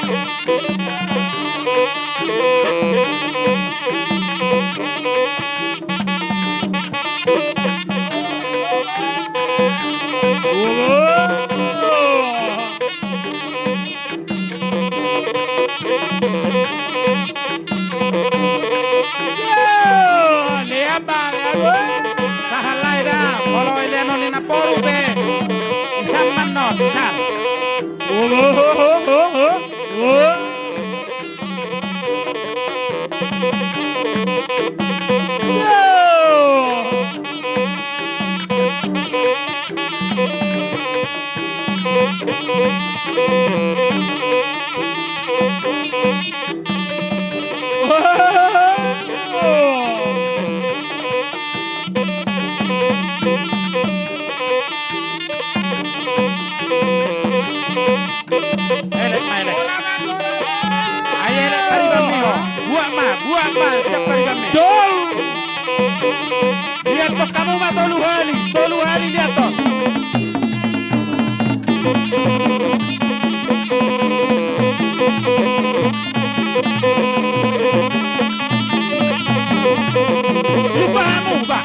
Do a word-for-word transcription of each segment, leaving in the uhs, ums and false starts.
Lea ma, aduh. Sahalai da, molo elean on ni naporu pe. Isan ma non, isan. Elek ma, elek. Ai elek paribanmi ho. Buat ma, buat ma, siap paribanmi. Dou. Liathon hamu ma tolu hali, tolu hali liathon. Lupa hamu, bah.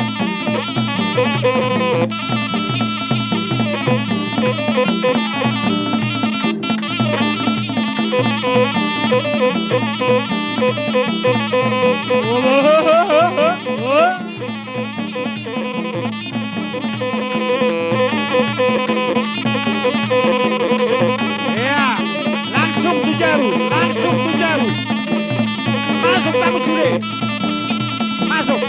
Ea, langsung tu jabu, langsung tu jabu. Masuk hamu sude. Masuk.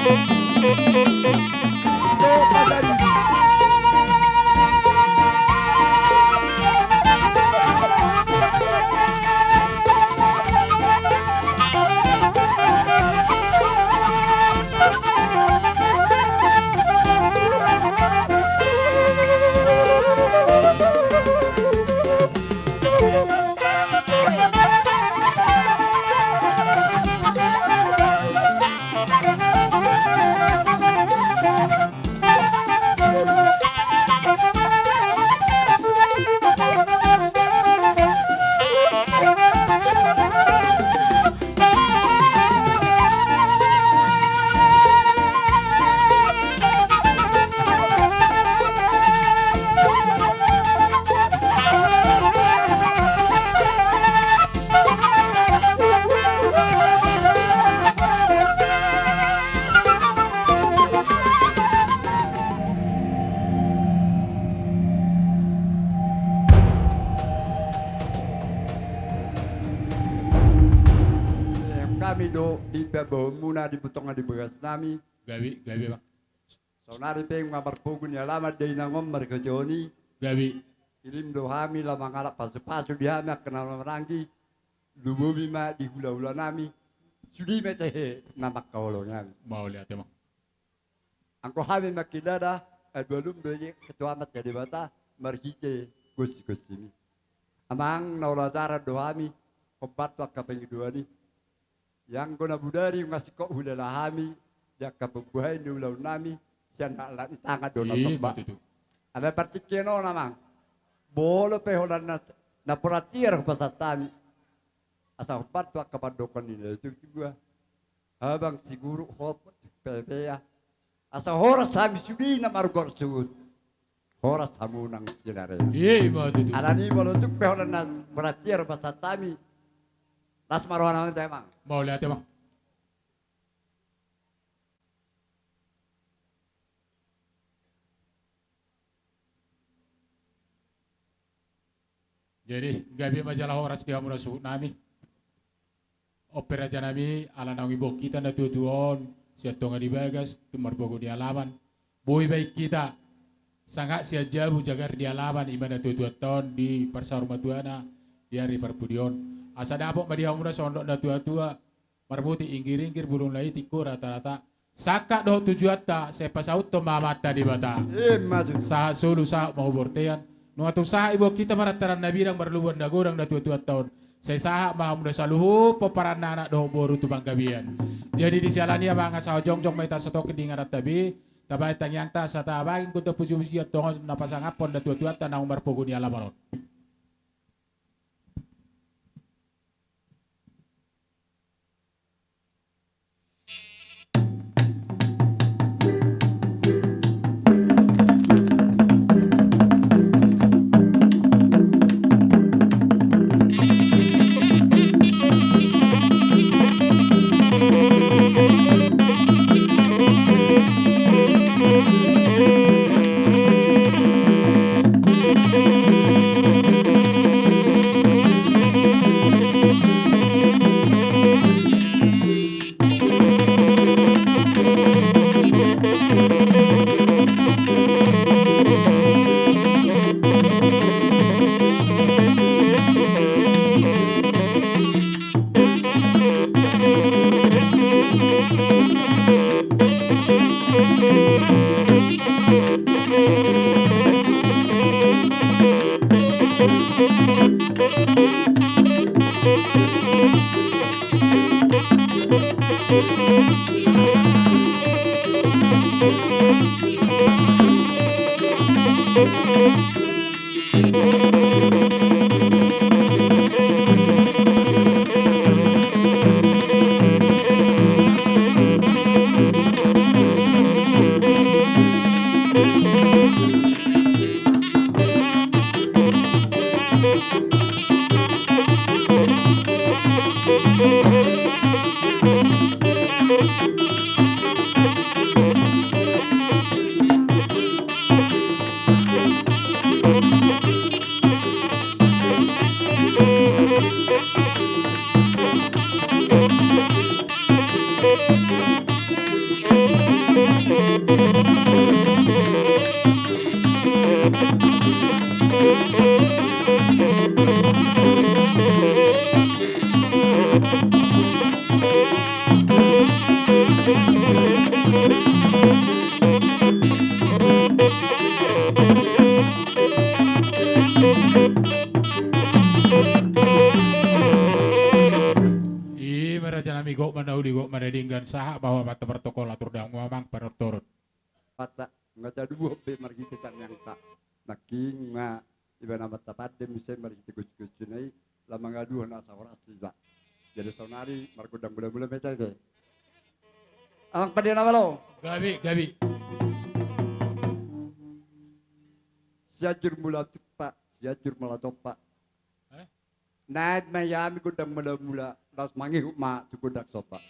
Hami do di pamboaonmuna di tonga ni bagas nami. Gabe, gabe, Bang. Saonari pe nunga marpogu ni alaman do inang on marhite on i. Gabe. Irim do hami laho mangalap pasupasu di hami angka na marhahamaranggi. Lumobi ma di hulahula nami. Sude ma tahe na mangkaholongi hami. Mauliate ma. Anggo hami mangkilala, adualum do i ketua ma tu Debata marhite gosip-gosipmi. Amang, na olo ajaran do hami hombar tu angka pangidoan i. Ianggo na bodari nunga singkop huhilala hami di angka pambuhaon ni ulaon nami sian halak ni tangan do na somba. Alai partingkian on, Amang, molo pe holan na, na porat hian hupasahat hami, asa hombar tu angka pandohan ni na tua-tua, habang siguruk hot pepea, asa horas hami sude na margoar suhut. Horas hamu nang silare. Alani molo tung pe holan na porat hian hupasahat hami, las ma roha nami, Amang. Mauliate, Amang. Jadi gabe ma jala horas di hamu na suhut nami. On pe raja nami, ala naung diboan hita na tua-tua on sian tonga ni bagas tu marpogu ni alaman, boi baen hita sangap sian jabu jagar di alaman, i ma na tua-tuanta on di parsaurmatuana di ari parpudi on. Asa dapot ma di hamuna songon dok na tua-tua, marbutik inggir-inggir, bulung na itik, rata-rata, sangkap dohot tujuanta sai pasauthon ma Amanta Debata. Ima tutu. Sahat solu sahat ma hu bortean. Nunga tung sahat diboan hita ma rantaran na bidang, marlubuan na godang na tua-tuanta on, sai sahat ma hamuna saluhut pomparan ni anak dohot boru tu panggabean. Jadi di siala ni i, Amang, asa jongjong ma hita satongkin di ingananta be, tabaen tangiangta asa tabaen gondang puji-pujian tu Amanta na pasangaphon na tua-tuanta naung marpogu ni alaman on. I ma raja nami, gok ma na uli, gok ma na denggan, sahat ma ho amanta partongkol, atur damang ma amang panortoron. Pata, nga taduhon be marhite tangiangta. Nangkin nga ibana amanta pande muse marhite gojigojina i, lam mangaduhon asa horas hita. Jadi saonari margondang mulamula ma hita ate. Amang pande na malo. Gabe, gabe. Sianjur Mula Tumpak, Sianjur Mula Tompak. Eh? Naeng ma hami gondang mulamula, laos mangihut ma tu gondang somba.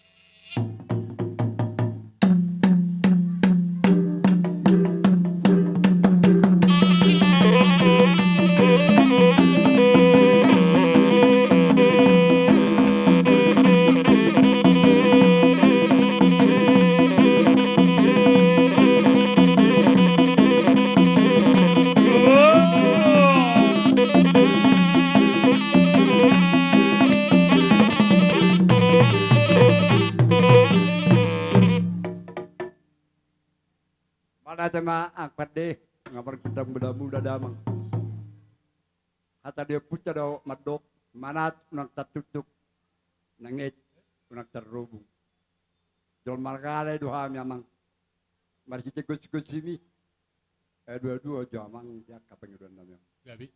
Mauliate ma amang pande, nga margondang mulamula damang. Hata ni ompunta do mandok, manat unang tartuktuk, nangkin unang tarrobung. Jolma na gale do hami amang. Marhite gojigojimi, aduaduon jo amang di angka pangidoan nami on. Gabe.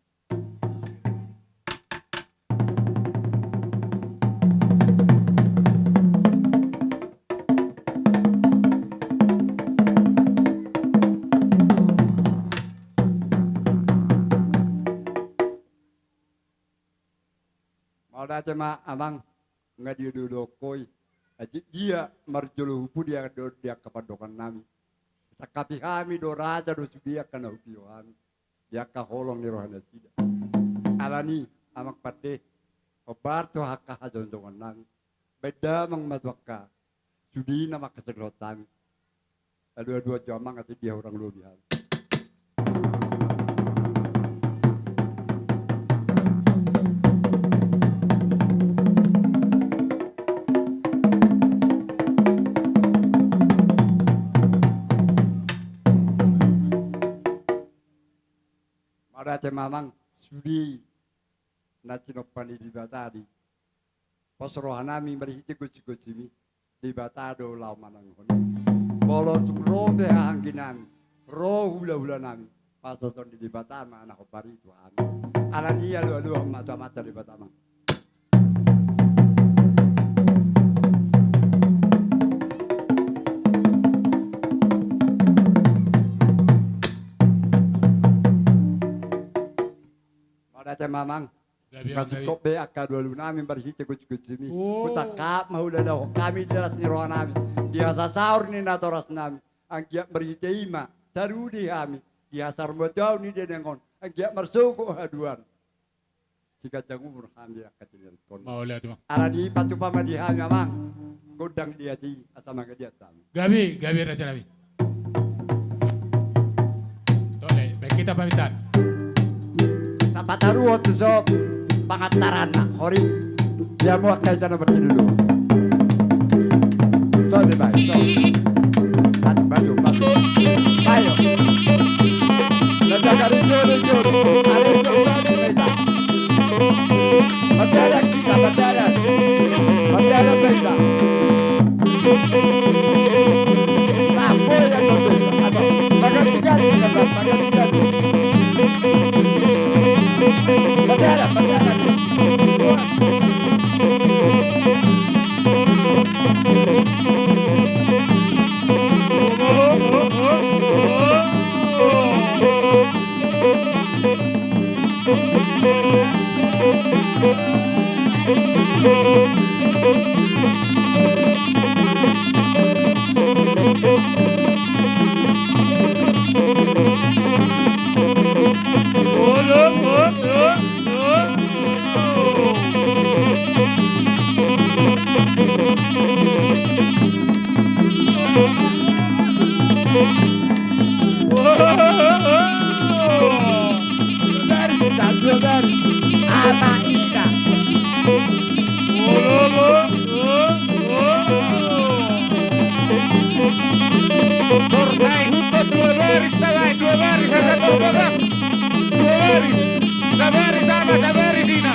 Mauliate ma amang, nga dioloi ho i. Atik dia marjolo hupu di angka pandohan nami. Sangkapi hami do raja do sude angka na hupio hami di angka holong ni roha nasida. Alani amang pande, hombar tu angka hajongjongan nami. Baen damang ma tu angka sude na mangkasalihon hami. Aduaduon jo amang ate dia hurang lobi hami. Mauliate ma amang, sude na tinompa ni Debata di pos roha nami marhite gojigojimi, Debata do laho manangihon. Molo tung ro pe hahaanggi nami, ro hulahula nami, pasahaton ni Debata ma na hombar i tu hami. Alani i alualuhon ma tu Amanta Debata ma. Mauliate ma amang. Gabe, gabe. Nga singkop be angka alualu nami marhite gojigojimi. Oh. Hutangkap ma hulalahon hami di las ni roha nami, di hasasaor ni natoras nami. Anggiat marhite i ma tarudi hami di hasar matuaon ni deneng on, anggiat marsogot haduan, siganjang umur hami angka tinangkon. Mauliate ma. Alani i patupa ma di hami amang gondang di hita i asa mangaliat hami. Gabe, gabe raja nami. Tole, baen hita pamitan. Tapataruhon tu son pangantaranna, horis. Dia muak kai tano bertidur dulu. Son, baen, son. Maju, maju, maju. Ayo. Ada itu, ada itu. Ada itu, ada itu. Berdarah kita, berdarah. Dua baris, dua baris. Apa ina? Tor taihut dua baris, tabaen dua baris, asa tor bagak. Dua baris. Sabaris ama, sabaris ina.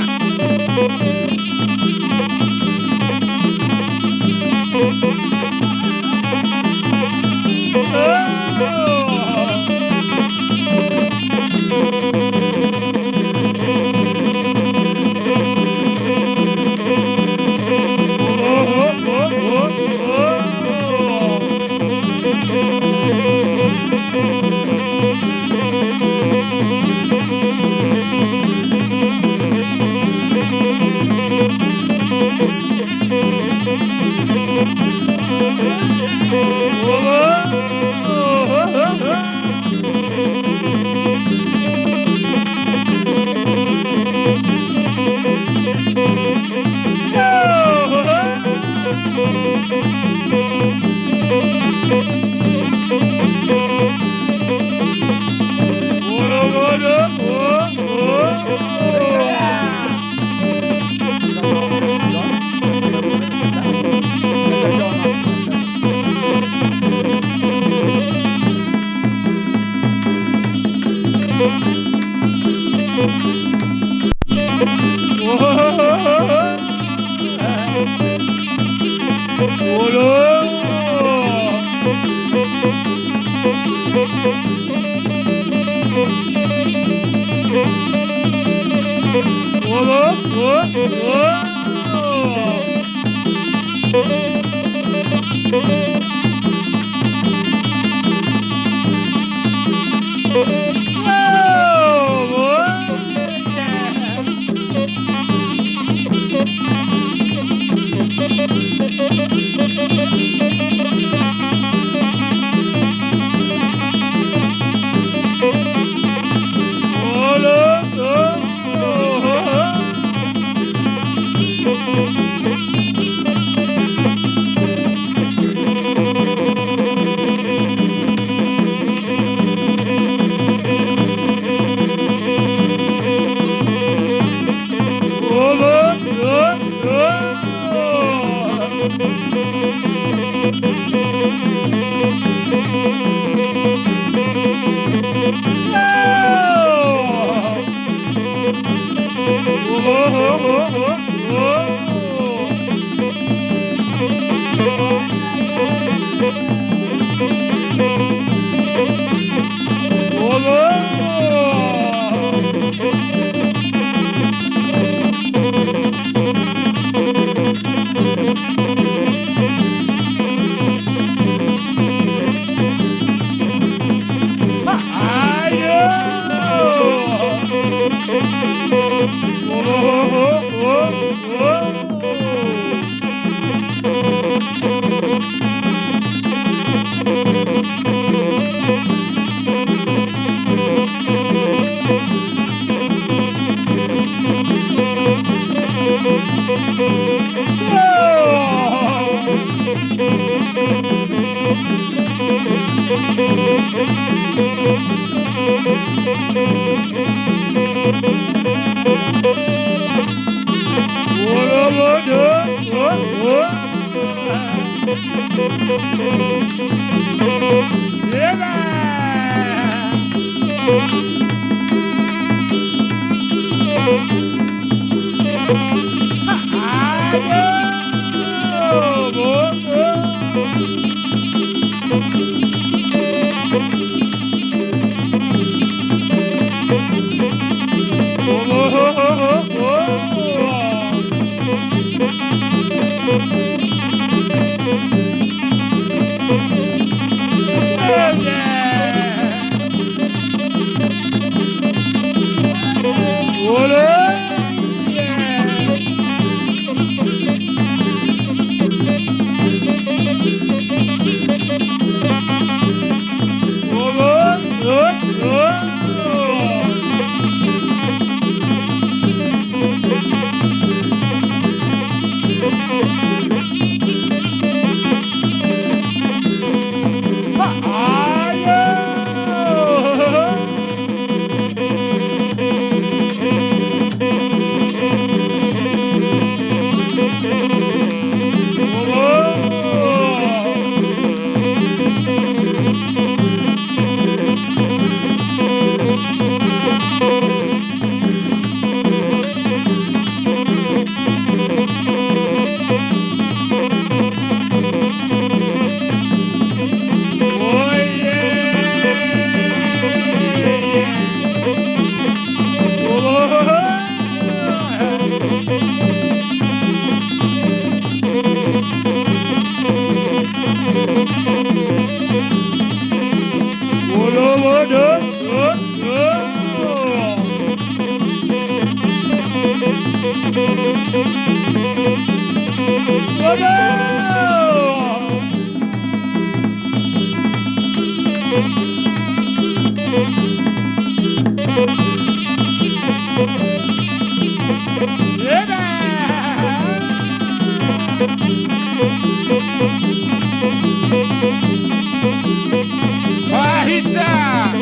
Mahisa.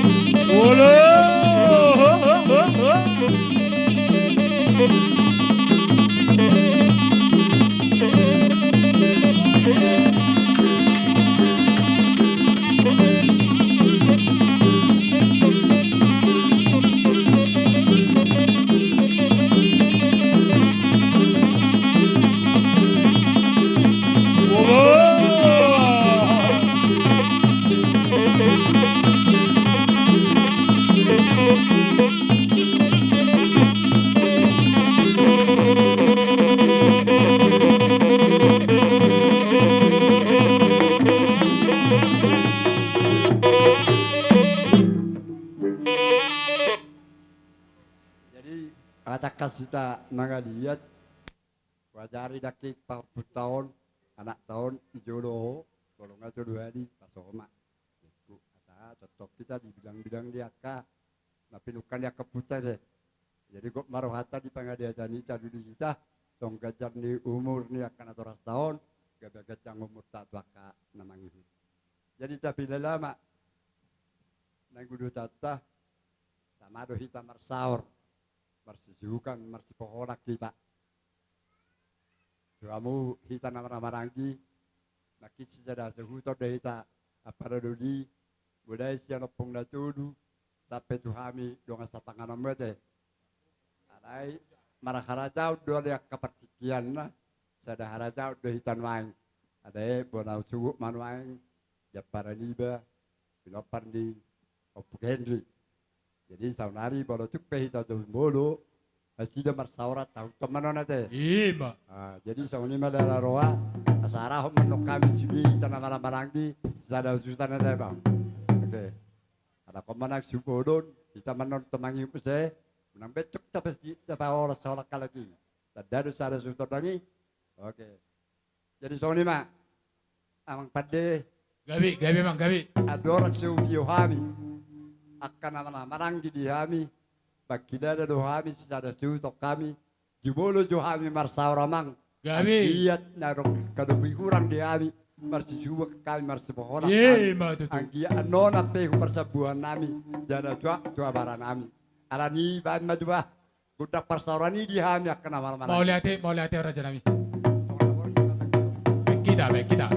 Olo. Jadi, angka hita mangaliat, huajari nangkin pahompunta on, anakta on, di jolo ho, molo nga tolu hali, paso ho ma. Asa, tongtong hita di bidang-bidang di angka, na pinungka ni angka ompunta i. Jadi, gok ma rohanta di pangaliatan i, talu di hita, tong ganjang ni umur ni angka natorasta on, gabe ganjang umurta tu angka na mangihut. Jadi, tapilala ma, naeng udutanta, tama do hita marsaor, marsisuhuton, marsipoholan hita. Tu hamu hita na marhahamaranggi, nangkin sisada suhuton do hita, ampara doli, mulai sian ompung na tolu, sampe tu hami dongan sapanganon muse. Alai, marharajaon do ale angka partingkianna, sada harajaon do hita nuaeng. Alai, bona suhut ma nuaeng, di ampara niba, pinompar ni Ompu Henry. Jadi, saonari molo tung pe hita jolo molo, nasida marsaoran tahu teman on ate. Ima. Ah, jadi, songon i ma dala roha, asa arahon ma annon hami sude hita na marhahamaranggi, sada suhuton ate bang. Oke. Ala ko manang suhut on, hita ma annon teman i muse, unang bettuk tapes di, tapaholas-holas halak i. Tanda do sada suhuton nang i. Oke. Jadi songon i ma, amang pande. Gabe, gabe amang, gabe. Andorang so hudio hami angka na marhahamaranggi di hami, pangkilala do hami, sisada suhuton hami, jumolo jo hami marsaor amang. Gabe. Anggiat na adong angka dope hurang di hami, marsisuhuton hami, marsipoholan hami. Ima tutu. Anggiat annon pe huparsambuhon hami, jala juak tu abara nami. Alani baen ma jo bah. Gondang parsaoran i di hami angka na marhahamaranggi. Mauliate, mauliate raja nami. Baen hita, baen hita.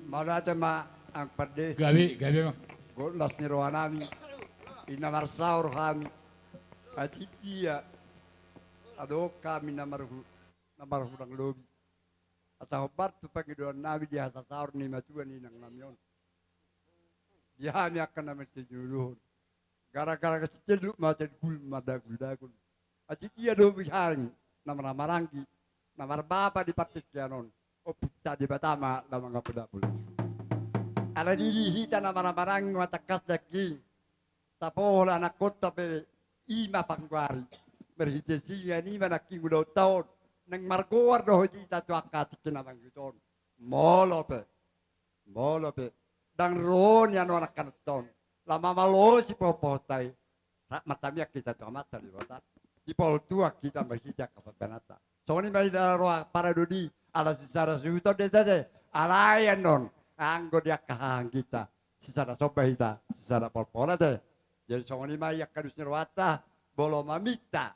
Mauliate ma, Amang Pande. Gabe, gabe, Amang. Gok las ni roha nami, i na marsaor hami. Atik dia adong hami na marhu-, na marhunang lobi, asa hombar tu pangidoan nami di hasasaor ni matua ni inang nami on. Di hami angka na marsinuduhon, gara-gara siteluk ma telgul mandagul-dagul. Atik dia lobi hami na marhahamaranggi, na marbapa di partingkian on, Ompunta Debata ma na mangapul-apul. Alani i di hita na marhahamaranggi ma tangkas nangkin tapohol anakkonta pe, i ma panggoari. Marhite sian i ma nangkin ulaonta on, naeng margoar dohot hita tu angka tingki na mangihut on. Molo pe, molo pe ndang ro nian on angka anakta on, laho mamalosi pohon-pohonta i, rap martamiang hita tu Amanta Debata, dipaol Tuhan hita marhite angka pambahenanta. Songon i ma i na ro paradu di, ala sisada suhut on do hita ate. Alai annon, anggo di angka hahaangginta, sisada somba hita, sisada pohon-pohon ate. Jadi songon i ma i angka dos ni rohanta, molo maminta,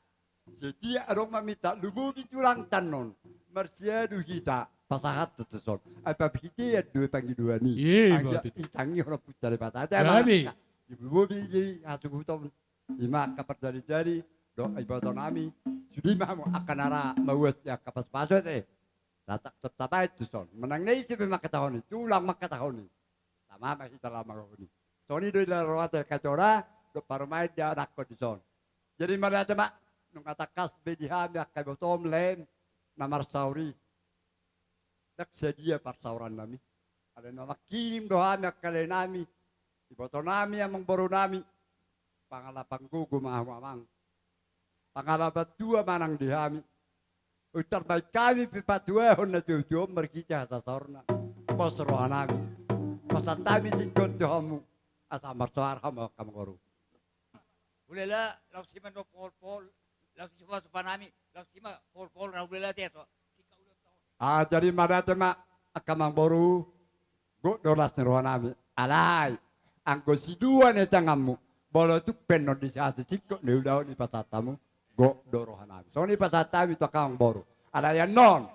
setiap adong maminta, lumobi tulangta annon, marsiadu hita pasahathon tuson. Ai pamhitean do i pangidoan i. Iya, anggiat betul. Ditangihon Ompunta Debata ate. Gabe. Di lumobi i hasuhuton, i ma angka parjadi-jadi dohot iboto nami. Sude ma hamu angka na ra mauas di angka pasupasu ate. Tata-, tatabaen tu son. Manang na ise pe mangkatahon i, tulang mangkatahon i. Tama ma hita laho manggohi. Songon i do di laho rohanta angka tua dohot parumaen dianakhon di son. Jadi mauliate ma, nunga tangkas be di hami angka ibotom, laem, na marsaor i. Ndang sadia parsaorannami. Alai na mangkirim do hami angka laenami, ibotonami, amangborunami. Pangalapan gogo ma hamu amang. Pangalapan tua ma nang di hami. Untar baen hami pe patuahon na tuatua on marhite hasasaorna. Pos rohanami. Pasahat hami tingki on tu hamu. Asa marsoara hamu angka amangboru. Hulala, laos i ma na poholpohol, laos i ma supasu panami, laos i ma poholpohol ra hulala te so. Ah, jadi mauliate ma angka amangboru, gok do las ni rohanami. Alai, anggo sidua na i tanganmu, molo tung pe annon disi hasisingkop na ulaon i pasahat hamu, gok do rohanami. Songon i pasahat hami tu angka amangboru. Alai annon,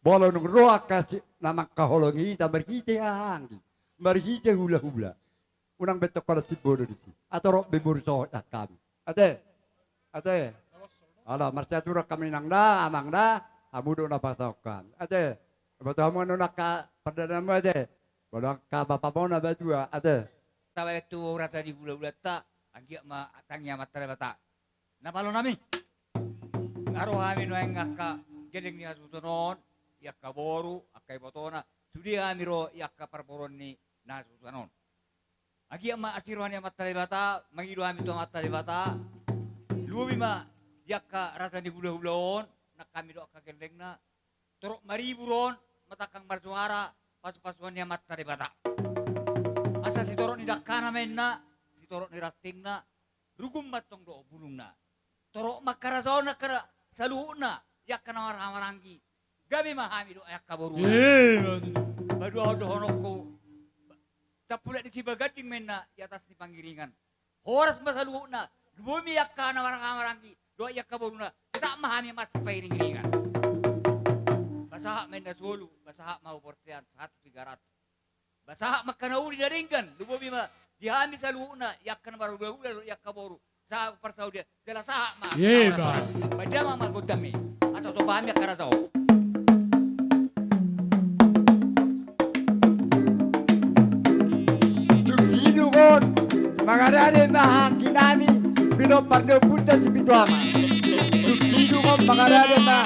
molo nunga ro angka si-, na mangkaholongi hita marhite hahaanggi, marhite hulahula. Unang be tong holan simbodo disi. Atorop be boru sohot nang hami. Ate. Ate. Ala, marsiaturan hami nang da, amang da, hamu do na pasahat hami. Ate. Boto hamu annon angka pardananmu ate. Boto angka bapamuna batua, ate. Tabaen tu rata ni hulahulanta, anggiat ma tangi Amanta Debata. Na palonami. Nga ro hami nuaeng angka gelleng ni hasuhuton on, i angka boru, angka ibotona, sude hami ro i angka parboruon ni na hasuhuton on. Anggiat ma asi roha ni Amanta Debata, mangido hami tu Amanta Debata. Lumobi ma di angka rata ni hulahula on, nang hami do angka gellengna. Torop maribur on, matangkang marsoara, pasupasuan ni Amanta Debata. Asa sitorop ni dangkana ma inna, sitorop ni rantingna, rugum ma antong dohot bulungna. Torop ma angka raja on angka saluhutna, i angka na marhahamaranggi. Gabe ma hami dohot angka boruna. Ima tutu. Paduahon dohononku. Tampulat ni Sibaganding ma inna i atas ni Pangiringan. Horas ma saluhutna, lumobi ma i angka na marhahamaranggi, dohot i angka boruna, tetap ma hami mansai pangiringiringan. Pasahat ma inna solu, pasahat ma haporseaon, sahat tu tiga ratus. Pasahat ma angka na uli na denggan, lumobi ma di hami saluhutna, i angka na marhulahula dohot i angka boru, sahat parsaulian, jala sahat ma. Ima. Baen damang ma gondang i. Asa topa hami angka raja on. Dung sidung on, mangarade ma hahaangginami, pinomparhon ni ompunta Sipitu Ama. Dung sidung on, mangarade ma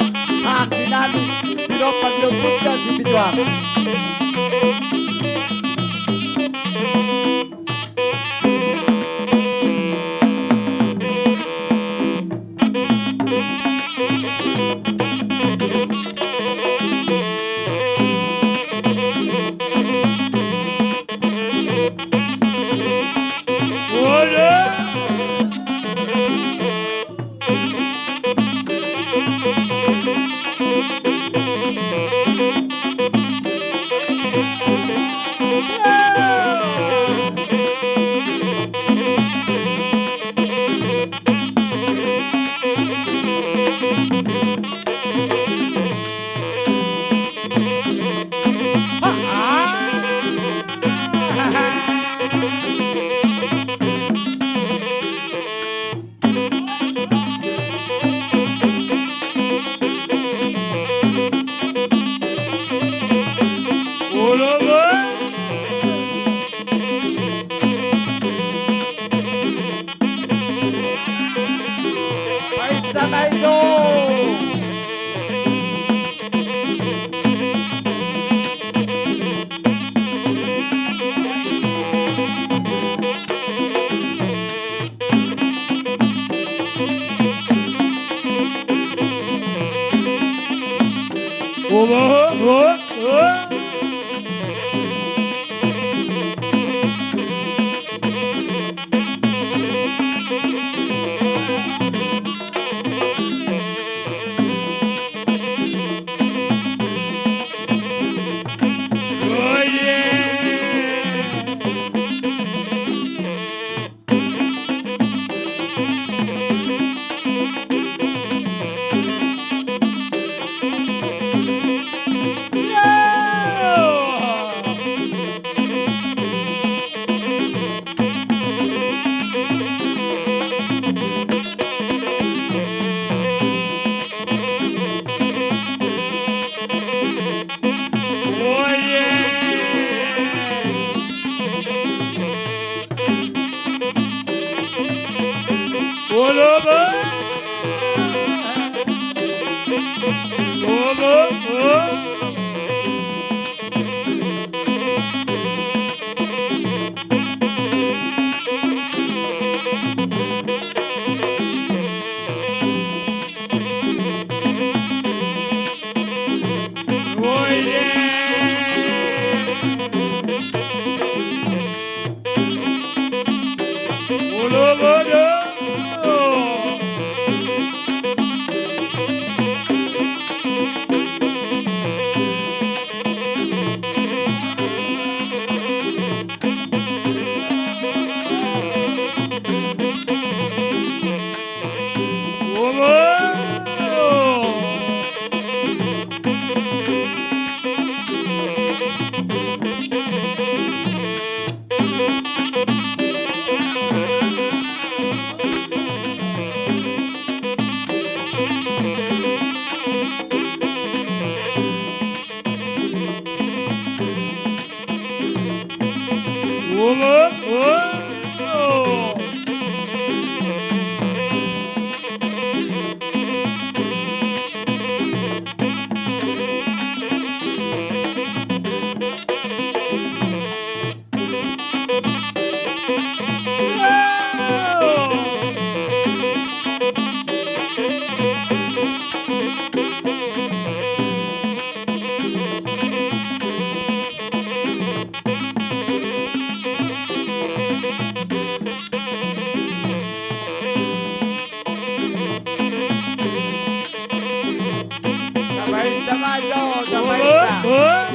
hahaangginami, pinomparhon ni ompunta Sipitu Ama. Tabaen, tabaen, tabaen.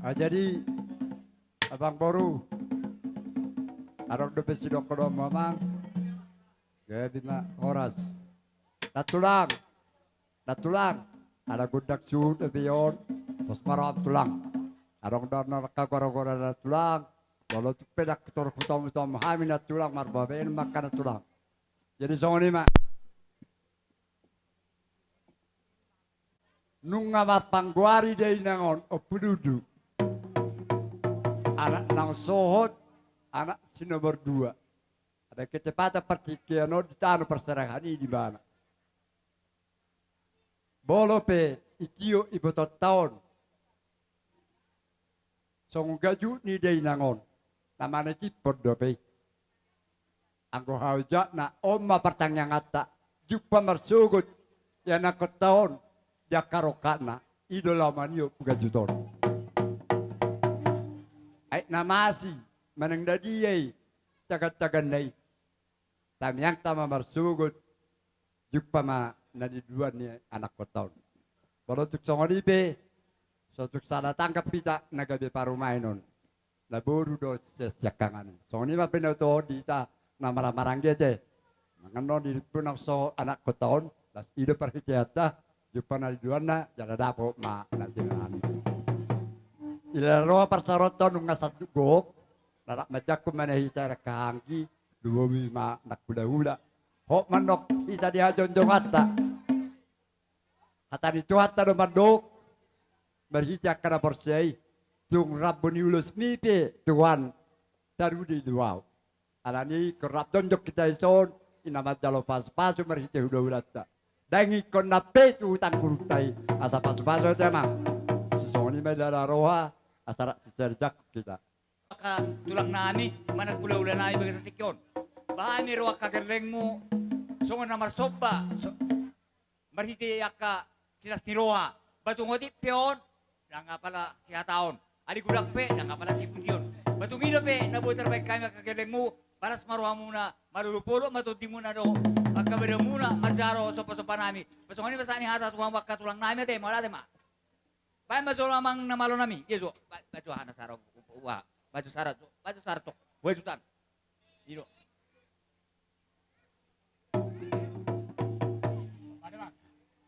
Ah, jadi, amangboru, adong dope sidohonon, amang. Gabe ma horas. Nantulang, nantulang, ala gondang suhut dope on. Pos ma roham, tulang. Adong do na angka gora-gora, nantulang. Molo tung pe ndang torop hutamu-tamu hami, nantulang, marbahen ma angka, nantulang. Jadi songon i ma. Nunga marpanggoari dainang on, Ompu Dudu. Anak naung sohot, anak si nomor dua. Ada kecepatan partingkian on di tano parserahan i di mana. Molo pe itio ibotonta on, songon gajut ni dainang on, na manitiphon dope i. Anggo hajatna, on ma partangianganta, jumpa marsogot ianakkonta on di angka rongkapna, i do laho manihop gajut on. Aek na masi manang na dia i cagan-caganna i. Tangiangta ma marsogot, jumpa ma na niduan ni anakkonta on. Molo tung songon i pe, so tung salah tanggap hita na gabe parumaen on. Na boru do sian siangkangan i. Songon i ma pe na hutohon di hita na marhaha maranggi ate. Mangan on, di rimpu naung sohot anakkonta on, las i do parhiteanta, jumpa na niduanna, jala dapot ma na tinanami. Ila roha parsaoranta on nunga sanduk gok, na rap manjangkon ma na hita, rangka anggi, lumobi ma nang hulahula. Hot mandok hita di hajongjonganta. Hata ni Tuhanta do mandok, marhite angka na porsea i, tung rambu ni ulosmi pe, Tuhan, tarudi do ahu. Alani i, ingkon rap jongjong hita dison, i na manjalo pasupasu marhite hulahulanta. Ndang ingkon nang pe tu hutang gurunta i, asa pasupasu ate, amang. Songon i ma, ila roha, asa rap sisada jangkon hita. Angka tulangnami manang hulahulanami bagasan tingki on. Bahen ma ro angka gellengmu songon na marsomba, so-, marhite angka silas ni roha. Batu ngotik pe on, ndang apala sihataon. Aek gulak pe, ndang apala sipuntion. Batu i dope na boi tarbahen hami angka gellengmu, palas ma rohamuna, marolopolop ma tondimuna dohot angka badanmuna manjalo sompasompanami. Pasongon i ma sahat ni hata tu hamu angka tulangnami ate, mauliate ma. Bahen ma jolo, amang na malonami. Dia jo, ba-, baju aha na sara, ua, baju sara jo, baju sara tok, baju tan. I do.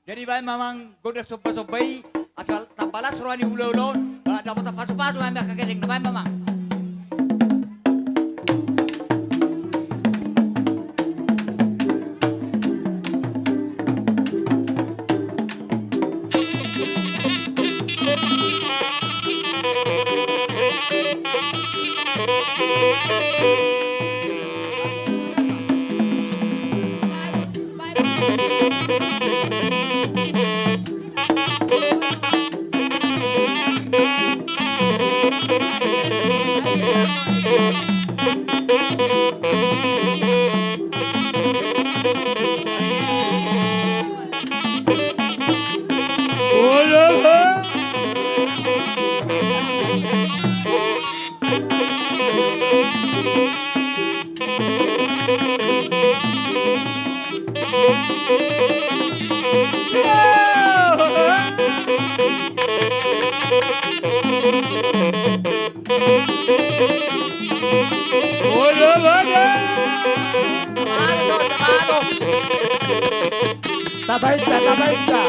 Jadi bahen ma, amang, gondang sombasomba i, asa tamba las roha ni hulahula on, ba dapot pasupasu hami angka gellengna, bahen ma, amang. Tabainta, tabainta.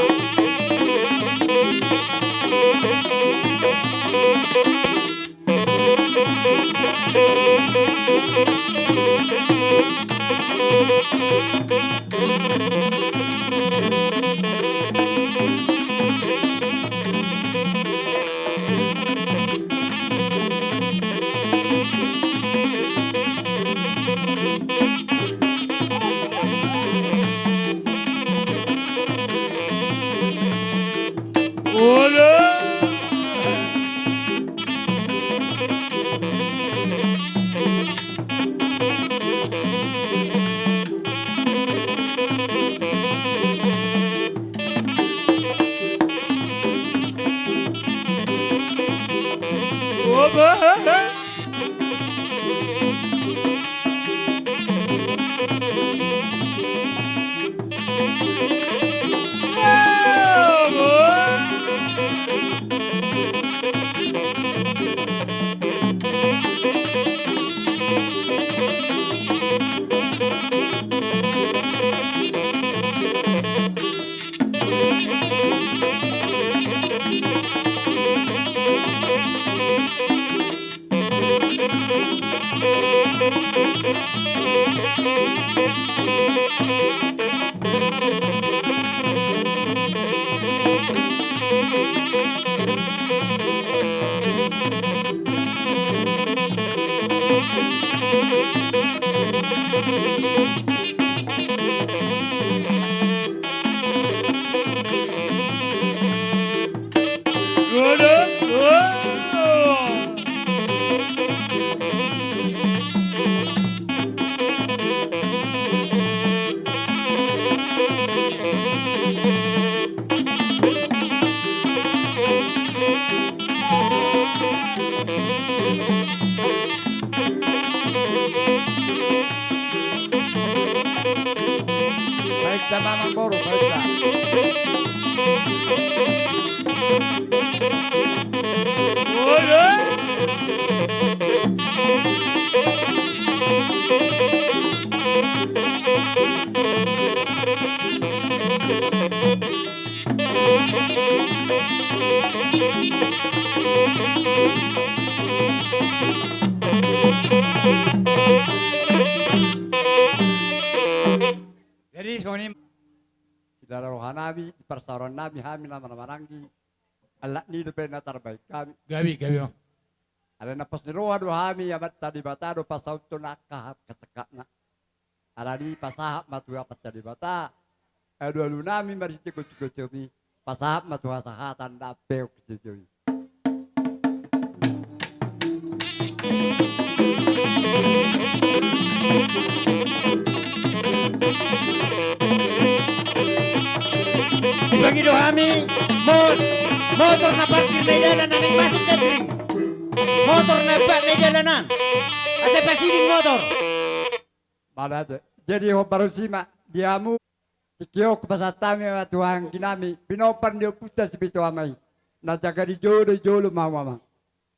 Baik, sama boru, baik. Jadi songon i, di dalan roha nami, di parsaoran nami, hami na marhahamaranggi, alani dope na tarbahen hami. Gabe, gabe ma. Alai na pos ni roha do hami, Amanta Debata do pasauthon angka hangkatangkatna. Alani pasahat ma tu Amanta Debata alualu nami marhite gosigosimi, pasahat ma tu hasahatan na peok sijomi. Dipangido hami mo-, motor na parkir na i dalan na naeng masuk tebring. Motor na empat na i dalanan. Asa pasiding motor. Mauliate. Jadi hombar tusi ma di hamu. Tingki on hupasahat hami ma tu anggi nami, pinompar ni ompunta si Pitu Ama i. Na jaga di jolo, di jolo ma hamu amang.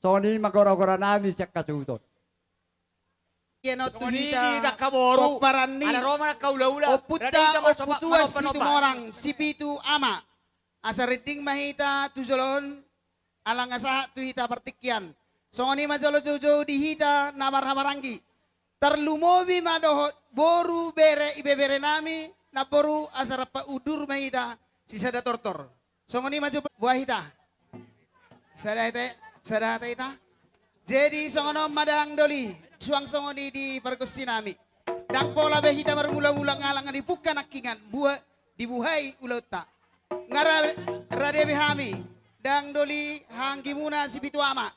Songon i ma gora-gora nami sian hasuhuton. Ia na tu hita pomparan ni ompunta Ompu Tuan Situmorang si Pitu Ama. Asa rinding ma hita tu jolo on, ala nga sahat tu hita partingkian. Songon i ma jolo joujou di hita na marhahamaranggi. Tarlumobi ma dohot boru, bere, ibebere nami, namboru, asa rap udur ma hita sisada tortor. Songon i ma jo boa hita. Sada hata, sada hata hita. Jadi songon on ma dang doli, suang songon i di pargonsi nami. Ndang pola be hita marmula-mula nga ala nga dipungka nangkingan, buha-, dibuhai ulaonta. Nga ra-, rade be hami, dang doli haanggimuna si Pitu Ama.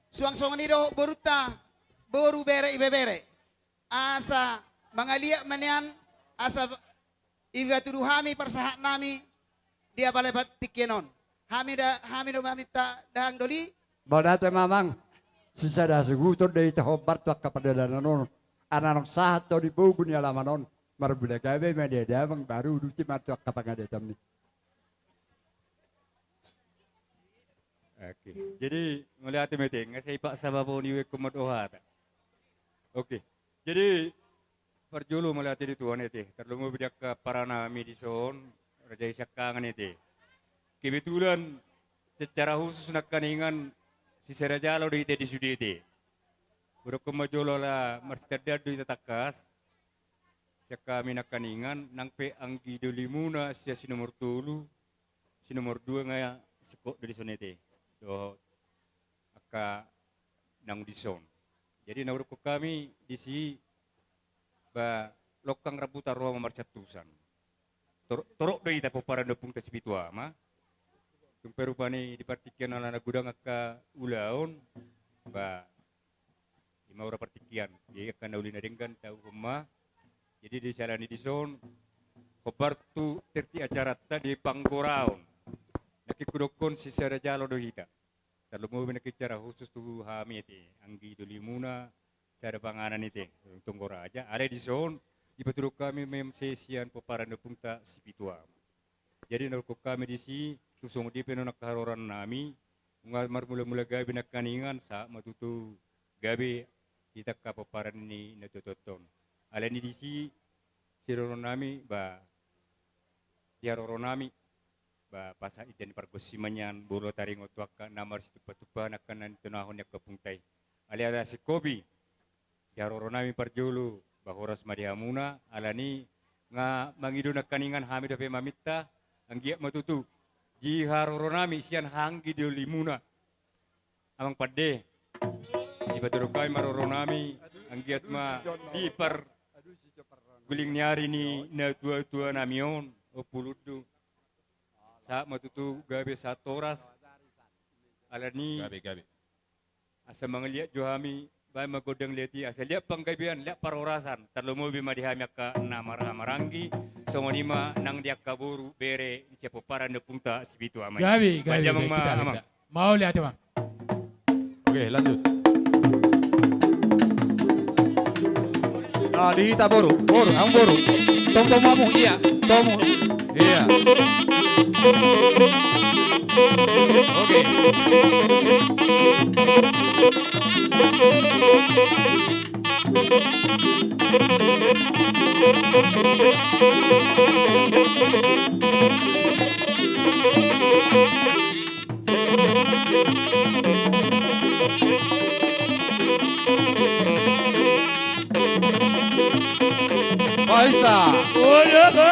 Suang songon i dohot borunta, boru, bere, ibebere. Asa mangaliat ma nian, asa dipatudu hami parsahat nami di apala partingkian on. Hami da-, hami do maminta dang doli. Mauliate ma amang. Sisada hasuhuton do hita hombar tu angka pardalanan on. Ala naung sahat do di bogu ni alaman on. Marmula gabe ma di damang, baru uduti ma tu angka pangadetanmi. Oke. Jadi mauliate ma i, nga sai ipaksa ma boha ni uekon ma dohot hata. Oke. Jadi Parjolo mauliate di Tuhan ate, tarlumobi di angka paranami dison, raja i siangkangan ate. Kebetulan secara khusus nangkaningan sisada jalo do hita di sude ate. Hudokkon ma jolo ala marsitandaan do hita tangkas, sian hami nangkaningan, nang pe anggi dolimuna sian si nomor tolu, si nomor dua nga singkop do dison ate. Dohot angka naung dison. Jadi na hudokkon hami disi, ba, longkang rambutan roha ma marsiantusan. Tor-, torop do hita pomparan ni ompungta Sipitu Ama. Tung pe rupani di partingkian ala na godang angka ulaon, ba, ima ura partingkian, jadi angka na uli na denggan tauhon ma. Jadi di siala ni dison, hombar tu tertib acaranta di panggoraon. Nangkin hudokkon sisada jalo do hita. Tarlumobi nangkin secara khusus tu hami ate, anggi dolimuna sada panganan ate, tonggo raja. Alai dison, dipatuduhon hami ma muse sian pomparan ni ompungta Sipitu Ama. Jadi na hudokkon hami disi, tung songon dia pe nuaeng angka harorannami, nunga marmula-mula gabe nangkaningan, sahat ma tutu gabe hita angka pomparan ni natuatuanta on. Alani disi, sidohononnami, ba, di haroronami, ba, pasahat inda ni pargonsi ma nian, molo taringot tu angka na marsitupa-tupa nangkaningan na nitonahon ni angka ompungta i. Alai ala singkop i, di haroronami parjolo, ba, horas ma di hamuna, alani nga mangido nangkaningan hami dope maminta, anggiat ma tutu di haroronami sian anggi dolimuna. Amang pande, dipatuduhon hami ma haroronami, anggiat ma di parguling ni ari ni natuatuanami on, Ompu Lundu, sahat ma tutu gabe sahat horas. Alani gabe, gabe. Asa mangaliat jo hami, baen ma gondang liat i, asa liat panggabean, liat parhorasan, tarlumobi ma di hami angka na marhahamaranggi, songon i ma nang di angka boru bere sian pomparan ni ompungta Sipitu Ama i. Gabe, gabe, gabe, amang. Mauliate, Bang. Oke, lanjut. Nah, di hita boru, boru, amang boru. Tong, tong hamu, iya, tong hamu. Iya. Oke. Baisa. Oke, oke.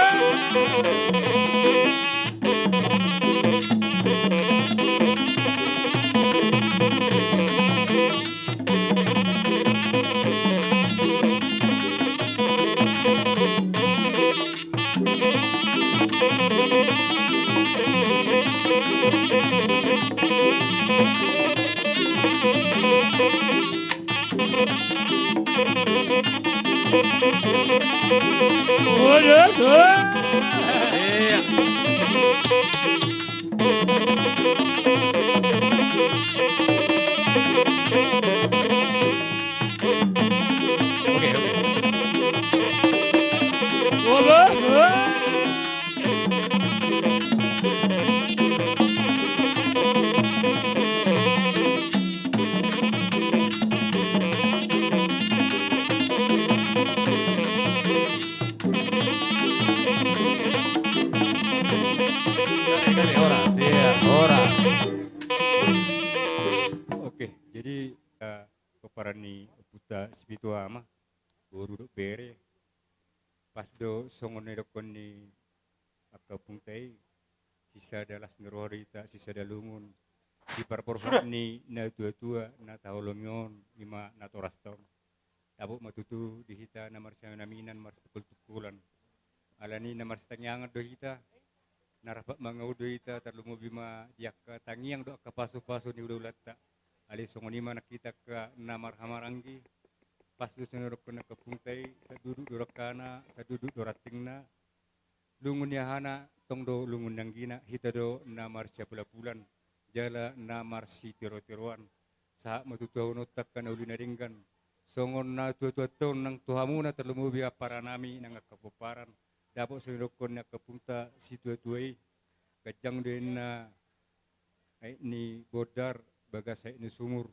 Oke, jadi, eh, pomparan ni ompunta Sipitu Ama, boru dohot bere, pas do songon na nidokkon ni angka ompunta i, sisada las ni roha do hita, sisada lungun. Di parborhat ni natuatua na taholongi on, ima natorasta on. Dapot ma tutu di hita na marsiaminaminan, marsitungkoltungkolan. Alani na marsitangiangan do hita, na rap mangadopi do hita, tarlumobi ma di angka tangiang dohot angka pasupasu ni hulahulamuna. Alai songon i ma nang hita angka na marhahamaranggi, pas do songon na nidokkon ni angka ompunta i, saduduk do dangkana, saduduk do rantingna, lungun ni hahana, tong do lungun ni anggina, hita do na marsiapulapulan, jala na marsiteroteroan, sahat ma tu tuaononta angka na uli na denggan, songon natuatuanta on nang tu hamuna tarlumobi paranami nang angka pomparan, dapot songon na nidokkon ni angka ompunta situatua i, ganjang do inna aek ni bondar, bagas aek ni sumur.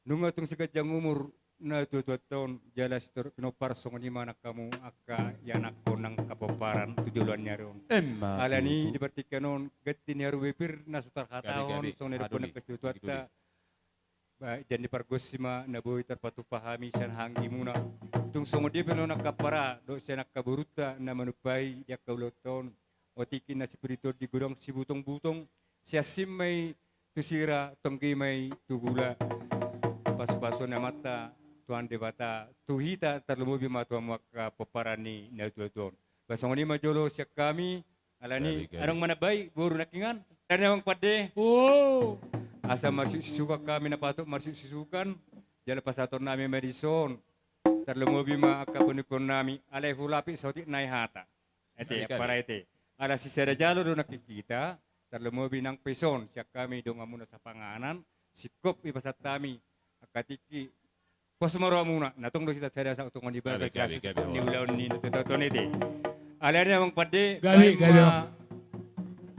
Nunga tung siganjang umur, na tuatuanta on, jala sitorop pinompar, songon i ma nang hamu angka ianakhon nang hapomparan tu joloan ni ari on. Emma tutu. Alani di partingkian on, ganti ni ari be pir na so tarhatahon, gabe, gabe, songon na didok ni angka situatuanta. Ba, jadi pargonsi ma na boi tarpatupa hami sian hahaanggimuna. Tung songon dia pe nuaeng angka ampara dohot sian angka borunta na manumpahi di angka ulaonta on. Otik i na sipir i tondi, godang sibutongbutong, siansian ma i tu sira, tonggi ma i tu gula. Pasupasu ni Amanta Tuhan Debata tu hita, tarlumobi ma tu hamu angka pomparan ni na tuatua on. Ba songon i ma jolo sian hami, alani, gabe, gabe, adong manambai boru nangkiningan. Alani amang pande. Oh. Asa marsiusisukan hami na patut marsiusisukan, jala pasahaton nami ma dison. Tarlumobi ma angka panungkunan nami, alai hulapik saotik nai hata. Ate, gabe, gabe, ampara ate. Ala sisada jalo do nangkin hita, tarlumobi nang pe dison, sian hami donganmuna sapanganan, singkop dipasahat hami, angka tingki, pos ma rohamuna, na tong do hita sada saut tongon di bagas, gabe, gabe, gabe, ni ulaon ni na tuatua on ate. Alani amang pande, gabe, baen, gabe, ma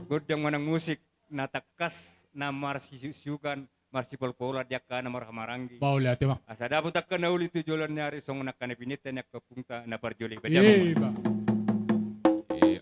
gondang manang musik, na tangkas, na marsiusisukan, marsipolpolan di angka na marhahamaranggi. Mauliate ma. Asa dapot angka na uli tu joloan ni ari songon angka na pinangido ni angka ompunta na parjolo i. Ba, damang ma. Iba. Iya.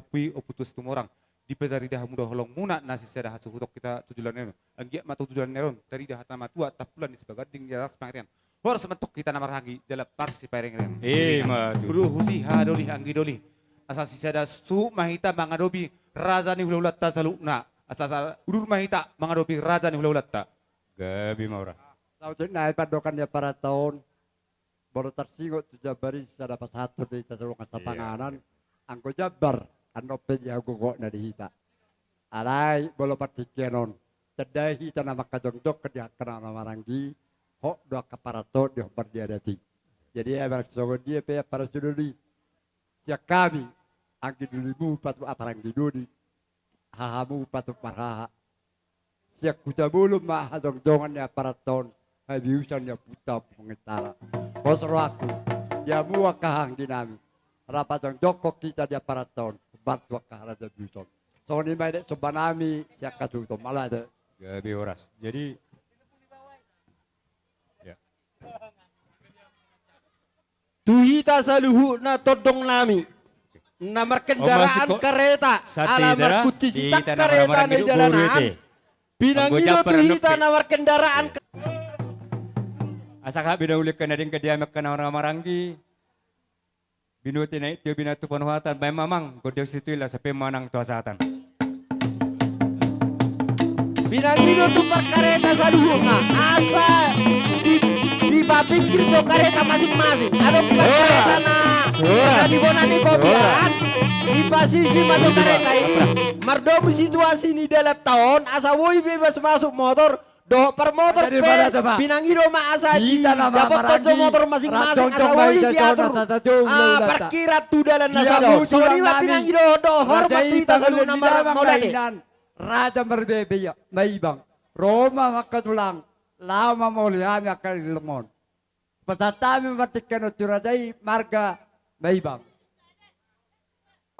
Ompu i, Ompu Tuan Situmorang. Dipatarida hamu do holongmuna na sisada hasuhuton hita tu joloan on. Anggiat ma tu joloan on tarida hata na matua, tampulan ni sibaganding di atas pangarian. Horas ma antong hita na marhaha jala parsiparengreng. Ima tutu. Udurusi haha doli, anggi doli. Asa sisada suhut ma hita mangadopi raja ni hulahulanta saluhutna. Asa, asa udur ma hita mangadopi raja ni hulahulanta. Gabe ma, horas. Saotik nai pandohan ni aparanta on. Molo tarsingot tu jambar i, sisada pasahathon do hita tu dongan sapanganan. Anggo jambar, annon pe dia gogotna di hita. Alai molo partingkian on, tanda hita na mangkajongjongkon di angka na marhaha, hot do angka aparanta on di hombar ni adat i. Jadi, barang songon dia pe aparanta on i, sian hami, anggi dolimu patut, aparanggi doli, hahamu patut marhaha. Sian huta bolon ma hajongjongan ni aparanta on, habiusan ni Ompunta Ompu Mangintara. Pos rohangku, di hamu angka haha anggi nami, rap jongjongkon hita di aparanta on, hombar tu angka harajaon bius on. Songon i ma, elek, somba nami sian hasuhuton, mauliate. Gabe, horas. Jadi, ya. Tu hita saluhutna tondong nami na markendaraan kareta, ala markunci sitang kareta na di dalanan, pinangido tu hita na markendaraan ka- Asa hami na uli angka na denggan di hami angka na marhaha, binoto na i tio, binoto tu panuhatan, baen ma amang gondang situtu, asa pe manang tu hasahatan. Pinangido tu parkareta saluhutna, asa di, dipapinggir jo kareta masing-masing. Adong parkareta na, horas, na di bona ni kopi, horas, dipasisi ma jo kareta i. Mardomu situasi ni dalanta on, asa boi be masuk-masuk motor, dohot parmotor pe, pinangido ma asa didapothon jo motor masing-masing, asa boi diatur parkiran tu dalan na sada on. Songon i ma pinangido dohot hormat tu hita saluhutna, mauliate. Raja Marbebe, Maibang, ro ma angka tulang, laho ma mangoli hami angka leleng on. Pasahat hami ma partingkian on tu raja i marga Maibang.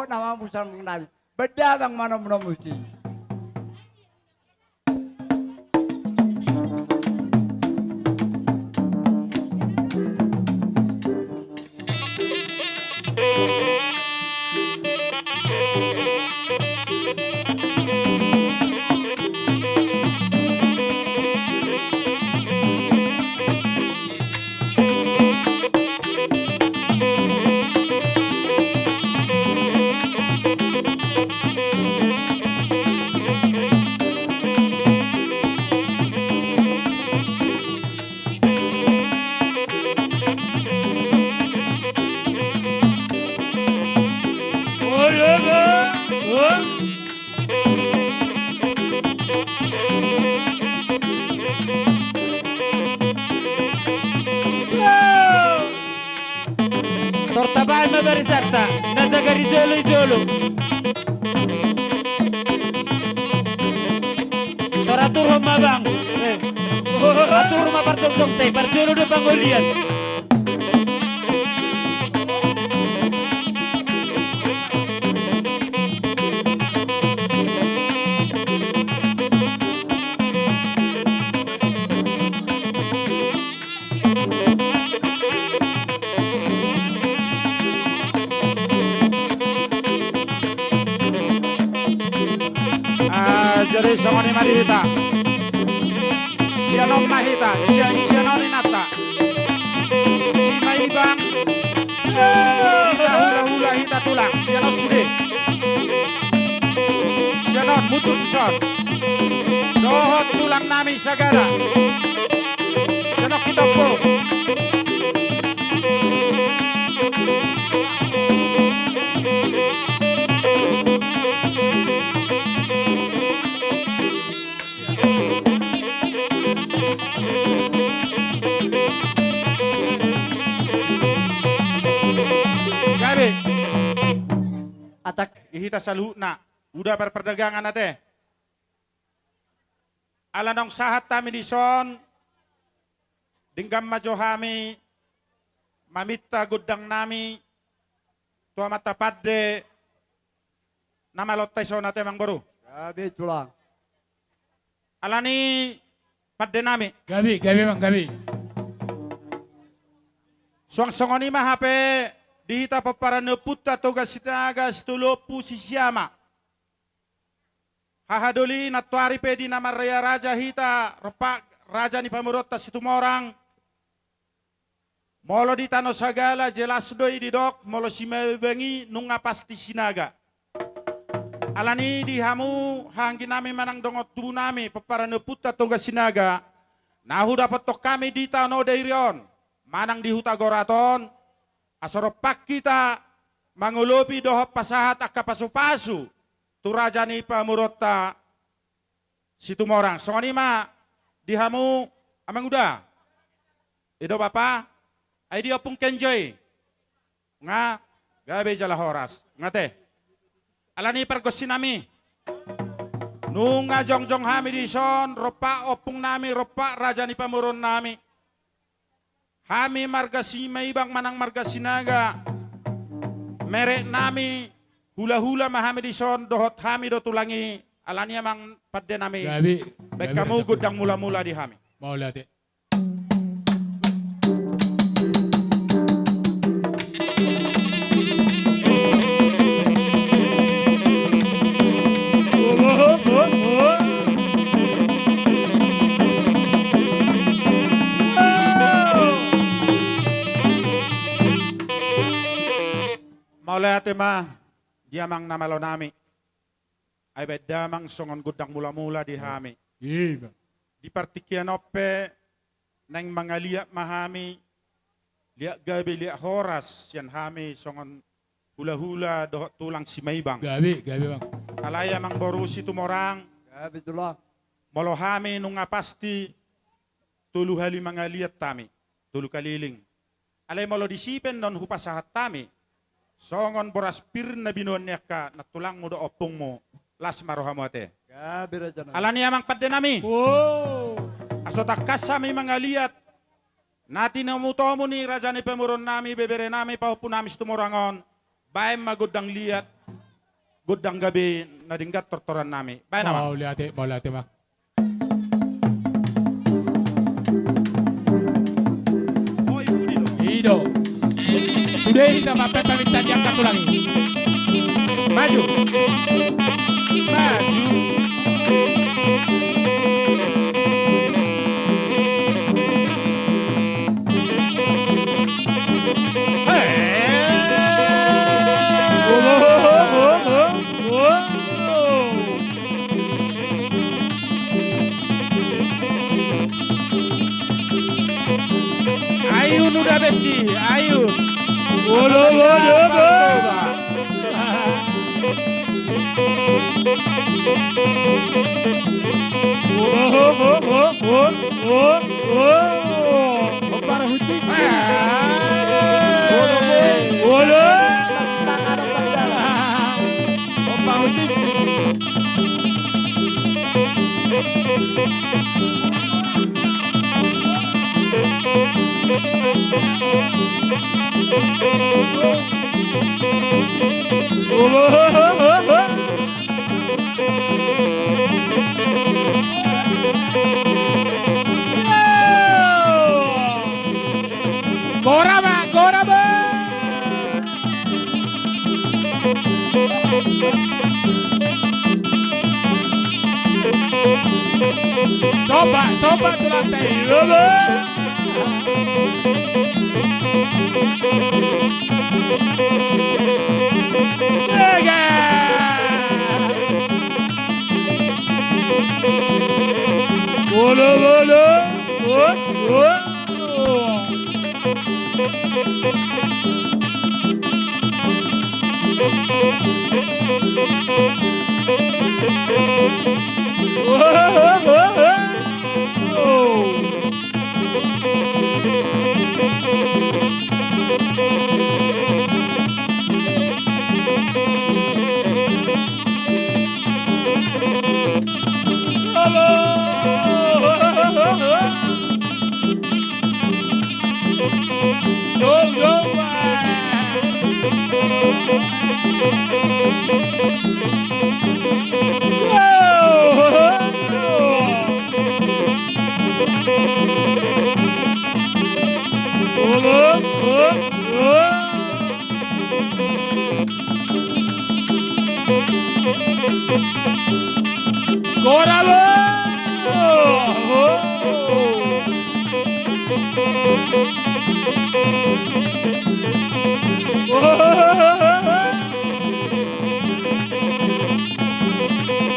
Nama musan nami. Beda bang mana muna musi. Tor tabaen ma barisanta na jaga di jolo i jolo. Tor aturhon ma bang. Eh. Atur ma parjongjongta i, parjolo do panggolian. Ah, jadi songon i ma di hita. Sian on ma hita, sian, sian on inanta. Si Maibang. Hita hulahula, hita tulang. Sian on sude. Sian on, mundur tu son. Dohot tulang nami sagala. Sian on hita ompung. Gabe. Atak. Di hita saluhutna. Uda parpardagangan ate. Ala naung sahat hami dison, denggan ma jo hami maminta gondang nami tu amanta pande na malonta i, songon i ate, amangboru. Gabe, tulang. Ala ni pande nami. Gabe, gabe, amang, gabe. Suang songon i ma hape di hita pomparan ni ompunta Toga Sinaga, Sitolu Ompu Sisiama. Haha doli, nantoari pe di na marraja-raja hita, rompak raja ni pamoruonta Situmorang. Molo di tano sagala jelas do i didok, molo Simaibang i nunga pasti Sinaga. Alani i di hamu haha anggi nami manang dongan tubu nami pomparan ni ompunta Toga Sinaga, na hudapothon hami di tano Dairi on manang di Hutagorat on, asa rompak hita mangolopi dohot pasahat angka pasu-pasu tu raja ni pamoruonta Situmorang. Songon i ma di hamu amanguda. I do bapa, ai di ompung Kenjo i. Nga gabe jala horas. Nga te. Alani i pargonsi nami, nunga jongjong hami dison, rompak ompung nami, rompak raja ni pamoruon nami. Hami marga Simaibang manang marga Sinaga, merek nami, hula-hula ma hami dison, dohot hami do tulang i. Alani i amang pande nami. Gabe, baen gabe hamu raja gondang mula-mula di hami. Mauliate. Mauliate ma di amang na malo nami. Ai baen damang songon gondang mula-mula di hami. Iya. Di partingkian on pe naeng mangaliat ma hami, liat gabe liat horas sian hami songon hula-hula dohot tulang Simaibang. Gabe, gabe bang. Alai amang boru Situmorang. Gabe tulang. Molo hami nunga pasti tolu hali mangaliat hami, tolu kaliling. Alai molo disi pe annon hupasahat hami songon boras pir na binoan ni angka nantulangmu dohot ompungmu, las ma rohamu ate. Gabe raja nami. Alani i amang pande nami. Wow. Asa tangkas hami mangaliat na tinomu-tomu ni raja ni pamoruon nami, ibebere nami, pahompu nami Situmorang on, baen ma gondang liat, gondang gabe na denggan tortoran nami. Baen amang. Mauliate, mauliate ma. I do. Sude hita mambaen pamintaan ni angka tulang i. Maju. Maju. Hei. Ayun uda benti, ayun. Olo, olo, olo. Hombar huti. Olo. Hombar huti. Gora ma, gora ma. Somba, somba tulang ta i. Ega. Olo, olo. Olo, olo.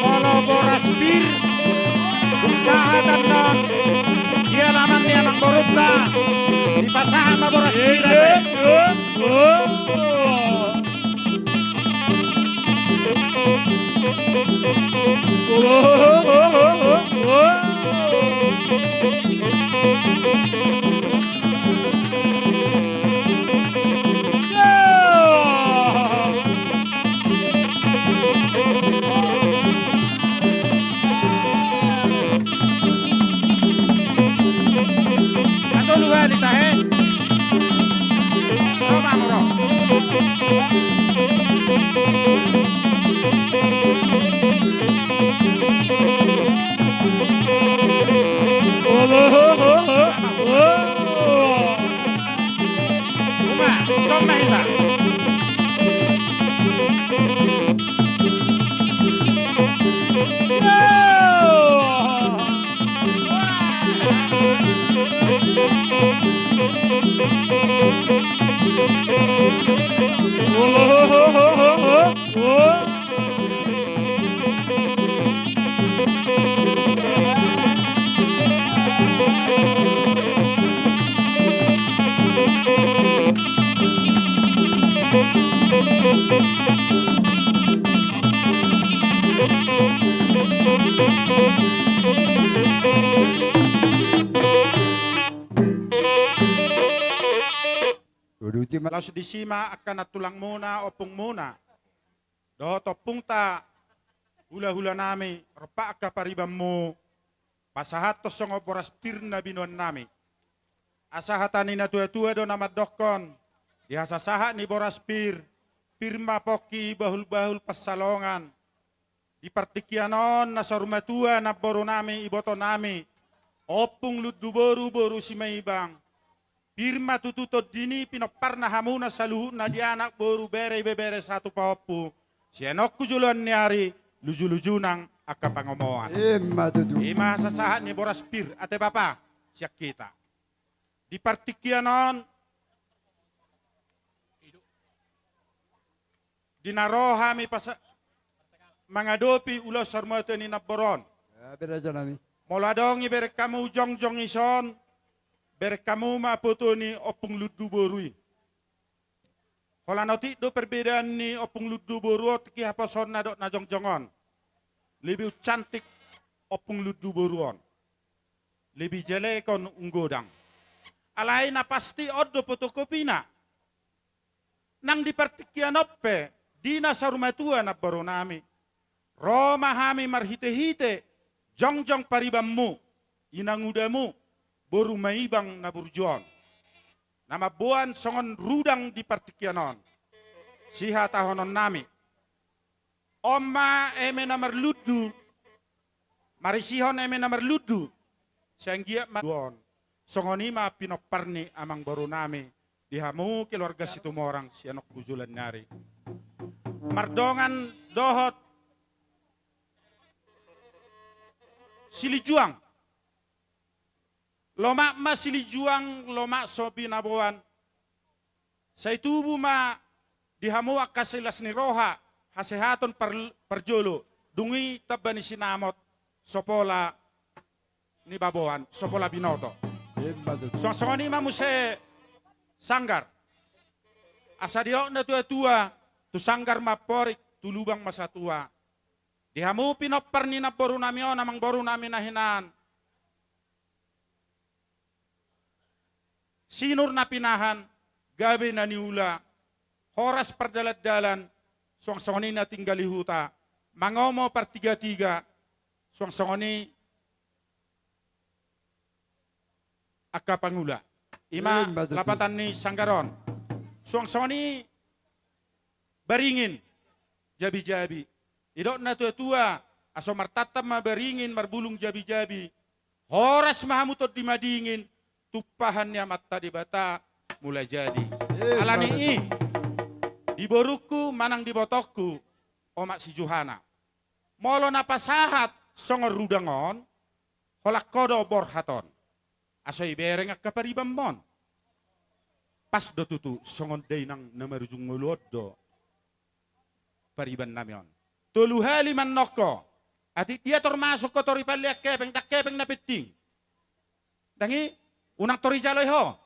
Molo boras pir, dung sahat annon di alaman ni amangborunta, dipasahat ma boras pir ate. Atolu hali tahe. Ro ma, ro. Uma, son ma hita. Laos disi ma angka nantulangmuna, ompungmuna dohot ompungta, hulahulanami, rompak angka paribanmu, pasahathon songon boras pir na binoannami. Asa hata ni natuatua do na mandokkon, di hasasahat ni boras pir, pir ma pongki bahulbahul pansalongan. Di partingkian on na saur matua namborunami, ibotonami, Ompung Lunduboru boru Simaibang, pir ma tutu tondini pinomparna hamuna saluhutna di anak boru bere ibebere sahat tu pahompu, sian on tu joloan ni ari, lujuluju nang angka pangomoan. Ima tutu. Ima hasasahat ni boras pir ate bapa, sian hita. Di partingkian on di na ro hami pasa-, mangadopi ulaon saur matua ni namboru on. Molo adong ibereng hamu jongjong ison, bereng hamu ma foto ni Ompung Lunduboru i. Holan otik do perbedaan ni Ompung Lunduboru on tingki haposoonna dohot na jongjong on. Lebih uncantik Ompung Lunduboru on. Lebih jelek on unggodang. Alai na pasti on do fotokopina. Nang di partingkian on pe, di na saur matua namborunami, ro ma hami marhitehite jongjong paribanmu, inangudamu, boru Maibang na burju on, na mamboan songon rudang di partingkian on. Sihatahononnami, on ma eme na marlundu, marisihon eme na marlundu, sai anggiat ma on. Songon i ma pinompar ni amangborunami di hamu keluarga Situmorang sian on tu joloan ni ari. Mardongan dohot silinjuang. Lomak ma silinjuang, lomak so binaboan. Sai tubu ma di hamu angka silas ni roha, hasehaton par-, parjolo, dung i tamba ni sinamot, so pola nibaboan, so pola binoto. Ima tutu. Suang songon i ma muse sanggar. Asa didok natuatua, tu sanggar ma amporik, tu lubang ma satua. Di hamu pinompar ni namborunami on, amangborunami na hinan. Sinur na pinahan, gabe na niula, horas pardalandalan, suang songon i na tinggal di huta, mangomo partigatiga, suang songon i angka pangula. Ima, ima tutu, lapatan ni sanggar on. Suang songon i baringin, jabijabi. Didok natuatua, asa martantang ma baringin, marbulung jabijabi. Horas ma hamu tondi madingin, tumpahan ni Amanta Debata mula jadi. Ima tutu. Alani i, di borungku manang di ibotongku, omak si Johana, molo na pasahat songon rudang on, holan ho do borhat on. Asa ibereng angka paribanmon. Pas do tutu songon dainang na marujung ngolu on do pariban nami on. Tolu hali manongko. Atik dia tor masuk ho tor i pallean hepeng, ndang hepeng na penting. Ndang i, unang tor ijalo i ho.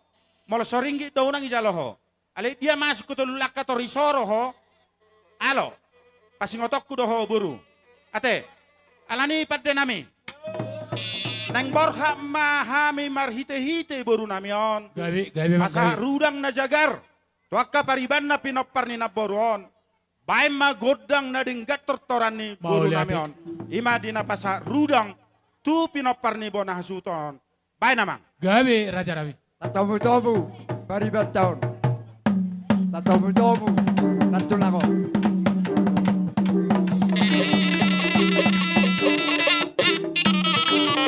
Molo soringgit do unang ijalo ho. Alai dia masuk ho tolu langka tor isoro ho. Alo. Pasingotonku do ho boru. Ate. Alani pande nami. Naeng borhat ma hami marhite-hite boru nami on. Gabe, gabe, pasahat rudang na jagar tu angka pariban na pinompar ni namboru on. Baen ma gondang na denggan tortoran ni boru nami on. I ma di na pasahat rudang tu pinompar ni bona hasuhuton. Baen amang. Gabe raja nami. Tatomu-tomu pariban taon. Tatomu-tomu na tulang on.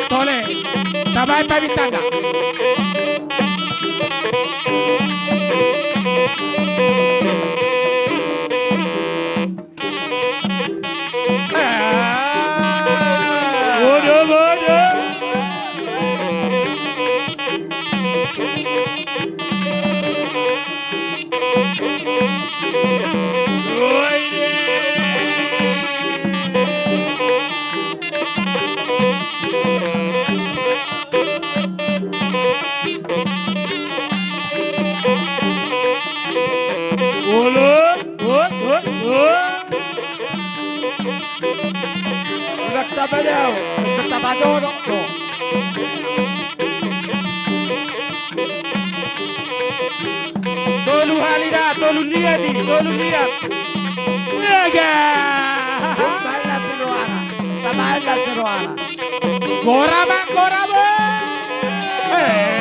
Tole, tabaen pamintanda. Bodo, bodo. Olo, olo, olo. Udah tabadau, tabadau, no. Tolu hali da, tolu liat i, tolu liat. Ega. Balas rohana, balas rohana. Gora ma, gora ma. Eh.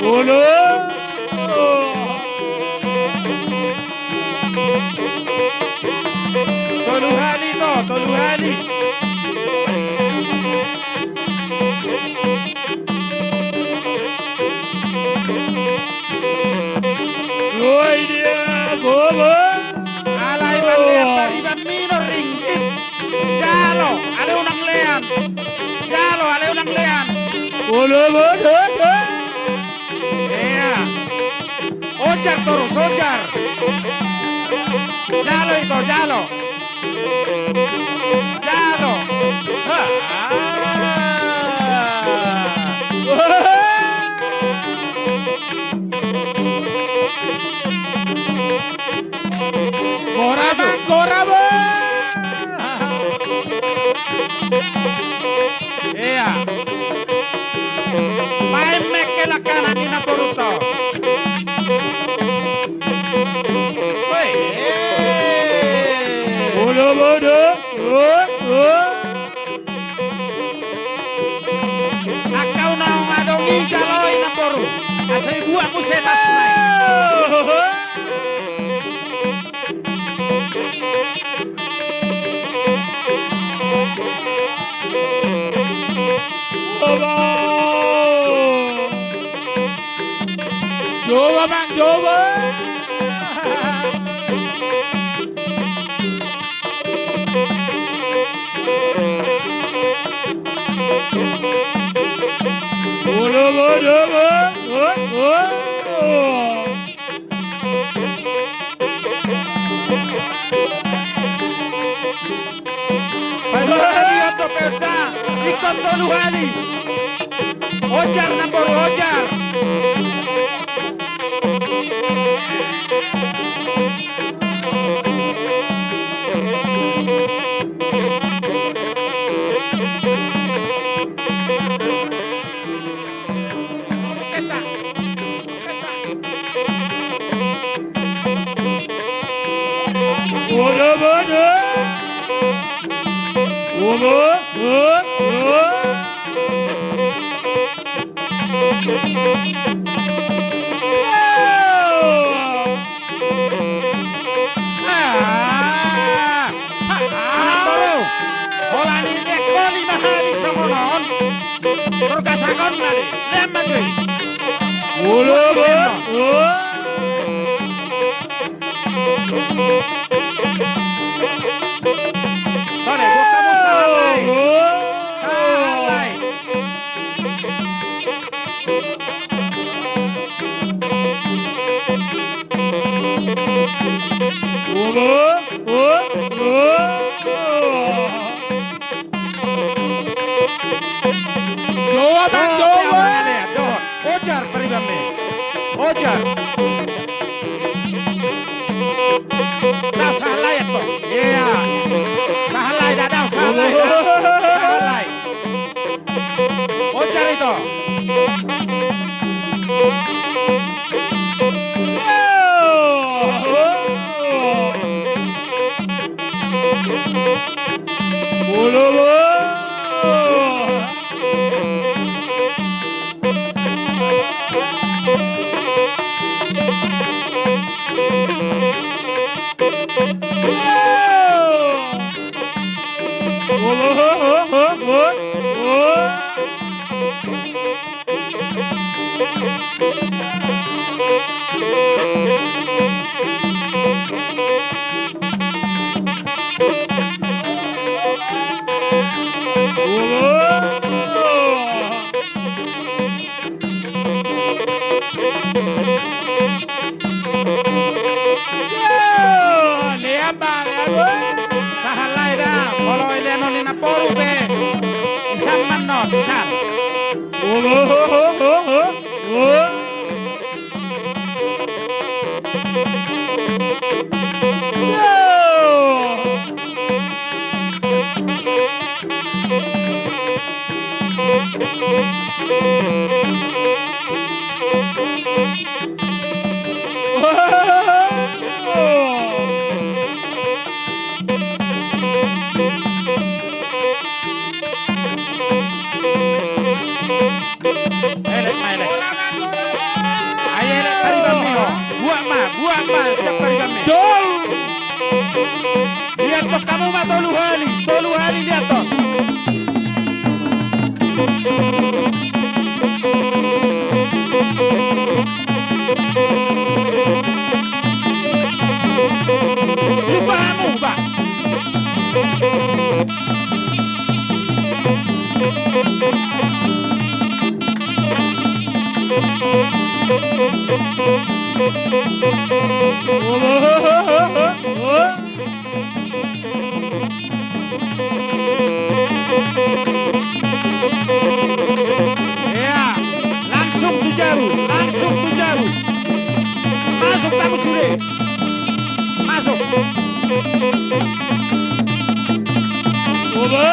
Olo. Tolu hali to, tolu hali. Oi dia, bobo. Alai malean pariban minor ringgit. Jalo, ale unang lean. Jalo, ale unang lean. Olo, olo, olo. Iya. Ojar torus, ojar. Jalo ito, jalo. Jalo. Ha. Gora ma, gora ma. Iya. Baen ma angka langkana ni namboru to. Woi. Olo, olo. Oh, oh. Angka unang adong i jalo i namboru. Asa ibuat muse tasna i. Jowo, Bang, jowo. Olo, olo, olo, olo. Paduahalion dope da, ingkon toluhali. Ojar namboru, ojar. Ah! Ha! Anak boru! Holan i dengkon lima hali songon on. Turgasagon nari. Lean ma jo i. Olo, olo. Jawa, Bang, Jawa. Ojar, paribanmi. Ojar. Dao sahalai, Anton. Iya. Sahalai, dao, sahalai, dao. Sahalai. Ojar, ito. Sahalai da, molo ilean on ni namboru pe. Isan ma annon, isan. Elek ma, elek. Ai elek paribanmi ho. Buat ma, buat ma sian paribanmi. Liathon hamu ma tolu hali, tolu hali liathon. Upa hamu, upa. Ia, langsung tu jabu, langsung tu jabu. Masuk hamu sude. Masuk. Oba.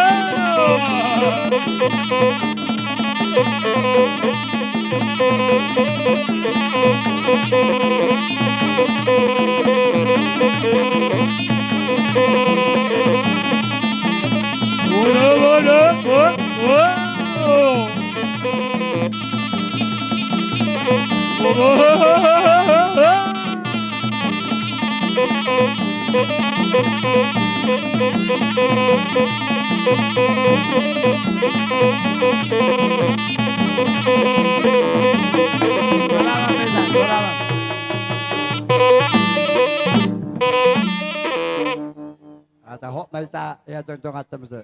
Asa hot ma hita, ia, tongtong atta muse.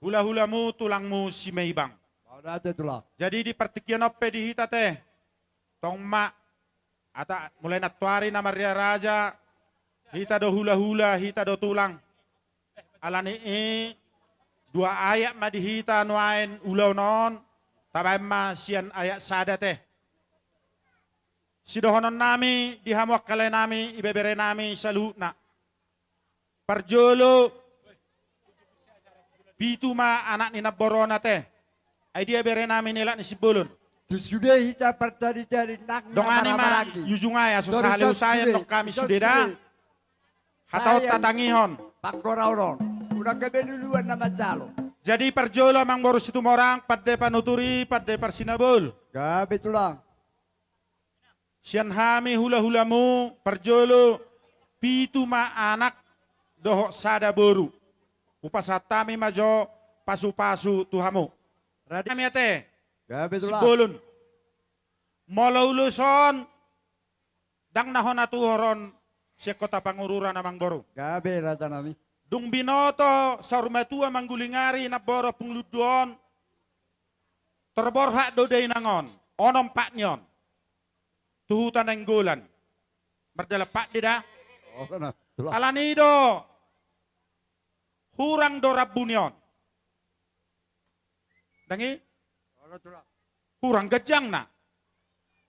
Hulahulamu, tulangmu Simeibang. Mauliate, Tulang. Jadi di partingkian on pe di hita te, tong ma, ata mulai nantoari na marria raja, hita do hulahula, hita do tulang. Alani i, dua ayat ma di hita nuaeng ulaon on, tabaen ma sian ayat sada te. Sidohononnami di hamu angka laenami, ibeberenami saluhutna. Parjolo, pitu ma anak ni namboruna te. Ai dia berenami Nelak ni Simbolon? Tu sude hita parjadi-jadi nang na marhahamaranggi. Dongani ma i ujung ai, asa sahali usaen nang hami sude da. Hata on tatangihon. Panggoraon on. Unang gabe luluan na manjalo. Jadi parjolo Amangboru Situmorang, pande panuturi, pande parsinabol. Gabe, Tulang. Sian hami hulahulamu, parjolo, pitu ma anak dohot sada boru. Hupasahat hami ma jo pasupasu tu hamu. Rade. Hami ate. Gabe, Tulang. Simbolon. Molo ulos on, ndang na hona tuhoron sian Kota Pangururan, Amangboru. Gabe, rajanami. Dung binoto saur matua manggulingari namboru Ompung Lundu on, tor borhat do dainang on, onom pat ni on, tu Huta Nainggolan. Mardalan pande da. Alani do hurang do rambu ni on. Ndang i? Hurang ganjangna.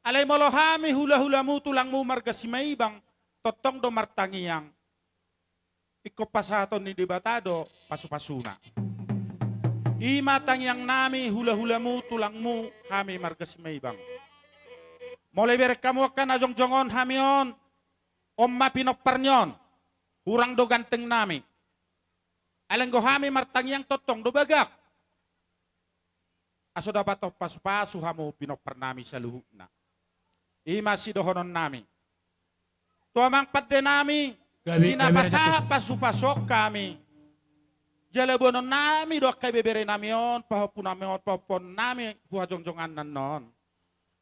Alai molo hami hulahulamu tulangmu marga Simaibang, tongtong do martangiang. Ingkon pasahaton ni Debata do pasupasuna. I ma tangiangnami hulahulamu tulangmu hami marga Simaibang. Molo ibereng hamu angka na jongjong on hami on, on ma pinompar ni on. Hurang do gantengnami. Alai anggo hami martangiang tongtong do bagak. Aso dapathon pasupasu hamu pinomparnami saluhutna. I ma sidohononnami tu amang pandenami, di na pasahat pasupasu on hami. Jala boanonnami do angka ibeberenami on, pahompunami on, pahompuonnami hu hajongjonganna on.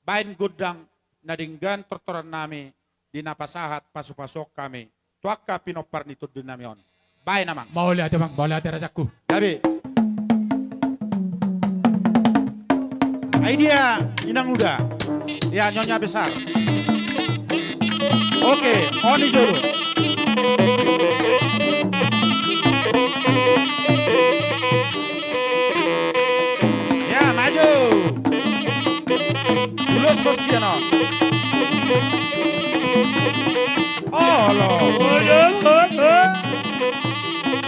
Baen gondang na denggan tortorannami di na pasahat pasupasu on hami tu angka pinompar ni tondinami on. Baen amang. Mauliate amang, mauliate rajaku. Gabe. Ai dia inang uda. Ya, nyonya besar. Oke, on i jolo. Ya, maju. Ulos sosial. Olo.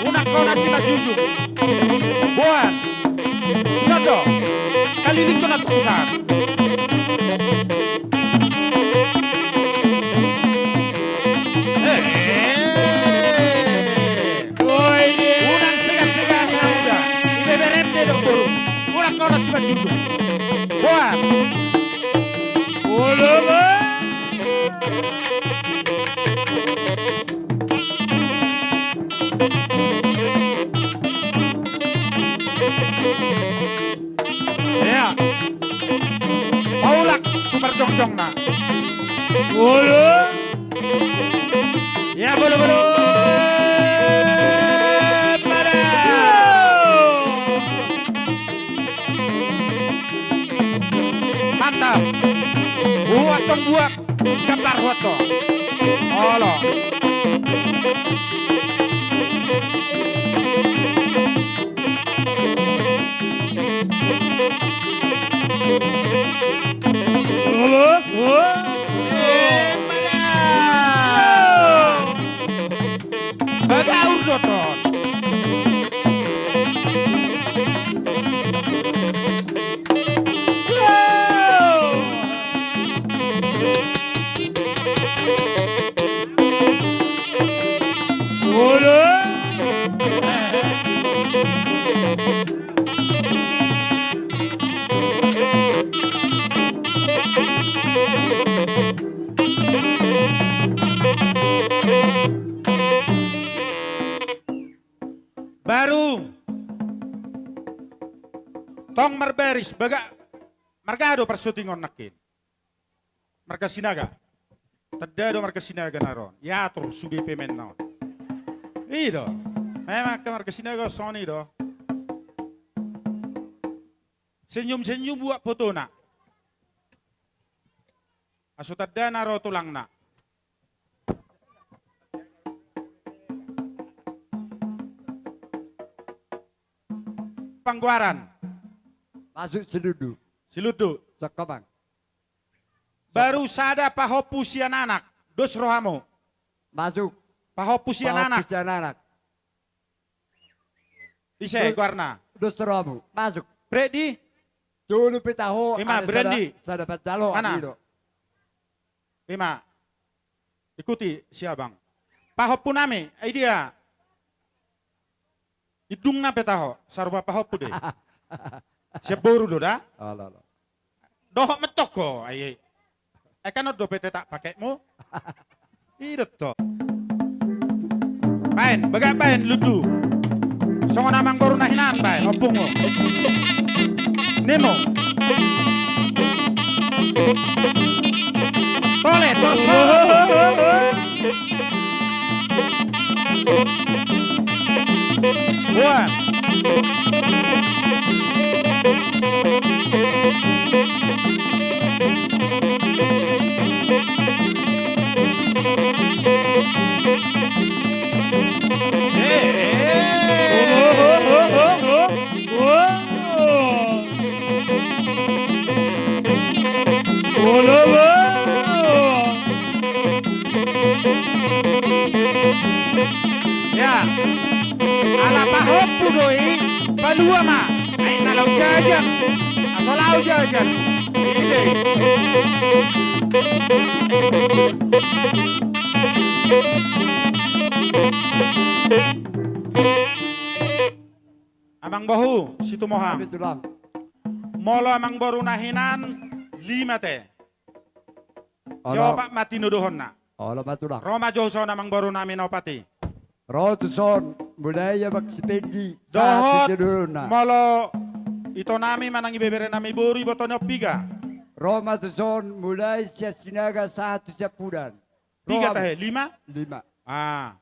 Unang kau nasi majuju. Boan. Sodo. Kali ini kau nak kusar. Eh. Unang sega-sega ni na uda. Ibeberem do boru. Unang kau nasi majuju. Boan. Ya. Paulak tu parjongjongna. Olo. Ya, bolo, bolo. Pada. Mantap. Buat tong buat. Gambar foto. Olo. Olo. Olo. Eh, mana? Bagaur do ton. Baru tong marbaris, bagak marga do parsotingon nangkin. Marga Sinaga. Tanda do marga Sinaga na ro on. Iatur sude pemainna on. I do. Memang angka marga Sinaga songon i do. Senyum-senyum buat fotona. Aso tanda na ro tulangna. Panggoaran. Masuk Silundu. Silundu. Sokobang. Baru sada pahompu sian anak. Dos rohamu. Masuk. Pahompu sian anak. Pahompu sian anak. Ise goarna? Dos rohamu. Masuk. Bredi. Jolo pe taho. Ima, Bredi. Sada, sada panjalo. Mana? Ima. Ikuti si abang. Pahompunami, ai dia. Indungna pe taho, sarupa pahompu do i. Sian boru do da? Olo, olo. Dohot mentok ho, ai, ai. Ai kan on dope tetak paketmu. I do tong. Baen, bagak baen, Lundu. Songon amangboruna hinan baen, ompungmu. Nemo. Tole, torso. Wah. Doi, palua ma. Ai na laho jajan. Asa laho jajan. Ide. Amang boru, situmohang. Molo amang boru na hinan, lima te. Olo. Siopat ma tinodohonna. Olo ma tulang. Ro ma jo tu son amang boru nami na opat i. Ro tu son, mulai amang Sipendi. Dohot, sahat tu tinodohonna. Molo ito nami manang ibebere nami boru, iboto ni on piga? Ro ma tu son, mulai sian Sinaga sahat tu Siampudan. Piga tahe, lima? Lima. Ah.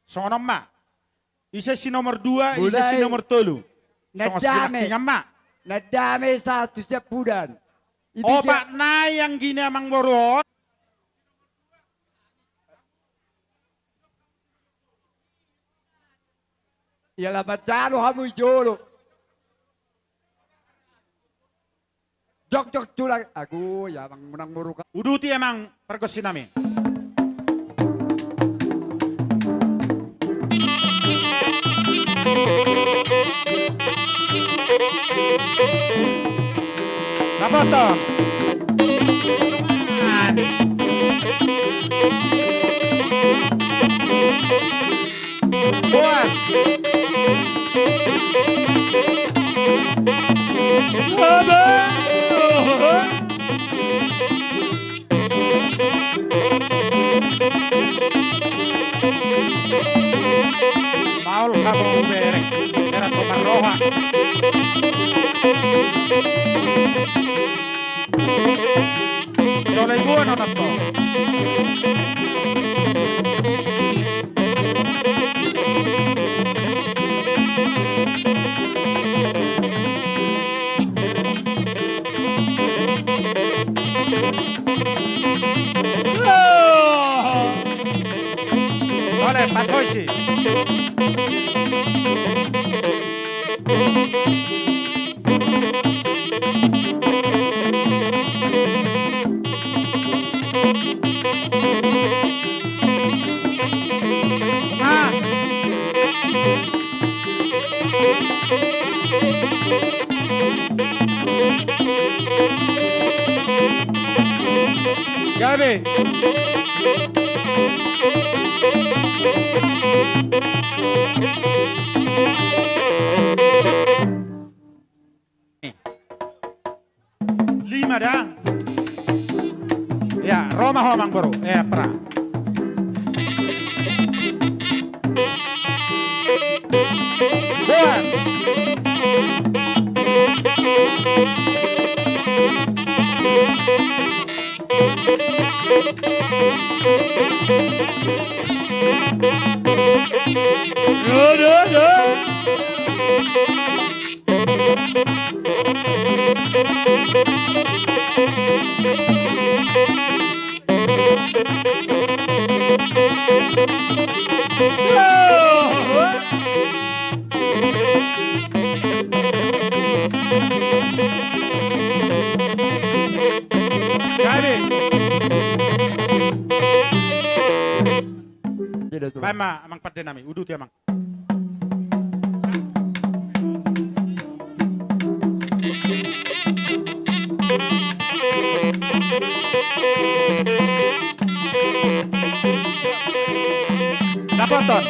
Songon on ma. Ise si nomor dua, ise si nomor tolu. Songon si Nandame. Nandame sahat tu Siampudan. Opat nai anggi ni amang boru on. Ia laho manjalo hamu i jolo. Jok, jok, tulang. Agu, ia amang menang muruka. Uduti amang pargonsi nami. Dapoton. Boas. Maol hamu bereng, era so marroha. Jolo i gua nonton to. Ole, pasoisi. Gabe. Lima da. Ya, ro ma ho amang boru. Eh, pra. Boan. Gabe. Baen ma amang pande nami, uduti amang. Dapoton.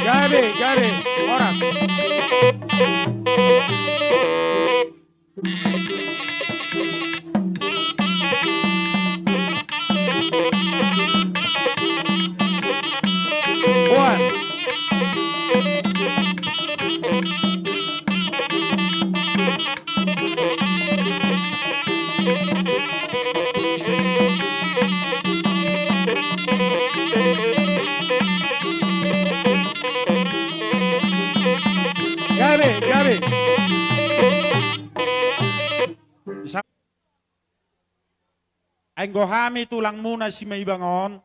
Gabe, gabe, horas. Boan. Gabe, gabe. Ai anggo hami tulangmuna Simaibang on,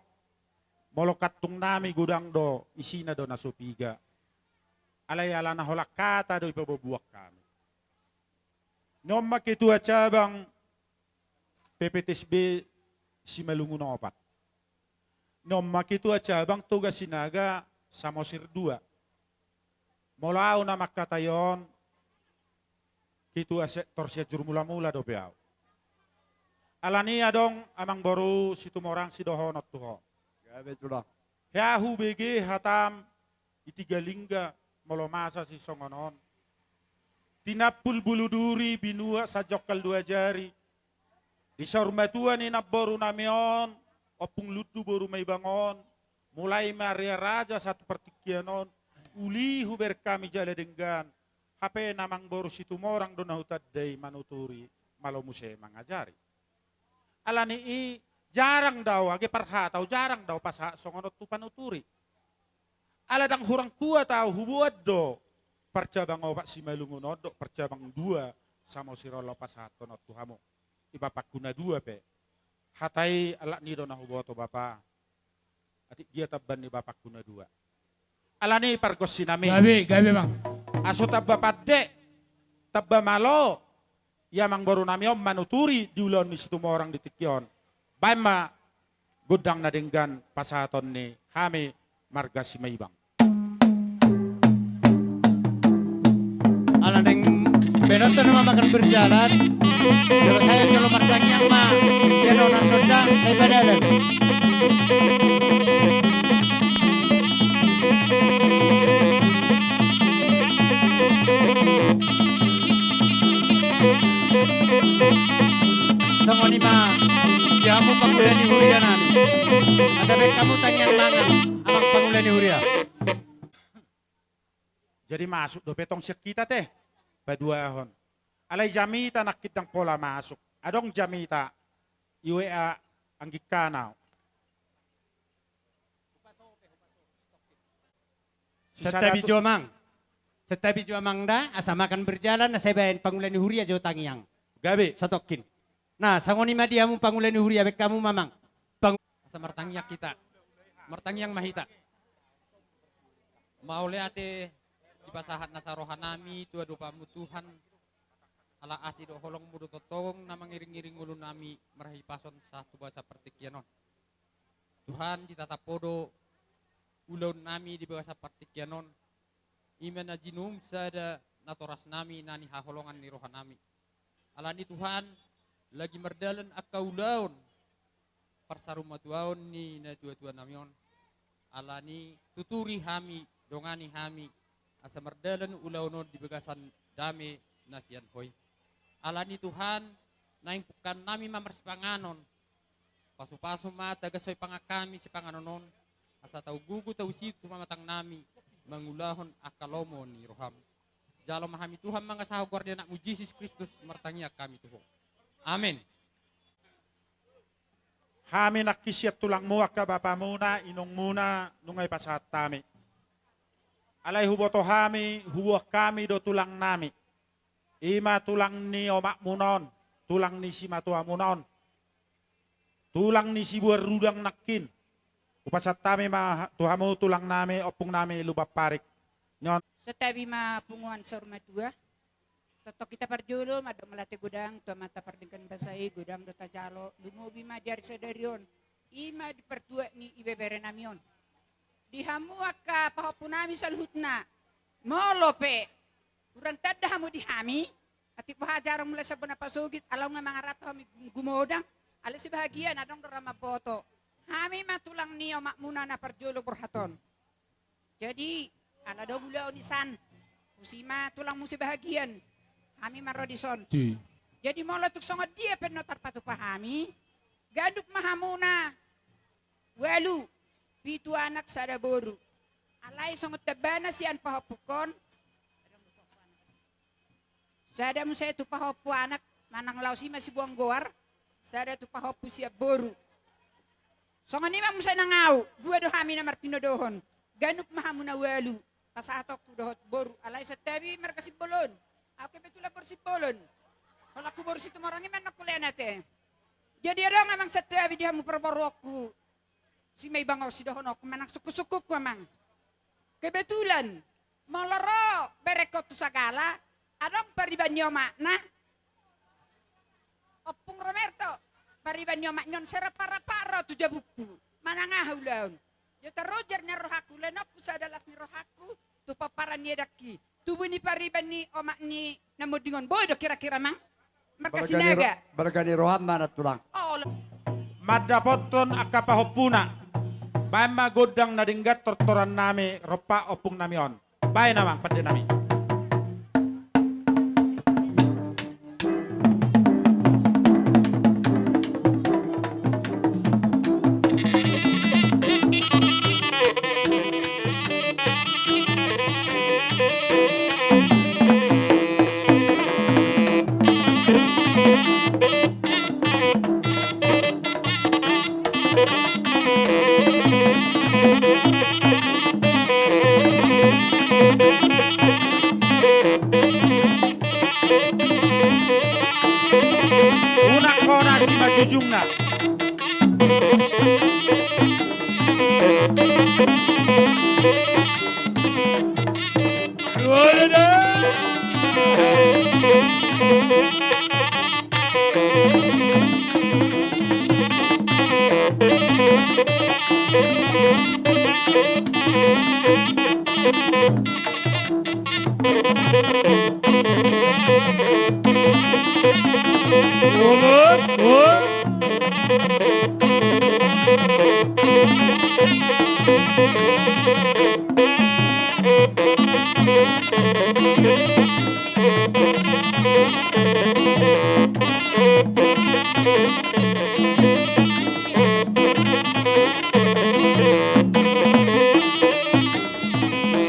molo kantungnami godang do, isina do na so piga. Alai ala na holan hata do ipaboaboan hami. Ni on ma ketua cabang P P T S B Simalungun opat. Ni on ma ketua cabang Toga Sinaga Samosir dua. Molo au na mangkatai on, ketua sektor Sianjur Mulamula dope au. Alani i adong amangboru Situmorang sidohonon tu ho. Gabe tulang. Hea hubege hatam i Tiga Lingga molo masa sisongon on. Tinampul bulu duri, binuat sajongkal dua jari. Di saur matua ni namborunami on, Ompung Lundu boru Maibang on, mulai ma rea raja sahat tu partingkian on, uli hubereng hami jala denggan, hape na amangboru Situmorang do na hutanda i manuturi, malo muse mangajari. Alani i jarang do au, age parhata au jarang do au pasahat songon on tu panuturi. Ala ndang hurang kuat au, huboan do parcabang opat Simalungun on dohot parcabang dua Samosir on laho pasahathon on tu hamu. I bapakku na dua pe. Hata i alak ni do na huboto bapa. Atik dia tamba ni bapakku na dua. Alani i pargonsinami. Gabe, gabe, Bang. Aso tamba pande, tamba malo, ia amangborunami on manuturi di ulaon ni Situmorang di tingki on. Baen ma gondang na denggan pasahaton ni hami marga Simaibang. Ala naeng baenonta nama makan berjalan. Jolo sai jolo martangiang ma. Sian onan nonda sai padalan. Songon i ma di hamu pangula ni huria nami. Asa baen hamu tangiang mangan, amang pangula ni huria. Jadi masuk dope tong sian hita te. Paduahon. Alai jamita nangkin ndang pola masuk. Adong jamita i W A anggingkana. Santabi jo amang. Santabi jo amang da, asa makan berjalan, asa baen pangula ni huria jo tangiang. Gabe. Satongkin. Nah, songon i ma di hamu pangula ni huria, baen hamu ma amang. Pang- Asa martangiang hita. Martangiang ma hita. Mauliate dipasahat nasa rohanami tu adopanmu Tuhan. Ala asi dohot holongmu do tongtong na mangiringiring ngolunami marhahipason sahat tu bagasan partingkian on. Tuhan, ditatap Ho do ulaonnami di bagasan partingkian on. I ma na jinum sada natorasnami na nihaholongan ni rohanami. Alani Tuhan, lagi mardalan angka ulaon parsarumatuaon ni natuatuanami on. Alani tuturi hami, dongani hami, asa mardalan ulaon on di bagasan dame na sian Ho i. Alani Tuhan, naeng pungkaonnami ma marsipanganon. Pasupasu ma tagas Ho i pangan hami sipanganon on, asa tau gugu tau situ pamatangnami mangulahon angka lomo ni roham. Jalo ma hami Tuhan mangasahon goar ni Anakmu Jesus Kristus, martangiang hami tu Ho. Amen. Hami nangkin sian tulangmu, angka bapamuna, inongmuna, nunga dipasahat hami. Alai huboto hami, huboan hami do tulangnami. I ma tulang ni omakmuna on, tulang ni simatuamuna on. Tulang ni siboan rudang nangkin. Hupasahat hami ma tu hamu tulangnami, ompungnami Lumban Parik. Ni on. Santabi ma punguan saur matua. Tongtong hita parjolo mandok mauliate godang tu Amanta Pardenggan Basa i, godang do tajalo, lumobi ma di ari sadari on. I ma di partuat ni ibeberenami on. Di hamu angka pahompunami saluhutna. Molo pe hurang tanda hamu di hami, atik boha jarang mulai sian bona pasogit, ala nunga mangaranto hami gumodang, alai sibahagian adong do ra mamboto. Hami ma tulang ni omakmuna na parjolo borhat on. Jadi, ala do ulaon i san, tusi ma tulangmu sibahagian, hami ma ro dison. Jadi molo tung songon dia pe na tarpatupa hami, ganup ma hamuna ualu, pitu anak sada boru. Alai songon tambana sian pahompungkon, sada muse tu pahompu anak, manang laos i ma siboan goar, sada tu pahompu sian boru. Songon i ma muse nang au, dua do hami na martinodohon. Ganup ma hamuna ualu, pasahatonku dohot boru, alai santabi marga Simbolon. Au kebetulan boru Simbolon. Holan huboru Situmorang i ma na hulehon ate. Jadi adong amang santabi di hamu parboruonku, si Maibang on, sidohononku manang sungkunsungkunku amang. Kebetulan molo ro berengkon tu Sagala, adong pariban ni omakna Ompung Romerto, pariban ni omakna on, sai rap-rap ro tu jabungku manang aha ulaon. Ia tarujar na rohangku, lenonku sada las ni rohangku tu pomparan ni edangki, tubu ni pariban ni omak ni na monding on. Boi do kira-kira amang? Marga Sinaga. Marga ni roham ma na tulang. Mandapothon angka pahompuna, baen ma gondang na denggan tortorannami rompak ompungnami on. Baen amang pandenami. Unang hona simanjujungna.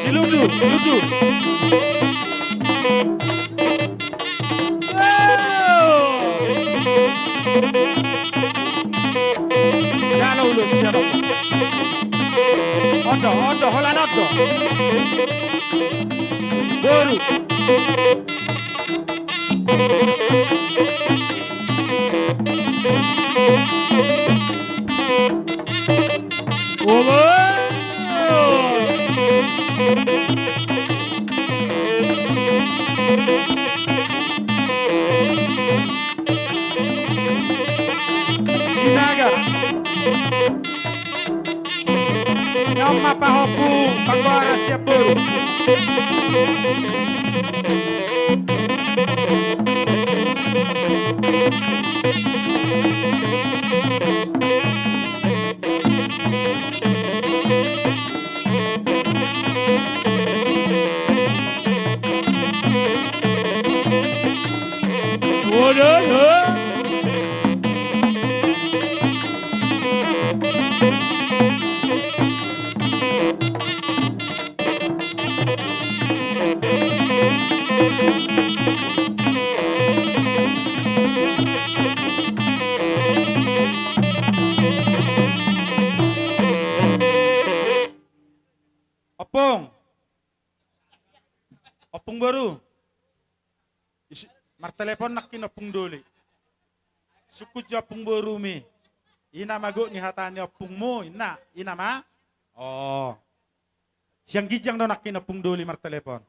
Si Lundu, Lundu. Jalo ulos, jalo. On do, on do, holan on do. Boru. Sinaga. Nyaman pahompu panggoaran siap boru. Ompung. Ompung boru. Isi, martelepon nangkin ompung doli. Sungkun jo ompung borumi. Ina ma gok ni hata ni ompungmu, ina, ina ma. Oh. Sian ginjang do nangkin ompung doli martelepon.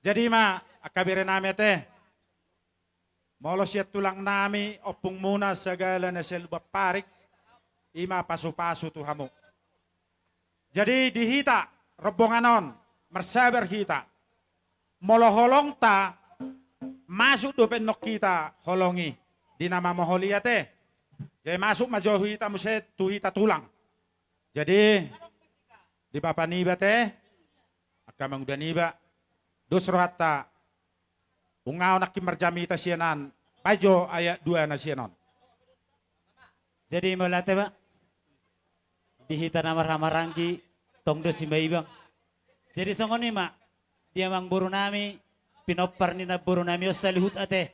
Jadi ma, angka berenami ate. Molo sian tulangnami, ompungmuna Sagala na Sialuban Parik, i ma pasupasu tu hamu. Jadi di hita, rombongan on, marsabar hita. Molo holongta, masuk dope annon hita holong i, di na mamoholi ate. Jadi masuk ma jo hita muse tu hita tulang. Jadi, di bapa niba ate, angka manguda niba, dos rohanta, unang ahu nangkin marjamita sian an, baen jo ayat dua na sian on. Jadi mauliate ma, di hita na marhahamaranggi, tong do si Maibang. Jadi songon i ma, di amangborunami, pinompar ni namborunami on saluhut ate.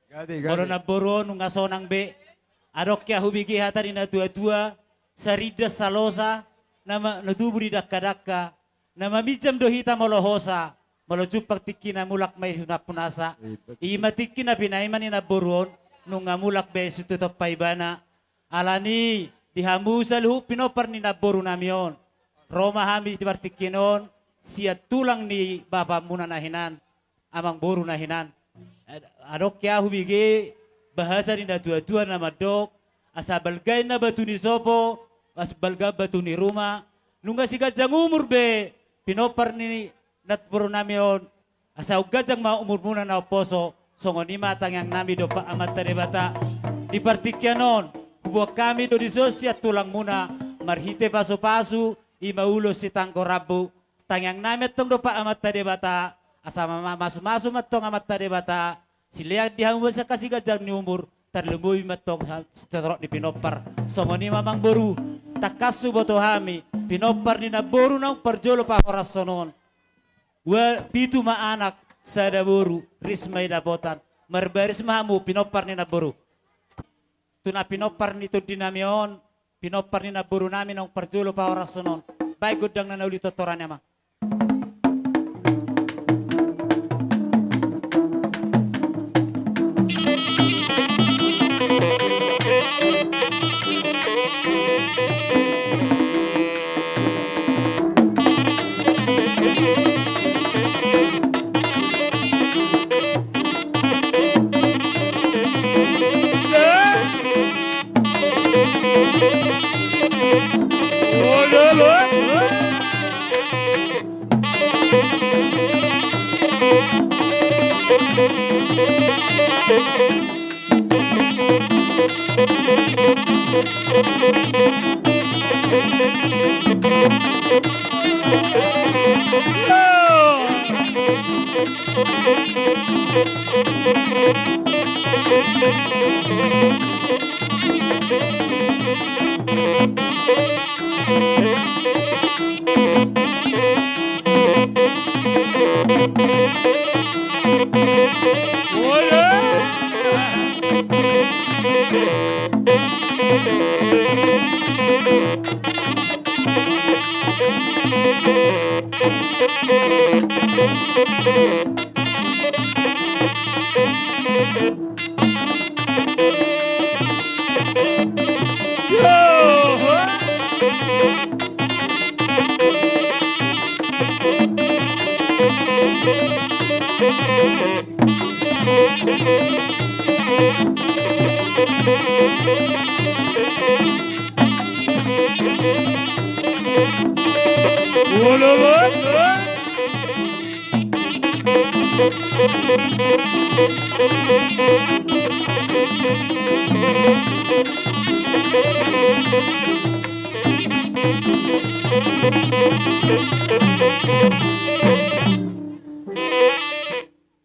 Gabe, gabe. Molo namboru on nunga sonang be, adong hea hubege hata ni natuatua, sarindan salosa, na ma-, na tubu di dangkadangka, na maminjam do hita molo hosa, molo jumpang tingkina mulak ma i tu nampuna sa. I ma tingki na pinaima ni namboru on, nunga mulak be situtompa ibana. Alani i di hamu saluhut pinompar ni namboru nami on, ro ma hami di partingkian on sian tulang ni bapamuna na hinan, amangboru na hinan. Ad-, adong ke ahu bege bahasa ni natuatua na mandok, asa balga inna batu ni sopo, asa balga batu ni ruma. Nunga siganjang umur be pinompar ni namboru nami on, asa umganjang ma umurmuna na umposo. Songon i ma tangiang nami dompak Amanta Debata. Di partingkian on huboan hami do dison sian tulangmuna marhite pasupasu, i ma ulos sitanggo rambu. Tangiang nami antong dompak Amanta Debata, asa ma-, ma-, masumasu ma antong Amanta Debata, silean di hamu ma sian hasiganjangan ni umur, tarlumobi ma antong ha-, sitorop ni pinompar. Songon i ma amangboru, tangkas huboto hami pinompar ni namboru naung parjolo pahorashon on. Ua pitu ma anak, sada boru, ris ma i dapotan. Marbaris ma hamu pinompar ni namboru. Tu na pinompar ni tondi nami on, pinompar ni namboru nami naung parjolo pahorashon on. Baen gondang na uli tortoran i, amang.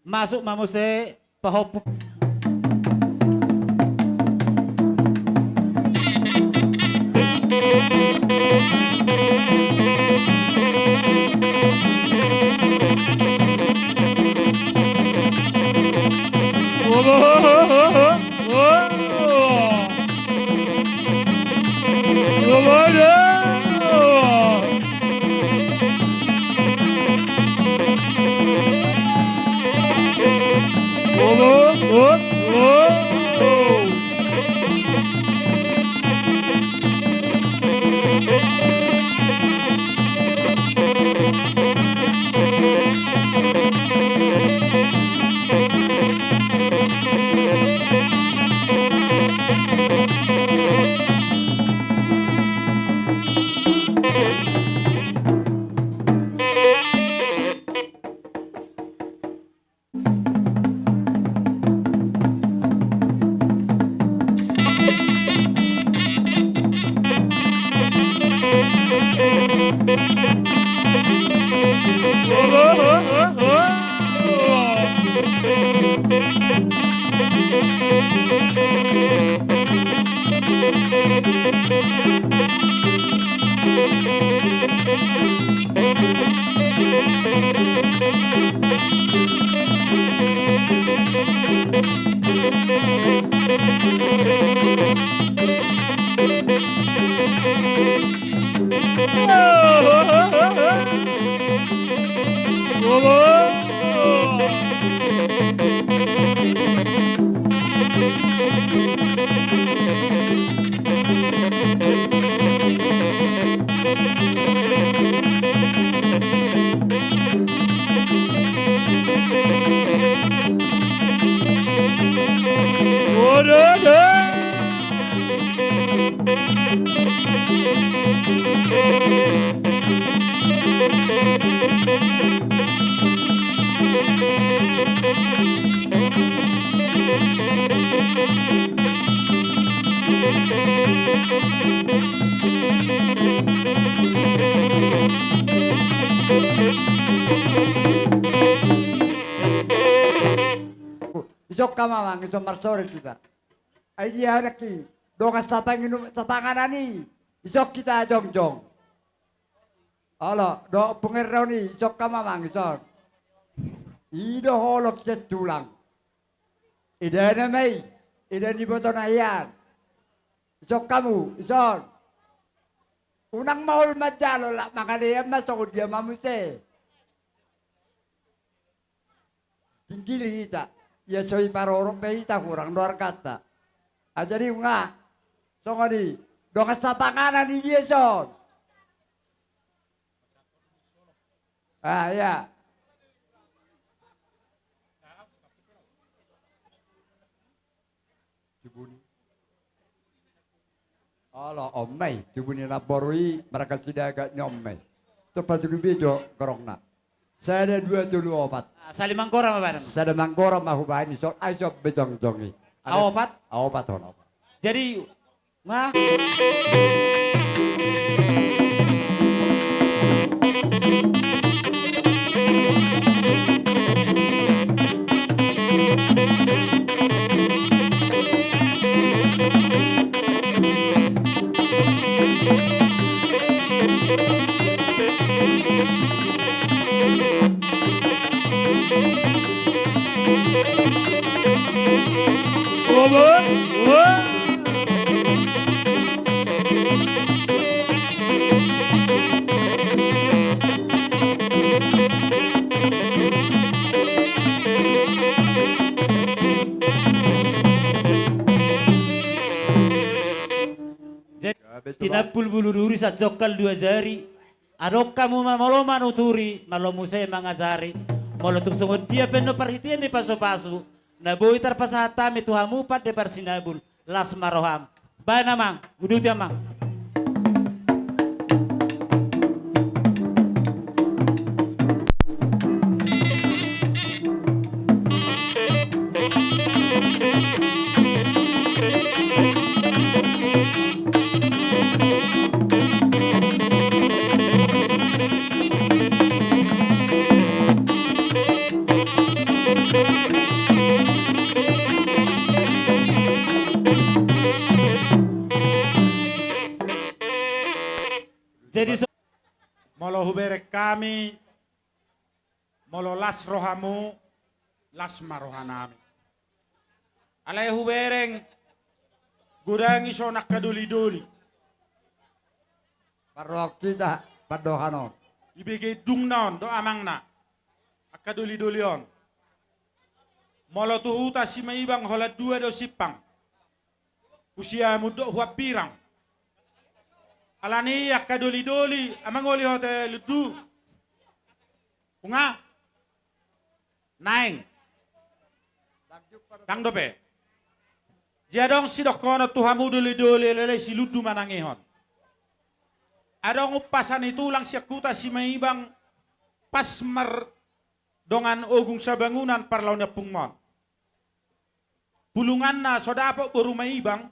Masuk ma muse pahompu. Ison ma amang, ison marsoring hita. Ai dia nangkin dongan sapanginuman sapanganan i, ison hita jongjong. Olo, dohot Ompung Erra on i, ison ma amang, ison. I do holong sian tulang. Edana ma i, eda ni ibotona hian. Ison hamu, ison. Unang maol manjalo, lak mangalean ma songon dia ma muse. Tinggil hita, ia so diparorot pe hita hurang do arganta. Ah, jadi unang, songon i, dongan sapanganan i dia ison. Ah, ia. Tubu ni. Olo, on ma i, tubu ni namboru i, marga Sidaga ni on ma i. Tong patudu be jo gorongna. Sada, dua, tolu, opat. Ah, salim manggora ma badan. Sada manggora ma hubaen ison, ai ison be jongjong i. Au opat? Au opat on, opat. Jadi, ma. Jadi, tinampul bulu duri, sasongkal dua jari. Adong hamu ma molo manuturi, malo muse mangajari. Molo tung songon dia pe annon parhitean ni pasupasu na boi tarpasahat hami tu hamu pande parsinabul, las ma roham. Baen amang, uduti amang. Jadi so- Molo hubereng hami, molo las rohamu, las ma rohanami. Alai hubereng, godang ison angka dolidoli. Parrohahon hita pandohan on. Ibege indungna on dohot amangna angka dolidoli on. Molo tu huta Simaibang holan dua do simpang. Hu Siamun dohot hu Ambirang. Alani i angka dolidoli, amang, olo hot, eh, Lundu. Unang. Naeng. Ndang dope. Jadi adong sidohonon tu hamu dolidoli, leleng si Lundu manangihon. Adong umpasa ni tulang sian huta Simaibang pas mardongan ogung sabangunan parlao ni ompungmon. Bulunganna so dapot boru Maibang,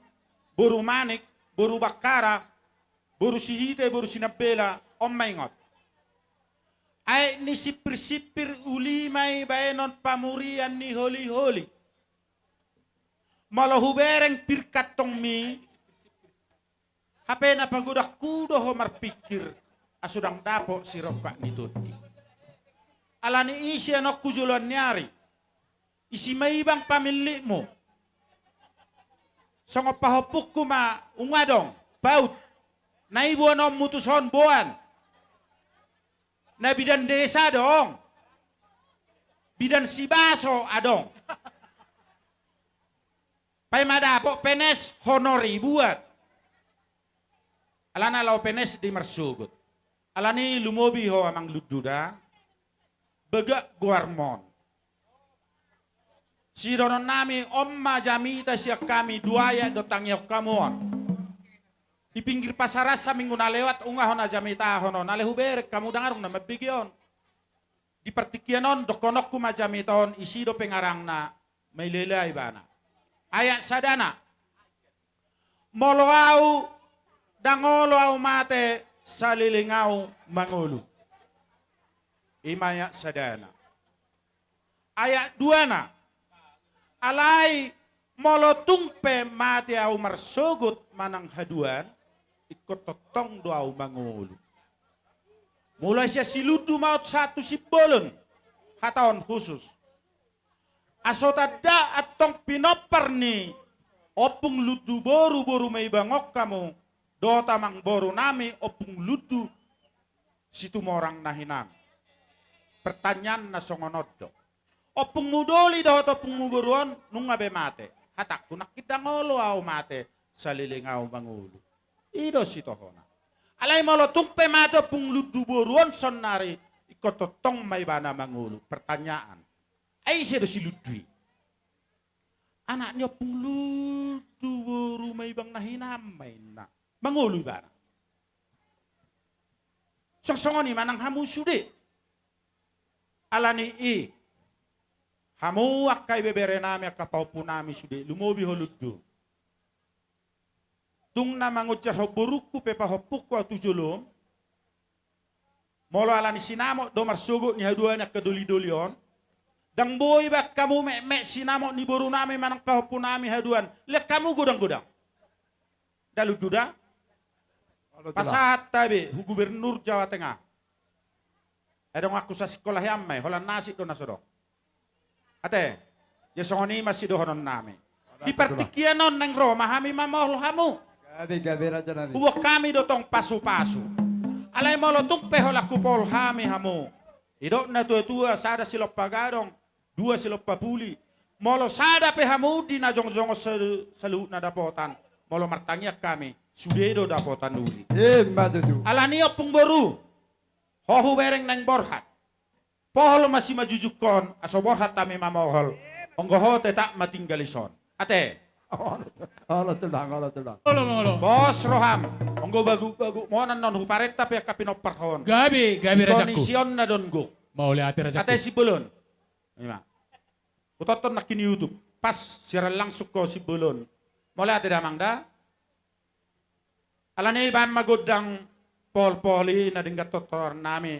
boru Manik, boru Bakkara, boru Sihite, boru Sinambela, on ma ingot. Aek ni simpir-simpir uli ma i baenon pamurian ni holi-holi. Molo hubereng pir kantongmi, hape na pagodangku do ho marpingkir, asa ndang dapot sirongkap ni tondi. Alani i sian on tu joloan ni ari, i Simaibang pamillikmu. Songon pahompungku ma, unang adong paut na i boanonmu tuson, boan. Na bidan desa adong. Bidan sibaso adong. Paima dapot penes honor i buat. Alana laho penes do i marsogot. Alani lumobi ho amang lundu da. Bagak goarmon. Sidohonon nami on ma jamita sian hami dua ayat do tangihon hamu on. Di pinggir pasaran saminggu na lewat nunga hona jamitahon on, alai hubereng hamu ndang adong na mambege on. Di partingkian on dohononku ma jamita on, isi do pe ngarangna, mailaila ibana. Ayat sadana. Molo ahu, ndang olo ahu mate saleleng ahu mangolu. I ma ayat sadana. Ayat duana. Alai molo tung pe mate ahu marsogot manang haduan, ingkon tongtong do ahu mangolu. Mulai sian si lundu ma on sahat tu simbolon, hata on khusus. Aso tanda antong pinompar ni Ompung Lundu Boru, boru Maibang on hamu, dohot amang boru nami Ompung Lundu Situmorang na hinan. Pertanyaanna songon on do. Ompungmu doli dohot ompungmu boru on nunga be mate. Hatangku nangkin ndang olo ahu mate saleleng ahu mangolu. I do sitohona. Alai molo tung pe mate Ompung Lundu Boru on saonari, ingkon tongtong ma ibana mangolu. Pertanyaan. Ai ise do si Lundu i? Anak ni Ompung Lundu Boru Maibang na hinan ma inna. Mangolu ibana. Songon i ma nang hamu sude. Alani i, hamu angka ibebere nami, angka pahompu nami sude, lumobi ho Lundu. Tung na mangonjar ho borungku pe pahompungku ahu tu jolom. Molo alani sinamot do marsogot ni haduan ni angka dolidoli on, ndang boi baen hamu metmet sinamot ni boru nami manang pahompu nami haduan. Lean hamu godang-godang. Nda Lundu da? Pasahat tabe hu Gubernur Jawa Tengah. Ai donganku sasikola hian ma i, holan na asing do na so dong. Ate, ia songon i ma sidohonon nami. Di partingkian on naeng ro ma hami mamohol hamu. Gabe, gabe, raja nami. Huboan hami do tong pasu-pasu. Alai molo tung pe holan hupohol hami hamu. Didok na tua-tua, sada silompa gadong, dua silompa puli. Molo sada pe hamu di na jongjong on sa-, saluhutna dapotan. Molo martangiang hami, sude do dapotan uli. Ima tutu. Alani i Ompung Boru, ho hubereng naeng borhat. Pohol ma simanjujungkon, aso borhat hami mamohol. Anggo ho tetap ma tinggal dison. Ate. Olo tulang, olo tulang. Olo, olo. Pos roham. Anggo baguk-baguk mona annon huparenta pe angka pinomparhon. Gabe, gabe rajaku. Kondisi on na don gok. Mauliate rajaku. Ate Simbolon. Ima. Hutonton nangkin YouTube. Pas siaran langsung ho Simbolon. Mauliate damang da. Alani i baen ma gondang pohol-pohol i na denggan tontonan nami,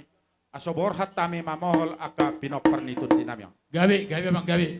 aso borhat hami mamohol angka pinompar ni tondi nami on. Gabe, gabe amang, gabe.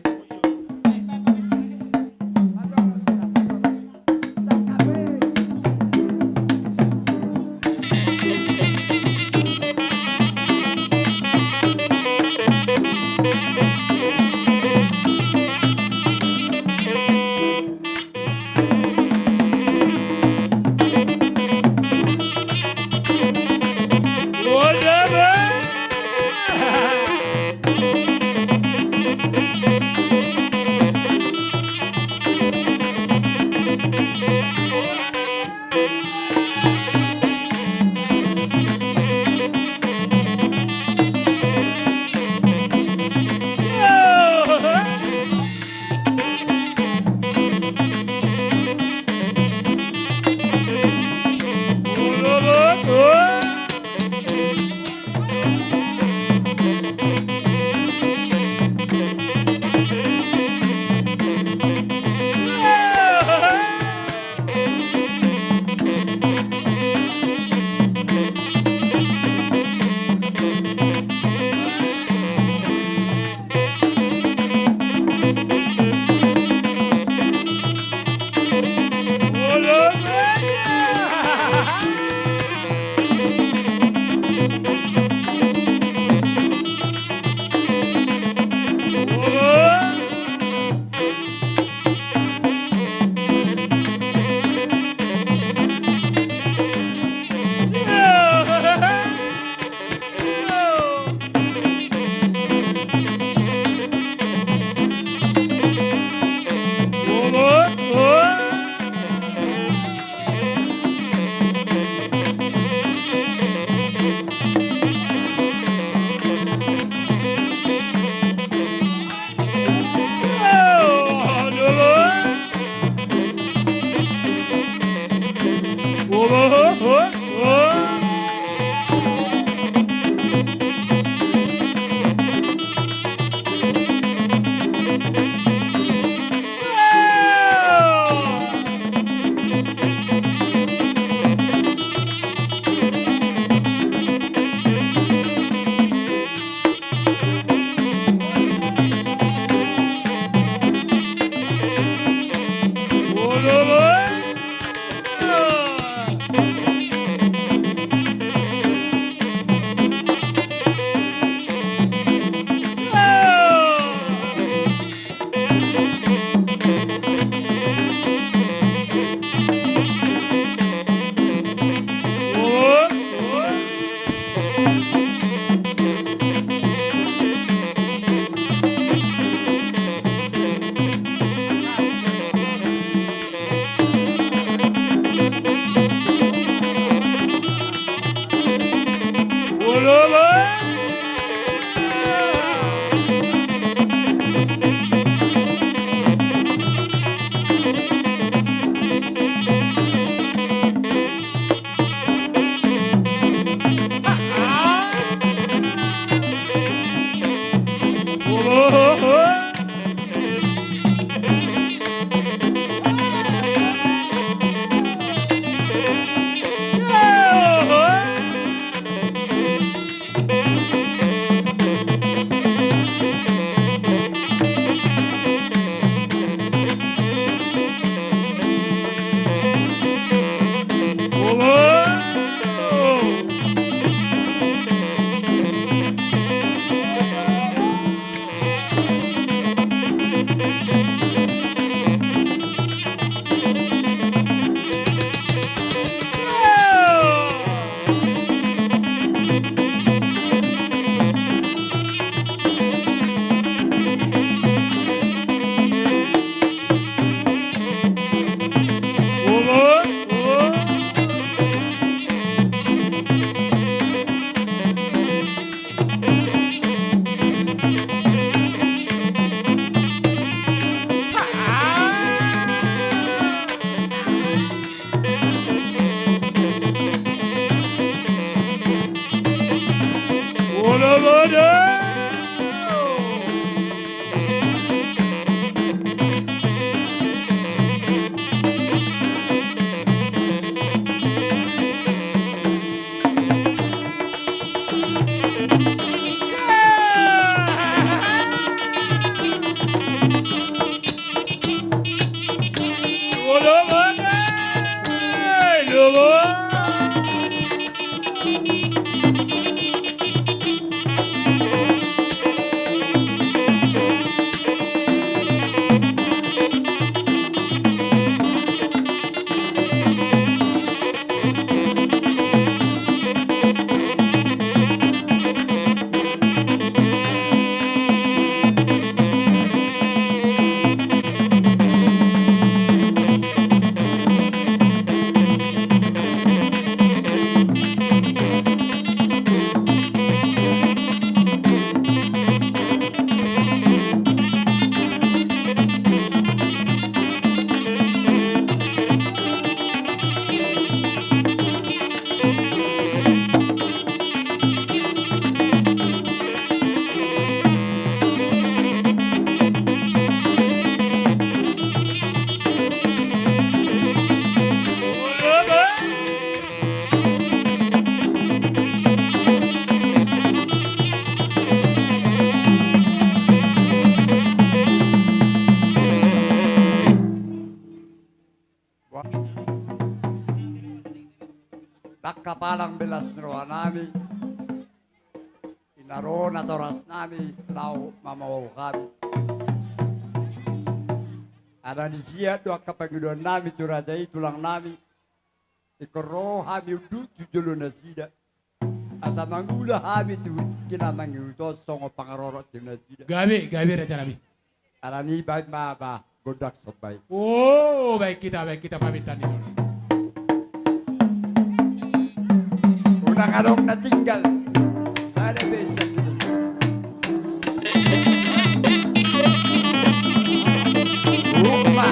Ndang hapalang be las ni roha nami, di na ro natoras nami laho mamaol hami. Ala ni sian do angka pangidoan nami tu raja i tulang nami, ingkon ro hami unduk tu jolo nasida, asa mangula hami tu tingki na mangihut on songon pangarorot tu nasida. Gabe, gabe raja nami. Ala ni baen ma ba gondang somba i. O, baen hita, baen hita pamintaan ni tona. Unang adong na tinggal. Sada be sian hita. Upa.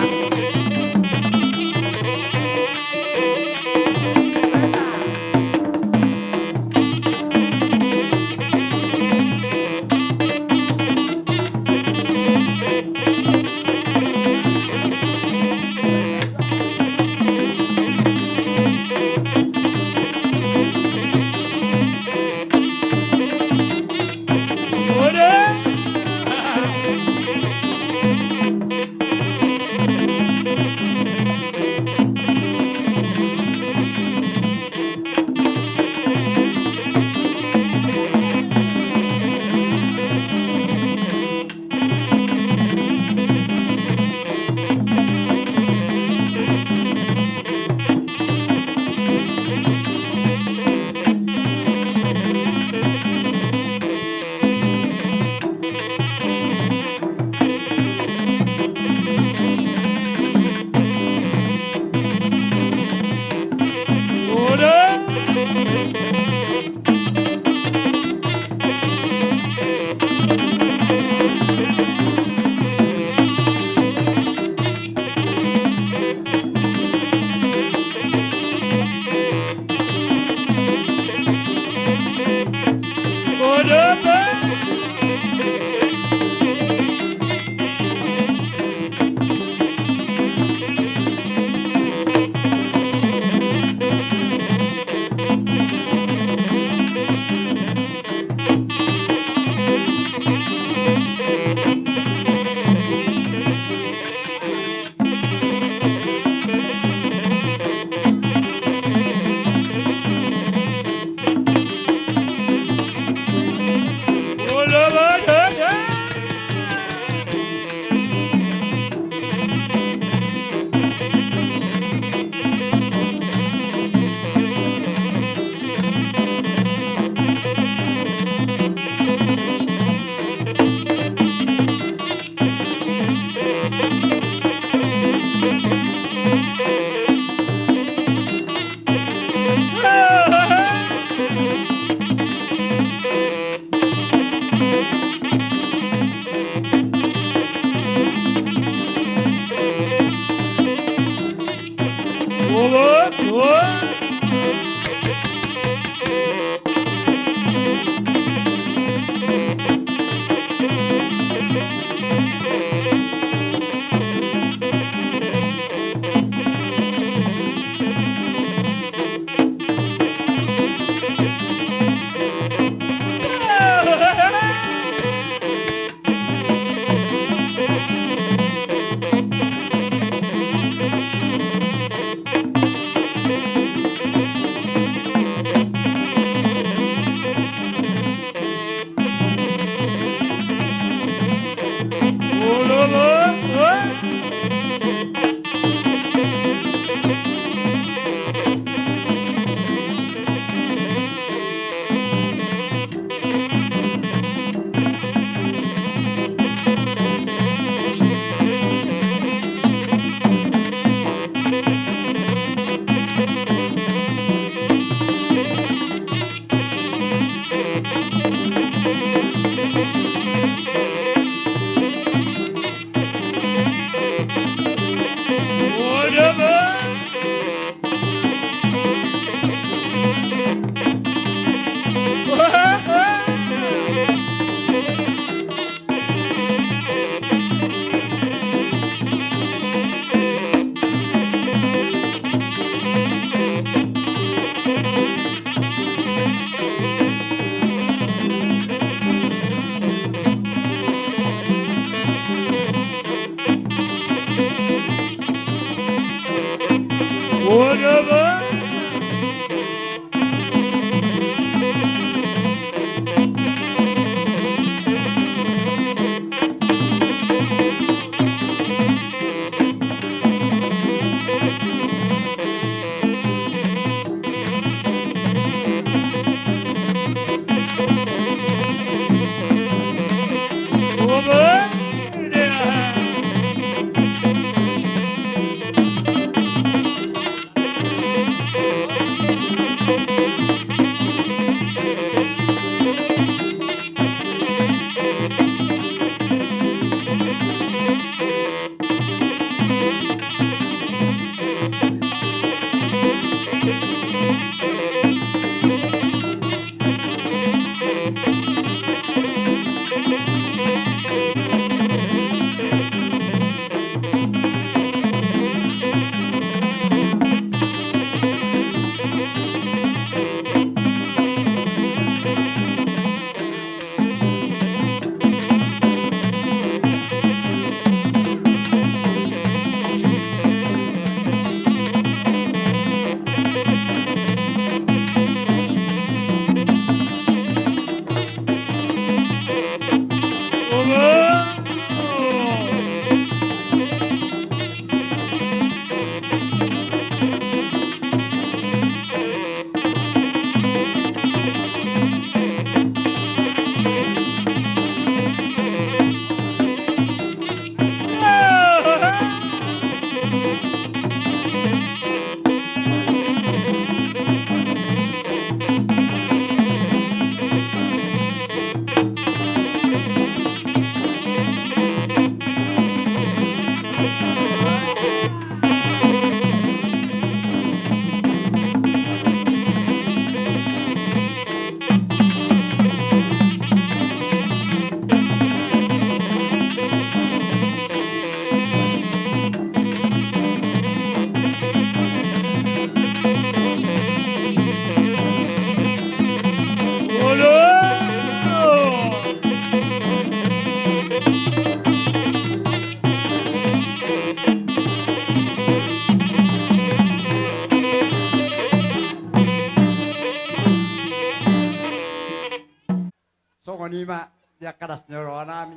Songon i ma di angka las ni roha nami.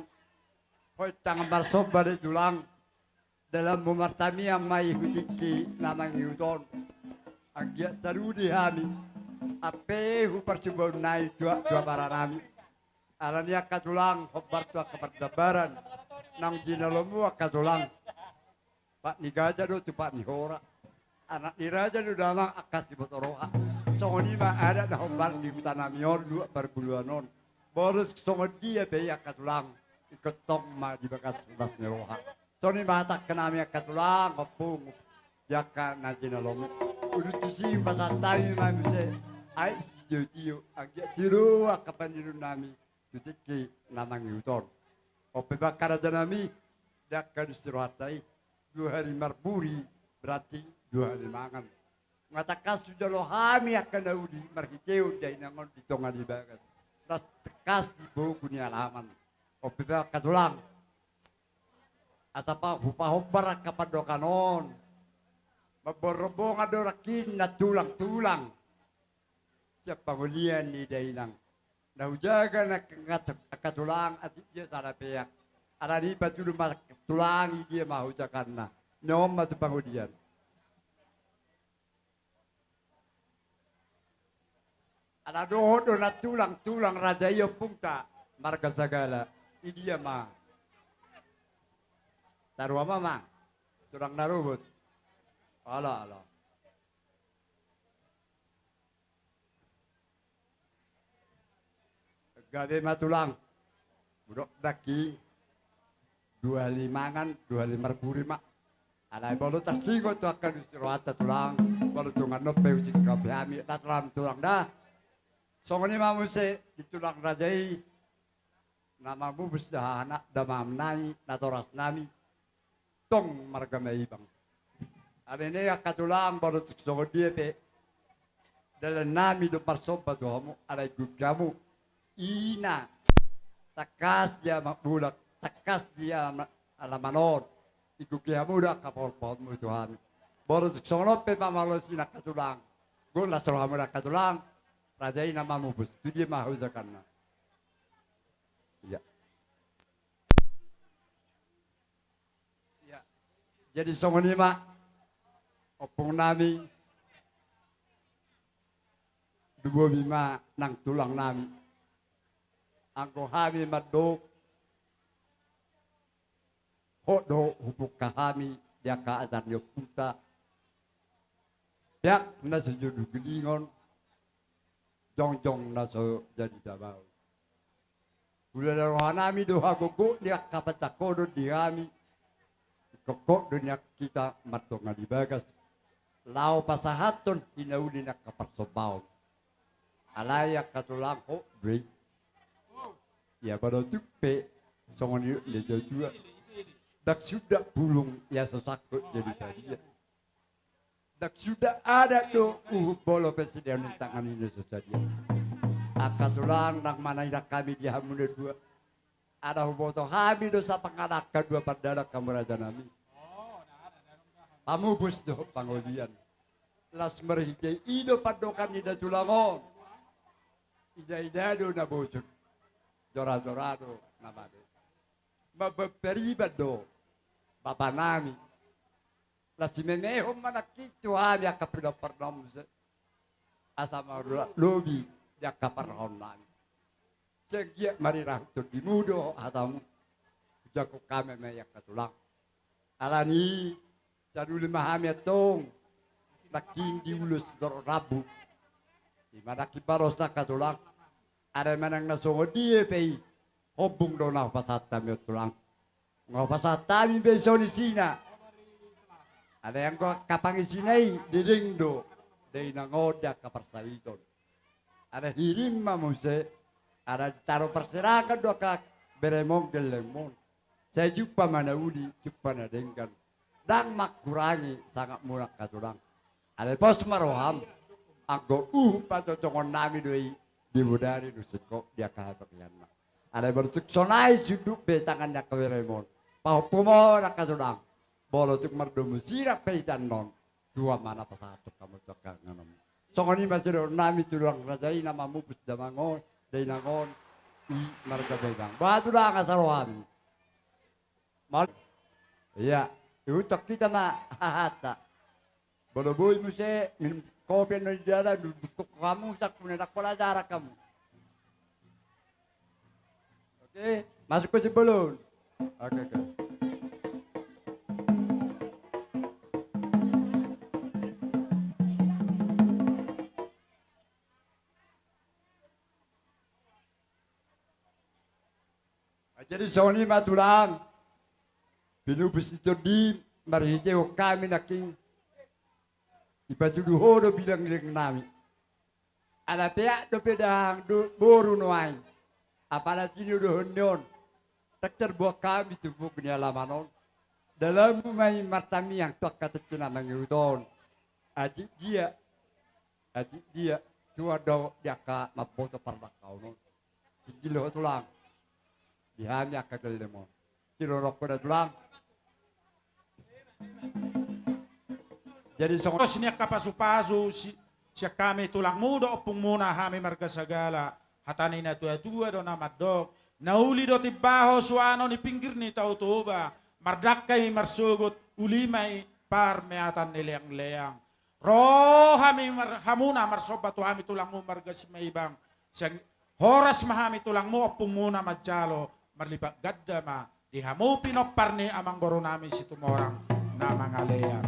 Hot tangan marsomba di tulang. Dalanmu martangiang ma i tu tingki na mangihut on. Anggiat tarudi hami. Ampe hu parsubaon nai tu, tu abara nami. Alani angka tulang, hombar tu angka pardambaran. Naung jinalomu angka tulang. Pat ni gaja do tu pat ni hora. Anak ni raja do damang angka siboto roha. Songon i ma adat na hombar di huta nami on, luat parbuluan on. Boru songon dia pe i angka tulang, ingkon tong ma di bagas las ni roha. Songon i ma hatangki nami angka tulang, ompung, di angka na jinalomu. Udut tusi pasahat hami ma muse, ai sitio-tio, anggiat tiro angka pangidoan nami tu tingki na mangihut on. On pe ma angka raja nami, di angka dus ni rohanta i, dua hali marburi, berarti dua hali mangan. Nga tangkas hujalo hami angka na uli marhitehon dainang on di tonga ni bagas. Las tangkas di bogu ni alaman. On pe ma angka tulang. Asa pa hupahombar angka pandohan on. Mamboan rombongan do nangkin na tulang-tulang. Sian pangolian ni dainang. Na hujaga na angka tulang atik dia sada peak. Alani i patudu ma tulang i dia ma hujaganna. Nion ma tu pangolian. Ala dohot do na tulang-tulang raja i ompungta marga Sagala. I dia ma. Tarua ma ma. Tulang na ruhut. Ala, ala. Gabe ma tulang. Budok daki. Dua hali mangan, dua hali marburi ma. Alai molo tarsingot tu angka dus ni rohanta tulang, molo tung annon pe husingkop hami, da tulang, tulang da. Songon i ma muse di tulang raja i. Na mamupus da hahana, damang nami, natoras nami. Tong marga Maibang. Alani i angka tulang, molo tung songon dia pe. Dalan nami do marsomba tu hamu, alai ingkon hamu. Ina. Tangkas dia ma bulak, tangkas dia ma alaman on. Ingkon hamu do angka pahompu-pahompu tu hami. Molo tung songon on pe ma molo sina angka tulang. Golas rohamu da angka tulang. Raja i na mamupus. Tu dia ma hujaganna. Iya. Iya. Jadi songon i ma ompung nami, dubomi ma nang tulang nami. Anggo hami mandok, hot do hupungka hami di angka ajar ni ompunta. Peak na so jadi gilingon, jongjong na so jadi dabaon. Hulala roha nami do hagogoon ni angka panjangkonon di hami. Ingkon hot do nian hita martonga di bagas laho pasahathon hinauli ni angka parsombaon. Alai angka tulang, hot do i. Ia molo tung pe songon i do na tua-tua. Ndang suda bulung ia so sangkot jadi padia. Ndang suda adat do uhum bolon pe sidaonon tangan i na so sadia. Angka tulang, ndang manaidan hami di hamu na dua. Ala huboto hami do sapanganan angka dua pandalan hamu raja nami. Pamupus dohot pangolian. Laos marhite i do pandohan ni da tulang on. Ida-ida do na bosur. Jora-jora do na mate. Mambaen pariban do bapa nami. Laos simemehon ma nangkin tu hami angka pinompar na on muse. Asa mauliate lobi di angka parrohaon nami. Sai anggiat marirahut tondimu do hatamu. Hujangkon hami ma i angka tulang. Alani i, sai uli ma hami antong. Nangkin di ulos torop rambu. I ma nangkin balosna angka tulang. Alai manang na songon dia pe i. Ompung do na hupasahat hami on tulang. Nga hupasahat hami be songon i sina. Alai anggo angka pangisina i, dengdeng do dainang on di angka parsahiton. Alai hirim ma muse, ala ditaro parserahan do angka beremon gellengmon. Sai jumpa ma na uli, jumpa na denggan. Ndang mangkurangi sangatmuna angka tulang. Alai pos ma roham, anggo uhum pajongjongonnami do i, di bodari do singkop di angka hapakianna. Alai molo tung sonai sundut be tangan ni angka beremon, pahompu ma on angka tulang. Molo tung mardomu sirang pe hita annon, tua ma na pasahathon hamu tu angka ingananmu. Songon i ma sidohononnami tulang raja i na mamupus damang on, dainang on. i marga Baibang. Bah tulang, asa ro hami. Mal-, iya, diucok hita ma hahanta. Molo boi muse minum kopi annon di dalan, duduk hamu, sangkuna ndang pola jarak hamu. Oke, masuk ke Simbolon. Oke, oke. Jadi songon i ma tulang, pinupus ni tondi, marhitehon hami nangkin, dipatudu ho do bilangilang nami. Ala peak dope dahahang do boru nuaeng, apala tinodohon ni on, ndang tarbuat hami tu pogok ni alaman on. Dalanmu ma i martangiang tu angka tontu na mangihut on. Atik dia, atik dia, tua do di angka mamboto pardangkaon on. Tinggi do ho tulang. Di hami angka gellem on. Sirorongko da tulang. Jadi songon, tos ni angka pasupasu si, sian hami tulangmu dohot ompungmuna hami marga Sagala. Hata ni na tuatua do na mandok: Na uli do timbaho suanon i pinggir ni Tao Toba, mardangka i marsogot, uli ma i parmeatan ni leangleang. Ro hami mar-, hamuna marsomba tu hami tulangmu marga Simaibang. Sian horas ma hami tulangmu ompungmuna manjalo, marlipat ganda ma di hamu pinompar ni amangboru nami Situmorang na mangalean.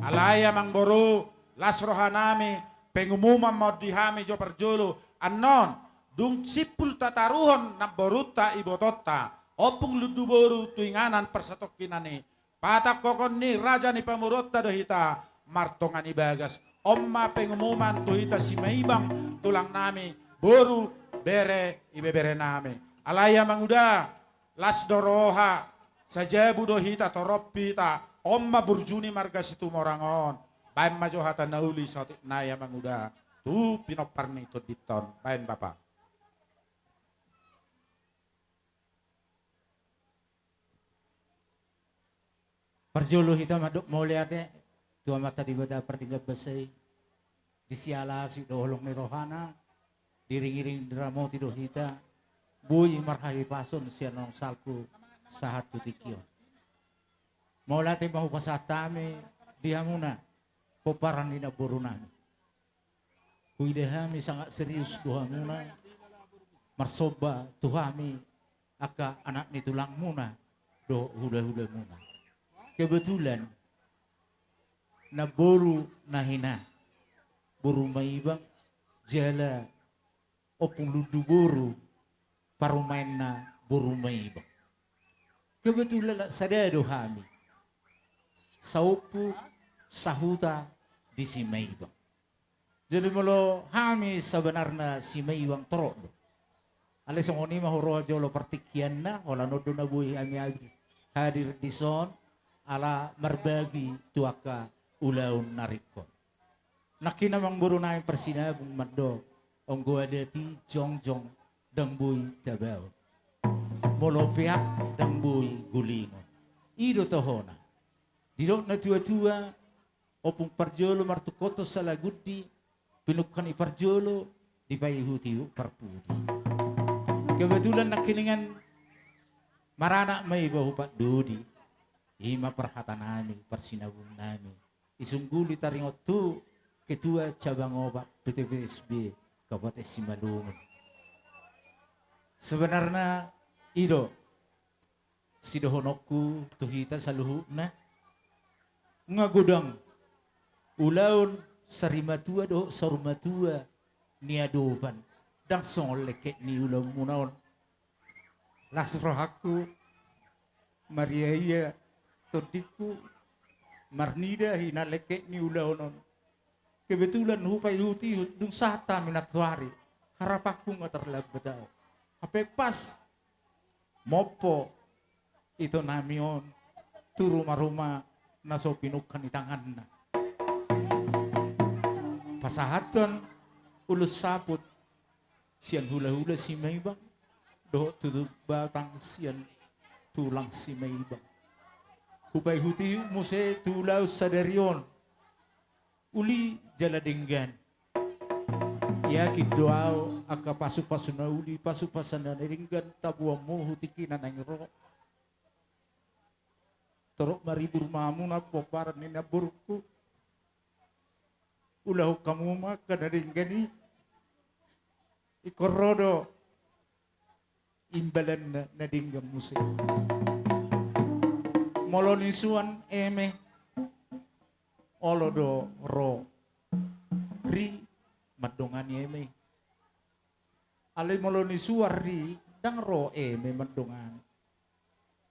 Alai amangboru, las roha nami, pengumuman ma on di hami jo parjolo. Annon, dung simpul tataruhon namborunta ibotonta, Ompung Lunduboru tu inganan parsatongkinan i, patangkokhon ni raja ni pamoruonta do hita martonga ni bagas. On ma pengumuman tu hita Simaibang tulang nami, boru, bere, ibebere nami. Alai amanguda, las do roha, sajabu do hita, torop hita. On ma burju ni marga Situmorang on. Baen ma jo hata na uli saotik nai amanguda tu pinompar ni tondinta on. Baen bapa. Parjolo hita mandok mauliate tu Amanta Debata pardenggan basa i, disiala asi do holong ni rohana, diringiring diramoti do hita, boi marhahipason sian ongsal tu sahat tu tingki on. Mauliate ma hupasahat hami di hamuna, pomparan ni namboru nami. Huida hami sangat serius do hamuna, marsomba tu hami angka anak ni tulangmuna dohot hulahulamuna. Kebetulan namboru na hina boru Maibang, jala Ompung Lunduboru parumaenna boru Maibang. Kebetulan sada do hami, saompu, sahuta di Simaibang. Jadi molo hami sabenarna Simaibang torop do. Alai songon i ma huroha jolo partingkianna, holan on do na boi hami hadir, hadir dison, ala marbagi tu angka ulaon na ringkot. Nangkin amangboru nami parsinabung mandok, anggo adat i jongjong, ndang boi tabaon. Molo peak ndang boi gulingon. I do tohona. Didok na tuatua, ompung parjolo martungkothon salagundi, pinungka ni parjolo dipaihutihut parpudi. Kebetulan nangkiningan maranak ma iba hupat dodi. I ma parhata nami, parsinabung nami. Isungguli taringot tu Ketua Cabang Opat P T P S B Kabupaten Simalungun. Sebenarna i do sidohononku tu hita saluhutna, nga godang ulaon sarimatua dohot saurmatua niadopan, ndang songon lengket ni ulaonmuna on. Las rohangku, mariaia tondingku, marnida hina lengket ni ulaon on. Kebetulan hupaihutihut dung sahat hami nantoari, harapanku nga tarlambat ahu. Hape pas mompo ito nami on tu rumaruma na so pinungka ni tanganna. Pasahathon ulos saput sian hulahula Simaibang dohot tutu batang sian tulang Simaibang. Hupaihutihut muse tu ulaon sadari on, uli jala denggan. Yakin do ahu angka pasupasu na uli, pasupasu na denggan, taboanmu tu tingki na naeng ro. Torop maribur ma hamuna pomparan ni namborungku. Ulahon hamu ma angka na denggan i. Ingkon ro do imbalanna na denggan muse. Molo nisuan eme, olo do ro ri mandongani eme. Alai molo nisuan ri, ndang ro eme mandongani.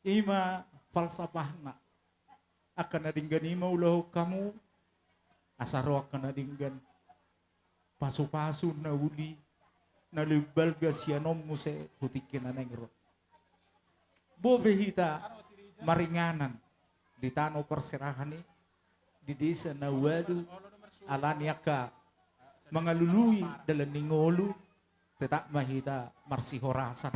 I ma falsafahna. Angka na denggan i ma ulahon hamu, asa ro angka na denggan. Pasupasu na uli, na lebih balga sian on muse tu tingki na naeng ro. Boi pe hita maringanan di tano parserahan i, di desa na ualu, alani angka mangalului dalan ni ngolu, tetap ma hita marsihorasan.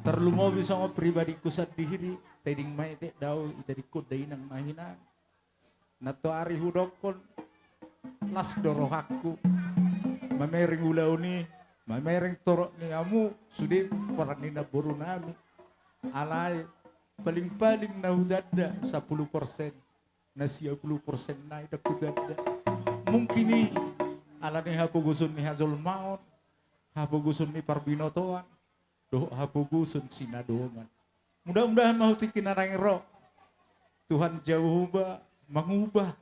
Tarlumobi songon pribadingku sandiri, tading ma i, tading do au, itadingkon da inang na hinan. Nantoari hudokkon, las do rohangku mamereng ulaon i, mamereng torop ni hamu sude pomparan ni namborunami. Alai paling-paling na hutanda sampulu persen, na sia pulu persen nai ndang hutanda. Mungkin i alani hapogoson ni hajolmaon, hapogoson ni parbinotoan, dohot hapogoson sinadongan. Mudah-mudahan ma tu tingki na naeng ro Tuhan Jahowa mangubah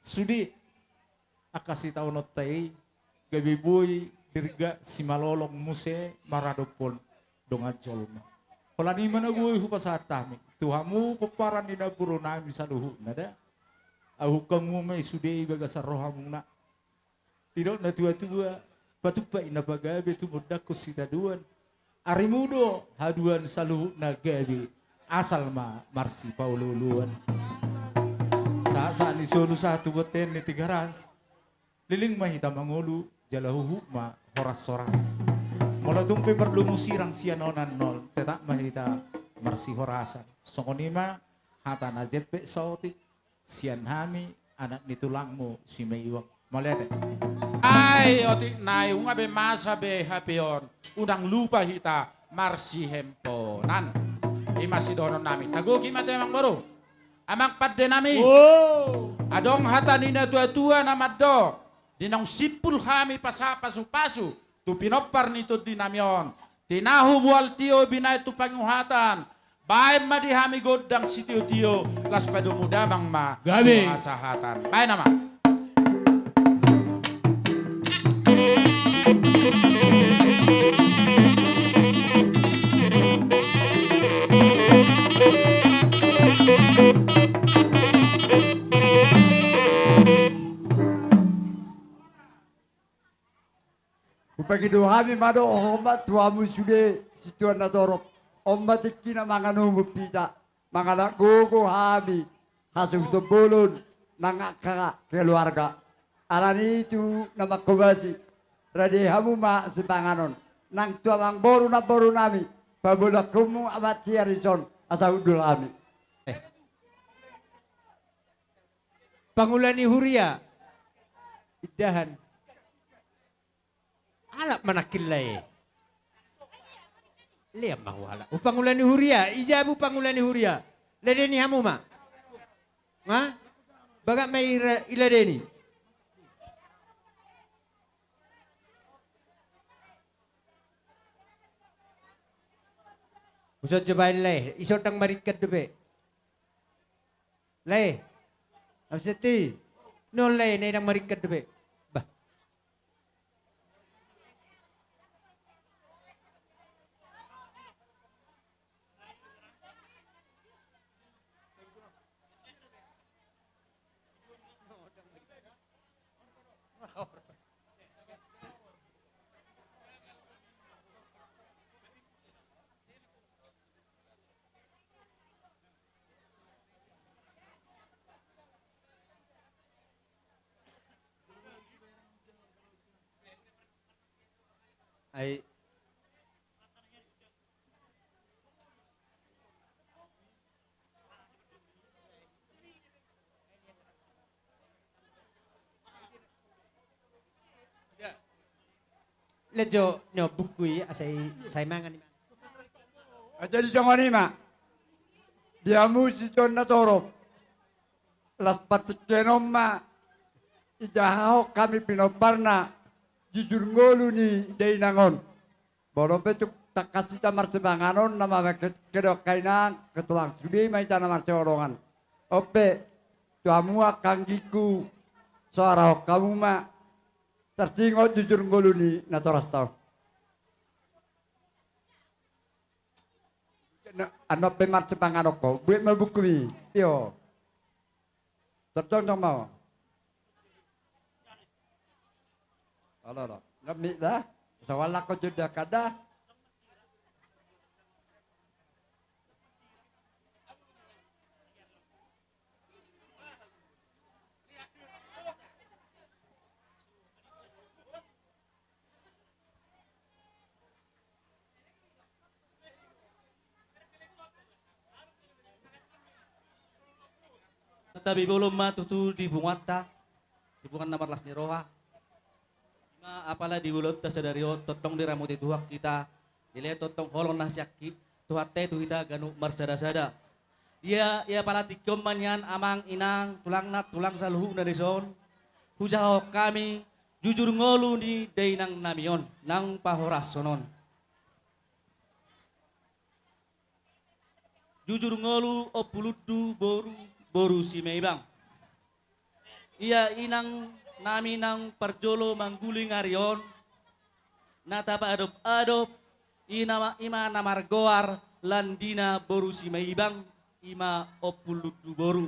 sude angka sitaononta i gabe boi dirga simalolong muse maradophon dongan jolma. Holan i ma na boi hupasahat hami tu hamu pomparan ni namborunami saluhutna da. Ahu hamu ma i sude i bagasan rohamuna. Didok na tua-tua, patumpak na pagabe tumundalhon sitadoan. Arimu do haduan saluhutna gabe, asal ma marsipaolo-oloan. Sahat-sahat ni solu sahat tu bontean ni Tigaras. Leleng ma hita mangolu, jala huhut ma horas-horas. Molo tung pe mardomu sirang sian on annon, tetap ma hita marsihorasan. Songon i ma hata na jempek saotik sian hami, anak ni tulangmu Simeiwang. Mauliate. Ai otik nai, nunga be masa be hape on, unang lupa hita marsihemponan. I ma sidohononnami. Tagogi ma tu amang boru, amang pandenami. Oh. Adong hata ni na tua-tua na mandok, di naung simpul hami pasahat pasu-pasu tu pinompar ni tondinami on. Tinahu mual tio binahen tu panguhatan, baen ma di hami gondang sitio-tio, laos padomu damang ma. Gabe. Hasahatan. Baen nama. Hupangido hami ma dohot ma tu hamu sude situan na torop. On ma tingkina mangan umum hita, mangalap gogo hami, hasuhuton bolon nang angka keluarga. Alani i tu na manghobasi, rade hamu ma sipanganon. Nang tu amang boru namboru nami, pabolak hamu amang tiar ison asa hundul hami. Eh. Pangula ni huria. Indahan. Alap ma nangkin lae. Lean ma hualap. Hupangula ni huria, ija be hupangula ni huria. Ladeni hamu ma. Ha? Bagak ma ira-, iladeni. Uson jo baen lae, ison ndang maringkat dope. Lae. Absenti. Non lae, na ndang maringkat dope. Bah. Ai. Lejo ni ompuku i asa i sai mangan i ma. Jadi songon i ma. Di hamu sijon na torop. Las partingkian on ma. Ijahahon hami pinomparna. Jujur ngolu ni dainang on. Molo pe tung tangkas hita marsipanganon nama kedo angka inang ketulang sude ma hita na marsiholongan. On pe tu hamu angka anggingku. Soarahon hamu ma. Tarsingot jujur ngolu ni natorasta on. Annon pe marsipanganon ho. Buat ma buku mi. Io. Tarjongjong ma ho. Olo olo. Ngamik da. Sawalak ho jeda kada. Tabi bolon ma tutu di punguanta, di punguan na marlas ni roha. Ima apala di ulaonta sadari on tongtong diramoti Tuhan hita, dilehon tongtong holong na sian Tuhanta i tu hita ganup marsadasada. Ia ia apala tingki on ma nian amang inang tulang na tulang saluhutna dison. Hujahahon hami jujur ngolu ni dainang nami on naung pahorashon on. Jujur ngolu Ompu Lundu boru, boru Simaibang. Ia inang nami naung parjolo mangguling ari on. Na tapaadop-adop i nama ima na margoar Landina boru Simaibang ima Ompu Lundu boru.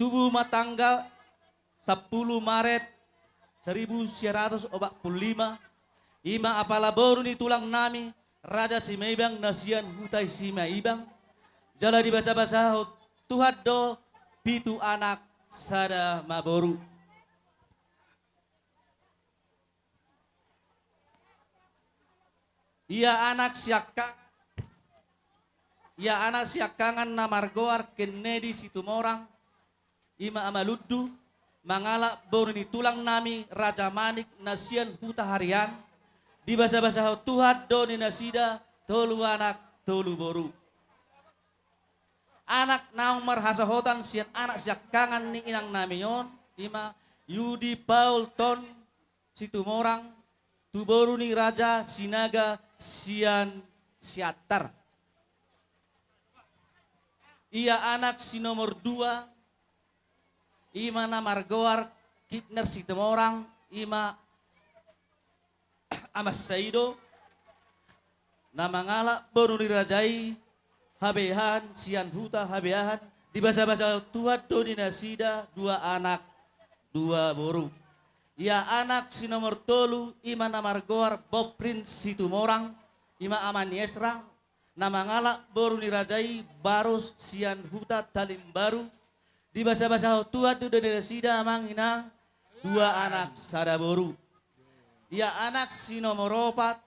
Tubu ma tanggal sampulu Maret saribu sia ratus opat pulu lima, ima apala boru ni tulang nami Raja Simaibang na sian huta Simaibang, jala dibasabasahon Tuhan do pitu anak sada ma boru. Ia anak siangkangan, ia anak siangkangan na margoar Kennedy Situmorang, ima ama Lundu, mangalap boru ni tulang nami Raja Manik na sian huta Harian, dibasabasahon Tuhan do di nasida tolu anak tolu boru. Anak naung marhasohotan sian anak siangkangan ni inang nami on, ima Yudi Paul Ton Situmorang, tu boru ni Raja Sinaga sian Siantar. Ia anak si nomor dua, ima na margoar Kipner Situmorang, ima Ama Saido, na mangalap boru ni raja i Habeahan sian huta Habeahan, dibasabasahon Tuhan do di nasida dua anak dua boru. Ia anak si nomor tolu, ima na margoar Boprin Situmorang, ima ama ni Esra, na mangalap boru ni raja i Barus sian huta Talimbaru, dibasabasahon Tuhan do di nasida amang inang dua anak sada boru. Ia anak si nomor opat,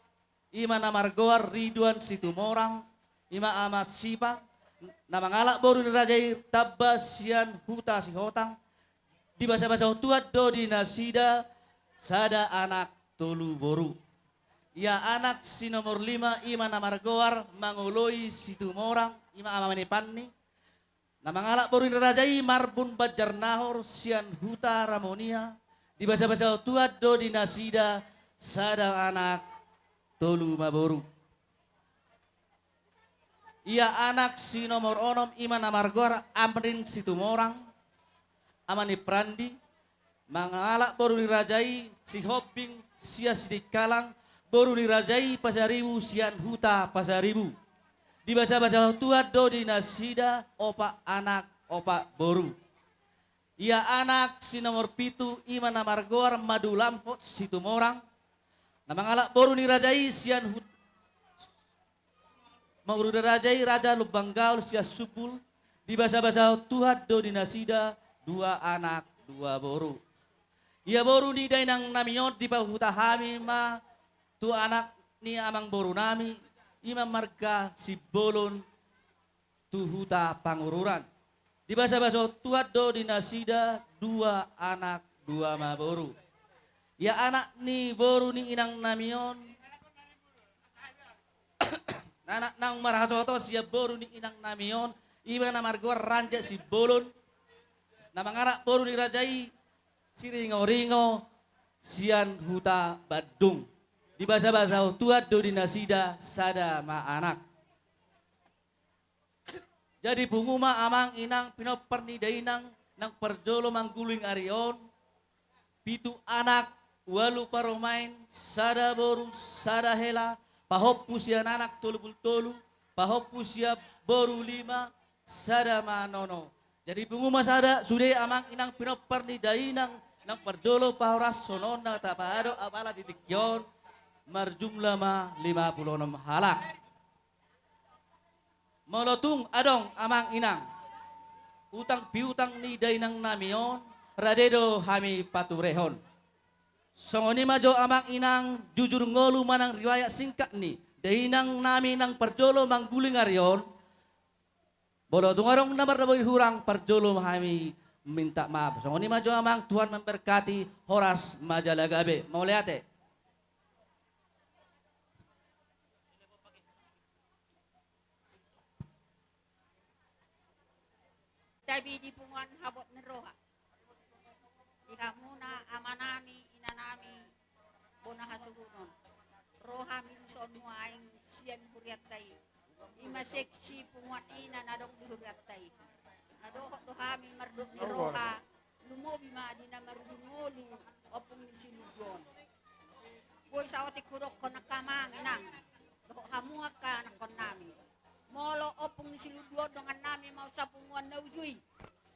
ima na margoar Ridwan Situmorang, ima ama Sipa, na mangalap boru ni raja i tamba sian huta Sihotang, dibasabasahon Tuhan do di nasida sada anak tolu boru. Ia anak si nomor lima, ima na margoar Mangoloi Situmorang, ima ama ni Panni, na mangalap boru ni raja i Marbun Banjarnahor sian huta Ramonia, dibasabasahon Tuhan do di nasida sada anak tolu ma boru. Ia anak si nomor onom, ima na margoar Amrin Situmorang, ama ni Prandi, mangalap boru ni raja i Sihombing sian Sidikalang, boru ni raja i Pasaribu sian huta Pasaribu. Dibasabasahon Tuhan do di nasida opat anak opat boru. Ia anak si nomor pitu, ima na margoar Madulamhot Situmorang, na mangalap boru ni raja i sian hut-, boru ni raja i Raja Lumban Gaol sian Sumbul, dibasabasahon Tuhan do di nasida dua anak dua boru. Ia boru ni dainang nami on dipahuta hami ma tu anak ni amang boru nami, ima marga Simbolon tu huta Pangururan. Dibasabasahon Tuhan do di nasida dua anak tu ama boru. Ia anak ni boru ni inang nami on, anak naung marhasohoton sian boru ni inang nami on, ima na margoar Raja Simbolon, na manganak boru ni raja i Siringoringo sian huta Bandung. Dibasabasahon Tuhan do di nasida sada ma anak. Jadi pungu ma amang inang pinompar ni dainang nang parjolo mangguling ari on, pitu anak, ualu parumaen, sada boru, sada hela, pahompu sian anak tolu pulu tolu, pahompu sian boru lima, sada ma nono. Jadi pungu ma sada sude amang inang pinompar ni dainang nang parjolo pahorashononna tapaadop apala di tingki on, marjumlah ma lima pulu onom halak. Molo tung adong amang inang utang piutang ni dainang nami on, rade do hami paturehon. Songon i ma jo amang inang, jujur ngolu manang riwayat singkat ni dainang nami nang parjolo mangguling ari on. Molo tung adong na mardoboi hurang, parjolo hami minta maaf. Songon i ma jo amang, Tuhan memberkati, horas ma jala gabe. Mauliate. Tabi di punguan habot ni roha. Di hamuna amanami, inanami, bona hasuhuton. Ro hami dison nuaeng sian hurianta i. Ima seksi punguan ina na adong di hurianta i. Na dohot do hami mardok ni roha, lumobi ma di na marujung ngolu ompung ni si Lundu on. Boi saotik hudokkon angka amang inang dohot hamu angka anakkonnami. Molo ompung ni si Lundu on dongannami ma on sapunguan na uju i.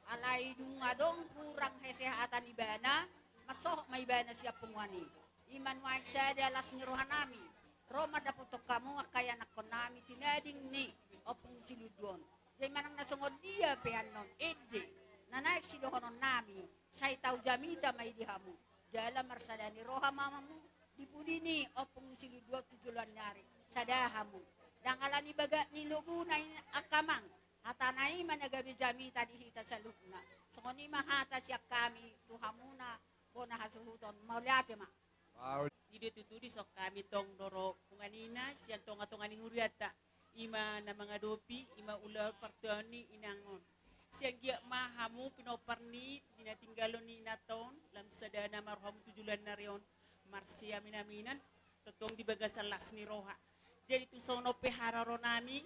Alai dung adong hurang kesehatan ibana, mansohot ma ibana sian punguan i. Ima nuaeng sada las ni rohanami ro mandapothon hamu angka ianakkonnami tinading ni ompung ni si Lundu on. Jadi manang na songon dia pe annon ende na naeng sidohononnami, sai tau jamita ma i di hamu. Jala marsada ni roha ma hamu di pudi ni ompung ni si Lundu on tu joloan ni ari. Sada hamu. Ndang ala ni bagak ni lobuna i angka amang. Hatana i ma na gabe jamita di hita saluhutna. Songon i ma hata sian hami tu hamuna bona hasuhuton. Mauliate ma. I do tutu dison hami tong do ro punguan ina sian tongatonga ni hurianta. Ima na mangadopi, ima ulaon partuaon ni inang on. Sian giat ma hamu pinompar ni di na tinggalon ni inanta on, lam sada nama ro hamu tu joloan ni ari on, marsiaminaminan, tongtong di bagasan las ni roha. Jadi tung songon on pe hararonami,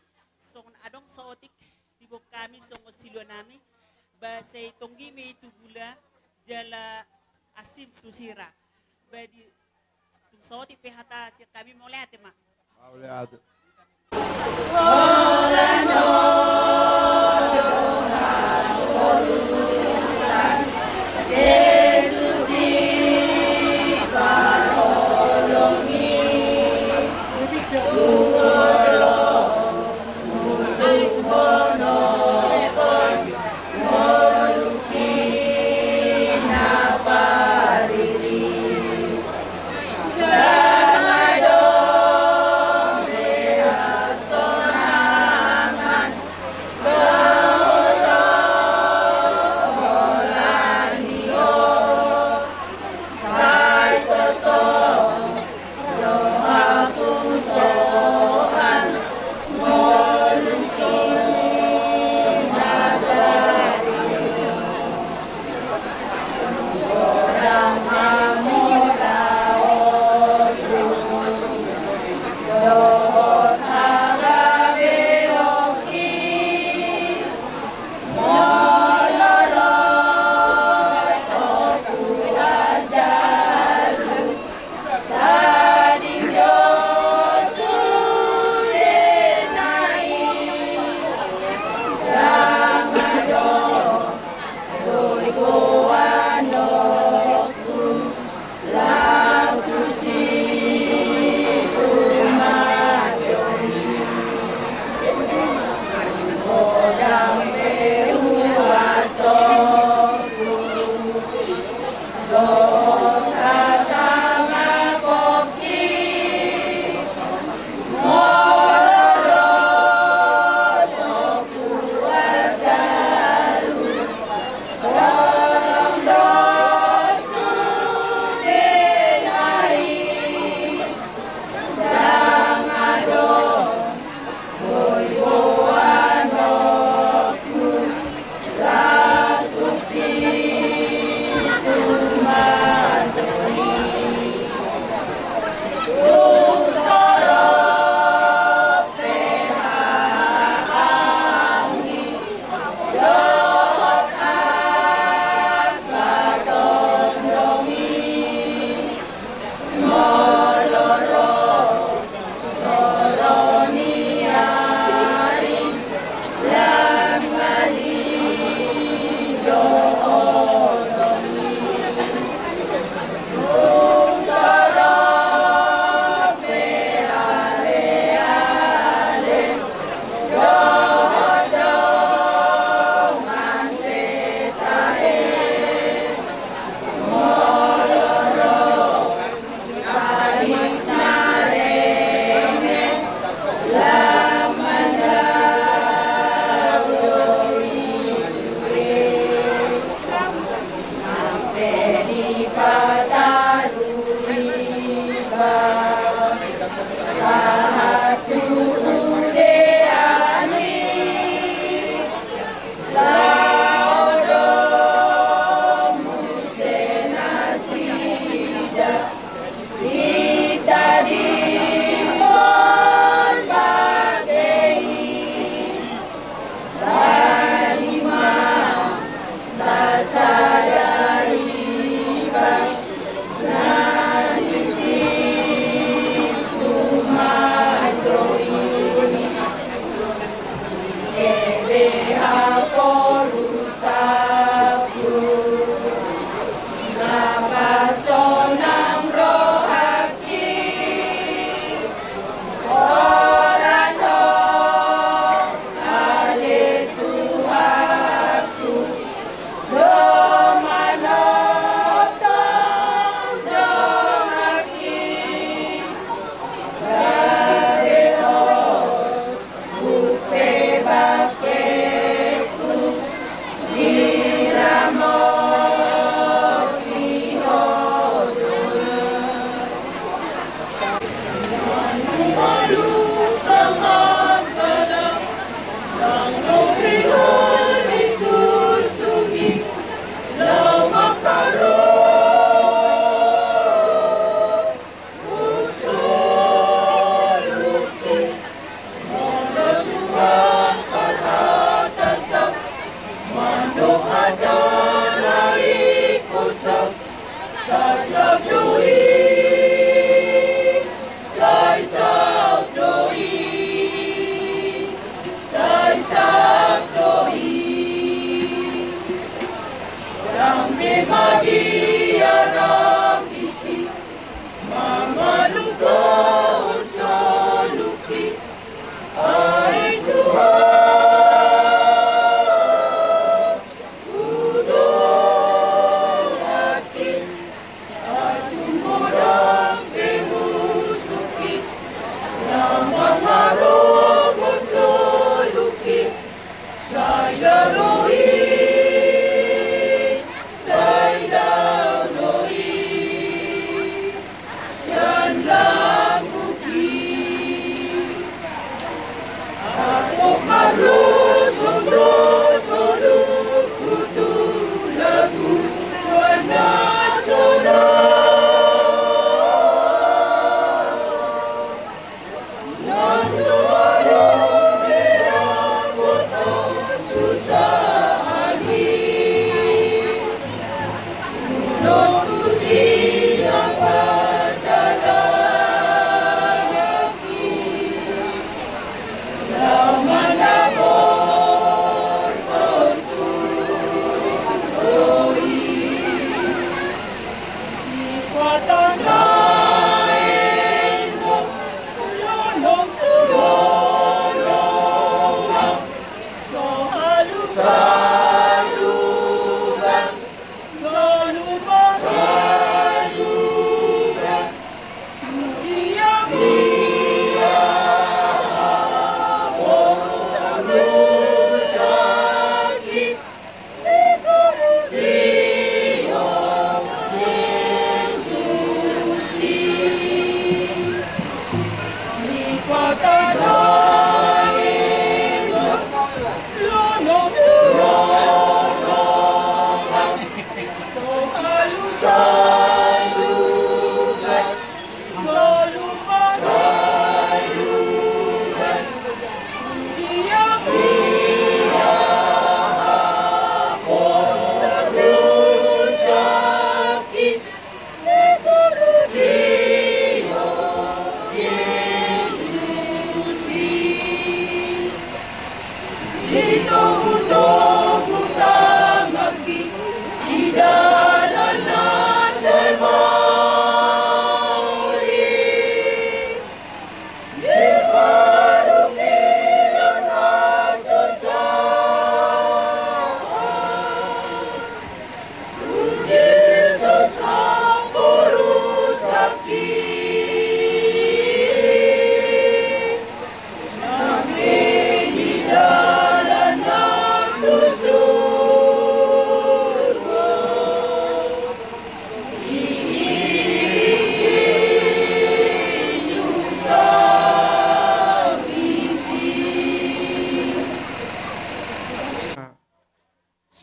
songon adong saotik diboan hami songon siluanami, ba sai tonggi ma i tu gula jala asin tu sira. Ba di tung saotik pe hata sian hami, mauliate ma. Mauliate.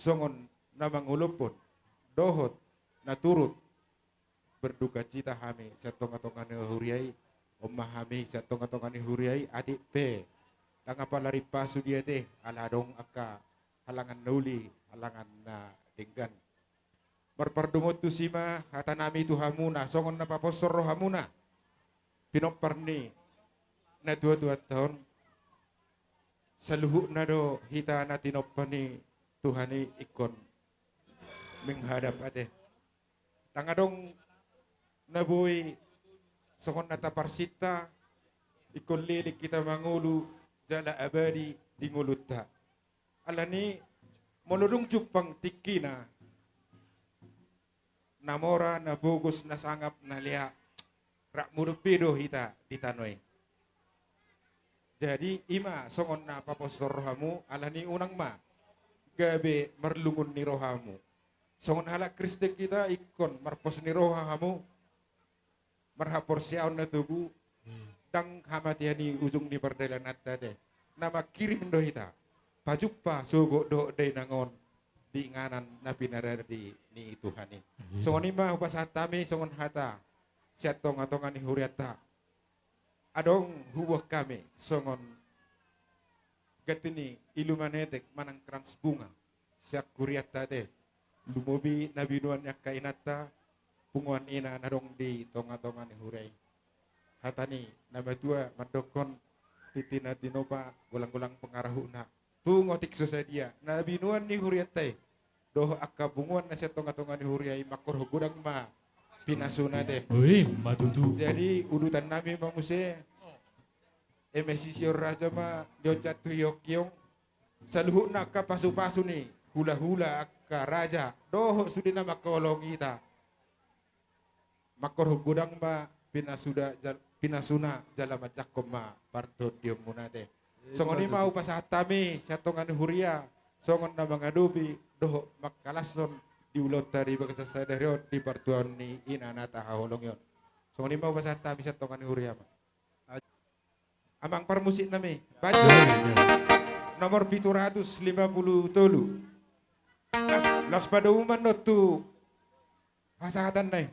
Songon na mangolophon dohot na turut berdukacita hami sian tonga-tonga ni huria i. On ma hami sian tonga-tonga ni huria i, atik pe ndang apala ripasu dia te, ala adong angka halangan na uli, halangan na denggan. Marpardomuan tusi ma hatanami tu hamuna, songon na paposhon rohamuna pinompar ni natua-tuanta on. Saluhutna do hita na tinompa ni Tuhan i ingkon menghadap ate. Ndang adong na boi songon na taparsinta, ingkon leleng hita mangolu jala abadi di ngolunta. Alani molo dung jumpang tingkina, na mora, na pogos, na sangap, na lea, rap muruk pe do hita di tano i. Jadi i ma songon na paposhon rohamu, alani unang ma gabe marlungun ni rohamu. Songon halak Kristen hita ingkon marpos ni roha hamu, marhaporseaon na togu, ndang hamatean i ujung ni pardalananta te. Na mangkirim do hita pajumpa sogot dohot dainang on di inganan na pinarade ni Tuhan i. Songon i ma hupasahat hami songon hata sian tonga-tonga ni hurianta. Adong huboan hami songon ganti ni ilumanetek manang krans bunga sian hurianta te, lumobi na binoan ni angka inanta, punguan ina na adong di tonga-tonga ni huria i. Hata ni na matua mandokkon, tintin na tinopa, golang-golang pangarahutna. Tung otik so sadia na binoan ni hurianta i dohot angka punguan na sian tonga-tonga ni huria i, mangkorhon godang ma pinasuna te. Ui, ma tutu. Jadi udutan nami ma muse, eme sisihon raja ma di on jatuhi hongkiong. Saluhutna angka pasu-pasu ni hula-hula, angka raja dohot sude na mangkaholongi hita, mangkorhon godang ma pinasuda jal-, pinasuna jala manjangkon ma partondionmuna te. Songon i ma hupasahat hami sian tonga ni huria songon na mangadopi dohot mangkalashon di ulaonta di bagasan sadari on di partuaon ni ina na tahaholongi on. Songon i ma hupasahat hami sian tonga ni huria ma. Amang parmusik nami, banjo nomor pitu ratus lima puluh tolu. Las, las padomu ma on tu pasahatanna i.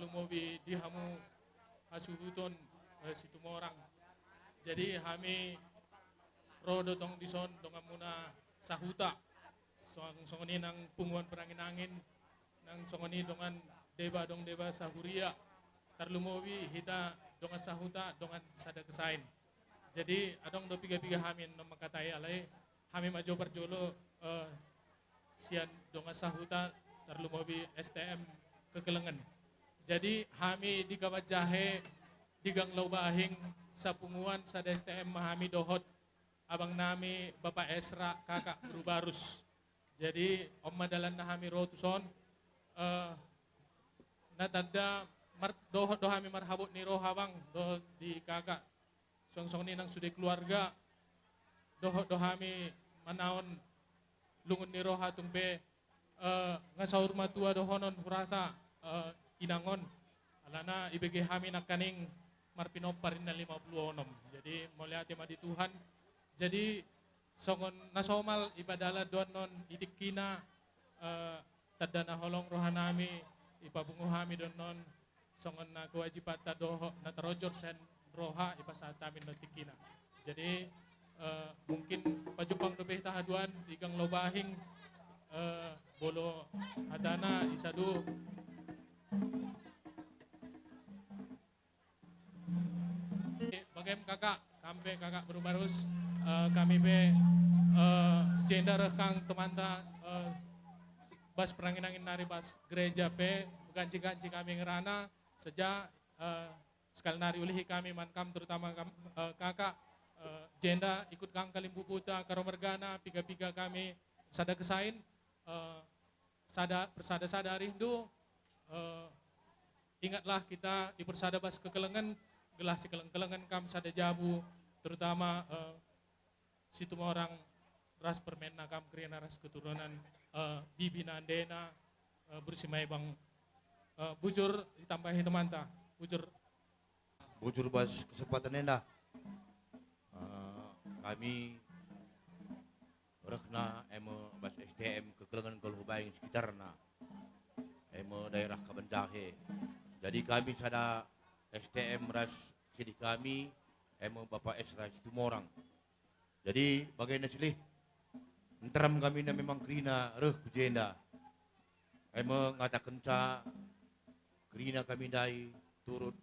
Lumobi di hamu hasuhuton, eh, Situmorang. Jadi hami ro do tong dison donganmuna sahuta. Song-, songon i nang punguan Perangin-angin, nang songon i dongan deba, dongan deba sahuria. Tarlumobi hita dongan sahuta, dongan sada kesain. Jadi adong do piga-piga hami na mangkatai, alai hami ma jo parjolo, eh, sian dongan sahuta, tarlumobi S T M Kekelengen. Jadi hami di Kabanjahe, di Gang Laubahing, sapunguan, sada S T M ma hami dohot abang nami Bapak Esra, kakak Berubarus. Jadi on ma dalanna hami ro tuson, eh, na tanda mar-, dohot do hami marhabot ni roha, bang, dohot di kakak. Songon i nang sude keluarga, dohot do hami manaon lungun ni roha, tung pe, eh, nga saur matua dohonon hurasa, eh, inang on. Alana ibege hami nangkaning marpinompar ninna lima pulu onom. Jadi mauliate ma di Tuhan. Jadi songon na somal i ma dalan do annon, i tingkina, eh, tanda na holong roha nami, ipapungu hami do annon, songon na kewajibanta dohot na tarojor sian roha, ipasahat hami do tingkina. Jadi, eh, mungkin pajumpang dope hita haduan di Gang Laubahing, eh, molo hatana i sadia. Bagaimana kakak, kam pe kakak Berubarus, eh, hami pe, eh, jenda reh hang temanta, eh, bas Perangin-angin nari bas gereja pe, ganjang-ganjang hami ngerana, sadia, eh, sekali nari ulihi hami manang kam, terutama kam, eh, kakak, eh, jenda, ikut hang kalimbubuta, karomargana, piga-piga hami sada kesain, eh, sada, persada-sada ari Hindu, eh, ingatlah kita dipersada bas kekelengen, gelah sikeleng-kelengen kam sada jabu, terutama, eh, Situmorang ras permenna, kam kerina ras keturunan, eh, bibi nandena, eh, Bursi Maibang, eh, bujur ditambahi temanta, bujur. Bujur bas kesempatan enda. Eh, hami rehna eme bas S T M Kekelengen, Gang Laubahing sekitarna, eme daerah Kabanjahe. Jadi hami sada S T M ras sian hami, eme Bapak Esra Situmorang. Jadi bagai na silih, ntaram hami na memang kerina reh tu jenda. Eme ngatakensa kerina hami ndai turut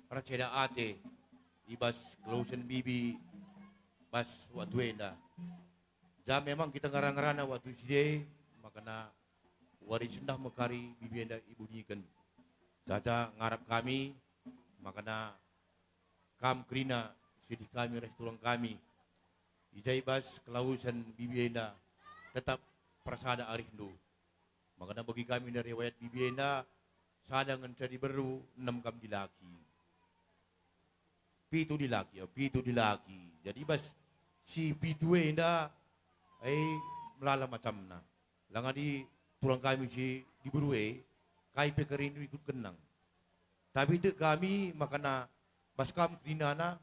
marseda ate i bas kelausan bibi bas waktu enda. Jala memang hita ngara-ngarana waktu side, makana wari sindah mekari bibi enda ibuniken. Jala ngarap hami, makana kam kerina sian hami ras tulang hami, ija i bas kelausan bibi enda tetap persada ari Hindu. Makana bagi hami na riwayat bibi enda, sada ngenca di berru, enam kam di laki. Pitu di laki, oh, pitu di laki. Jadi bas si pitu enda, ai melala macamna. Langa di tulang hami si di berru e, kai pe kerindu ikut genang. Tapi tek hami makana bas kam kerinana,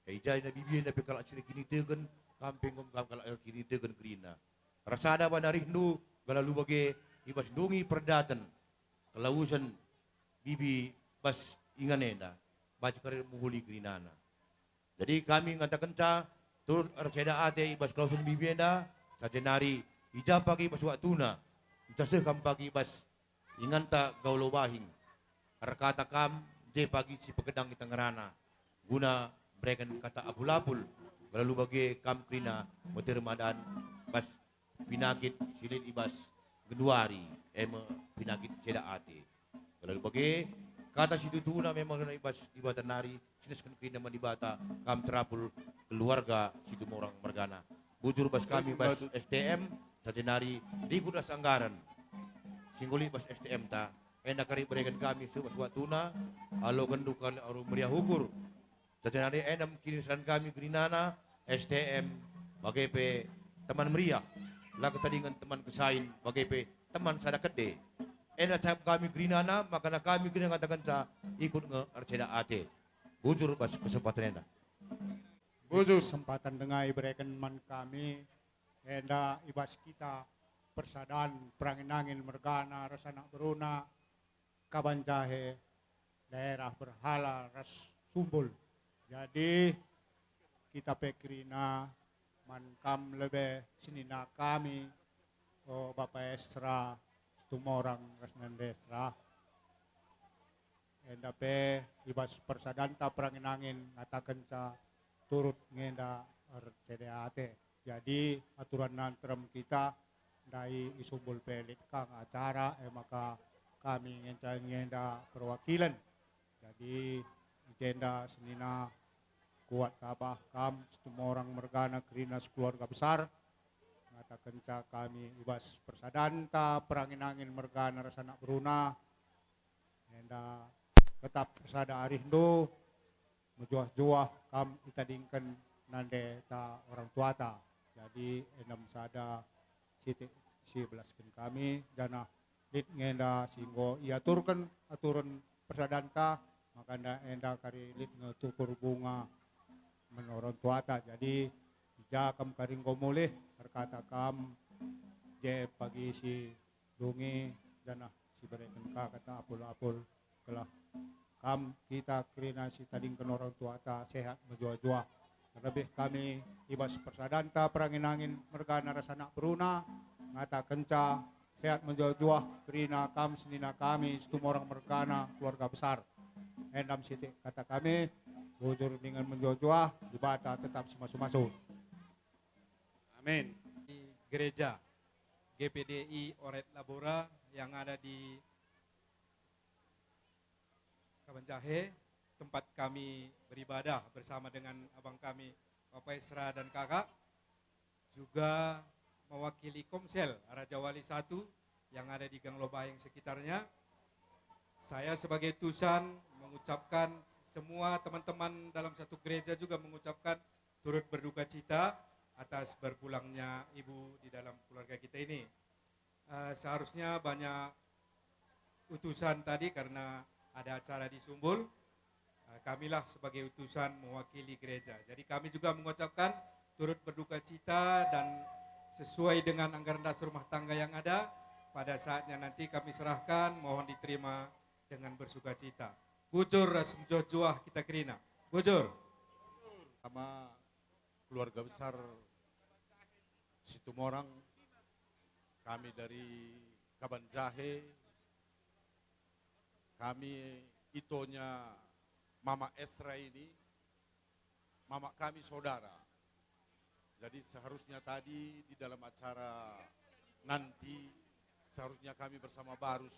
ai ija na bibi enda pe kalak sian Kiniteken, kam pe ngom kam kalak Kiniteken kerina. Rasada ba na ari Hindu, galalu bage i bas dungi perdaten kelausan bibi bas ingan enda, bas kari muhuli kerinana. Jadi hami ngatakensa turut marseda ate i bas kelausan bibi enda, saja nari ija pagi bas waktuna, ija seham pagi bas inganta Gang Laubahing. Arhata kam je pagi sipagedang hita ngerana, guna bereken kata apul-apul, galalu bage kam kerina, mater ma dan bas pinakit silin i bas genduari, eme pinakit seda ate. Galalu bage kata situtuna memang na i bas Debata nari, sinasken kerina ma Debata, kam terapul keluarga Situmorang margana. Bujur bas hami bas S T M, saja nari rikut ras anggaran. Singgoli bas S T M ta, enda kari bereken hami so bas waktuna, alo ganduk kali aru meriah ukur. Saja nari enda mungkin san hami kerinana, S T M, bage pe teman meriah. Lak tadingan teman kesain, bage pe teman sada kende. Enda cap hami kerinana, makana hami kerinana ngatakensa ikut nge arseda ate. Bujur bas kesempatan enda. Bujur. Kesempatan denga ibereken man hami, enda i bas hita persadaan Perangin-angin mergana ras anak beruna, Kabanjahe, daerah berhala ras Sumbul. Jadi kita pe kerina, man kam lebe senina kami, o Bapa Esra Situmorang ras Nanda Esra. Enda pe ibas parsadanta parangin-angin ngatakenca turut ngenda R C D A T. Jadi aturan na terem kita ndai i Sumbul pe lit hang acara, e maka kami ngenca ngenda perwakilan. Jadi i jenda senina kuat tabah kam Situmorang mergana kerina sekeluarga besar. Ngatakenca kami ibas parsadanta parangin-angin mergana ras anak beruna. Enda tetap sada arindu, mejuah-juah kam itadingken nandeta orang tuata. Jadi enda sada sitik sibelasken kami, janah lit ngenda singgo iaturken aturan parsadanta, maka enda, enda kari lit nge tukur bunga man orang tuata. Jadi ija kam karinggo mulih, markata kam je pagi si dungi, janah sibereken ka kata apul-apul, gelah kam kita kerina sitadingken orang tuata sehat mejuah-juah. Terlebih kami ibas parsadanta parangin-angin mergana ras anak beruna, ngatakenca sehat mejuah-juah kerina kam senina kami Situmorang mergana keluarga besar. Endam sitik kata kami, bujur dengan mejuah-juah, Debata tetap simasu-masu. Amin. Di gereja G P D I Oret Labora yang ada di Kabanjahe, tempat kami beribadah bersama dengan abang kami, Bapak Esra dan Kakak, juga mewakili Komsel Raja Wali satu yang ada di Gang Lobaeng sekitarnya. Saya sebagai utusan mengucapkan, semua teman-teman dalam satu gereja juga mengucapkan turut berduka cita atas berpulangnya ibu di dalam keluarga kita ini. Eh, seharusnya banyak utusan tadi karena ada acara di Sumbul. Eh, kamilah sebagai utusan mewakili gereja. Jadi kami juga mengucapkan turut berduka cita dan sesuai dengan anggaran dasar rumah tangga yang ada, pada saatnya nanti kami serahkan, mohon diterima dengan bersukacita. Bujur ras mejuah-juah kita kerina. Bujur. Sama keluarga besar Situmorang, kami dari Kabanjahe, kami itonya Mama Esra ini, mama kami saudara. Jadi seharusnya tadi di dalam acara nanti, seharusnya kami bersama Barus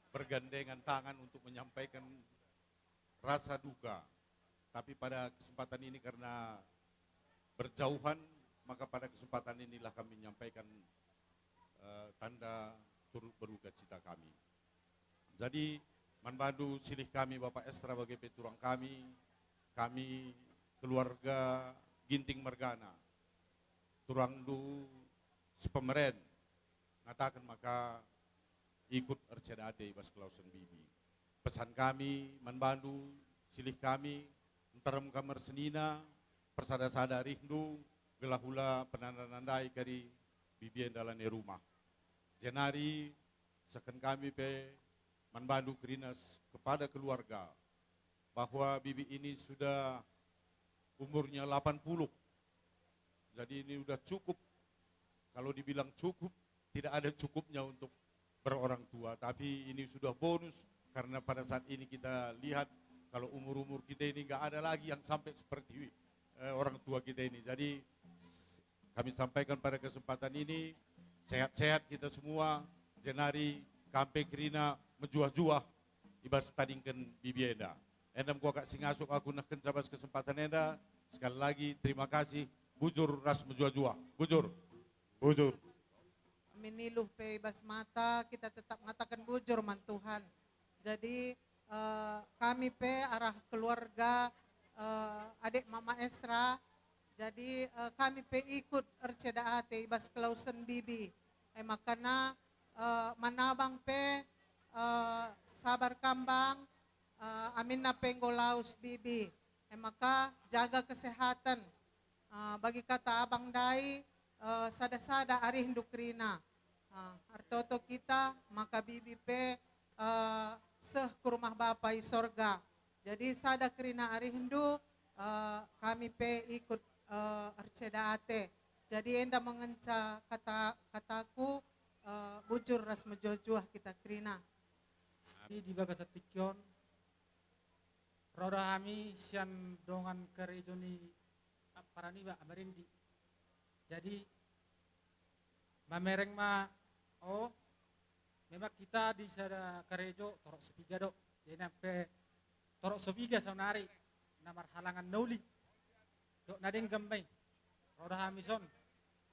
bergandengan tangan untuk menyampaikan rasa duka. Tapi pada kesempatan ini karena berjauhan, maka pada kesempatan inilah kami menyampaikan, eh, tanda turut berduka cita kami. Jadi, manbandu silih kami Bapak Esra bage pe turang kami, kami keluarga Ginting mergana, turang tu Sipameren, ngataken maka ikut R C D A T ibas kelaosan bibi. Pesan kami, manbandu silih kami, ntar kam marsenina, parsada-sada arindu, gelah ula penanda-nandai kari bibi enda ala ni rumah. Jenari, sahkan kami pe manbandu kerina kepada keluarga bahwa bibi ini sudah umurnya delapan puluh. Jadi ini udah cukup. Kalau dibilang cukup, tidak ada cukupnya untuk berorang tua. Tapi ini sudah bonus karena pada saat ini kita lihat kalau umur-umur kita ini nggak ada lagi yang sampai seperti, eh, orang tua kita ini. Jadi kami sampaikan pada kesempatan ini, sehat-sehat kita semua, jenari kam pe kerina mejuah-juah ibas tadingken bibi enda. Endam kuakak singasup aku nangkin cabas kesempatan enda. Sekali lagi, terima kasih. Bujur ras mejuah-juah. Bujur. Bujur. Miniluh pe ibas mata, kita tetap ngatakan bujur man Tuhan. Jadi, eh, kami pe arah keluarga, eh, adik Mama Esra, jadi, eh, kami pe ikut R C D A T ibas kelaosan bibi. Eh, makana, eh, manabang pe, eh, sabar kambang, eh, aminna pe nggo laos bibi. Eh, maka jaga kesehatan. Ah, bagi kata abang dai, eh, sada-sada arindu kerina. Ah, artoto kita, maka bibi pe, eh, seh tu rumah Bapa i sorga. Jadi sada kerina ari Hindu, eh, kami pe ikut, eh, Arceda Ate. Jadi enda mengenca kata, kataku, eh, bujur ras menjuah-juah hita kerina. Di bagasan tingki on, ro do hami sian dongan karejo ni ampara niba Ama Rendi. Jadi, mamereng ma, oh, memang hita di sada karejo torop so piga do. Jadi nang pe torop so piga saonari na marhalangan na uli dohot na denggan ma i. Ro do hami son,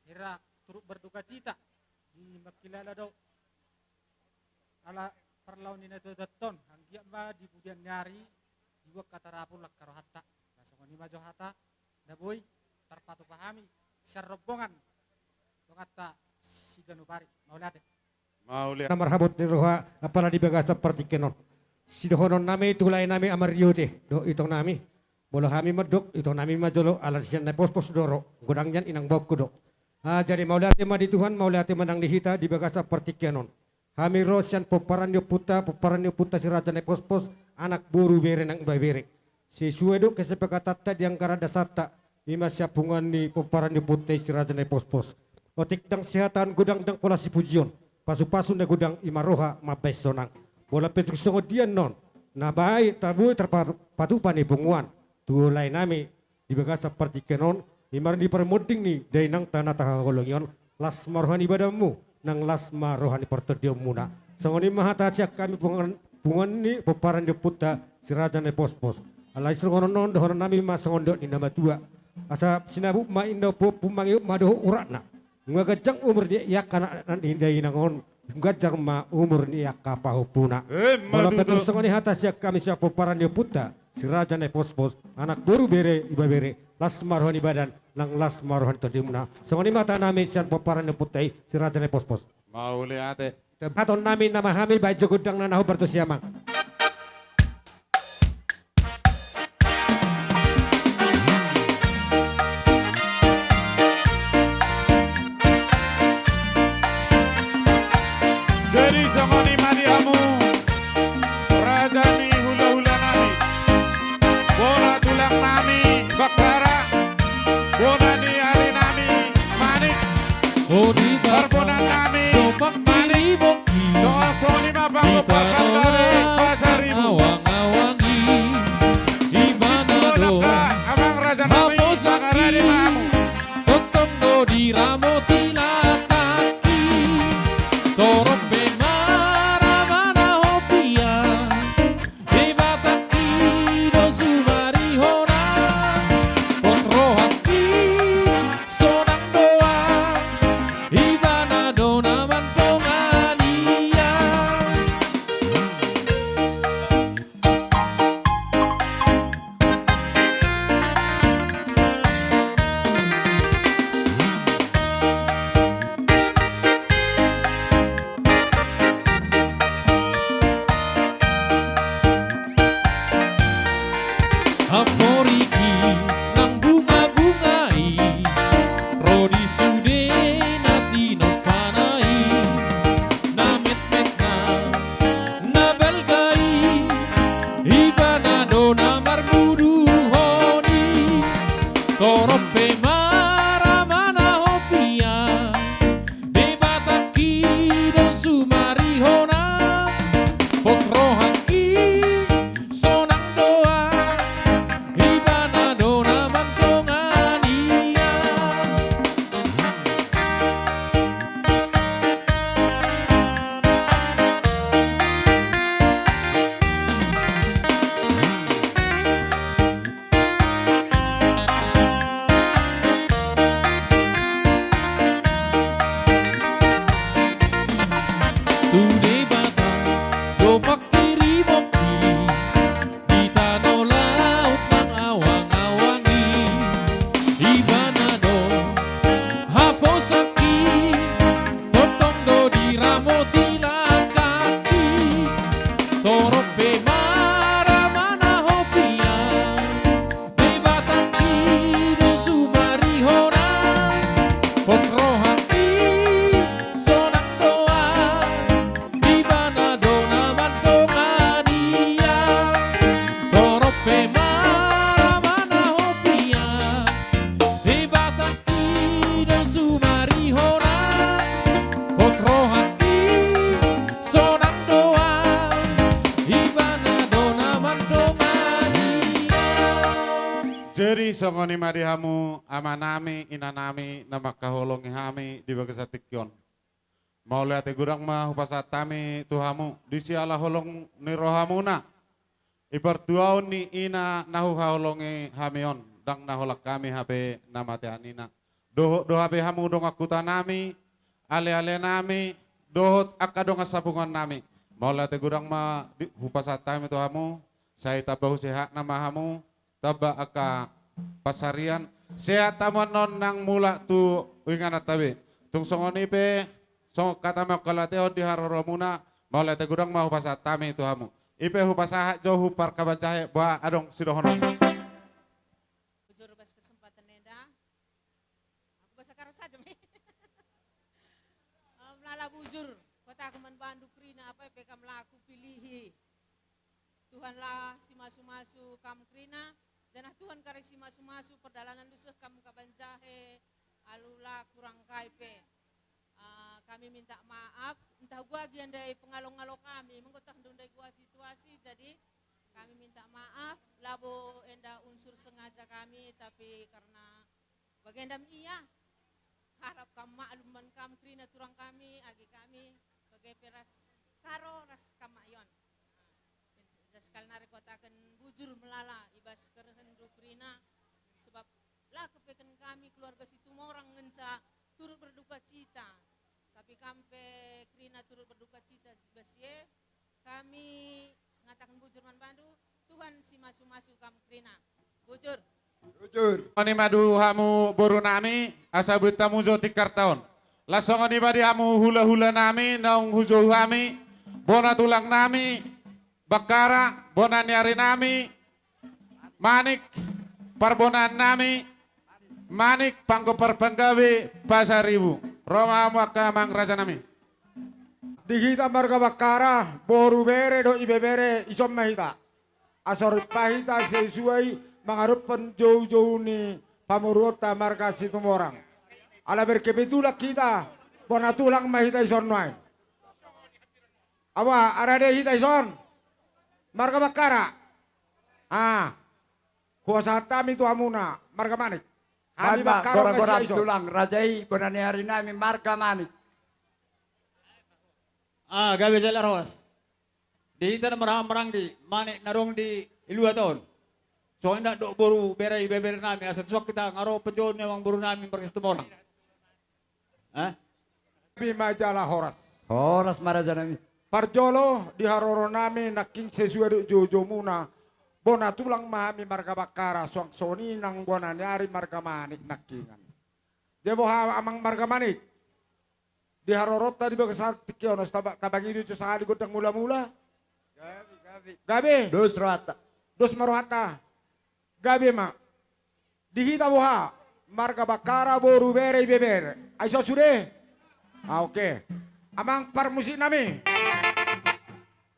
hira turut berduka cita di mangkilala do ala parlaon ni natua-tuanta on, anggiat ma di pudian ni ari dibuat hata rapu langka rohanta. Nah, songon i ma jo hata na boi tarpatupa hami sian rombongan donganta siganup ari. Mauliate. Mauliate. Na marhabot ni roha apala di bagasan partingkian on. Sidohonon nami tu lae nami Ama Riote dohot itong nami. Molo hami mandok, itong nami ma jolo ala sian Naipospos do ro, godang nian inang baoku do. Ah, jadi mauliate ma di Tuhan, mauliate ma nang di hita di bagasan partingkian on. Hami ro sian pomparan ni ompunta, pomparan ni ompunta si Raja Naipospos, anak boru bere nang ibebere. Sesuai dohot kesepakatanta di anggaran dasarta, i ma sian punguan ni pomparan ni ompunta i si Raja Naipospos. Otik ndang sihataon godang ndang pola sipujion, pasu-pasu na godang i ma roha mambahen sonang. Molo pe tung songon dia annon, na baen taboi tarpatupa ni punguan tu lae nami di bagasan partingkian on, i ma di parmonding ni dainangta na tahaholongi on, las ma roha ni badanmu, nang las ma roha ni partondionmuna. Songon i ma hata sian hami punguan, punguan ni pomparan ni ompunta si Raja Naipospos. Alai songon on dohonon nami ma songon dok ni na matua. Asa sinabut ma inda ompu-ompu, mangihut ma dohot uratna. Nunga ganjang umur ni angka anak ni dainang on, ganjang ma umur ni angka pahompuna. Emma tutu. Molo pe tung songon i hata sian hami sian pomparan ni ompunta si Raja Naipospos, anak boru bere ibebere, las ma roha ni badan, nang las ma roha ni tondimuna. Songon i ma hata nami sian pomparan ni ompunta i si Raja Naipospos. Mauliate. Tabaton nami nama hami baen jo gondang na hombar tu si amang. Jadi songon i ma di hamu raja ni hula-hula nami, bona tulang nami Bakkara, bona ni ari nami Manik, parbonaan nami Manik. Songon i ma panggompar pardade Pasaribu. Awang-awangi, di mana do amang raja nami, haposanki, tongtong do diramoti laklakki. Torop pe marhaha hopia, Debatangki do sumarihona, pos rohangki sonang do am, ibana do na mandongani am. Amoriki nang bunga-bunga i, ro di sude na tinompana i, na metmet na, na balga i, ibana do na marmuduhon i. Torop pe marhaha hopia, Debatangki do sumarihona, pos rohangki sonang do am, ibana do na mandongani am. Tu Debata do panghirimon i, di tano laut nang awang-awang i, ibana do haposanki, tongtong do diramoti laklakki. Torop pe marhaha hopia, Debatangki do sumarihona, pos rohangki sonang do am, Songon i ma di hamu amanami, inanami, na mangkaholongi hami di bagasan tingki on. Mauliate godang ma hupasahat hami tu hamu, di siala holong ni rohamuna. I partuaon ni ina na huhaholongi hami on, ndang na holan hami hape na matean ina. Dohot do hape hamu dongan hutanami, alealenami, dohot angka dongan sapunguannami. Mauliate godang ma di, hupasahat hami tu hamu, sai tamba husehatna ma hamu, tamba angka pansarian, sehat hamu annon nang mulak tu ingananta be. Tung songon i pe, songon hata manghaholongi on di haroromuna, mauliate godang ma hupasahat hami tu hamu. I pe hupasahat jo hu parkabanjahe, boha adong sidohonon. Bujur bas kesempatan eda. Aku bahasa Karo saja, me. Em, lala bujur, kota aku man bandu kerina, apa pe kam laku pilihi. Tuhan lah simasumasu kam kerina, janah Tuhan kare simasumasu pardalanan do seh kam kabanjahe, alu lah kurang kai pe. Ah, kami minta maaf, entah gua gian dai pengalong-along kami, menggotak ndung dai gua situasi, jadi kami minta maaf, labo enda unsur sengaja kami, tapi karena bagendam ia, harap kam maklum man kam kerina turang kami, agi kami, bage pe ras Karo, ras kam ma ion. Nah, jadi sekali nari kotaken bujur melala, ibas kerehen do kerina, sebab lah kepeken kami keluarga Situmorang ngenca turut berduka cita. Tapi kam pe kerina turut berduka cita, ibas ye, kami ngataken bujur man bandu, Tuhan simasumasu kam kerina. Bujur. Bujur. Oni ma tu hamu borunami, asa buat hamu jo tingkarta on. Las songon i ma di hamu hulahulanami, naung hujou hami, bona tulangnami, Bakkara, bona ni arinami, Manik, parbonaannami, Manik, panggompar panggabe, Pasaribu. Ro ma hamu angka amang rajanami. Di hita marga Bakkara, boru bere dohot ibebere, ison ma hita. Asa rimpa hita sesuai mangadophon joujou ni pamoruonta marga Situmorang. Ala berkebetulan hita, bona tulang ma hita ison nuaeng. Awa, arade hita ison. Marga Bakkara. Ah. Hupasahat hami tu hamuna, marga Manik. Hami Bakkara, gora-gora tulang, raja i, bona ni arinami, marga Manik. Ah, gabe jala rohas. Di hita na marhaha maranggi, Manik na adong di Iluat on. Songon i nang dohot boru bere ibeberenami, asa tuson hita nga ro penjouon ni amang borunami marga Situmorang. Eh? Gabe ma jala horas. Horas ma rajanami. Parjolo di haroronami nangkin sesuai dohot joujoumuna. Bona tulang ma hami marga Bakkara, suang songon i nang bona ni ari marga Manik nangkiningan. Jadi boha amang marga Manik. Di haroronta di bagasan tingki on, taba-, tabangi do jo sahali gondang mulamula. Gabe, gabe. Gabe. Dos rohanta. Dos ma rohanta. Gabe ma. Di hita boha, marga Bakkara boru bere ibebere. Ai so sude? Ah, oke. Amang parmusiknami.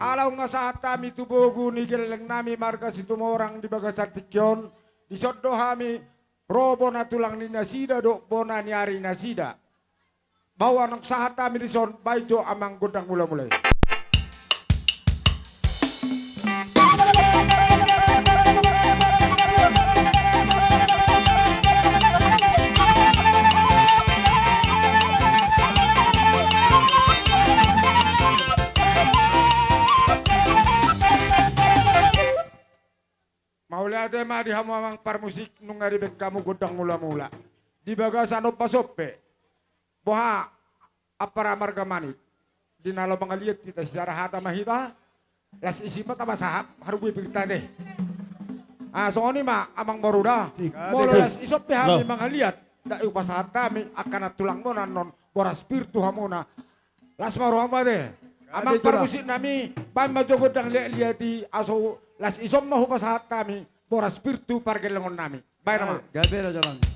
Ala nunga sahat hami tu bogu ni gellengnami marga Situmorang di bagasan tingki on, dison do hami ro bona tulang ni nasida dohot bona ni ari nasida. Baoa nunga sahat hami dison, baen jo amang gondang mulamula i. Mauliate ma di hamu amang parmusik, nunga dibaen hamu gondang mulamula. Di bagasan ombas on pe. Boha, ampara marga Manik. Di na laho mangaliat hita, secara hata ma hita. Las isi ma taba sahat, haru bue pirta te. Ah, songon i ma amang boru da. Molo las ison pe hami mangaliat, nda hupasahat hami angka na tulangmuna annon, boras pir tu hamuna. Las ma rohamu ate. Amang parmusiknami, baen ma jo gondang liatliat i, asa las ison ma hupasahat hami boras pir tu pargellengonnami. Baen ma. Gabe rajanami.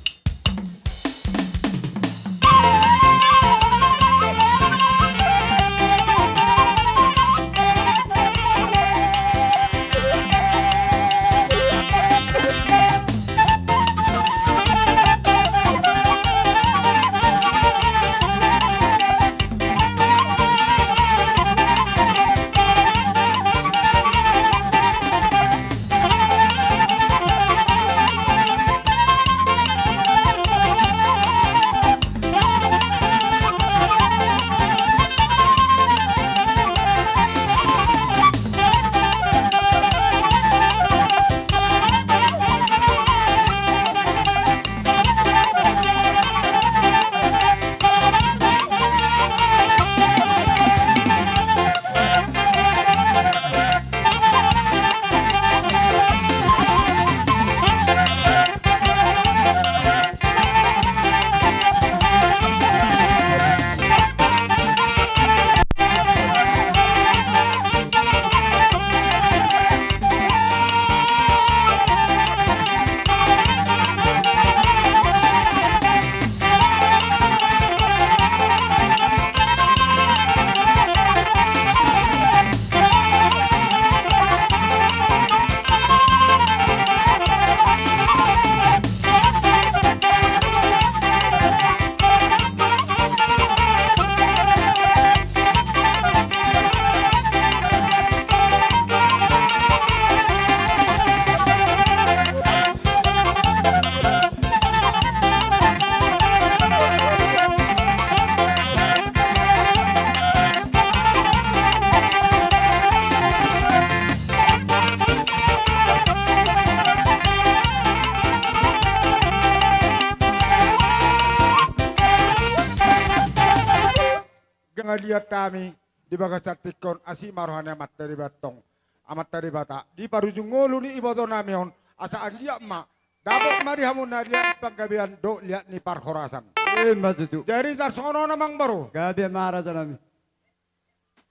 Anggiat hami di bagasan tingki on, asi ma roha ni Amanta Debata antong. Amanta Debata, di parujung ngolu ni ibotonami on, asa anggiat ma dapot ma di hamu na liat panggabean dohot liat ni parhorasan. Ima tutu. Jadi tarsongon on, amang boru. Gabe ma, rajanami.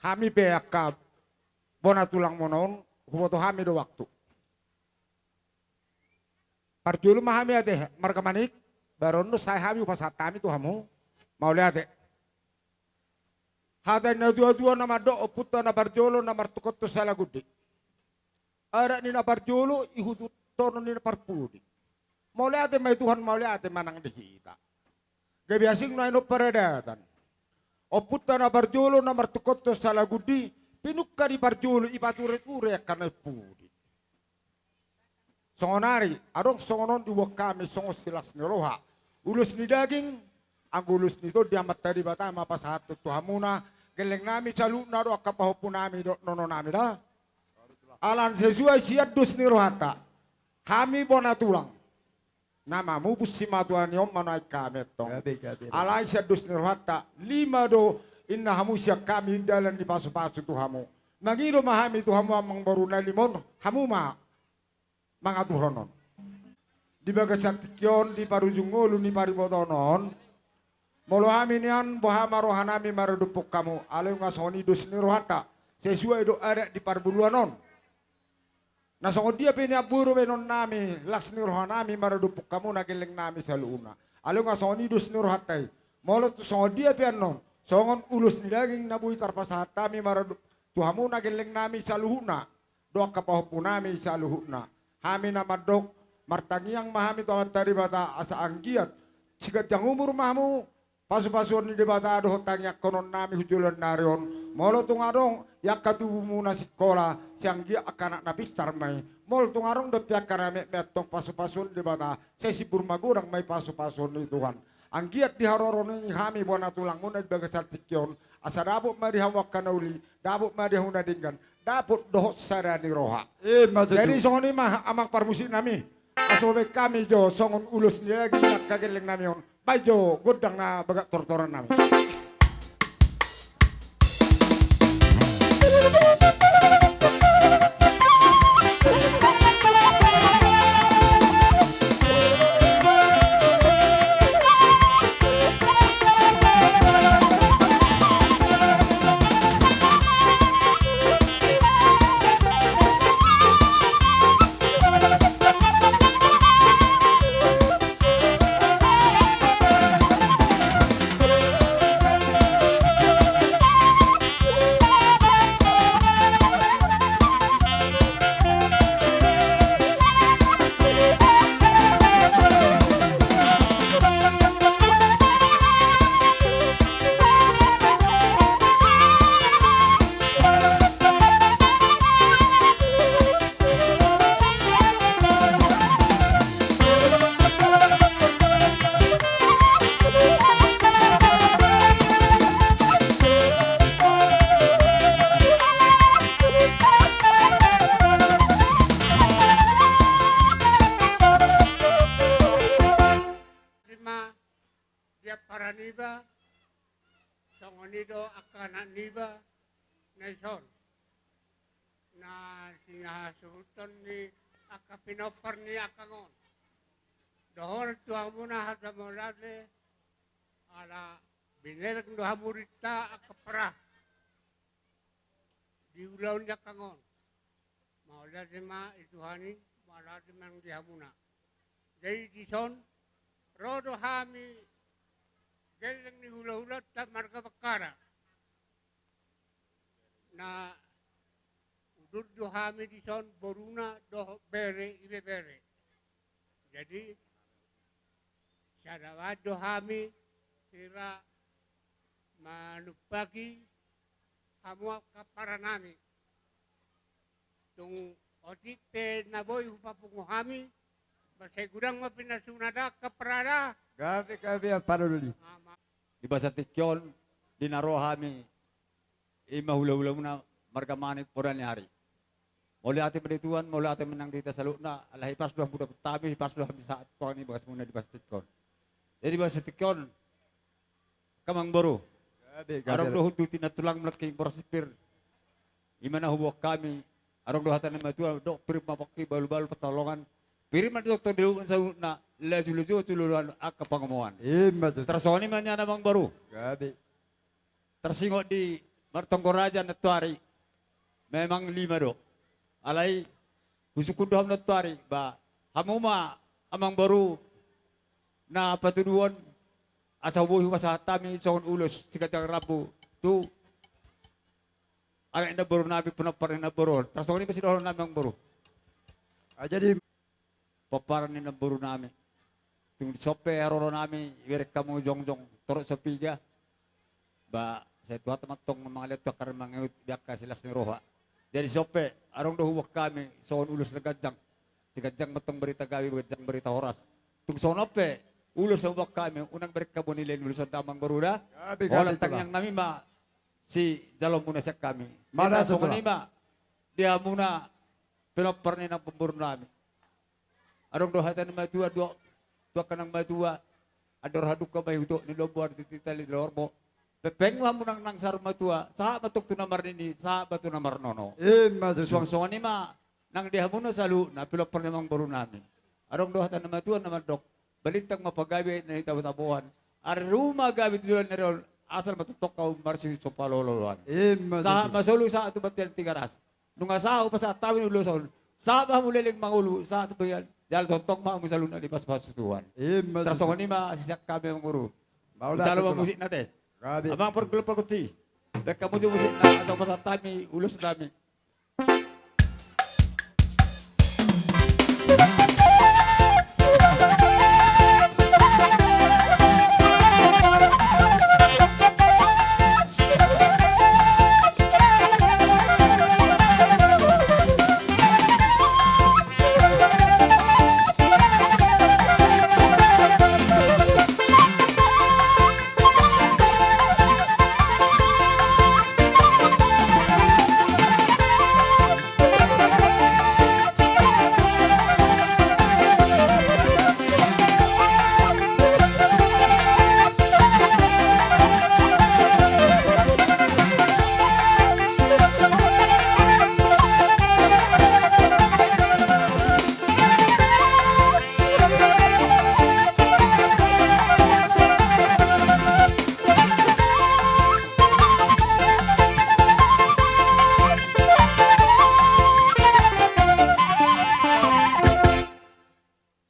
Hami pe angka bona tulangmuna on, huboto hami do waktu. Parjolo ma hami ate, marga Manik, baru on do sae hami hupasahat hami tu hamu. Mauliate. Hata ni natuatua na mandok, ompunta na parjolo na martungkothon salagundi, adat ni na parjolo ihuthon ni na parpudi. Mauliate ma i Tuhan, mauliate ma nang di hita. Gabe asing nuaeng on paradatan. Ompunta na parjolo na martungkothon salagundi, pinungka di parjolo ipatureture angka na pudi. Songon ari, adong songon on diboan hami songon silas ni roha, ulos ni daging, anggo ulos ni tondi Amanta Debata ma pasahathon tu hamuna, gellengnami saluhutna dohot angka pahompunami dohot nononami da. Ala sesuai sian dos ni rohanta, hami bona tulang na mamupus simatua ni on ma nuaeng hami antong. Gabe, gabe, gabe. Alai sian dos ni rohanta, lima do inna hamu sian hami dalan ni pasupasu tu hamu. Mangido ma hami tu hamu, amang boru, na lima on hamu ma mangaturhon on. Di bagasan tingki on, di parujung ngolu ni paribotoon on, molo hami nian, boha ma rohanami maradophon hamu, alai nunga songon i dos ni rohanta, sesuai do adat di parboruon on. Na songon dia pe nian boru baenonnami, las ni rohanami maradophon hamu na gellengnami saluhutna. Alai nunga songon i dos ni rohanta i. Molo tung songon dia pe annon, songon ulos ni daging na boi tarpasahat hami marado-, tu hamu na gellengnami saluhutna, dohot angka pahompunami saluhutna. Hami na mandok, martangiang ma hami tu Amanta Debata asa anggiat siganjang umur ma hamu, pasupasuon ni Debata dohot tangiangkononnami hu joloan ni ari on. Molo tung adong i angka tubumuna singkola, sai anggiat angka anak na pintar ma i. Molo tung adong dope angka na metmet, tong pasupasuon ni Debata, sai simbur magodang ma i pasupasuon ni Tuhan. Anggiat diharoro ni hami bona tulangmuna di bagasan tingki on, asa dapot ma di hamu angka na uli, dapot ma di hamu na denggan, dapot dohot sada ni roha. Ima tutu. Jadi songon i ma, amang parmusiknami, asa baen hami jo songon ulos ni daging angka gellengnami on, baen jo gondang na bagak tortorannami. Ima di ampara niba, songon i do angka anak niba na dison, na sinahasuhuton ni angka pinompar ni angka on. Dohonon tu hamuna hata mauliate, ala binereng do hamu urinta angka parah di ulaon ni angka on. Mauliate ma i Tuhan i, mauliate ma nang di hamuna. Jadi dison, ro do hami gelleng ni hulahulanta marga Bakkara. Na udur do hami dison boruna dohot bere, ibebere. Jadi, sada baen do hami hira manumpahi hamu angka paranami. Tung otik pe na boi hupapungu hami, ba sai godang ma pinasuna da angka parada. Gabe, gabe, ampara doli. Ama. Di bagasan tingki on, di na ro hami, ima hulahulamuna marga Manik, Poda ni Ari. Mauliate ma di Tuhan, mauliate ma nang di hita saluhutna, ala hipas do hamu dapot hami, hipas do hami sahat tu hami bagasmuna di bagasan tingki on. Jadi di bagasan tingki on, angka amang boru, Adong do hundul tinantulang melengking boras sipir. Ima na huboan hami, adong do hata ni na matua, dok pir ma pongki balu-balu pantaholongan. Pir ma tongtong di lubuk ni sautna, laju-laju tu loloan angka pangomoan. Ima tutu. Tarsongon i ma nian amang boru. Gabe. Tarsingot di martonggo raja nantoari. Memang lima do. Alai husungkun do hamu nantoari, ba hamu ma amang boru na patuduhon, asa boi hupasahat hami songon ulos siganjang rambu tu anak ni namboru nami, pinompar ni namboru on. Tarsongon i ma sidohonon nami amang boru. Ah, jadi pomparan ni namboru nami. Tung dison pe haroro nami, ibereng hamu jongjong torop sapiga. Ba sai Tuhanta ma antong mangalean tu angka na mangihut di angka silas ni roha. Jadi dison pe adong do huboan hami songon ulos na ganjang. Siganjang ma antong barita gabe, ganjang barita horas. Tung songon on pe ulos na huboan hami, unang bereng hamu nilai ni ulos on da amang boru da. Gabe, gabe. Holan tangiang nami ma sijaloonmuna sian hami. Mada. Songon i ma di hamuna pinompar ni namboru nami. Adong do hata ni na matua, dok tu angka na matua: Andor hadungka ma i hutop ni lombu, andor titi tali ni horbo. Pengpeng ma hamu nang, nang saur matua, sahat ma antong tu na marnini, sahat ma tu na marnono. Ima tutu. Suang songon i ma nang di hamuna saluhutna pinompar ni amang boru nami. Adong do hata ni na matua na mandok: Balintang ma pagabe na nitabo-taboan, ari ruma gabe tu joloan ni ari on, asal ma tongtong hamu marsiusop halolo-holoan. Ima tutu. Sahat ma solu, sahat tu bontean Tigaras. Nunga sahat hupasahat hami ulos on, sahat ma hamu leleng mangolu, sahat tu bontean, jala tongtong ma hamu saluhutna dipasu-pasu Tuhan. Ima tutu. Tarsongon i ma sian hami amang boru. Mauliate. Jalo ma tulang. Musikna te. Gabe. Amang pargulung pargonsi, baen hamu tu musikna, asa hupasahat hami ulos nami.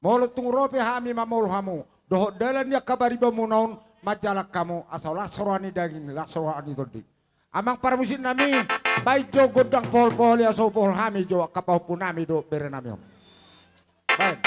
Molo tung ro pe hami mamolus hamu dohot dalan ni angka paribanmuna on, manjalang hamu asa las roha ni daging, las roha ni tondi. Amang parmusik nami, baen jo gondang pohol-pohol i asa hupohol hami jo angka pahompu nami dohot bere nami on. Baen.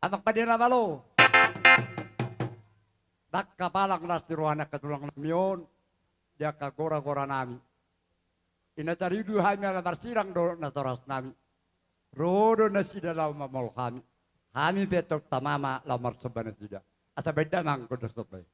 Amang pande na malo. Ndang hapalang las ni roha ni angka tulang nami on di angka gora-gora nami. I na taridu hami ala marsirang dohot natorasnami. Ro do nasida laho mamolhami. Hami pe tong tamama laho marsomba nasida. Asa baen damang gondang somba i.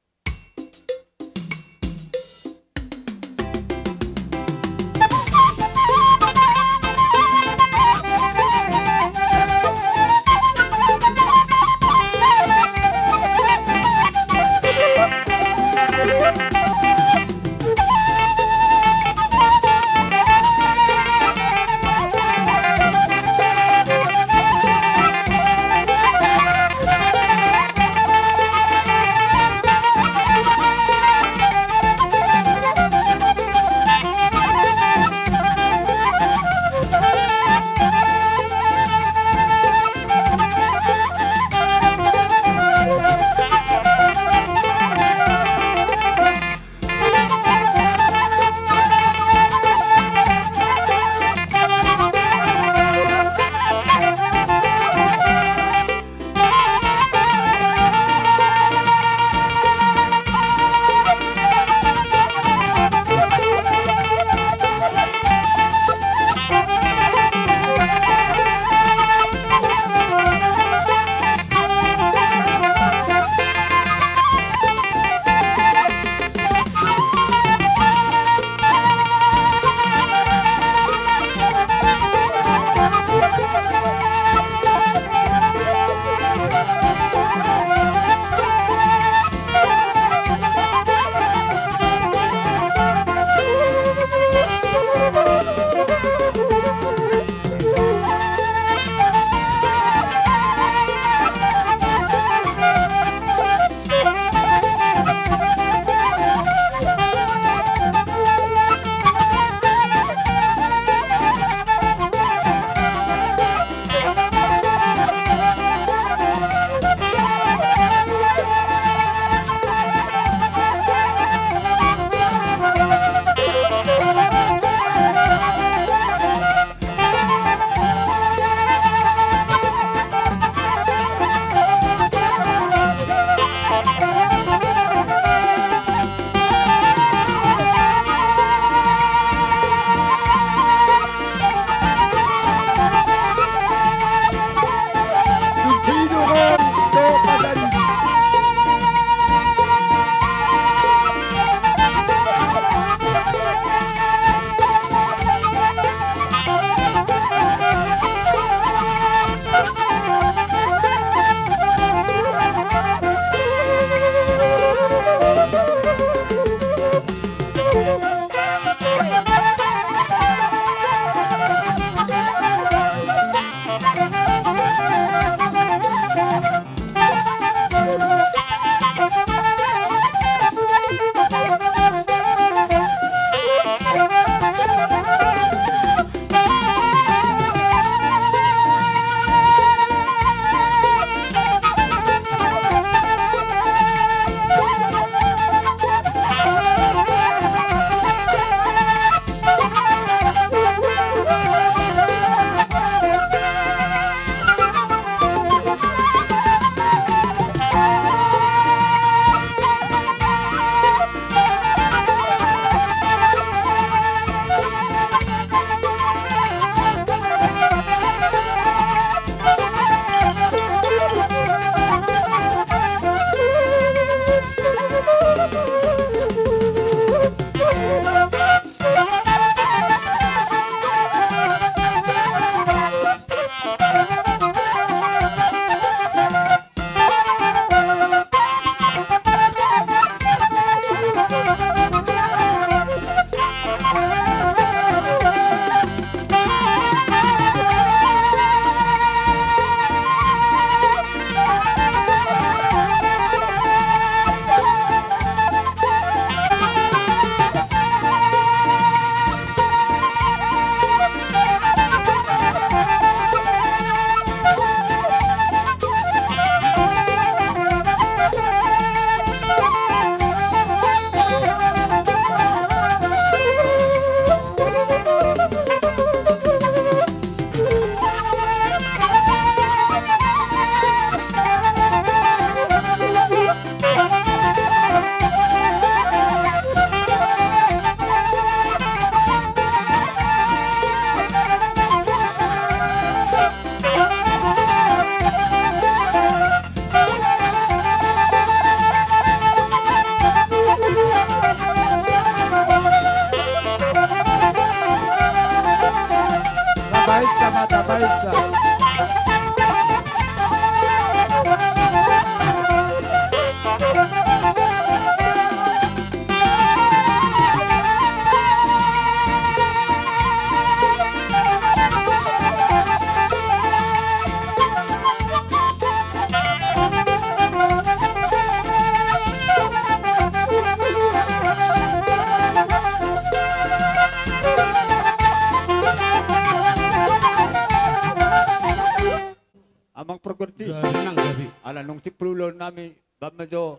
nami, baen ma jo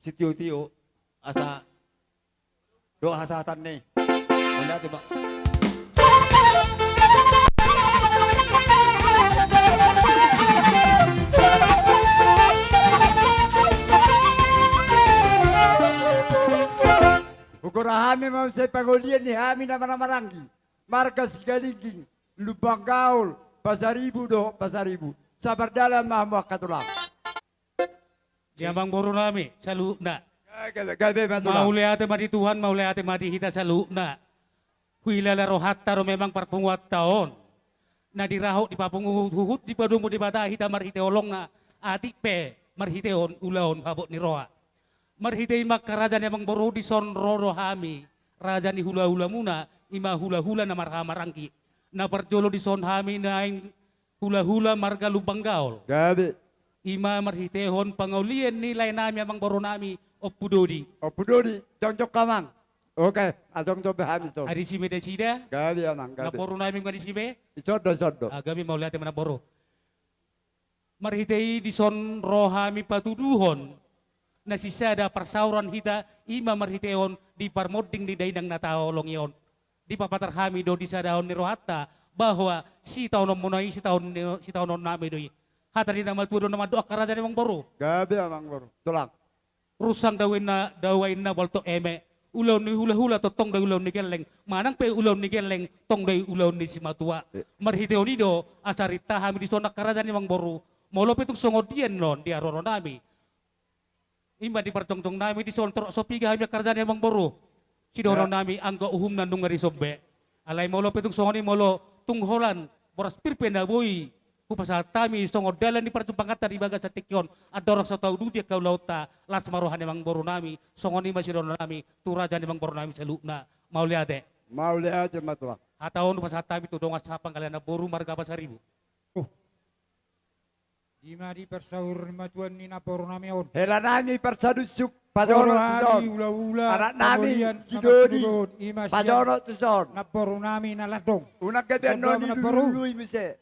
sitio-tio asa dohot hasahatan ni. Mauliate ma. Hugoari hami ma muse pangolian ni hami na marhahamaranggi, marga Sigalingging, Lumban Gaol, Pasaribu dohot Pasaribu. Sabar dalan ma hamu angka tulang. Di amangboru nami saluhutna. Gabe, gabe ma tulang. Mauliate ma di Tuhan, mauliate ma di hita saluhutna. Huhilala rohanta do memang parpunguanta on. Na dirahut dipapungu huhut dipadomu Debata hita marhite holongna, atik pe marhitehon ulaon habot ni roha. Marhite i ma angka raja ni amangboru, dison ro do hami, raja ni hulahulamuna, i ma hulahula na marhahamaranggi. Na parjolo dison hami naeng hulahula marga Lumban Gaol. Gabe. I ma marhitehon pangolian ni lae nami amangboru nami Ompu Dodi. Ompu Dodi, jongjong amang. Oke, jongjong be hami tu. Adong disi be nasida. Gabe amang, gabe. Namboru nami nunga disi be? Dison do, dison do. Ah, gabe, mauliate ma namboru. Marhite i dison ro hami patuduhon na sisada parsaoran hita, i ma marhitehon di parmonding ni dainang na taholongi on. Dipapatar hami do di sadaon ni rohanta bahwa sitaononmuna i sitaon ni, sitaonon nami do i. Hata ni na matua do na mandok angka raja ni amangboru. Gabe amangboru. Tulang. Rusang daoinna, daoinna boltok eme. Ulaon ni hulahula tongtong do i ulaon ni gelleng. Manang pe ulaon ni gelleng tong do i ulaon ni simatua. Eh. Marhitehon i do asa rinta hami dison angka raja ni amangboru. Molo pe tung songon dia annon di haroro nami. I ma di parjongjong nami dison torop so piga hami angka raja ni amangboru. Sidohonon nami anggo uhumna nunga dison be. Alai molo pe tung songon i, molo tung holan boras pir pe na boi hupasahat hami songon dalan ni parjumpanganta di bagasan tingki on, andorang so tauduti angka ulaonta, las ma roha ni amangboru nami, songon i ma sidohonon nami tu raja ni amangboru nami saluhutna. Mauliate. Mauliate ma tulang. Hata on hupasahat hami tu dongan sapanggalan namboru marga Pasaribu. Uh. Di ma di parsaur ni matua ni namboru nami on. Hela nami parsadunsuk, pajonok tuson. Anak nami si Dodi, pajonok tuson. Namboru nami na landong. Unang gabe annon i lului muse.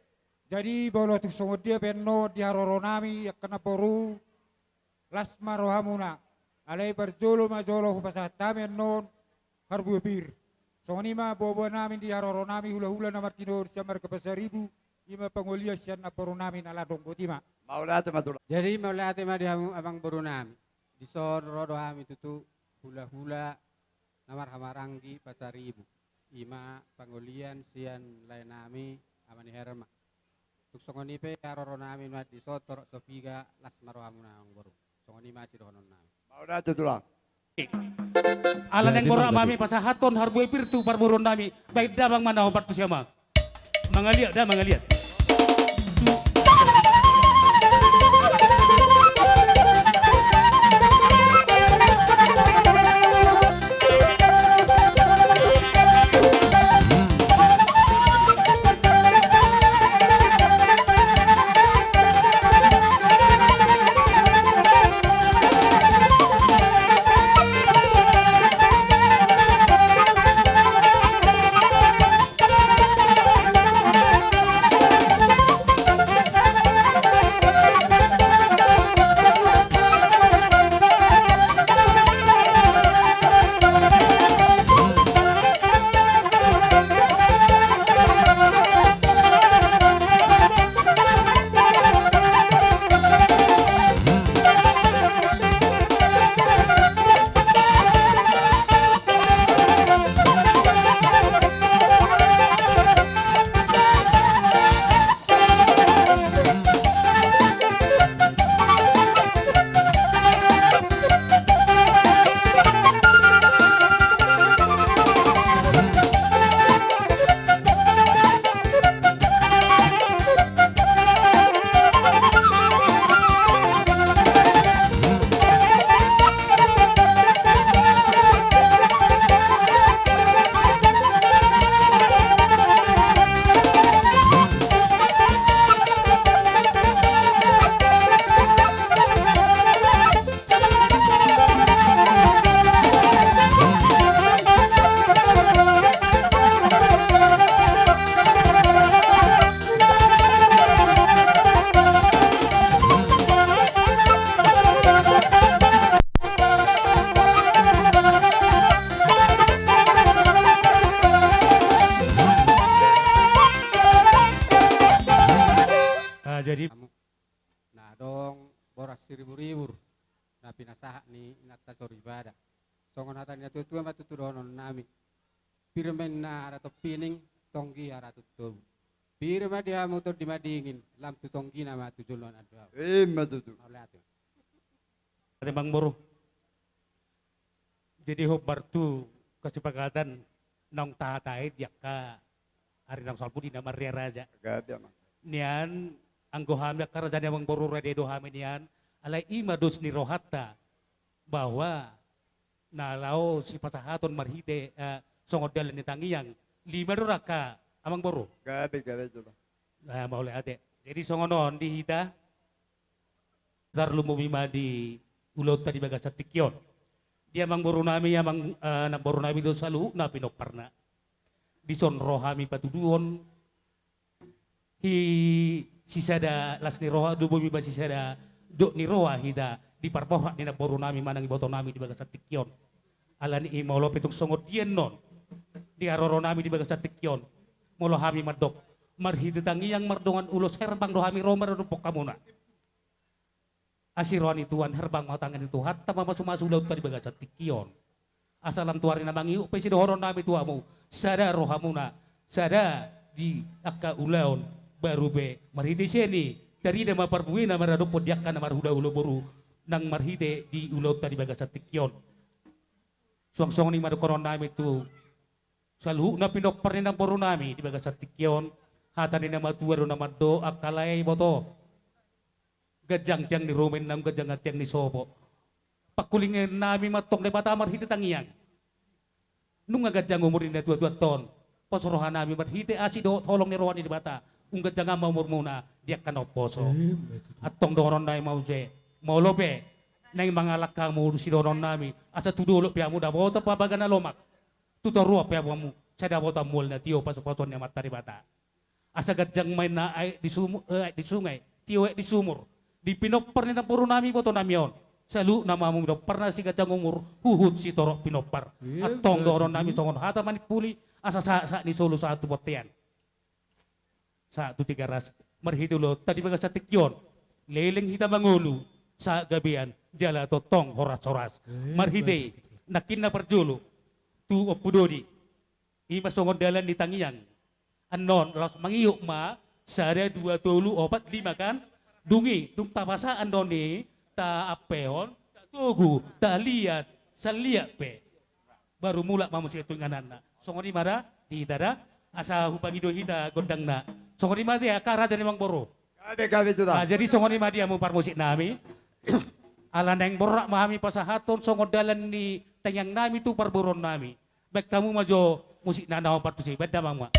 Jadi molo tung songon dia pe annon di haroro nami angka namboru, las ma rohamuna. Alai parjolo ma jolo hupasahat hami annon harbue pir. Songon i ma boaboa nami di haroro nami hulahula na martinodohon sian marga Pasaribu, i ma pangolian sian namboru nami na landong. Boti ma. Mauliate ma tulang. Jadi mauliate ma di hamu amangboru nami. Dison ro do hami tutu hulahula na marhahamaranggi Pasaribu. I ma pangolian sian lae nami Ama ni Herma. Tung songon i pe haroro nami nuaeng dison torop so piga, las ma rohamuna amangboru. Songon i ma sidohonon nami. Mauliate tulang. Ala naeng borat ma hami pasahathon harbue pir tu parboruon nami, baen damang ma na hombar tusi amang. Mangaliat da, mangaliat. Dong boras siribur-ribur na pinasahat ni inanta soripada. Songon hata ni na tua-tua ma tutu dohonon nami. Pir ma inna ara tompining, tonggi ara tontobu. Pir ma di hamu tondi madingin, lam tu tonggina ma tu joloan andau. Ima tutu. Mauliate. Ate Amangboru. Jadi hombar tu kesepakatan naung tahatai di angka ari naung salpu di na marria raja. Gabe, Amang. Nian anggo hami angka raja ni Amangboru rade do hami nian, alai i ma dos ni rohanta bahwa na laho sipasahaton marhite, eh, songon dalan ni tangiang. Lima do rangka Amangboru. Gabe, gabe, coba. Nah, mauliate. Jadi songon on di hita. Tarlumobi ma di ulaonta di bagasan tingki on. Di Amangboru nami, Amang, eh, namboru nami do saluhutna pinomparna. Dison ro hami patuduhon. Hi sisada las ni roha, lumobi ma sisada dok ni roha hita di parborhat ni namboru nami manang iboto nami di bagasan tingki on. Alani i molo pe tung songon dia annon di haroro nami di bagasan tingki on, molo hami mandok marhite tangiang mardongan ulos herbang do hami ro maradophon hamuna. Asi roha ni Tuhan, herbang ma tangiang ni Tuhanta mamasu-masu ulaonta di bagasan tingki on. Asa lam tu ari na mangihut pe sidohonon nami tu hamu, sada rohamuna, sada di angka ulaon, baru pe marhite sian i tarida ma parbuena maradophon di angka na marhulahula boru nang marhite di ulaonta di bagasan tingki on. Suang songon i ma dohonon nami tu saluhutna pinompar ni namboru nami di bagasan tingki on. Hata ni na matua do na mandok, angka lae, iboto, ganjang tiang ni ruma inna, ganjang tiang ni sopo. Pangkulingon nami ma antong Debata marhite tangiang. Nunga ganjang umur ni na tua-tua antong, pos roha nami marhite asi dohot holong ni roha ni Debata, ung ganjang ma umurmuna di angka na umposo. Antong dohonon nami ma muse, molo pe naeng mangalangka hamu sidohonon nami, asa tu dolok pe hamu dapotan pabagana lomak, tu toruan pe hamu sai dapotan mual na tio pasu-pasuon ni Amanta Debata. Asa ganjang ma inna aek di sumu-, eh, aek di sungai, tio aek di sumur, di pinompar ni namboru nami iboto nami on. Saluhutna ma hamu pinomparna siganjang umur, huhut sitorop pinompar. Antong dohonon nami songon hata manimpuli, asa sahat-sahat ni solu sahat tu bontean, sahat tu Tigaras, marhite ulaonta di bagasan tingki on. Leleng hita mangolu, sahat gabean, jala tongtong horas-horas. Marhite nangkin na parjolo tu Ompu Dodi. I ma songon dalan ni tangiang. Annon laos mangihut ma, sada, dua, tolu, opat, lima kan. Dung i, dung tapasahat annon i, taampehon, tatogu, taliat, saliat pe. Baru mulak ma muse tu ingananna. Songon i ma da di hita da, asa hupangido hita gondangna. Songon i ma da angka raja ni Amangboru. Gabe, gabe, sudah. Ah, jadi songon i ma di hamu parmusik nami. Ala naeng borhat ma hami pasahathon songon dalan ni tangiang nami tu parboruon nami. Baen hamu ma jo musik na na hombar tusi, baen damang ma.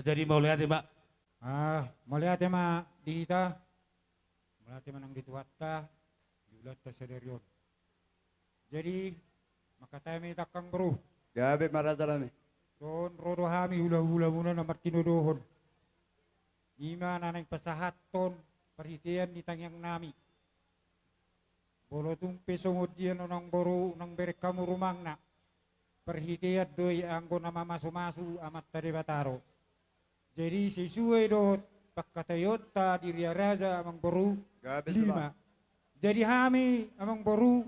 Jadi mauliate ma. Ah, mauliate ma di hita. Mauliate ma nang di Tuhanta, di ulaonta sadari on. Jadi mangkatai ma hita, Amangboru. Gabe ma, raja nami. Songon ro do hami hulahulamuna na martinodohon. I ma na naeng pasahathon parhitean ni tangiang nami. Molo tung pe songon dia annon, Amangboru, unang bereng hamu rumangna. Parhitean do i anggo na mamasumasu Amanta Debata do. Jadi sesuai dohot pangkataionta di Ria Raja, Amangboru, lima. Jadi hami, Amangboru,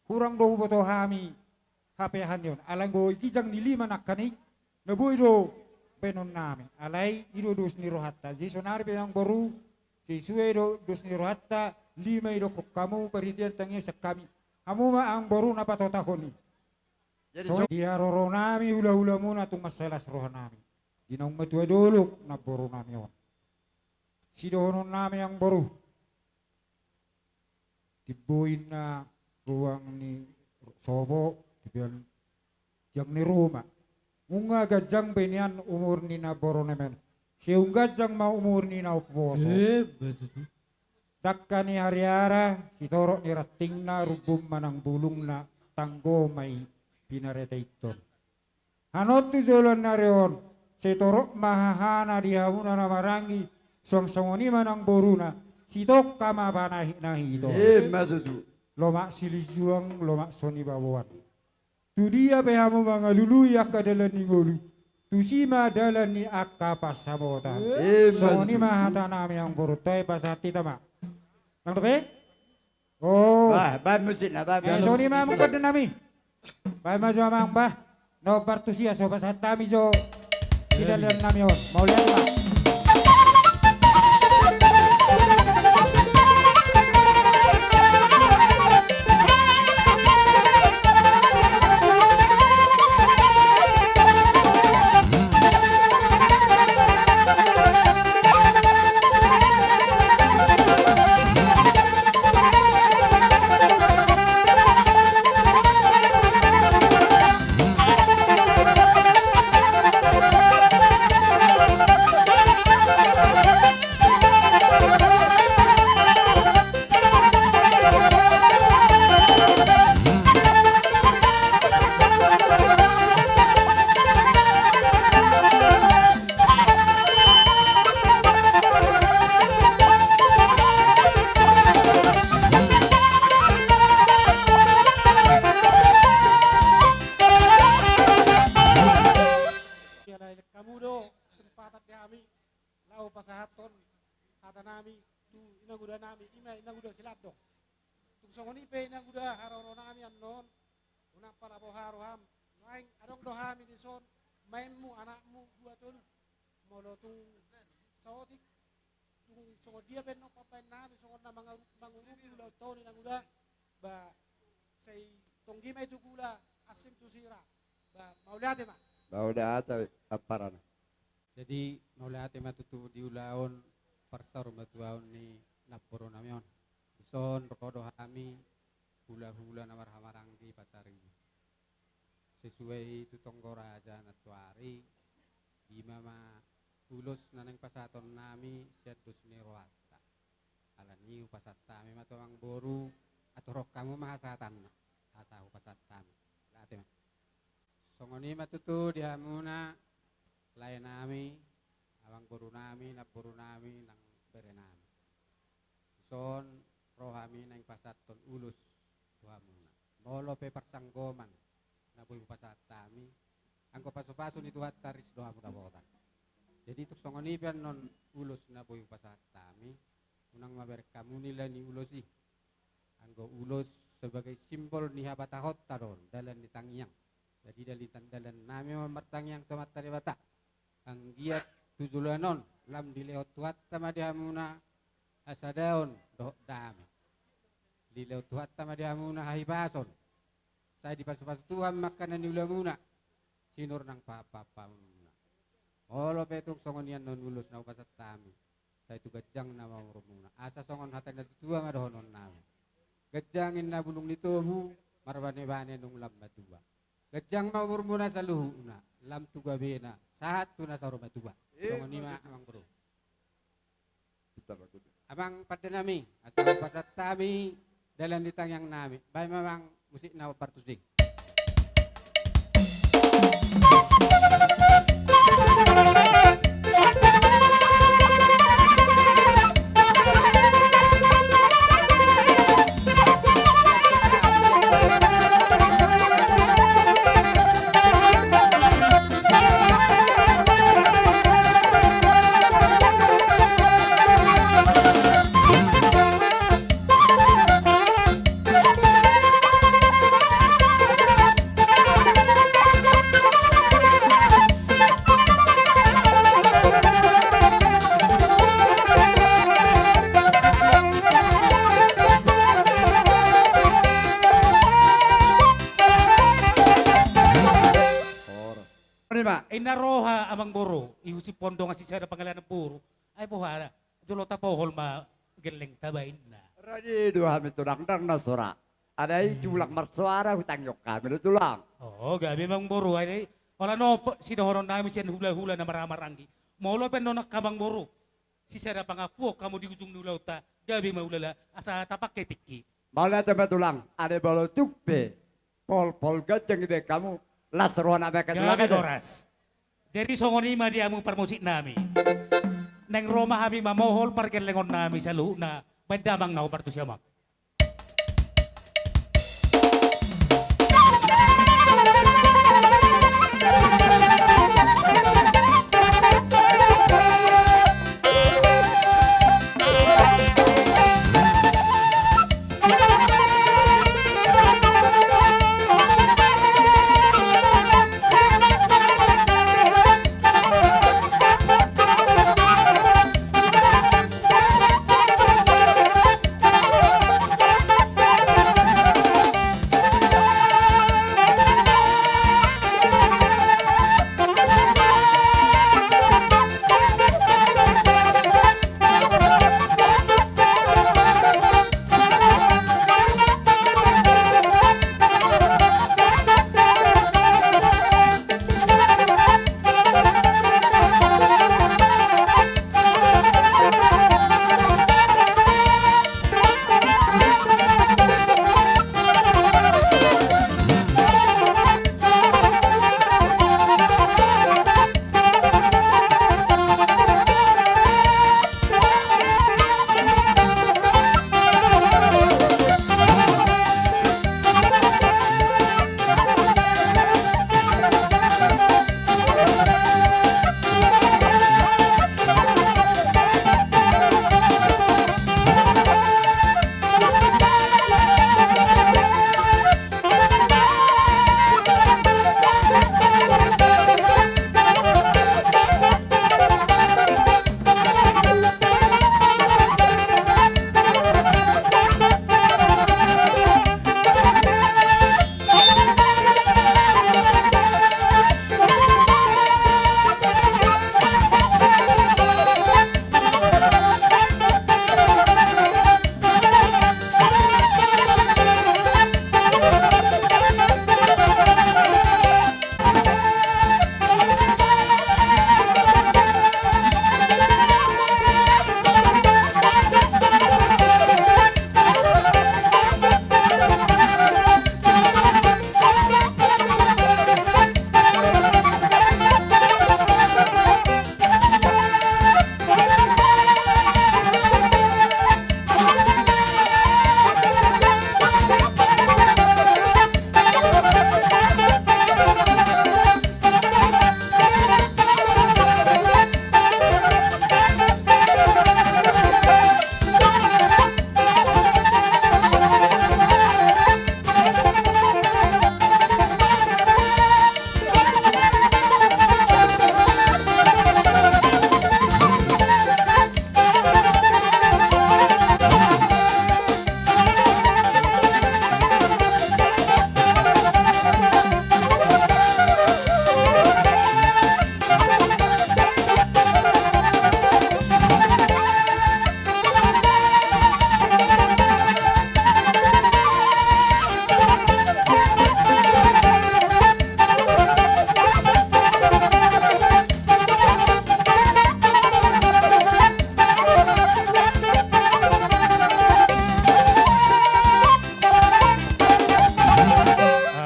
hurang do huboto hami hapeahan ni on. Alai anggo i ginjang ni lima nangkaning na boi do baenon nami. Alai i do dos ni rohanta. Jadi saonari pe, Amangboru, sesuai do dos ni rohanta, lima i dohonon hamu parhitean tangiang sian hami. Hamu ma, Amangboru, na patotahon i. Jadi so, so- di haroronami hulahulamuna tung mansai las rohanami. Di naung matua dolok namborunami on. Sidohononnami amangboru. Timbo inna goang ni sopo, dibian tiang ni ruma. Nunga ganjang be nian umur ni namborunami on. Seung ganjang ma umur ni na umposo. Eh, betul. Dangka ni hariara, sitorop ni rantingna, rumbum manang bulungna, tanggo ma i pinareta inton. Hanon tu joloan ni ari on, sai torop ma hahana di hamuna na maranggi, suang songon i ma namboruna, sitongka ma panahitnahit on. Ima tutu. Lomak silinjuang, lomak sonibaboan. Tu dia pe hamu mangalului angka dalan ni ngolu, tusi ma dalan ni angka pansamotan. Ima tutu. Songon i ma hatanami amangboru, toe pasahat hita ma. Nang dope? Oh. Bah, bah, musik na, bah, bah. Eh, songon i ma amang pandenami. Bah, maju amang, bah. Na hombar tusi, asa pasahat hami jo sidalanannami on. Mauliate ma. Ia na dilehon hamu do kesempatan di hami laho pasahathon hatanami tu inangudanami, ima inanguda Silandong. Tung songon i pe inanguda haroronami annon, unang pala boha roham, naeng adong do hami dison, maenmu, anakmu dua tolu. Molo tung saotik, tung songon dia pe annon pambahenonnami songon na mangaru-, mangurupi ulaonta on inanguda, ba sai tonggi ma i tu gula, asing tu sira. Ba mauliate ma. Mauliate, amparana. Jadi mauliate ma tutu di ulaon parsaurmatuaon ni namborunami on. Dison ro do hami hulahula na marhahamaranggi pasaribu. Sesuai tu tonggo raja nantoari, ima ma ulos na naeng pasahatonnami sian dos ni rohanta. Alani i hupasahat hami ma tu amangboru, atur hamu ma hasahatanna, asa hupasahat hami. Mauliate ma. Songon i ma tutu di hamuna, laenami, amangborunami, namborunami, nang berenami. Dison ro hami naeng pasahathon ulos tu hamuna. Molo pe parsanggoman na boi hupasahat hami, anggo pasupasu ni Tuhanta ris do hamu dapotan. Jadi tung songon i pe annon ulos na boi hupasahat hami, unang ma bereng hamu nilai ni ulos i. Anggo ulos sebagai simbol ni habatahonta do on, dalan ni tangiang. Jadi dalan ni tan-, dalannami ma martangiang tu Amanta Debata. Anggiat tu joloan on, lam dilehon Tuhanta ma di hamuna hasadaon dohot dame. Dilehon Tuhanta ma di hamuna hahipason. Sai dipasupasu Tuhan ma angka na niulamuna, sinur nang pahanpahanmuna. Molo pe tung songon i annon ulos na hupasahat hami, sai tu ganjang nama umurmuna. Asa songon hata ni natuatua ma dohononnami. Ganjang ninna bulung ni tobu, marbanebane nunga lam matua. Ganjang ma umurmuna saluhutna, lam tu gabena, sahat tu na saur matua. Eh, songon i ma, amangboru. Amang pandenami, asa hupasahat hami dalan ni tangiangnami. Baen ma amang musik na hombar tusi. Ima. Inna roha amangboru, ihusip pondongan sisada pangalanan boru. Ai boha, jolo tapohol ma gellengta ba inna. Rade do hami tulang, ndang na sora. Alai tulang marsoara hutangihon hami do tulang. O gabe amangboru, ai holan on sidohonon nami sian hulahula na marhahamaranggi. Molo pe nunga amangboru sisada pangakuon hamu di ujung ni ulaonta, gabe ma hulala asa tapangke tingki. Mauliate ma tulang, alai molo tung pe polpol ganjang dibaen hamu, las roha nami angka tulang. Gabe horas. Jadi songon i ma di hamu parmusik nami. Naeng ro ma hami mamohol pargellengon nami saluhutna baen damang na hombar tusi amang.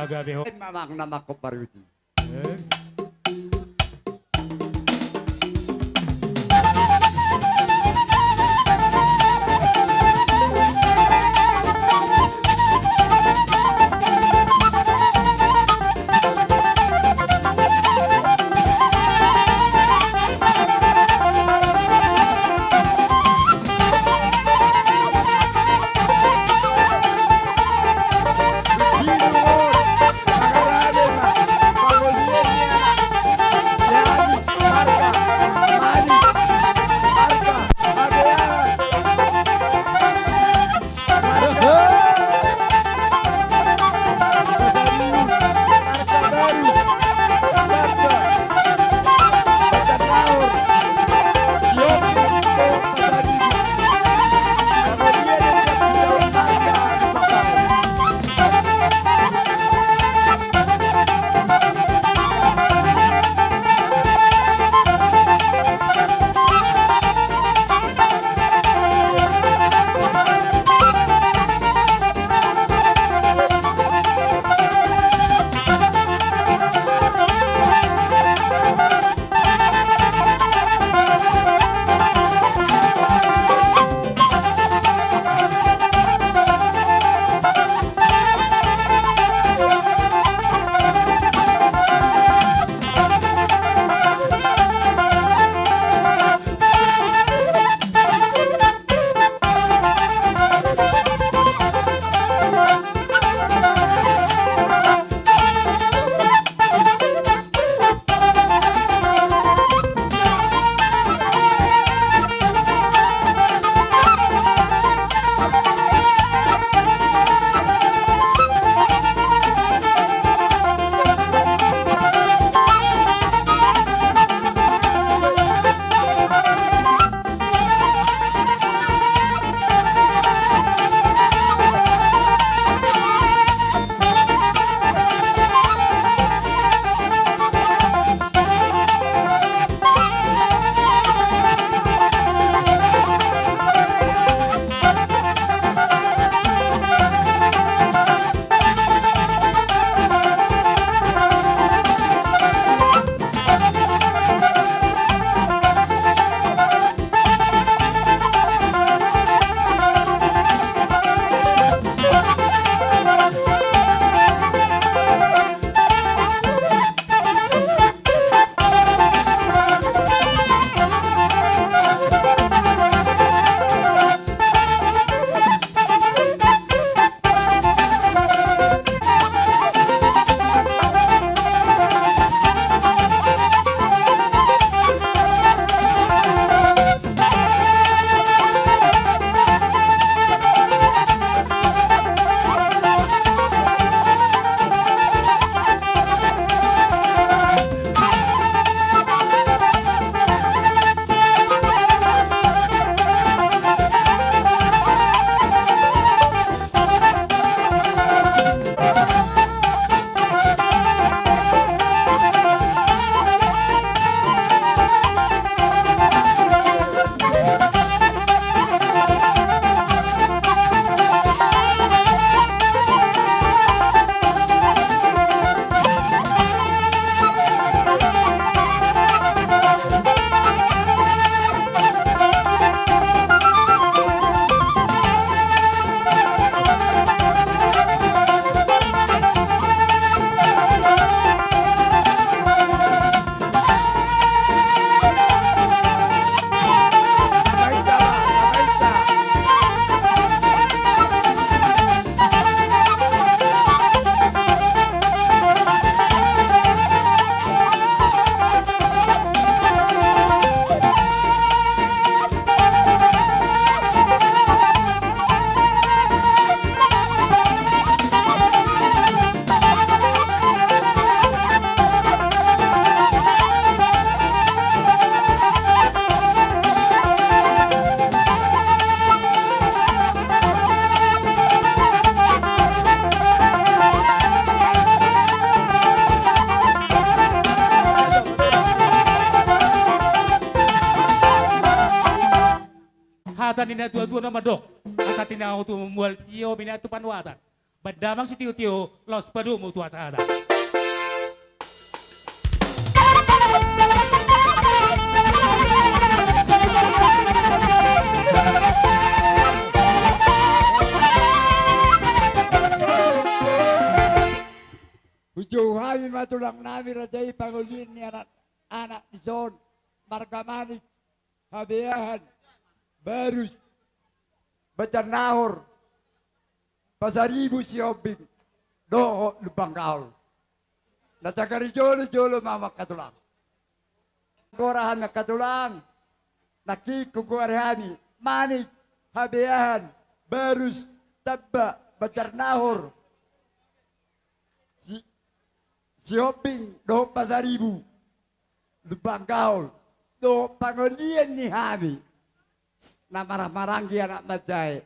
Gabe ho. Mamang na mangkop baru itu. Asa ninna tuatua na mandok, asa tinahu tu mual tio, binahen tu panuatan. Baen damang sitiotio, laos padomu tu hasahatan. Hujou hami ma tulang nami raja i pangolian ni anak, anak dison, marga Manik, Habeahan, Barus, Banjarnahor, Pasaribu, Sihombing dohot Lumban Gaol. Na tajaga ni jolo jolo ma hamu angka tulang. Gora hami angka tulang. Nangkin hugoari hami Manik, Habeahan, Barus, Tamba, Banjarnahor, Si, Sihombing dohot Pasaribu, Lumban Gaol dohot pangolian ni hami na marhahamaranggi anak manjae.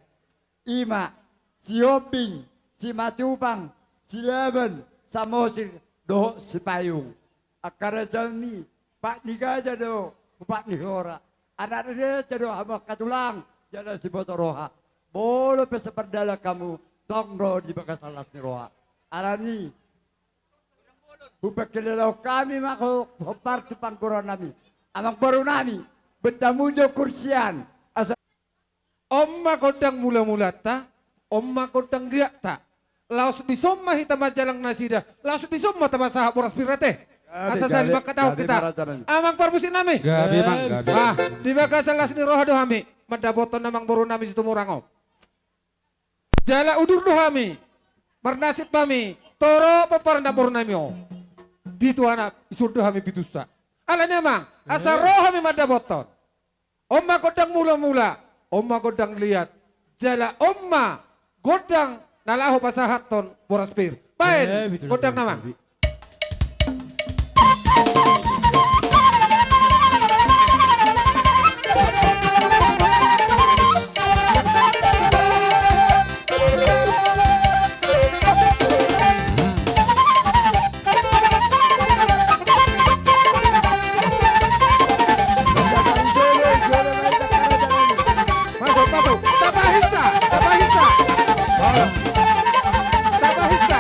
I ma Sihombing, Simatupang, Silaban, Samosir dohot Sipayung. Angka raja ni, pat ni gaja do, pat ni hora. Anak ni raja do hamu angka tulang, jala siboto roha. Molo pe sapardalan hamu, tong do di bagasan las ni roha. Alani i, hupangkilalahon hami ma ho, hombar tu panggora nami. Amangboru nami, baen hamu jo kursi an. Asa on ma gondang mulamulanta, on ma gondang liatta. Laos dison ma hita manjalang nasida, laos dison ma tapasahat boras pir ate. Gabe, asa sali gabe, mangkatahon gabe hita ma raja nami. Amang parmusik nami. Gabe, Mang, gabe. Ah, di bagasan las ni roha do hami mandapothon amangboru nami Situmorang on. Jala udur do hami, marnasib hami torop pomparan ni namboru nami on. Pitu anak, isur do hami pitusa. Alani i amang, asa ro hami mandapothon. On ma gondang mulamula, on ma gondang liat, jala on ma gondang na laho pasahathon boras pir. Baen gondang na amang. Masuk, masuk. Tapahinsa, tapahinsa. Tapahinsa.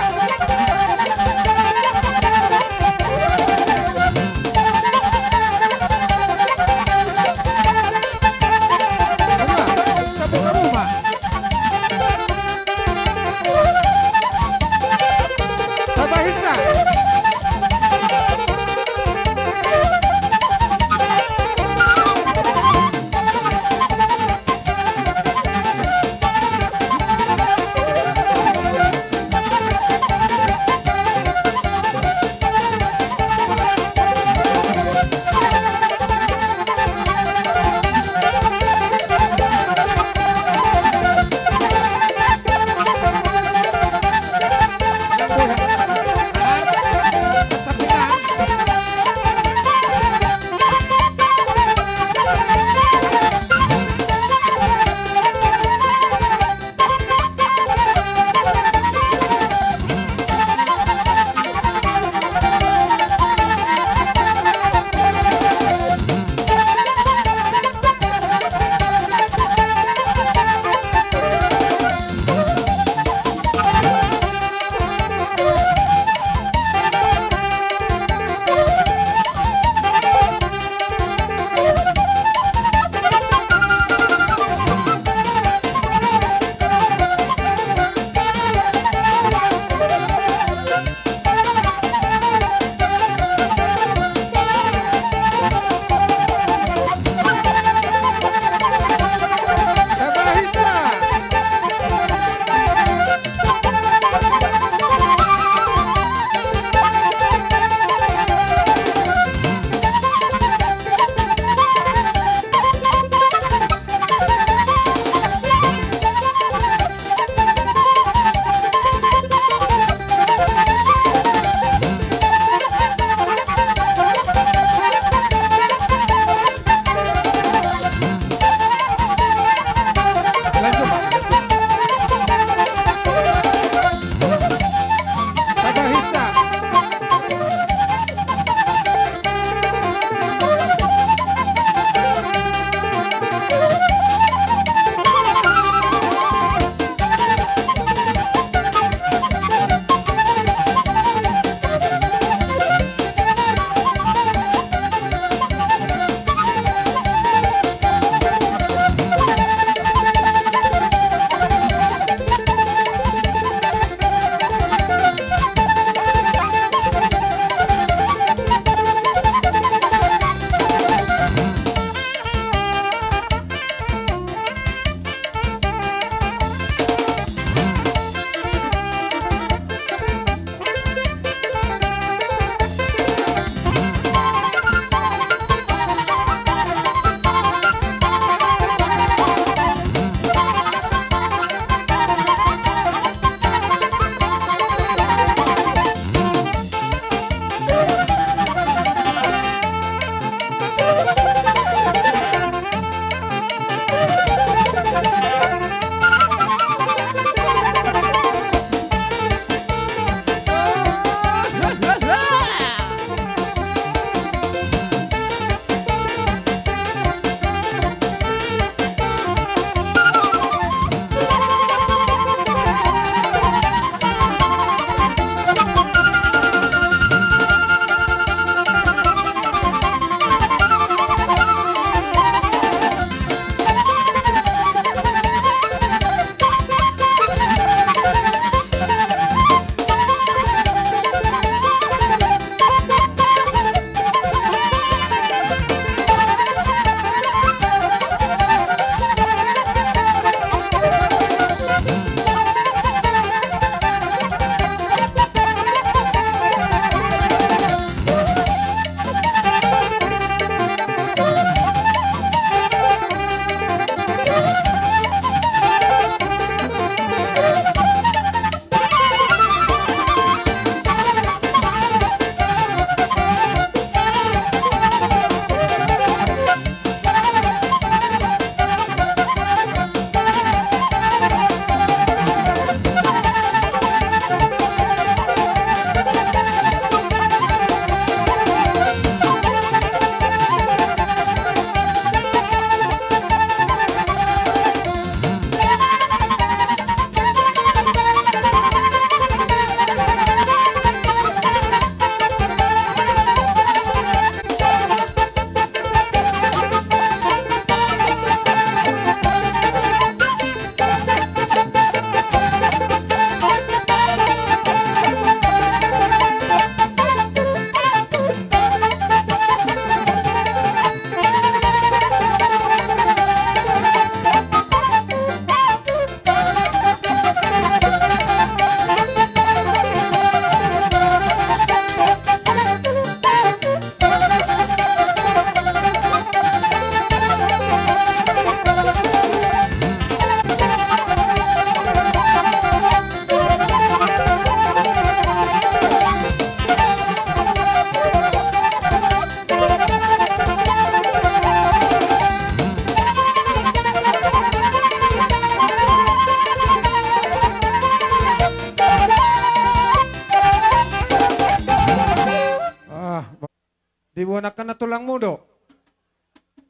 Nangkaning na tulangmu do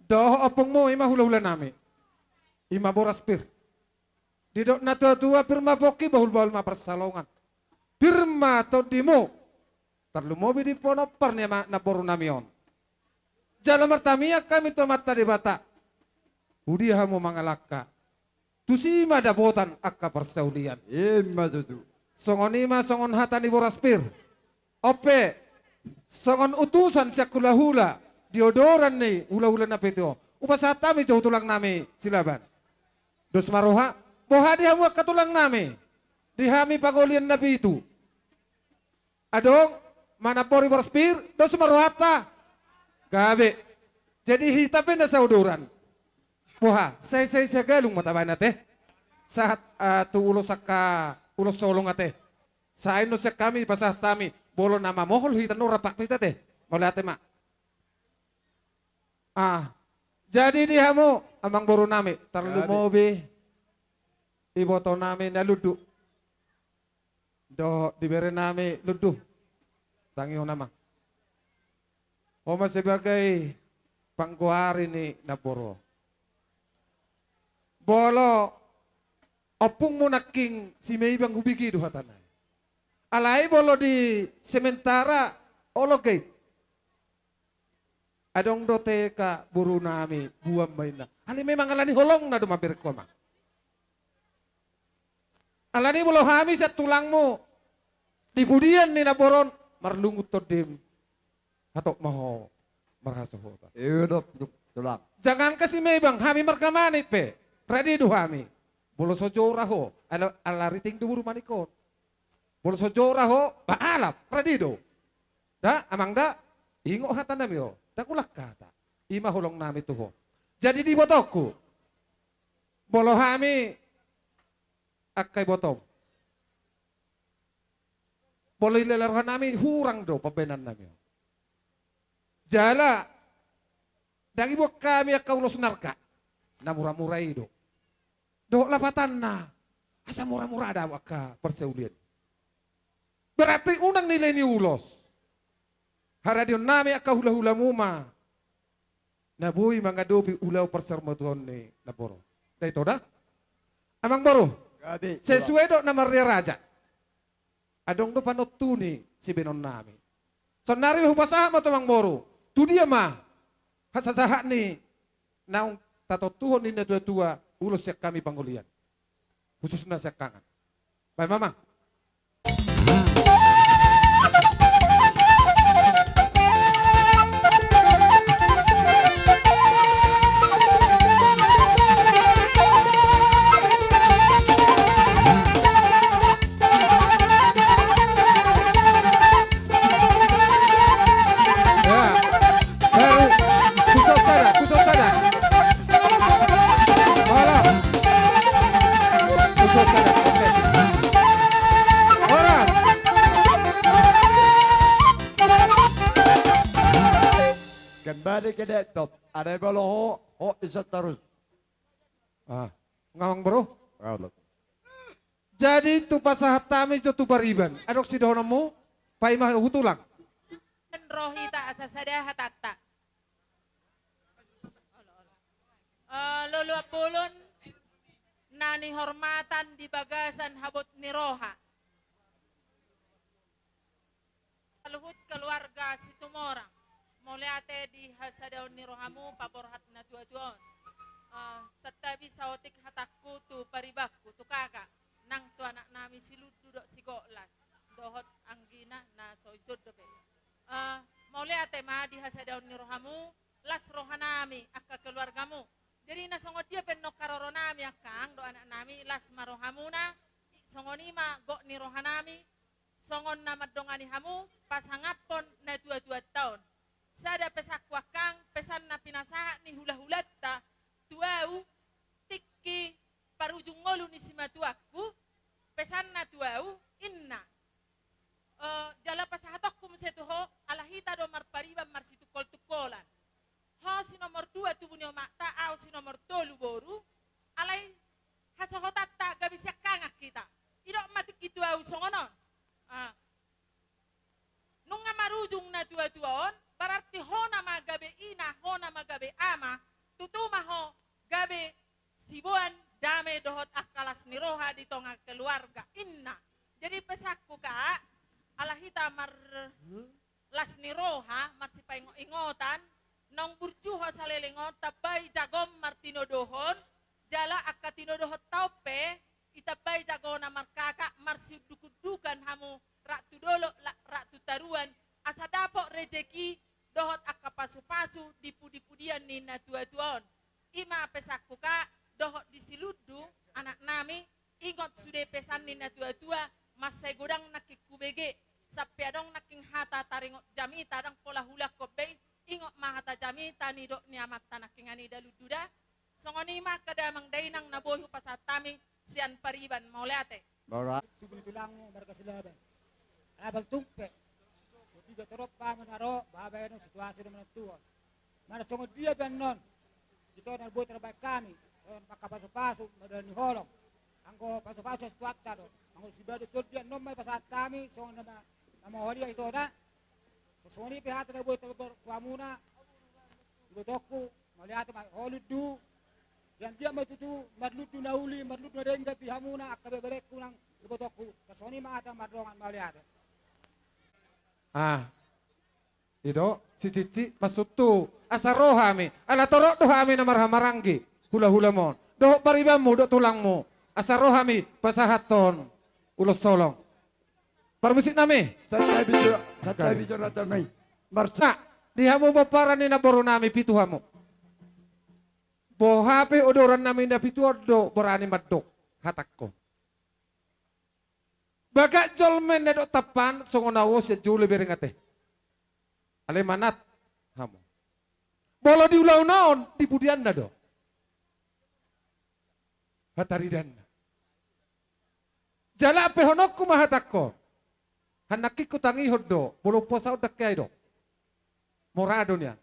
dohot ompungmu, i ma hulahulanami. I ma boras pir. Didok na tuatua, pir ma pongki, bahulbahul ma pansalongan. Pir ma tondimu. Tarlumobi di pinompar ni ama namborunami on. Jala martamiang hami tu Amanta Debata, tu dia hamu mangalangka, tusi ma dapotan angka parsaulian. I ma tutu. Songon i ma songon hata ni boras pir. On pe, songon utusan sian hulahula di odoran ni hulahula na pitu on, hupasahat hami jo tu tulangnami Silaban. Dos ma roha, boha di hamu angka tulangnami, di hami pangolian na pitu? Adong ma na boras pir? Dos ma rohanta. Gabe. Jadi hita pe na saodoran. Boha, sai, sai sagalung ma tabaen ate. Sahat, ah, tu ulos angka ulos holong ate. Sai nuaeng hami pasahat hami, molo na mamohol hita nuaeng rap hita ate. Mauliate ma. Ah, jadi di hamu amangborunami, tarlumobi ibotonami na lundu dohot di berenami lundu. Tangihon amang. Ho ma sebagai panggoari ni namboru. Molo ompungmu nangkin si Meibang, hubege do hatana i. Alai molo di sementara, olo gait. Adong do T K borunami, buan ma inna. Alai memang alani holongna do mambereng ho amang. Alani molo hami sian tulangmu di pudian ni namboru on, marlungun tondim, hatop ma ho marhasohotan. Iya do, tulang. Jangankan si Meibang, hami marga Manit pe rade do hami. Molo so jora ho, ala, ala riting do boru Manik on. Molo so jora ho, balap, rade do. Da, amang da, ingot hatanami on, ndang ulang hata. I ma holongnami tu ho. Jadi di ibotongku, molo hami angka ibotom, molo dilala rohanami, hurang do pambahenannami on. Jala ndang diboan hami angka ulos narka, na muramura i do. Dohot lapatanna, asa muramura do angka parsaulian. Berarti unang nilai ni ulos. Haradeonnami angka hulahulamu ma na boi mangadopi ulaon parsarimatua ni namboru. Ndang i to da? Amangboru. Jadi, sesuai dohot na marria raja, adong do panontu ni sibahenonnami. Saonnari hupasahat ma tu amangboru, tu dia ma hasasahat ni naung tatontuhon ni natuatua ulos sian hami pangolian, khususna siangkangan. Baen ma amang. Ya. Baru. Khusus saja, khusus saja. Malah. Khusus saja. Oke. Horas. Kembali ke laptop. Ada yang belum ho, ho bisa terus. Ah, ngamang bro. Kalau. Jadi tu pasahat hami jo tu pariban, adong sidohononmu, paima hutulang. Ro hita asa sada hatanta. Eh, lolo Apulon na nihormatan di bagasan habot ni roha. Saluhut keluarga Situmorang, mauliate di hasadaon ni rohamu paborhat natuatua on. Eh, santabi saotik hatangku tu paribanku, tu kakak, nang tu anaknami si Lundu dohot si Goklas, dohot anggina na so dison dope. Eh, mauliate ma di hasadaon ni rohamu, las rohanami angka keluargamu. Jadi na songon dia pe annon haroronami angkang dohot anaknami, las ma rohamuna, i songon i ma gok ni rohanami, songon na mandongani hamu pasangaphon natuatuanta on. Sada pesanku angkang, pesan na pinasahat ni hulahulanta tu ahu tingki parujung ngolu ni simatuangku, pesanna tu ahu, inna. Eh, jala pasahatonku muse tu ho, ala hita do marpariban marsitungkoltungkolan. Ho si nomor dua tubu ni omakta, ahu si nomor tolu boru, alai hasohotanta gabe siangkangan hita. Idok ma tingki tu ahu songon on. Ah. Nunga marujung natuatua on, berarti ho na Boan dame dohot angka las ni roha di tonga keluarga, inna. Jadi pesanku, Kak, ala hita mar las ni roha, marsipaingot-ingotan, naung burju ho saleleng on, tambai jagom martinodohon, jala angka tinodohonta on pe, ditambai jagona markakak, marsiunduk-undukan hamu, rap tu dolok, la-, rap tu toruan, asa dapot rejeki, dohot angka pasu-pasu, di pudi-pudian ni natua-tua on. I ma pesanku, Kak, dohot di si Lundu, anak nami, ingot sude pesan ni natua-tua, mansai godang nangkin hubege, sampe adong nangkin hata taringot jamita, ndang pola hulahon be i, ingot ma hata jamita, nidok ni amanta nangkin, ani da Lundu da. Songon i ma angka damang dainang na boi hupasahat hami, sian pariban, mauliate. Mauliate. Tubu ni tulangmu marga Silaban. Abal tung pe. Jadi torop hamu na ro, babaen on situasi do manantuhon. Mana songon dia pe annon. Ito na boi tarbaen hami. Angka pasu-pasu, madalan ni holong. Anggo pasu-pasu situasi do. Anggo sibadu tol dia annon ma pasahat hami, songon nama, nama holia ito na. Songon i pe hata na boi tarbaen tu hamuna. Ibotongku. Mauliate ma, ho Lundu. Sian dia ma tutu, marlundu na uli, marlundu na denggan di hamuna, angka bebelengku nang ibotongku. Tarsongon i ma hata mardongan, mauliate. Ah. I do, si Cicik, maksudhu, asa ro hami, ala torop do hami na marhahamaranggi, hula-hulamu on. Dohot paribanmu, dohot tulangmu, asa ro hami, pasahathon, ulos holong. Parmusik nami. Santabi jo, santabi jo raja nami. Marsa. Nah, di hamu pomparan ni namboru nami pitu hamu. Boha pe odoran nami na pitu on do berani mandok hatangkon. Bagak jolma na didok tampan songon ahu sian jolo i bereng ate. Alai manat hamu. Molo di ulaonna on di pudianna do hataridanna. Jala ampehononku ma hatangkon. Hannangkin hutangihon do, molo puasa on ndang hea i do. Mora do nian.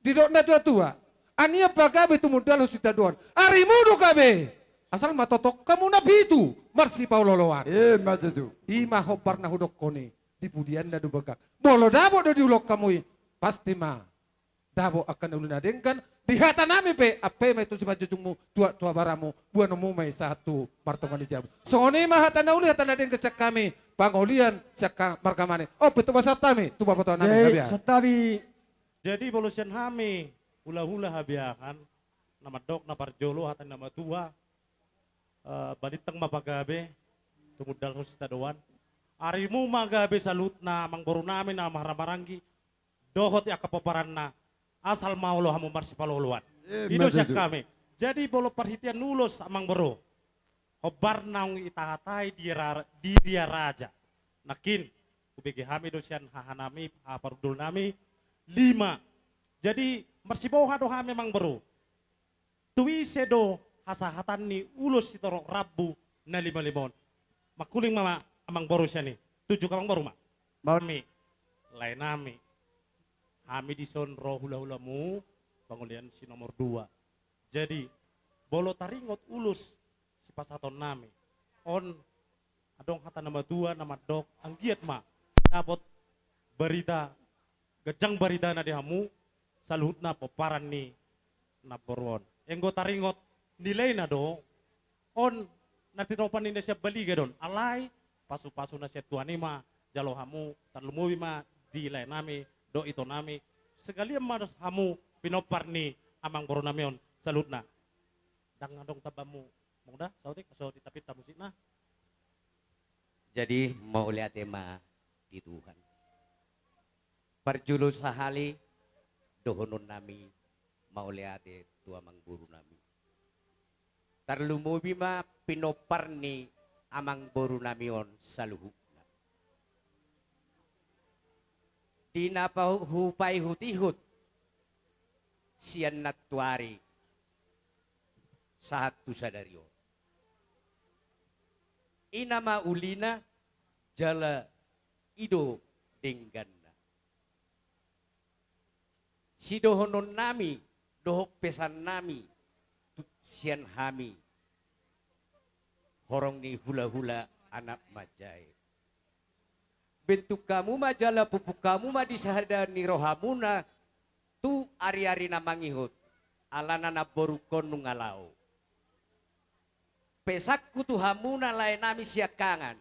Didok natua-tua, anian ma gabe tumundalhon sitadoan. Arimu do gabe. Asal ma tongtong hamu na pitu marsipaolo-oloan. Ima tutu. Ima hombar na hudokkon i, di pudianna do bagak. Molo dapot do di ulaon hamu i, pasti ma dapot angka na uli na denggan, di hata nami pe, ampe ma i tu simanjujungmu, tua-tua baramu, boanonmu ma i sahat tu martonga ni jabu. Songon i ma hata na uli, hata na denggan sian hami, pangolian sian angka marga Mane. On pe tu pasahat hami, tu bapatua nami. Jadi, Fabian. Santabi. Jadi molo sian hami, hula-hula Habiahan, na mandok na parjolo hata ni na matua, eh, balintang ma pagabe, tumundalhon sitadoan. Arimu ma gabe saluhutna amangboru nami na marhahamaranggi, dohot angka pomparanna, asal ma olo hamu marsipaolo-oloan. Eh, i do sian hami. Jadi molo parhitean ulos amangboru, hombar naung itahatai di ra-, di ria raja. Nangkin, hubege hami do sian haha nami, haha parhundul nami, lima. Jadi, marsiboha do hami amangboru. Tu ise do hasahatan ni ulos sitorop rambu na lima-lima on. Mangkuling ma amangboru sian i. Tunjuk amangboru ma. Hami, lae nami. Hami dison ro hula-hulamu, pangolian si nomor dua. Jadi, molo taringot ulos sipasahaton nami. On, adong hata na matua na mandok, anggiat ma dapot barita, ganjang baritana di hamu, saluhutna pomparan ni namboru on. Enggo taringot nilaina do, on na tinopa ni na sian Baliga do on. Alai, pasu-pasu na sian Tuhan i ma, jalo hamu, tarlumobi ma di lae nami, dohot ito nami, sekalian ma hamu pinompar ni amangboru nami on, saluhutna. Ndang adong tambaanmu. Molo da, saotik, asa ditapit hamu musikna. Jadi, mauliate ma di Tuhan. Parjolo sahali, dohonon nami, mauliate tu amangboru nami. Tarlumobi ma pinompar ni amangboru nami on saluhutna. Di na pa-, hupaihut-ihut, sian nantuari, sahat tu sadari on. I nama ulina, jala i do dengganna. Sidohonon nami, dohot pesan nami, tu sian hami, horong ni hula-hula anak manjae. Bentuk hamu ma jala pupuk hamu ma di sada ni rohamuna, tu ari-ari na mangihut, alana namborungkon nunga laho. Pesangku tu hamuna lae nami siangkangan,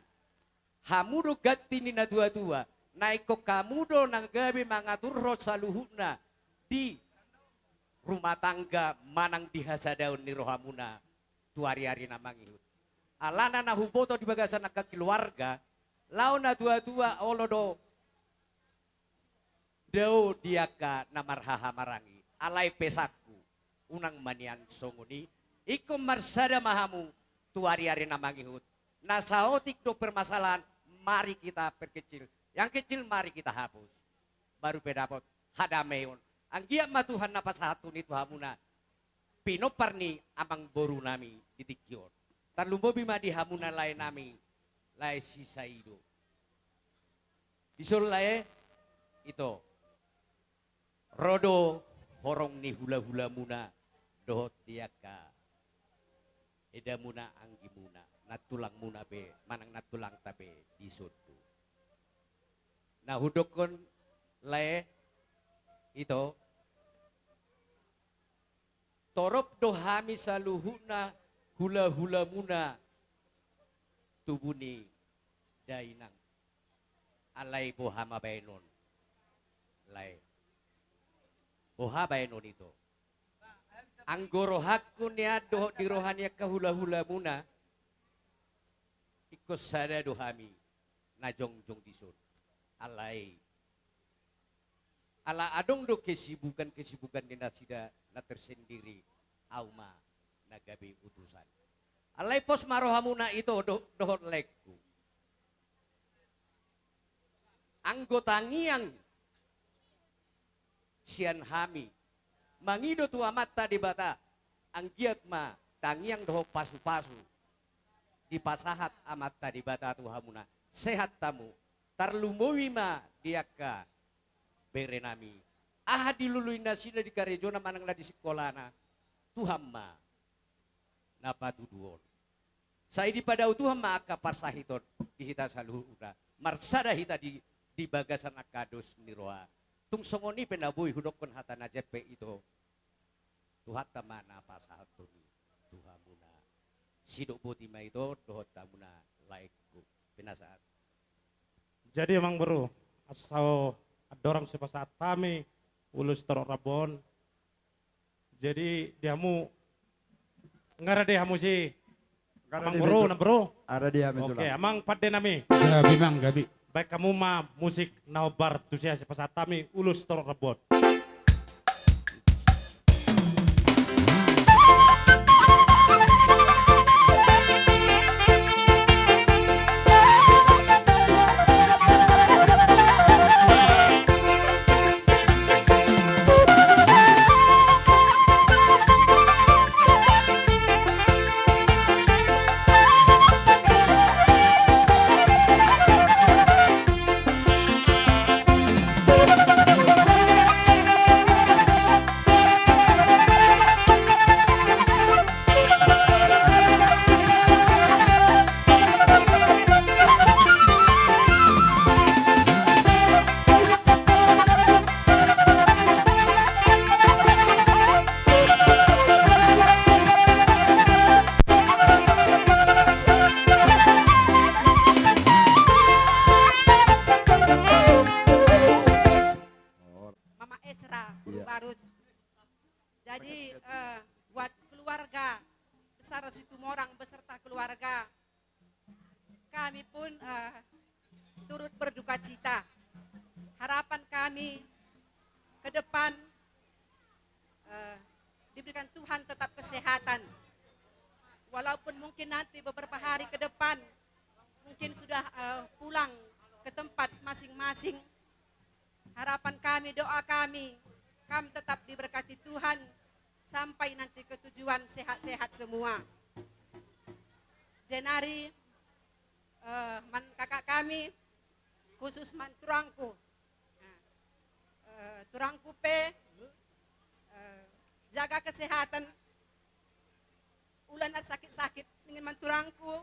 hamu do ganti ni natuatua, na ingkon hamu do na gabe mangaturhon saluhutna di rumah tangga manang di hasadaon ni rohamuna tu ariari na mangihut. Alana na huboto di bagasan angka keluarga, laho natuatua olo do dao di angka na marhahamaranggi. Alai pesangku, unang ma nian songon i, ingkon marsada ma hamu tu ariari na mangihut. Na saotik do permasalahan, mari kita perkecil. Yang kecil mari kita hapus. Baru pe dapot hadameion. Anggiat ma Tuhan na pasahathon i tu hamuna pinompar ni amangboru nami di tingki on. Tarlumobi ma di hamuna lae nami, lae si Saido. Dison lae, ito. Ro do horong ni hulahulamuna dohot di angka edamuna anggimuna, nantulangmuna pe, manang nantulangta pe dison do. Na hudokkon lae, ito. Torop do hami saluhutna hulahulamuna tubu ni dainang. Alai boha ma baenon lae? Boha baenon ito? Anggo rohangku nian dohot di roha ni angka hulahulamuna, ingkon sada do hami na jongjong dison. Alai ala adong do kesibukan-kesibukan ni nasida na tersendiri, au ma na gabe utusan. Alai pos ma rohamuna ito do-, dohot laengku. Anggo tangiang sian hami mangido tu Amanta Debata, anggiat ma tangiang dohot pasupasu dipasahat Amanta Debata tu hamuna. Sehat hamu, tarlumobi ma di angka bere nami. Aha dilului nasida di karejona manang na di sikolana, Tuhan ma na patuduhon. Sai dipadao Tuhan ma angka parsahiton di hita saluhutna. Marsada hita di, di bagasan angka dos ni roha. Tung songon i pe na boi hudokkon hata na jempek ito, Tuhanta ma na pasahathon i tu hamuna. Sidok boti ma ito dohot hamuna laengku. Pinasahat. Jadi amangboru, asa andorang so hupasahat hami ulos torop rambu on, jadi di hamu, nga rade hamu si amangboru, namboru? Nga rade hami tulang. Oke, amang pande nami. Gabe, amang, gabe. Baen hamu ma musik na hombar tu sian sipasahat hami ulos torop rambu on. Mama Esra, Guru Barus. Jadi, eh, buat keluarga besar Situmorang beserta keluarga, kami pun, eh, turut berduka cita. Harapan kami ke depan, eh, diberikan Tuhan tetap kesehatan. Walaupun mungkin nanti beberapa hari ke depan mungkin sudah, eh, pulang ke tempat masing-masing. Harapan kami, doa kami, kam tetap diberkati Tuhan sampai nanti ke tujuan sehat-sehat semua. Jenari, eh, man kakak kami, khusus man turangku. Nah, eh, turangku pe, eh, jaga kesehatan, ula na sakit-sakit, ingin man turangku,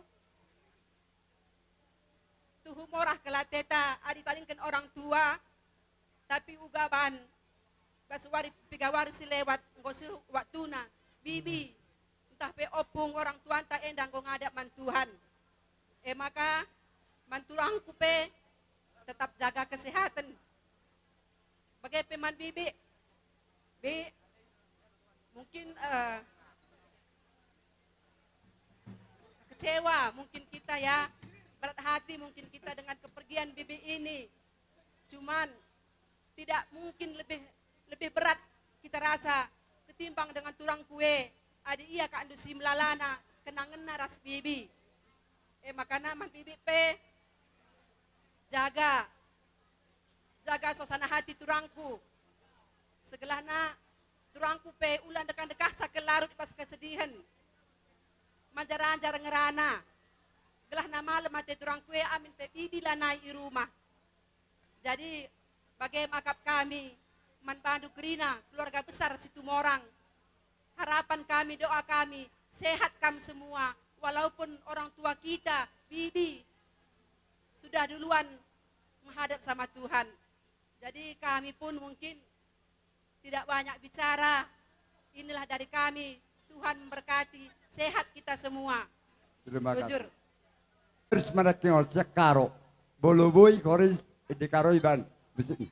tu humorah kelateta, adi talingkin orang tua, tapi ugaban, basuari pigawari silewat, nggo si waktuna, bibi, Tah pe ompung orang tuanta enda anggo ngadap man Tuhan. E maka, man turangku pe tetap jaga kesehatan. Bage pe man Bibi, Bi, mungkin eh, kecewa mungkin kita ya, berat hati mungkin kita dengan kepergian Bibi ini. Cuman tidak mungkin lebih lebih berat kita rasa ketimbang dengan turangku e, adi ia ka andusi melalana kenangenna ras Bibi. E makana man Bibi pe jaga jaga suasana hati turangku. Segelahna turangku pe ulang dekang-dekang sangke larut di pas kesedihan. Manjar-anjar ngerana. Gelahna malem ate turangku e amin pe Bibi lanai i rumah. Jadi bage ma akap kami man bandu gerina keluarga besar Situmorang. Harapan kami, doa kami, sehat kam semua, walaupun orang tua kita, Bibi, sudah duluan menghadap sama Tuhan. Jadi kami pun mungkin tidak banyak bicara. Inilah dari kami. Tuhan memberkati. Sehat kita semua. Terima kasih. Bujur. Terus manakingol siakaro. Boloboi koris di karoiban. Bisi.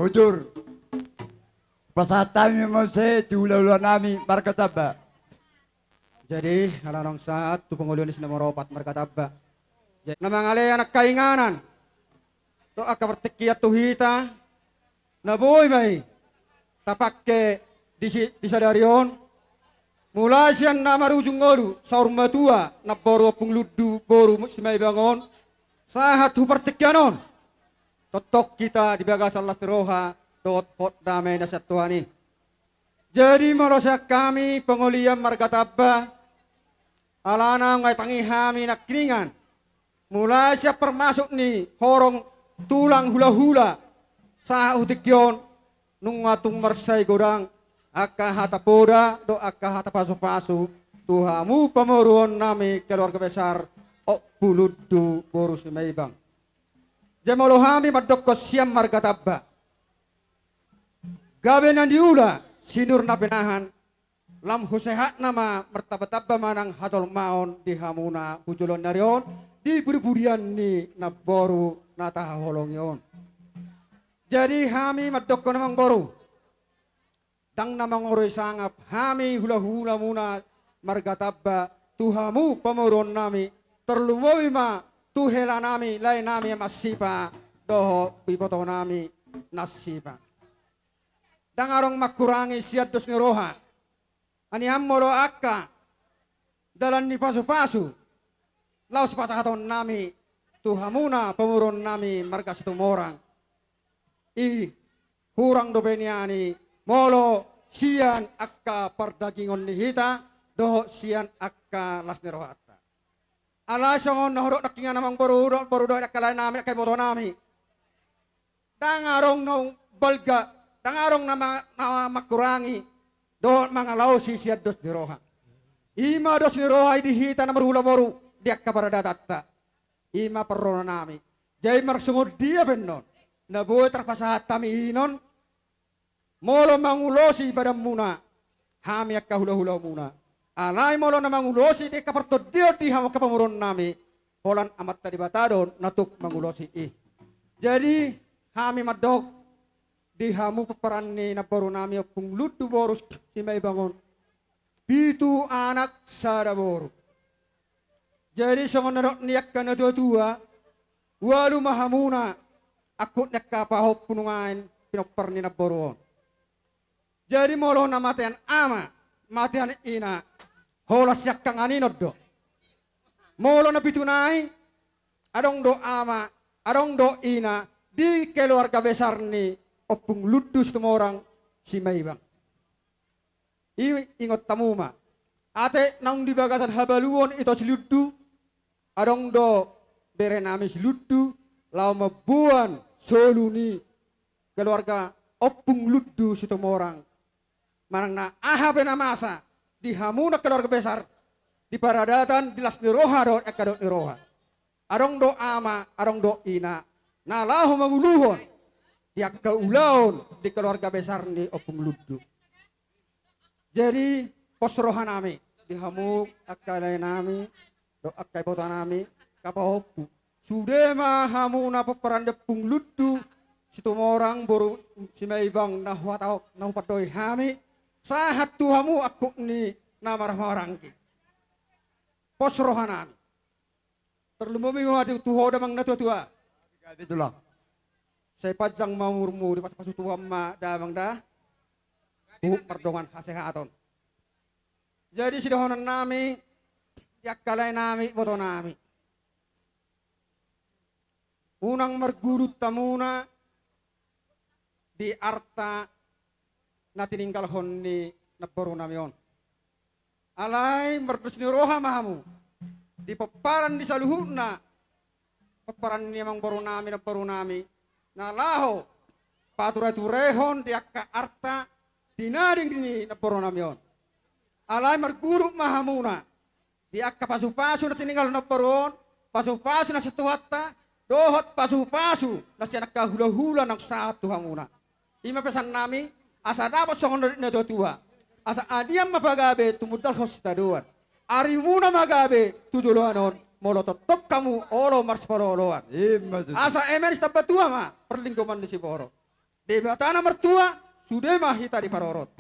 Bujur. Pasahat hami muse tu hulahula nami marga Tamba. Jadi ala naung sahat tu pangoli on ni si nomor opat marga Tamba. Jadi na mangalean angka inganan dohot angka partingkian tu hita na boi ma i tapangke di si, di sadari on. Mulai sian na marujung ngolu saur matua namboru Ompung Lundu boru Simaibang on sahat tu partingkian on. Tongtong hita di bagasan las ni roha dohot hot dame na sian Tuhan i. Jadi molo sian hami pangolian marga Tamba, alana nunga ditangi hami nangkiningan mulai sian parmasuk ni horong tulang hulahula sahat tu tingki on, nunga tung marsai godang angka hata poda dohot angka hata pasupasu tu hamu pamoruon nami keluarga besar Ompung Lundu boru Simaibang. Jadi molo hami mandokkon sian marga Tamba, gabe na niula sinur na pinahan, lam husehatna ma martambatamba manang hajolmaon di hamuna tu joloan ni ari on di pudipudi ni namboru na tahaholongi on. Jadi hami mandokkon amangboru, ndang na mangorui sangap hami hulahulamuna marga Tamba tu hamu pamoruon nami, tarlumobi ma tu hela nami lae nami Amansipa dohot iboto nami Nansipa. Ndang adong mangkurangi sian dos ni roha. Anian molo angka dalan ni pasupasu laos pasahaton nami tu hamuna pamoruon nami marga Situmorang i, hurang dope nian i molo sian angka pardagingon ni hita dohot sian angka las ni rohanta. Alai songon na hudok nangkiningan amangboru dohot boru dohot angka lae nami angka iboto nami, ndang adong na balga, ndang adong na ma-, na mangkurangi dohot mangalaosi sian dos ni roha. I ma dos ni roha i di hita na marhula boru di angka paradatanta. I ma parroha nami. Jadi marsongon dia pe annon na boi tarpasahat hami i annon, molo mangulosi badanmuna hami angka hulahulamuna. Alai molo na mangulosi di angka partondion di hamu angka pamoruon nami, holan Amanta Debata do na tuk mangulosi i. Jadi hami mandok di hamu pomparan ni namboru nami Ompung Lundu boru Simaibang on, pitu anak sada boru. Jadi songon na didok ni angka na tuatua, ualu ma hamuna angkup ni angka pahompu nuaeng pinompar ni namboru on. Jadi molo na matean ama, matean ina, holan siangkangan i annon do. Molo na pitu nai, adong do ama, adong do ina di keluarga besar ni Ompung Lundu Situmorang Simaibang. I ingot hamu ma, ate naung di bagasan habaluon ito si Lundu, adong do bere nami si Lundu laho mamboan solu ni keluarga Ompung Lundu Situmorang. Manang na aha pe na masa di hamuna keluarga besar, di paradatan, di las ni roha dohot angka dok ni roha, adong do ama, adong do ina na laho manguluhon di angka ulaon di keluarga besar ni Ompung Lundu. Jadi pos roha nami di hamu angka lae nami dohot angka iboto nami, angka pahompu. Sude ma hamuna pomparan ni Ompung Lundu Situmorang boru Simaibang na huhatahon, na hupandok hami, sahat tu hamu angkup ni na marhahamaranggi. Pos roha nami. Tarlumobi ma di tu ho damang na tuatua. Gabe tulang. Sai panjang ma umurmu, dipasupasu Tuhan ma damang da. Tu mardongan hasehaton. Jadi sidohonon nami di angka lae nami, iboto nami, unang margurut hamuna di arta na tininggalhon ni namboru nami on. Alai mardos ni roha ma hamu di pomparan ni saluhutna pomparan ni amangboru nami, namboru nami, na laho patureturehon di angka arta tinading ni namboru nami on. Alai margurut ma hamuna di angka pasupasu na tininggalhon namboru on, pasupasu na sian Tuhanta dohot pasupasu na sian angka hulahula naung sahat tu hamuna. I ma pesan nami, asa dapot songon na dok ni natuatua, asa adian ma pagabe tumundalhon sitadoan, arimuna ma gabe tu joloan on, molo tongtong hamu olo marsipalooloan. I ma tutu. Asa eme ni sitambatua ma parlinggoman ni siborok. Debata na martua, sude ma hita diparorot.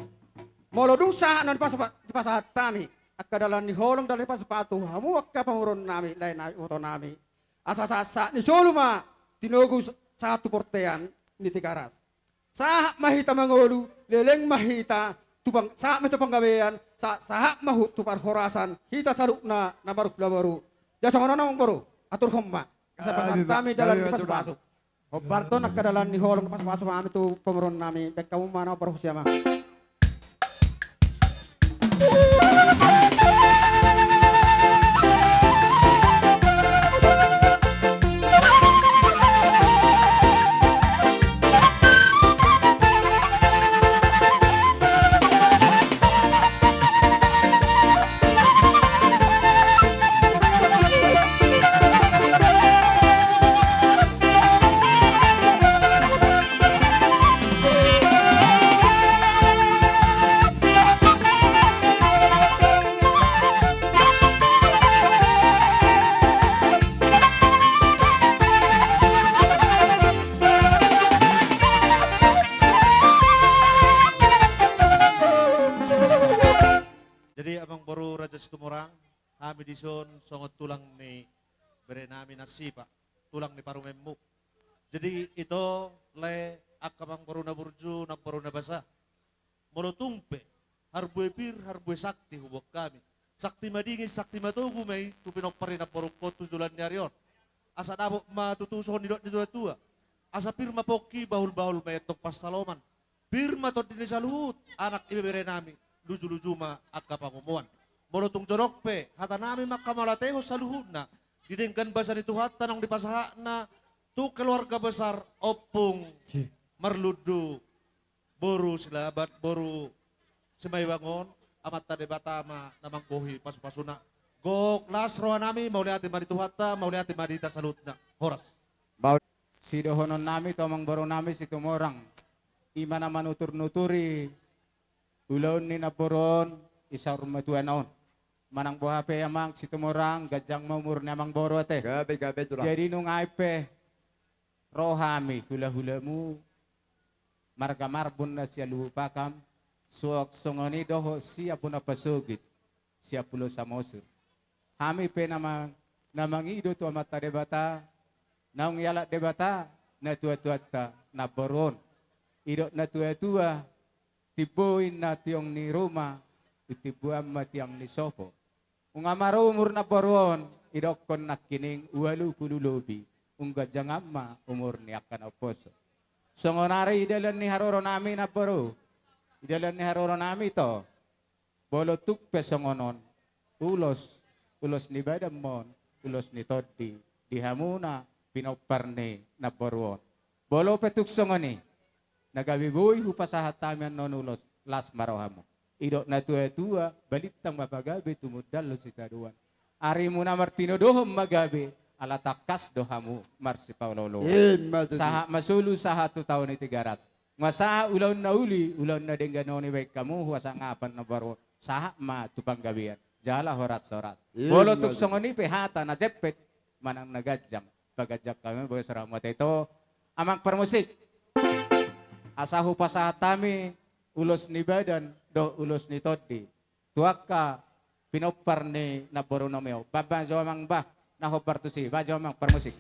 Molo dung sahat na dipasa-, dipasahat hami angka dalan ni holong, dalan ni pasupasu, hamu angka pamoruon nami, lae nami, iboto nami, asa sahatsahat ni solu ma tinogu sahat tu bontean ni Tigaras. Sahat ma hita mangolu, leleng ma hita tu pang-, sahat ma tu panggabean, sa-, sahat ma hita tu parhorasan, hita saluhutna na marhula boru. Jadi songon on amangboru, aturhon ma. Asa pasahat hami dalan ni pasupasu. Hombar tu angka dalan ni holong, pasupasu ma hami tu pamoruon nami, baen hamu ma na parhusip, amang. Jadi amangboru Raja Situmorang, hami dison songon tulang ni bere nami Nasipa, tulang ni parumaenmu. Jadi ito, lae, angka amangboru na burju, namboru na basa, molo tung pe harbue pir, harbue sakti huboan hami, sakti madingin, sakti matogu ma i tu pinompar ni namborungkon tu joloan ni ari on. Asa dapot ma tutu songon nidok ni natuatua, asa pir ma pongki, bahulbahul ma i antong pansalongan. Pir ma tondi ni saluhut anak ibebere nami, lujuluju ma angka pangomoan. Molo tung jonok pe hata nami manghamauliatehon saluhutna di denggan basa ni Tuhanta naung dipasahatna tu keluarga besar Ompung Marlundu boru Silaban, boru Simaibang on, Amanta Debata ma na manggohi pasupasuna. Gok las roha nami, mauliate ma di Tuhanta, mauliate ma di hita saluhutna. Horas. Sidohonon nami tu amangboru nami Situmorang, i ma na manuturnuturi ulaon ni namboru on di saur matuana on. Manang boha pe amang Situmorang, ganjang ma umur ni amangboru ate. Gabe, gabe tulang. Jadi nunga i pe ro hami hulahulamu, marga Marbun na sialuhut pakam, suang songon i dohot sian bona pasogit sian Pulo Samosir. Hami pe na mang-, na mangido tu Amanta Debata, naung dialap Debata natuatuanta namboru on. Didok natuatua, timbo inna tiang ni ruma, timboan ma tiang ni sopo. Nunga marumur namboru on, idokkon nangkining ualu pulu lobi, umganjang ma umur ni angka na umposo. Songon ari i dalan ni haroronami namboru, i dalan ni haroronami to. Molo tung pe songon on, ulos, ulos ni badan ma on, ulos ni tondi, di hamuna pinompar ni namboru on. Molo pe tung songon i, na gabe boi hupasahat hami annon ulos, las ma rohamu. Didok na tuatua, balintang ma pagabe, tumundalhon sitadoan. Arimuna martinodohon ma gabe, ala tangkas do hamu marsipaolooloan. Ima tutu. Sahat ma solu, sahat tu tao ni Tigaras. Nunga sahat ulaon na uli, ulaon na denggan on dibahen hamu, huasangapan na baru, sahat ma tu panggabean jala horashoras. Ima tutu. Molo tung songon i pe hata na jempek manang na ganjang, paganjang hami boya sora mate to. Amang parmusik, asa hupasahat hami ulos ni badan dohot ulos ni tondi tu angka pinompar ni namborunami on. Bahen jo amang bah, na hombar tusi, bahen jo amang parmusik.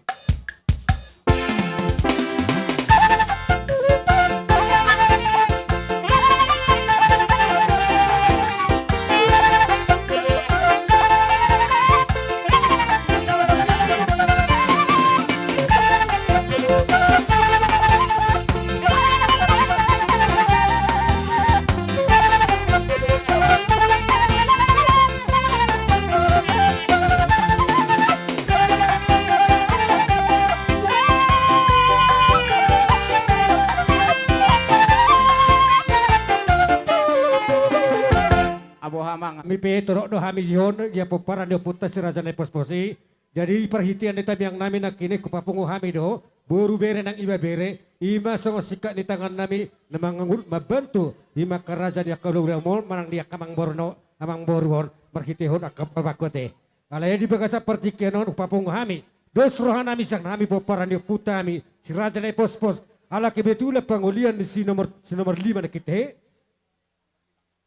Aboha amang. Hami pe torop do hami dison, ia pomparan ni ompunta si Raja Naipospos i. Jadi, parhitean ni tangiang nami nangkining hupapungu hami do, boru, bere nang ibebere, ima songon singkat ni tangan nami na manganggur mambantu, ima angka raja ni angka hulahula on, manang di angka amangboru on, amangboru on, marhitehon angka pamangku ate. Alai di bagasan partingkian on hupapungu hami, dos roha nami sian hami pomparan ni ompunta hami si Raja Naipospos, ala kebetulan pangolian ni si nomor, si nomor lima na hita he.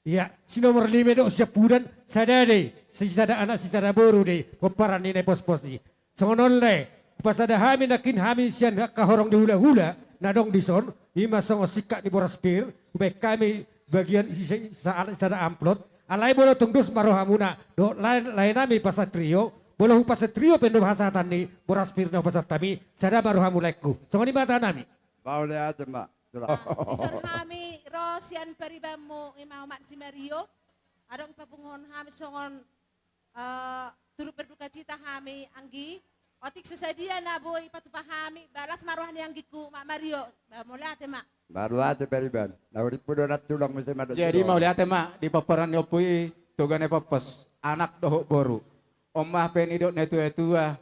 Ia, si nomor lima do siampudan, sada do i, sisada anak sisada boru do i pomparan ni Naipospos i. Songon on lae, hupasada hami nangkin hami sian angka horong ni hulahula na adong dison, ima songon singkat ni boras pir, hubahen hami bagian sisa, sisa anak sisada amplop. Alai molo tung dos ma rohamuna dohot lae, lae nami Pasatrio, molo hupasatrio pe do hasahatan ni boras pir na hupasahat hami, sada ma rohamu laengku. Songon i ma hata nami. Mauliate ma. Tulang. Dison hami ro sian paribanmu, ima omak si Mario. Adong papunguhon hami songon, eh, turut berduka cita hami, anggi. Otik so sadia na boi patupa hami, las ma roha ni anggingku, Mak Mario. Ba, mauliate ma. Mauliate pariban. Na hurippu do na tulang muse ma do. Jadi, mauliate ma, di pomparan ni ompu i, Toga Naipospos, anak dohot boru. On ma pe nidok ni natuatua,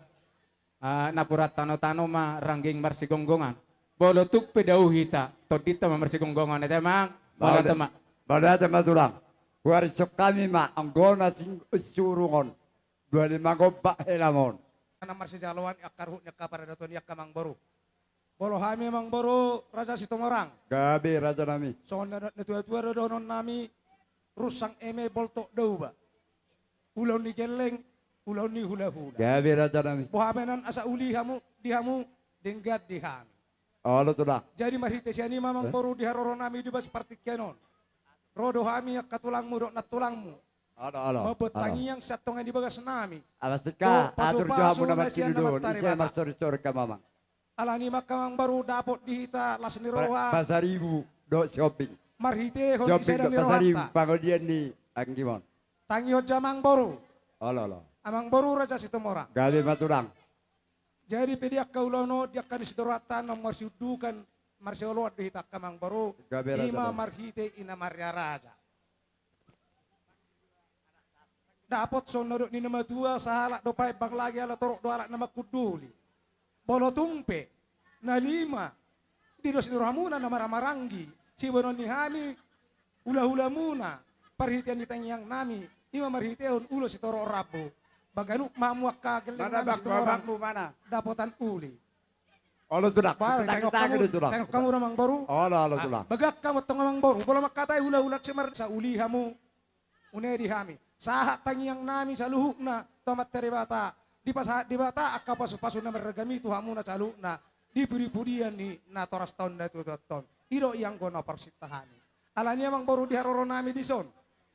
ah, napuran tanotano ma rangging marsigonggongan. Molo tung pe dao hita, tondinta ma marsigonggongan, ate amang. Mauliate ma. Mauliate ma tulang. Huarishon hami ma anggo na sing-, surung on. Dua lima gombak helamon. Na marsijaloan angka ruhut ni angka paradaton i angka amangboru. Molo hami amangboru Raja Situmorang. Gabe raja nami. Songon na, natuatua do dohonon nami, runsang eme boltok dauba. Ulaon ni gelleng, ulaon ni hulahula. Gabe raja nami. Boha pe nan asa uli hamu, di hamu, denggan di hami. Olo tulang. Jadi marhite sian i ma amangboru di haroro nami di bagasan partingkian on. Ro do hami angka tulangmu dohot nantulangmu. Olo, olo. Mambuat tangiang sian tonga ni bagas nami. Ala singkat, atur jo hamu na marsiduduhon, ise marsorisori hamu amang. Alani i ma angka amangboru dapot di hita las ni roha. Pasaribu dohot Siombing. Marhitehon di sada ni rohanta. Pangolian ni anggimon. Tangihon jo amangboru. Olo, olo. Amangboru Raja Situmorang. Gabe ma tulang. Jadi pe di angka ulaon on, di angka na sidohononta na marsiundukan, marsioloan do hita angka amangboru. Gabe raja. Ima marhite ina Maria Raja. Dapot songon na didok ni na matua, sahalak do paembang lagi ala torop do halak na mangkunduli. Molo tung pe na lima di dos ni rohamuna na marhahamaranggi siboanon ni hami hulahulamuna, parhitean ni tangiang nami, ima marhitehon ulos sitorop rambu. Ba ganup ma hamu angka gelleng nami Situmorang dapotan uli. Olo tulang. Tangihon hamu do amangboru. Olo, olo tulang. Bagak hamu antong amangboru, molo mangkatai hulahula si Mar-, asa uli hamu. Une di hami. Sahat tangiang nami saluhutna tu Amanta Debata. Dipasahat Debata angka pasupasu na marragam i tu hamuna saluhutna. Di pudipudian ni natorasta on, natuatuanta on. I do i anggo na parsinta hami. Alani i amangboru di haroro nami dison,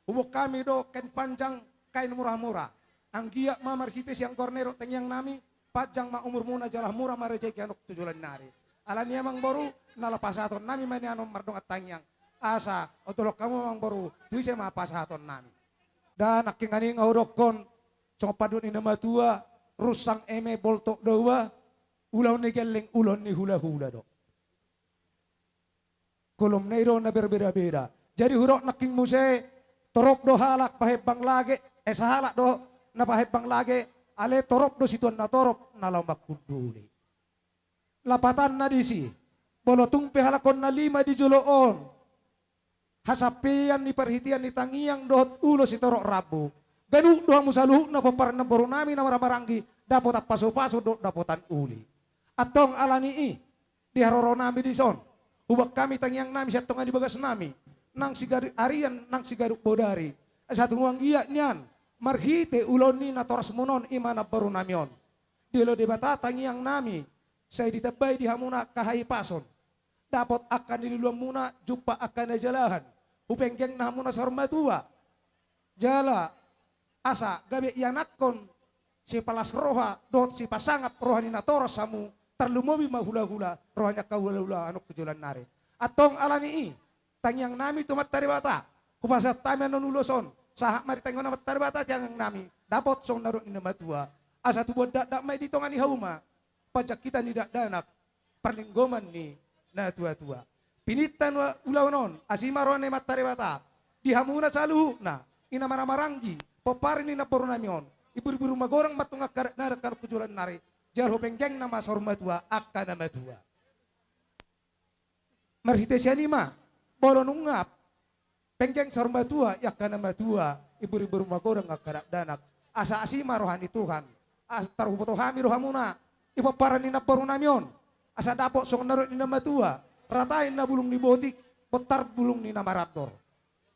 huboan hami do kain panjang, kain murah-murah. Anggiat ma marhite sian goarna i dohot tangiang nami, panjang ma umurmuna jala mura ma rejeki annon tu joloan ni ari. Alani i amang boru, na laho pasahaton nami ma nian on mardongan tangiang. Asa, ondolhon hamu amang boru, tu ise ma pasahaton nami. Nda nangkiningan i nga hudokkon, songon pandok ni na matua, runsang eme boltok daoa, ulaon ni gelleng ulaon ni hulahula do. Kolomna i do na berbeda-beda. Jadi hudok nangkin muse, torop do halak pahembang lage, eh, sahalak do na pahembang lage, alai torop do situan na torop na laho manghunduli. Lapatanna disi, molo tung pe halak on na lima di jolo on, hasampeion ni parhitean ni tangiang dohot ulos sitorop rambu, ganup do hamu saluhutna pomparan ni namboru nami na marhahamaranggi, dapotan pasupasu dohot dapotan uli. Antong alani i, di haroro nami dison, huboan hami tangiang nami sian tonga ni bagas nami, nang siganup arian nang siganup bodari, asa tung anggiat nian marhite ulaon ni natorasmuna on, i ma namboru nami on. Dilehon Debata tangiang nami, sai ditambai di hamuna angka hahipason, dapot angka niluluanmuna, jumpang angka na jalahan, hupenggeng na hamuna saur matua. Jala asa gabe ianakhon sipalas roha dohot sipasangap roha ni natoras hamu, tarlumobi ma hulahula, roha ni angka hulahula annon tu joloan ni ari. Antong alani i, tangiang nami tu Amanta Debata, hupasahat hami annon ulos on, sahat ma di tangiang ni Amanta Debata tangiang nami, dapot songon na nidok ni na matua, asa tubuan dakdak ma i di tonga ni hauma, panjangkitan ni dakdanak, parlinggoman ni na tuatua. Pinangido hami ulaon on, asi ma roha ni Amanta Debata, di hamuna saluhutna, i na marhahamaranggi, pomparan ni namboru nami on, ibur-ibur magodang ma antong angka dakdanak annon tu joloan ni ari, jala hupenggeng nama saur matua angka na matua. Marhite sian i ma, molo nunga penggeng saur matua i angka na matua, ibur-ibur magodang angka dakdanak. Asa asi ma roha ni Tuhan, asa tarboto hami rohamuna, di pomparan ni namboru nami on, asa dapot songon na nidok ni na matua, rata ninna bulung ni botik, bontar bulung ni na marandor.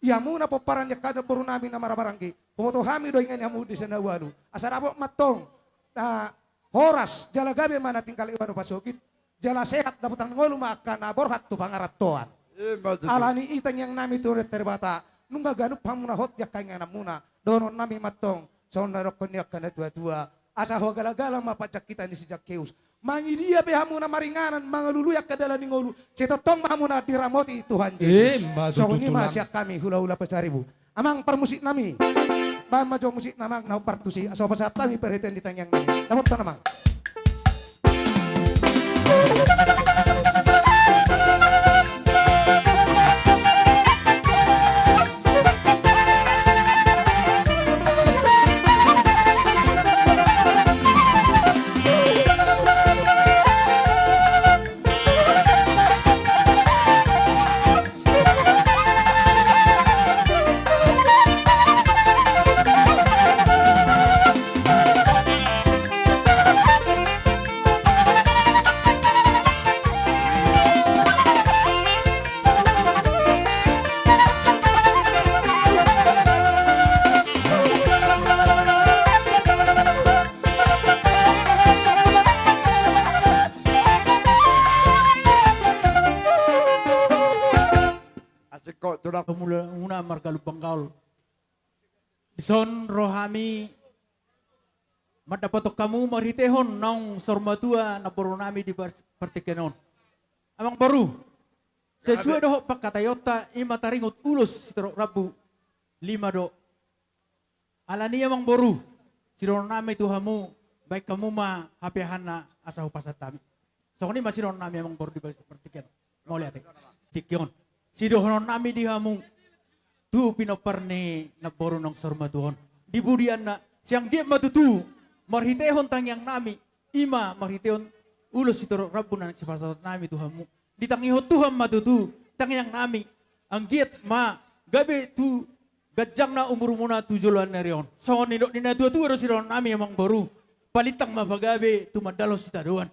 Di hamuna pomparan ni angka namboru nami na marhahamaranggi, huboto hami do inganan hamu di sian na ualu, asa dapot ma antong na horas, jala gabe ma na tinggal i anu pasogit, jala sehat dapotan ngolu ma angka na borhat tu pangarantoan. Ima tutu. Alani i tangiang nami tu Amanta Debata, nunga ganup hamuna hot di angka ingananmuna, dohonon nami ma antong, songon na nidokhon ni angka na tuatua, asa hugalagala ma panjangkitan ni si Jakeus. Mangido pe hamuna maringanan, mangalului angka dalan ni ngolu, sai tongtong ma hamuna diramoti Tuhan Jesus. Ima tutu. Songon i ma sian hami hulahula Pasaribu. Amang parmusik nami, bahen ma jo musik na amang na hombar tusi, asa hupasahat hami parhitean ni tangiang nami. Dapotan amang. Asing ko tulang. Hamuna marga Lumban Gaol. Dison ro hami mandapothon hamu marhitehon naung saur matua namboru nami di par-, partingkian on. Amang boru, sesuai dohot pangkataionta, i ma taringot ulos sitorop rambu, lima do. Alani i amang boru, sidohonon nami tu hamu, bahen hamu ma hapeahanna asa hupasahat hami. Songon i ma sidohonon nami amang boru di bagasan partingkian. Mauliate. Tingki on. Sidohonon nami di hamu, tu pinompar ni namboru naung saur matua on, di pudianna, sai anggiat ma tutu marhitehon tangiang nami, i ma marhitehon ulos sitorop rambu na naeng sipasahaton nami tu hamu. Ditangihon Tuhan ma tutu tangiang nami, anggiat ma gabe tu ganjangna umurmuna tu joloan ni ari on. Songon nidok ni natuatua do sidohonon nami amang boru, palintang ma pagabe tumandalhon sitadoan.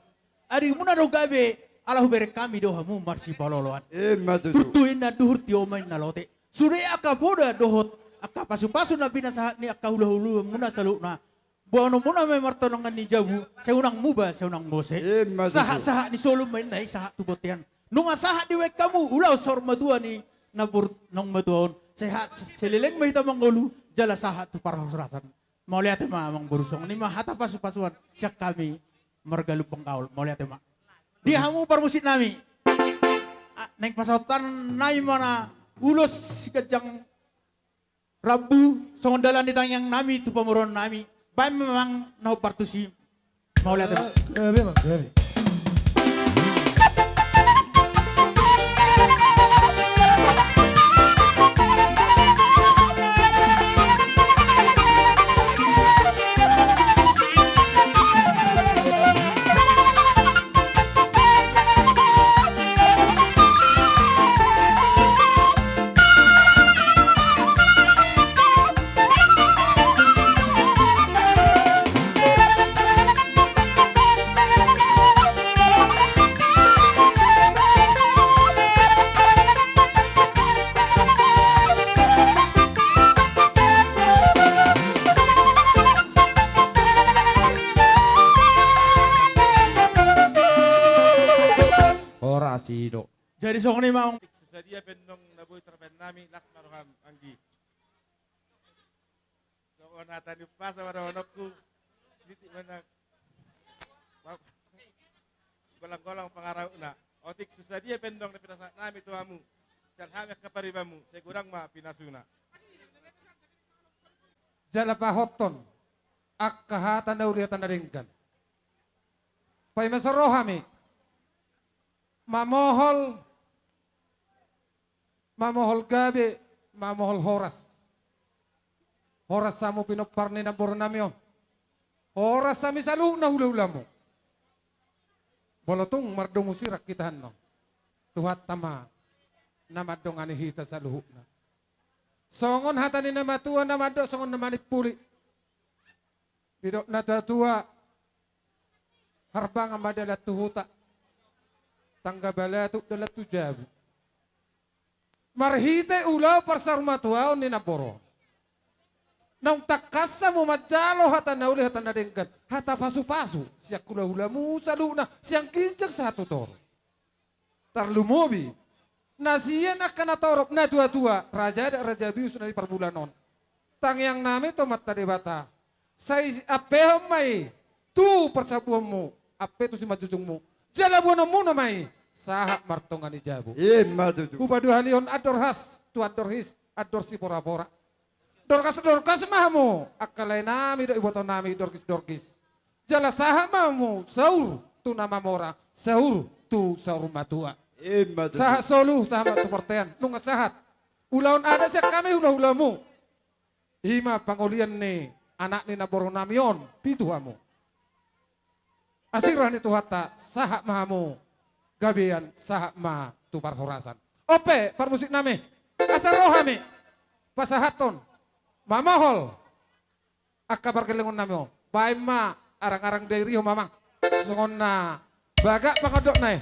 Adingmuna do gabe, ala hubereng hami do hamu marsipaloloan. Ima tutu. Turtu inna duhur, tio ma inna lote. Sude angka poda dohot angka pasupasu na pinasahat ni angka hulahulaanmuna saluhutna, boanonmuna ma i martonangan ni jabu, sai unang muba, sai unang mose. Ima tutu. Sahatsahat ni solu ma inna i sahat tu bontean. Nunga sahat dibahen hamu ulaon saur matua ni namboru naung matua on, sahat saleleng ma hita mangolu, jala sahat tu parhorasan. Mauliate ma amang boru, songon i ma hata pasu-pasuan sian hami marga Lumban Gaol. Mauliate ma. Di hamu parmusik nami. Ah, naeng pasahaton nami ma na ulos siganjang rambu songon dalan ni tangiang nami tu pamoruon nami. Baen ma amang na hombar tusi. Mauliate ma. Gabe ma, gabe. Horas i do. Jadi songon i ma amang. Sadia pe annon na boi tarbaen nami, las ma roham anggi. Songon hata ni umpasa ma dohononku. Siti mana. Golang-golang pangarahutna. Otik, so sadia pe annon na pinasahat nami tu hamu sian hami angka paribanmu, sai godang ma pinasuna. Jala pahothon angka hata na uli, hata na denggan. Paima so ro hami mamohol, mamohol gabe, mamohol horas. Horas hamu pinompar ni namboru nami on. Horas hami saluhutna hula-hulamu. Molo tung mardomu sirang hita annon, Tuhanta ma na mandongani hita saluhutna. Songon hata ni na matua na mandok songon na manimpuli. Didok na tua-tua, harbangan ma dalan tu huta, tangga balatuk dalan tu jabu. Marhite ulaon parsaurmatuaon ni namboru on, naung tangkas hamu manjalo hata na uli, hata na denggan, hata pasu-pasu sian hula-hulamu saluhutna, sian ginjang sahat tu toru. Tarlumobi na sian angka na torop, na tua-tua, raja adat, raja bius na di parbulan on. Tangiang nami tu Amanta Debata, sai ampehon ma i tu parsabuonmu, ampe tu simanjujungmu. Jala boanonmuna ma i sahat martonga ni jabu. Ima tutu. Hupaduahalihon andor has tu andor his, andor sipora-pora. Dorgas-dorgas ma hamu angka lae nami dohot iboto nami, dorgis-dorgis. Jala sahat ma hamu saur tu na mamora, saur tu saur matua. Ima tutu. Sahat solu, sahat ma tu bontean. Nunga sahat ulaon adat sian hami hula-hulamu. I ma pangolian ni anak ni namboru nami on, pitu hamu. Asi roha ni Tuhanta, sahat ma hamu gabean, sahat ma tu parhorasan. On pe parmusik nami, asa ro hami pasahathon, mamohol angka pargellengon nami on. Baen ma arang-arang dairihon ma amang. Songon na bagak pangondokna i.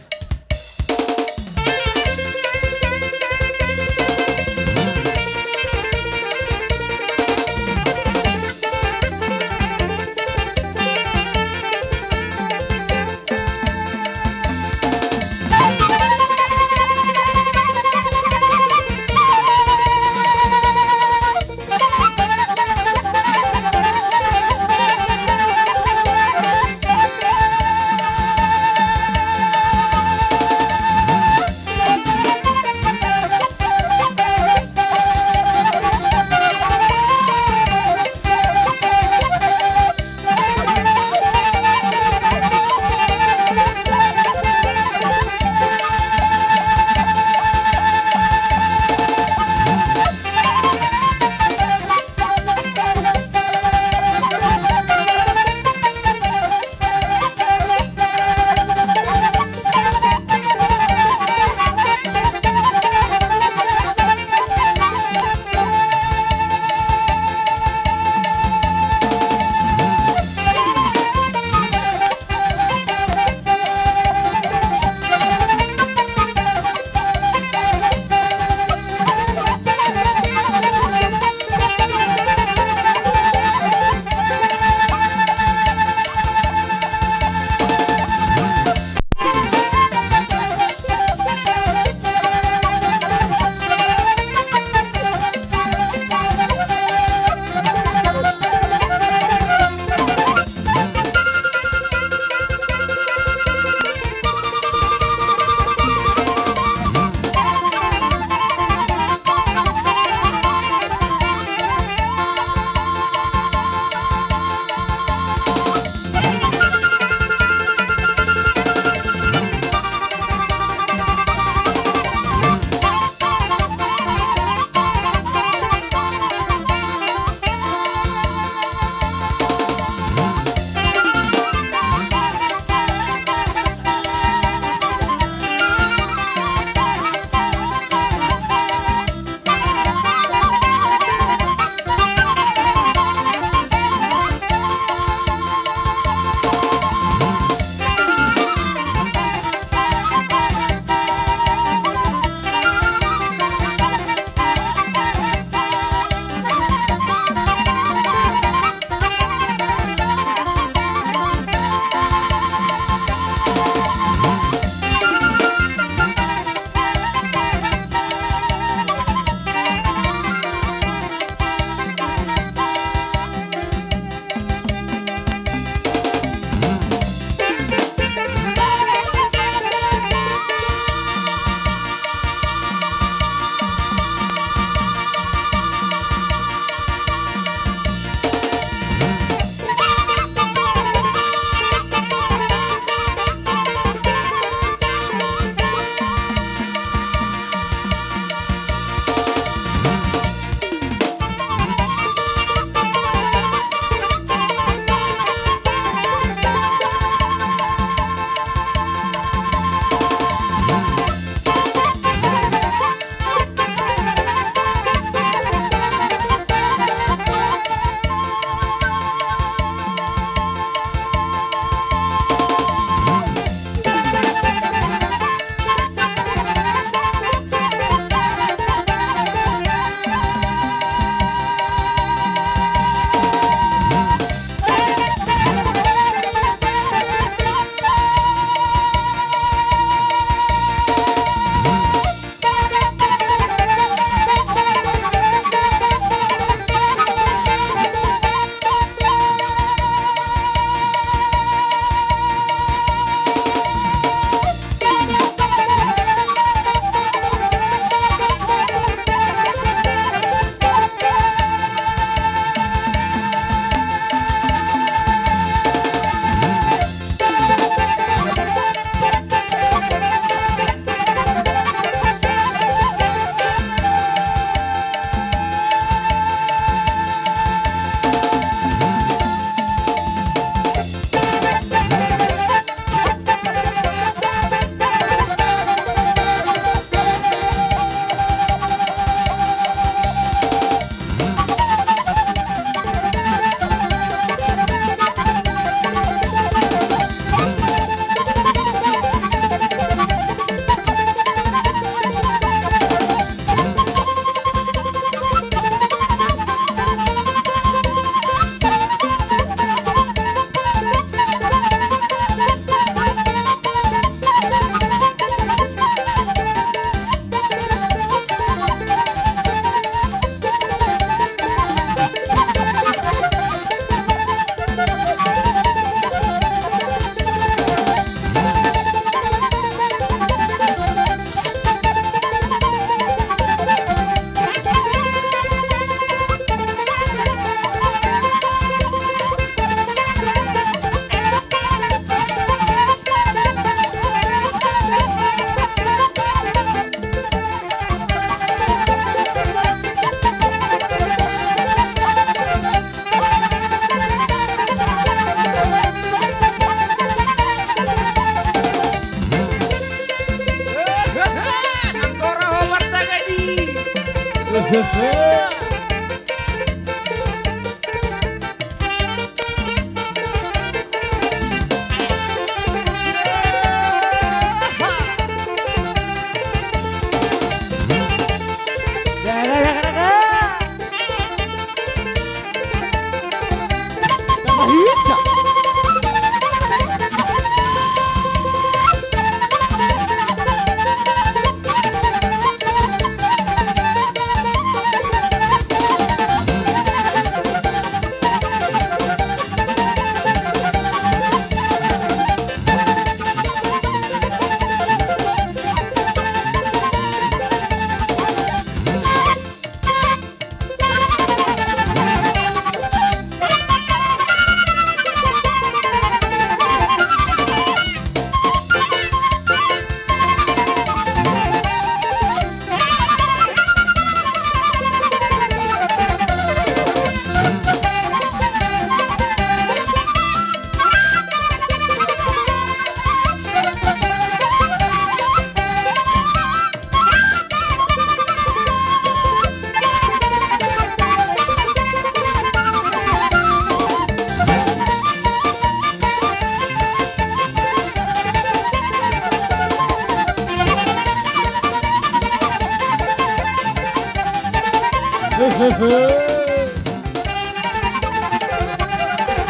Ehe.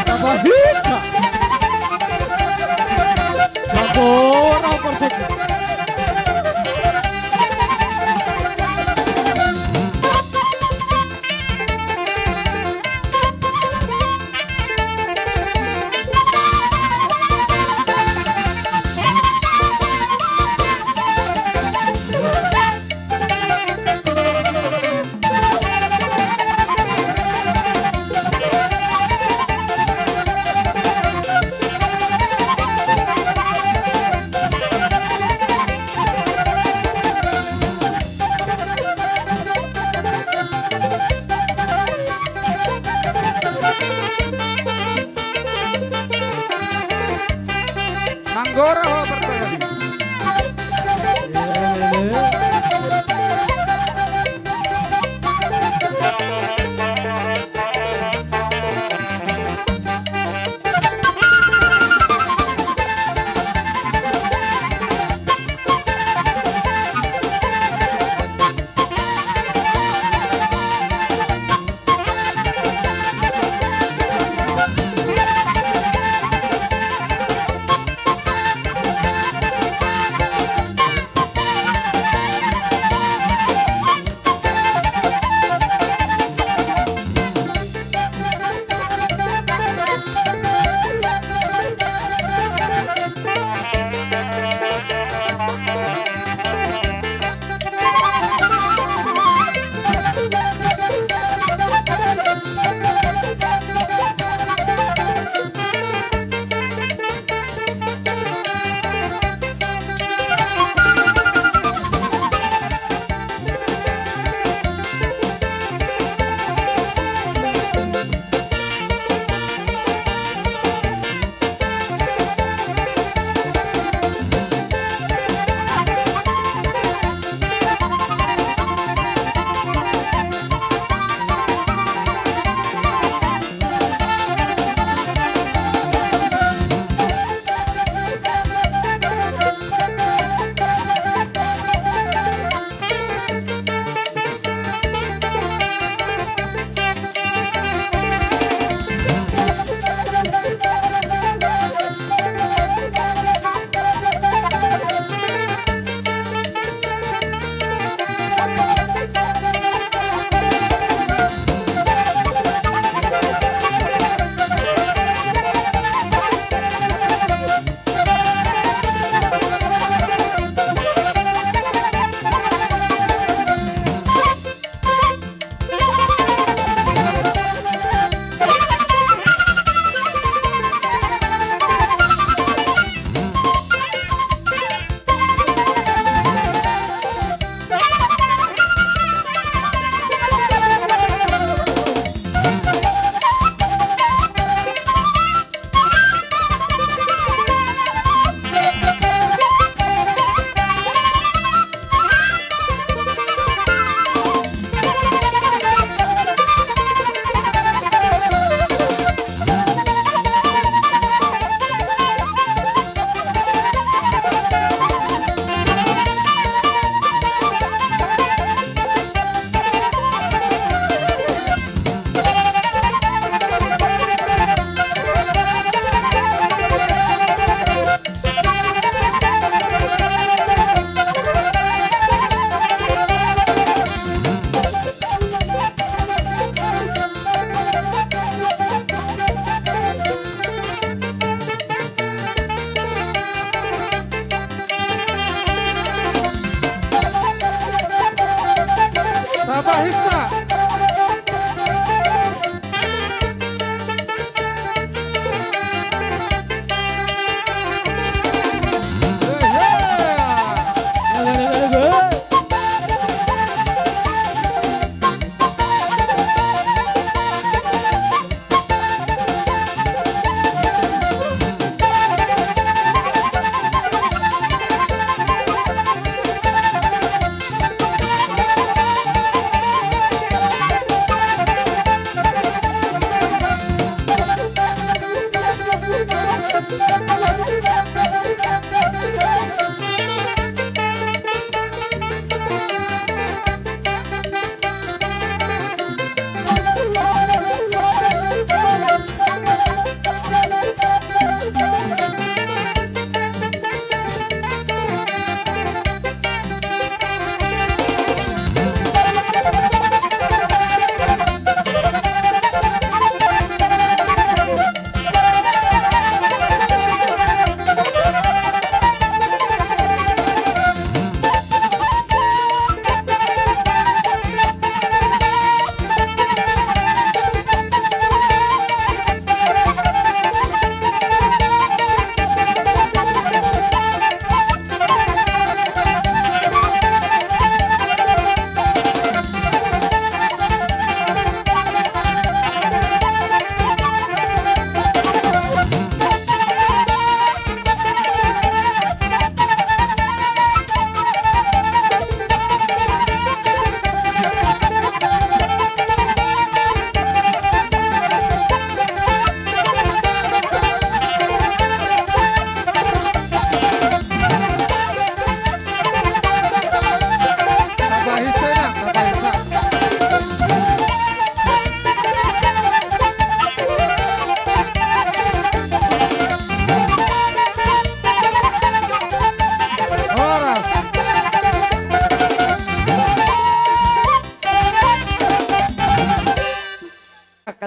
Tapahinsa. Jago rau persegi. Manggora ho, Partagali. Tapahinsa.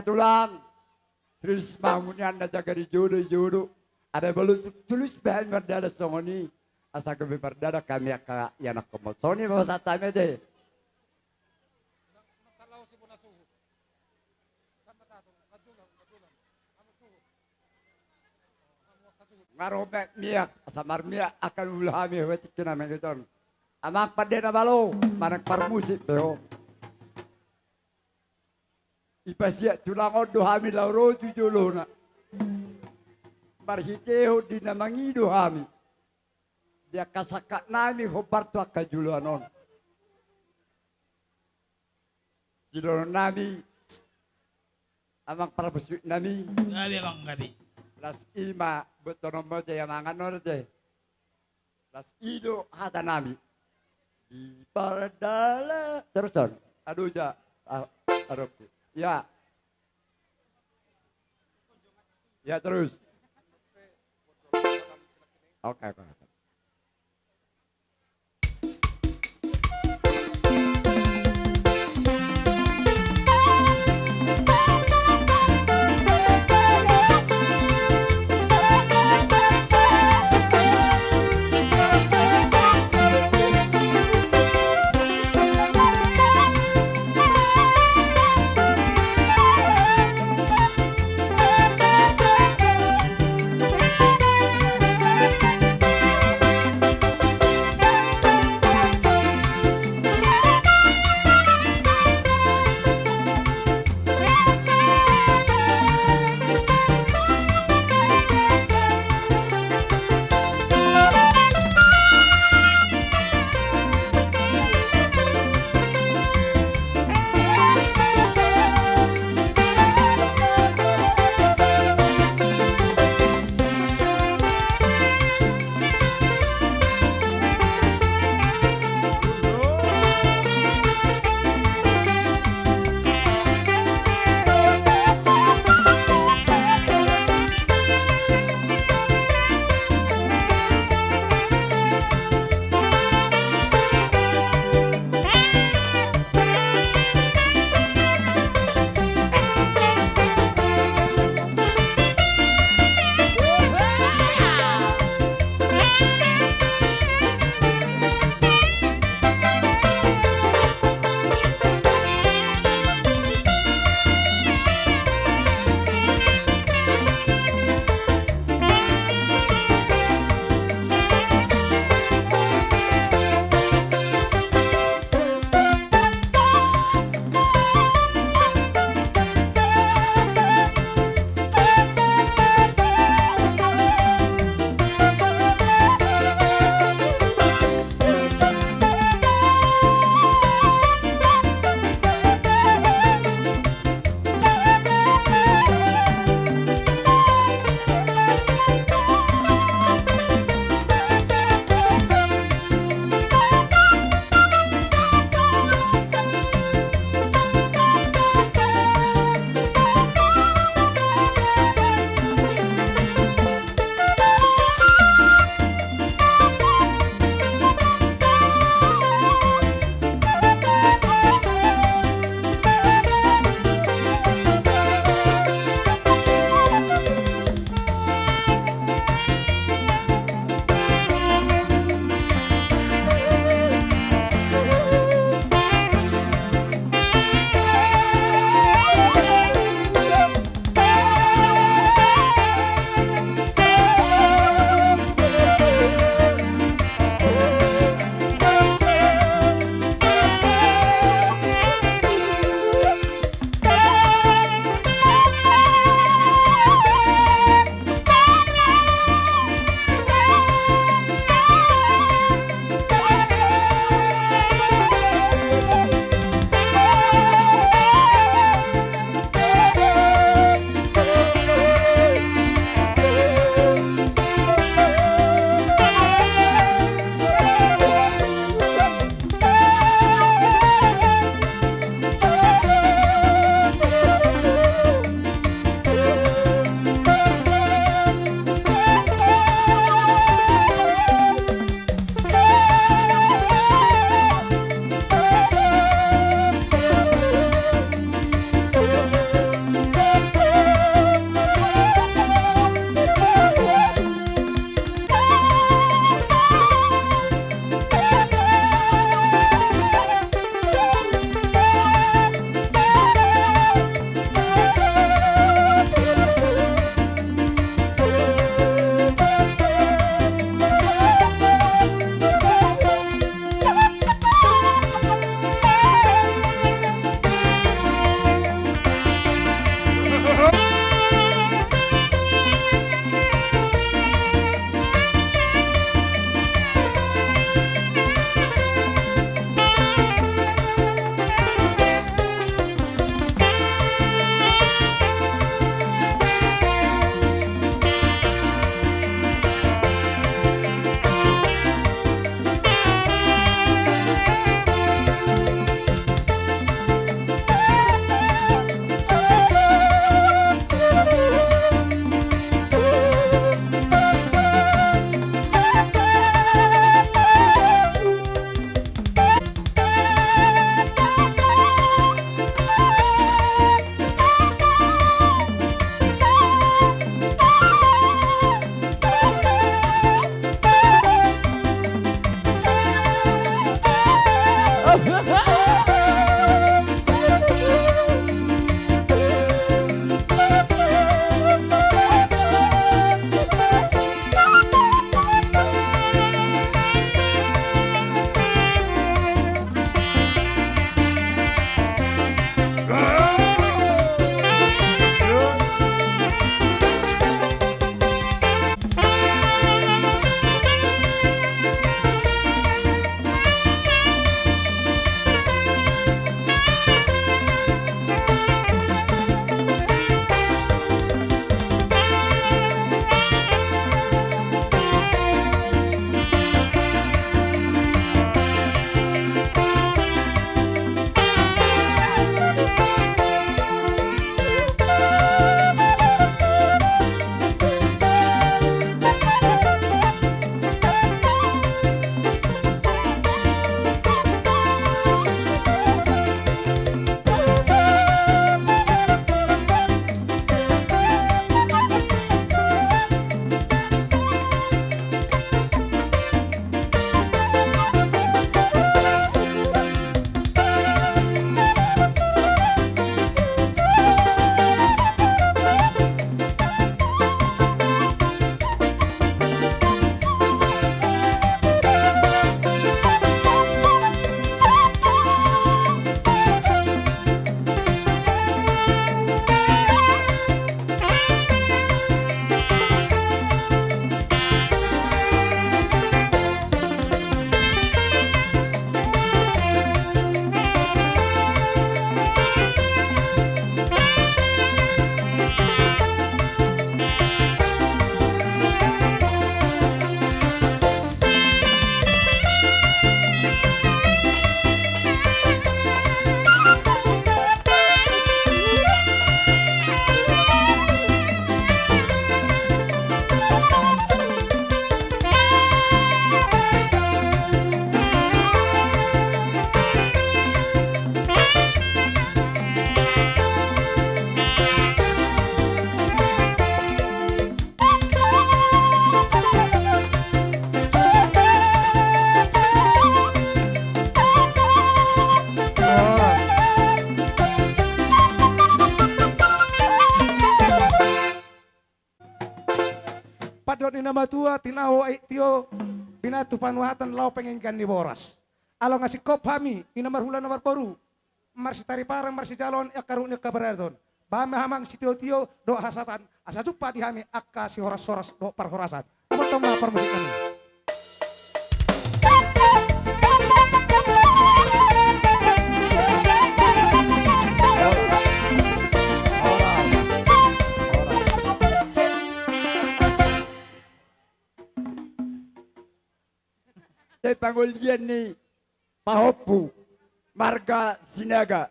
tulang. Tulis ma hamu nian na jaga di jodo, di jodo. Alai molo tu-, tulis pe hami mardalan songon i, asa gabe mardalan hami angka ianakhonmuna. Songon i ma pasahat hami ate. Nga ro ma miak, asa marmiak angka ulaon hami, ho tingki na mangido on. Amang pande na malo, manang parmusik pe ho. Dipasiat tulang on do hami laho ro tu jolona. Marhitehon di na mangido hami. Di angka sangkapnami hombar tu angka joloan on. Sidohononnami, amang parmusik nami. Gabe, amang, gabe. Las i ma, botononmu ate, amangan on ate. Las i do hatanami. Di pardala-, terus on. Aduh, ja. Ah, aduh. Ya. Ya, terus. Oke, oke, oke. Pandok ni na matua, tinahu aek tio, pinatu panuhatan laho panginggan ni boras. Ala nga singkop hami, i na marhula na marboru, marsitariparan, marsijaloan, i angka ruhut ni angka paradaton. Bahen ma hamu amang sitiotio dohot hasahatan, asa jumpa di hami angka sihorashoras dohot parhorasan. Mantong ma parmusik nami. Sai pangolian ni pahompu marga Sinaga.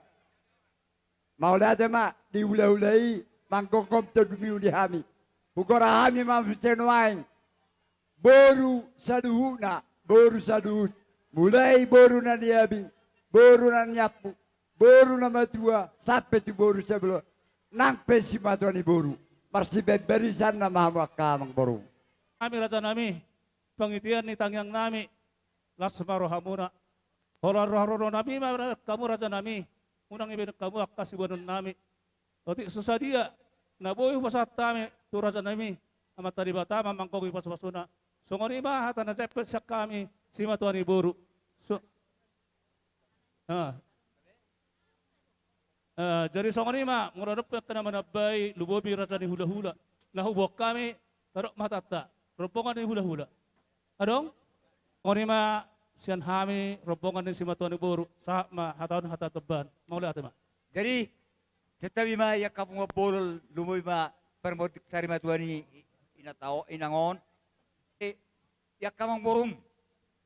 Mauliate ma di hulahula i manggomgom Tondumiu di hami. Hugora hami ma muse nuaeng boru saluhutna, boru saluhut. Mulai boru na niabing, boru na niampu, boru na matua, sampe tu boru sabalua. Nang pe simatua ni boru. Marsibaen barisan nama hamu angka amang boru. Hami raja nami, pangitean ni tangiang nami, las ma rohamuna. Holan roha ni roha nami ma hamu raja nami, unang dibaen hamu angka siboanon nami. Otik so sadia na boi hupasahat hami tu raja nami, Amanta Debata ma manggohi pasupasuna. Songon i ma hata na jempek sian hami simatua ni boru. So, ah. Eh, jadi songon i ma, molo adong pe angka na manambai, lumobi raja ni hulahula, na huboan hami, tadok ma hatanta, rombongan ni hulahula. Adong? Songon i ma sian hami rombongan ni simatua ni boru, sahat ma hata on hata tambahan. Mauliate ma. Jadi santabi ma i angka punguan bolon, lumobi ma parmonding sarimatua ni inanta on, inang on. Eh, i angka amang borum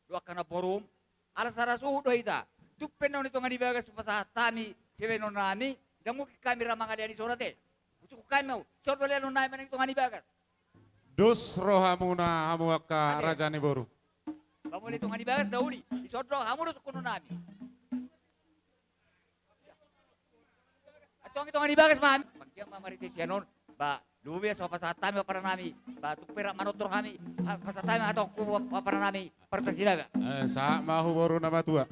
dohot angka namborum, ala sara suhut do hita. Tung pe na on di tonga ni bagas hupasahat hami sibaenon nami, ndang mungkin hami ra mangaleani so ra te. Husukkon hami ma, dison do leanon nami manang di tonga ni bagas. Dos rohamuna hamu angka raja ni boru. Ba molo di tonga ni bagas da uli, dison do hamu do sukkunon nami. Antong i tonga ni bagas ma hami. Mangkian ma marhite sian on, ba lumobi ma so pasahat hami, ompara nami. Ba tung pe rap manortor hami, ha, pasahat hami hatangku, ompara nami, Parta Sinaga. Eh, sahat ma hu boru na matua.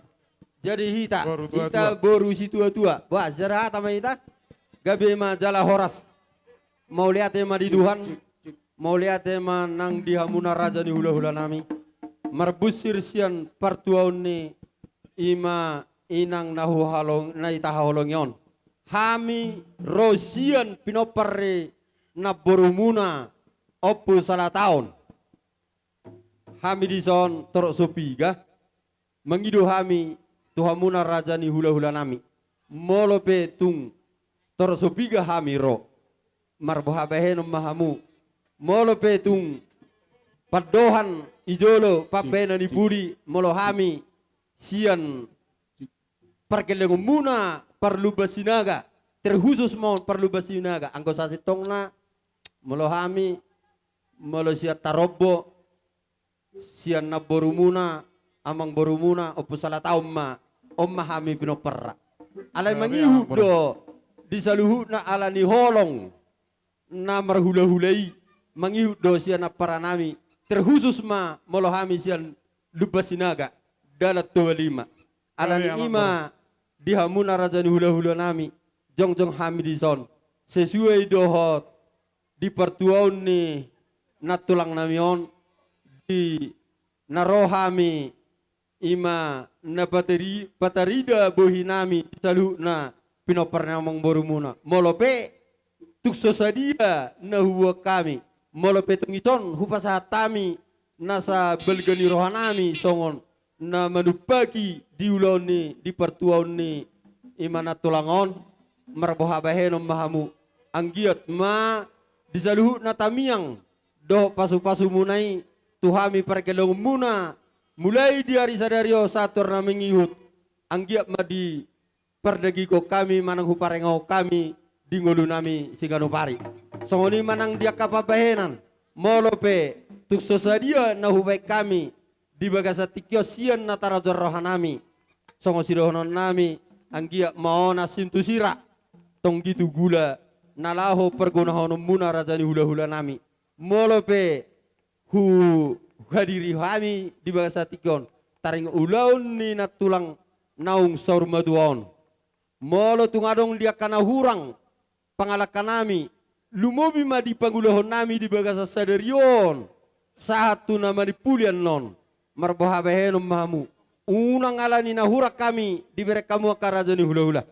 Jadi hita, boru tua-tua, hita boru situatua. Ba sirahatan ma hita. Gabe ma jala horas. Mauliate ma di Tuhan. Mauliate ma nang di hamuna raja ni hulahula nami. Marbunsir sian partuaon ni, i ma inang na huhalong-, na hita haholongi on. Hami ro sian pinompar ni namborumuna Ompu Salataon. Hami dison torop so piga, mangido hami tu hamuna raja ni hulahula nami. Molo pe tung torop so piga hami ro, marboha bahenon ma hamu. Molo pe tung pandohan i jolo, pambahenan i pudi, molo hami sian pargellengonmuna Parlumban Sinaga, terkhusus ma on Parlumban Sinaga, anggo sasintongna, molo hami, molo sian tarombo, sian namborumuna, amangborumuna, Ompu Salataon ma, on ma hami pinomparna. Alai mangihut do di saluhutna ala ni holong na marhulahula i, mangihut do sian ampara nami, terkhusus ma molo hami sian Lumban Sinaga, Dalan Toba Lima. Ala ni i ma di hamuna raja ni hulahula nami, jongjong hami dison, sesuai dohot di partuaon ni nantulang nami on, di na ro hami, i ma na patari-, patarida bohi nami saluhutna pinompar ni amangborumuna. Molo pe tung so sadia na huboan hami, molo pe tung dison hupasahat hami nasa balga ni roha nami songon na manumpaki di ulaon ni, di partuaon ni, i ma nantulang on, marboha bahenon ma hamu. Anggiat ma di saluhutna tangiang dohot pasupasumuna i tu hami pargellengonmuna, mulai di ari sadari on sahat tu ari na mangihut, anggiat ma dipardagingkon hami manang huparengahon hami di ngolu nami siganup ari. Songon i ma nang di angka pambahenan, molo pe tung so sadia na hubaen hami di bagasan tingki on sian na tarajon roha nami, songon sidohonon nami, anggiat ma ona sintu sira, tonggi tu gula, na laho pargonahononmuna raja ni hulahula nami. Molo pe huhadiri hami di bagasan tingki on, taringot ulaon ni nantulang naung saur matua on. Molo tung adong di angka na hurang pangalangka nami, lumobi ma di pangulahon nami di bagasan sadari on, sahat tu na manimpuli annon, marboha bahenon ma hamu. Unang ala ni na hurang hami dibereng hamu angka raja ni hulahula.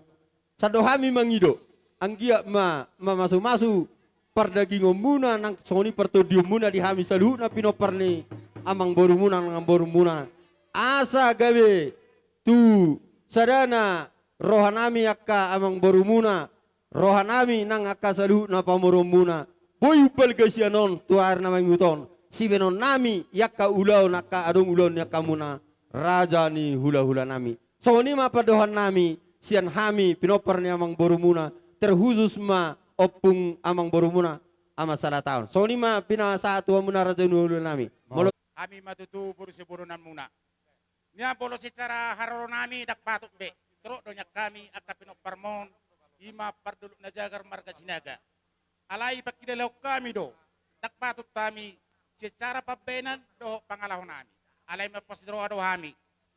Sandok hami mangido, anggiat ma mamasumasu pardagingonmuna nang songon i partondionmuna di hami saluhutna pinompar ni amangborumuna nang namborumuna. Asa gabe tu sadana rohanami angka amangborumuna, rohanami nang angka saluhutna pamoruonmuna, boi umbalga sian on tu ari na mangihut on, sibaenonnami i angka ulaon angka adong ulaon ni angka hamuna raja ni hulahulanami. Songon i ma pandohannami sian hami pinompar ni amangborumuna, terkhusus ma ompung amangborumuna Ama Salataon. Songon i ma pinasahat tu hamuna raja ni hulahulanami. Molo hami ma tutu boru sibolonmuna. Nian molo secara haroro nami ndang patut be. Torop do nian hami angka pinomparmon, i ma Pardolok Najagar marga Sinaga. Alai pangkilalaon hami do, ndang patut hami secara pambahenan dohot pangalaho nami. Alai ma pos ni roha do hami.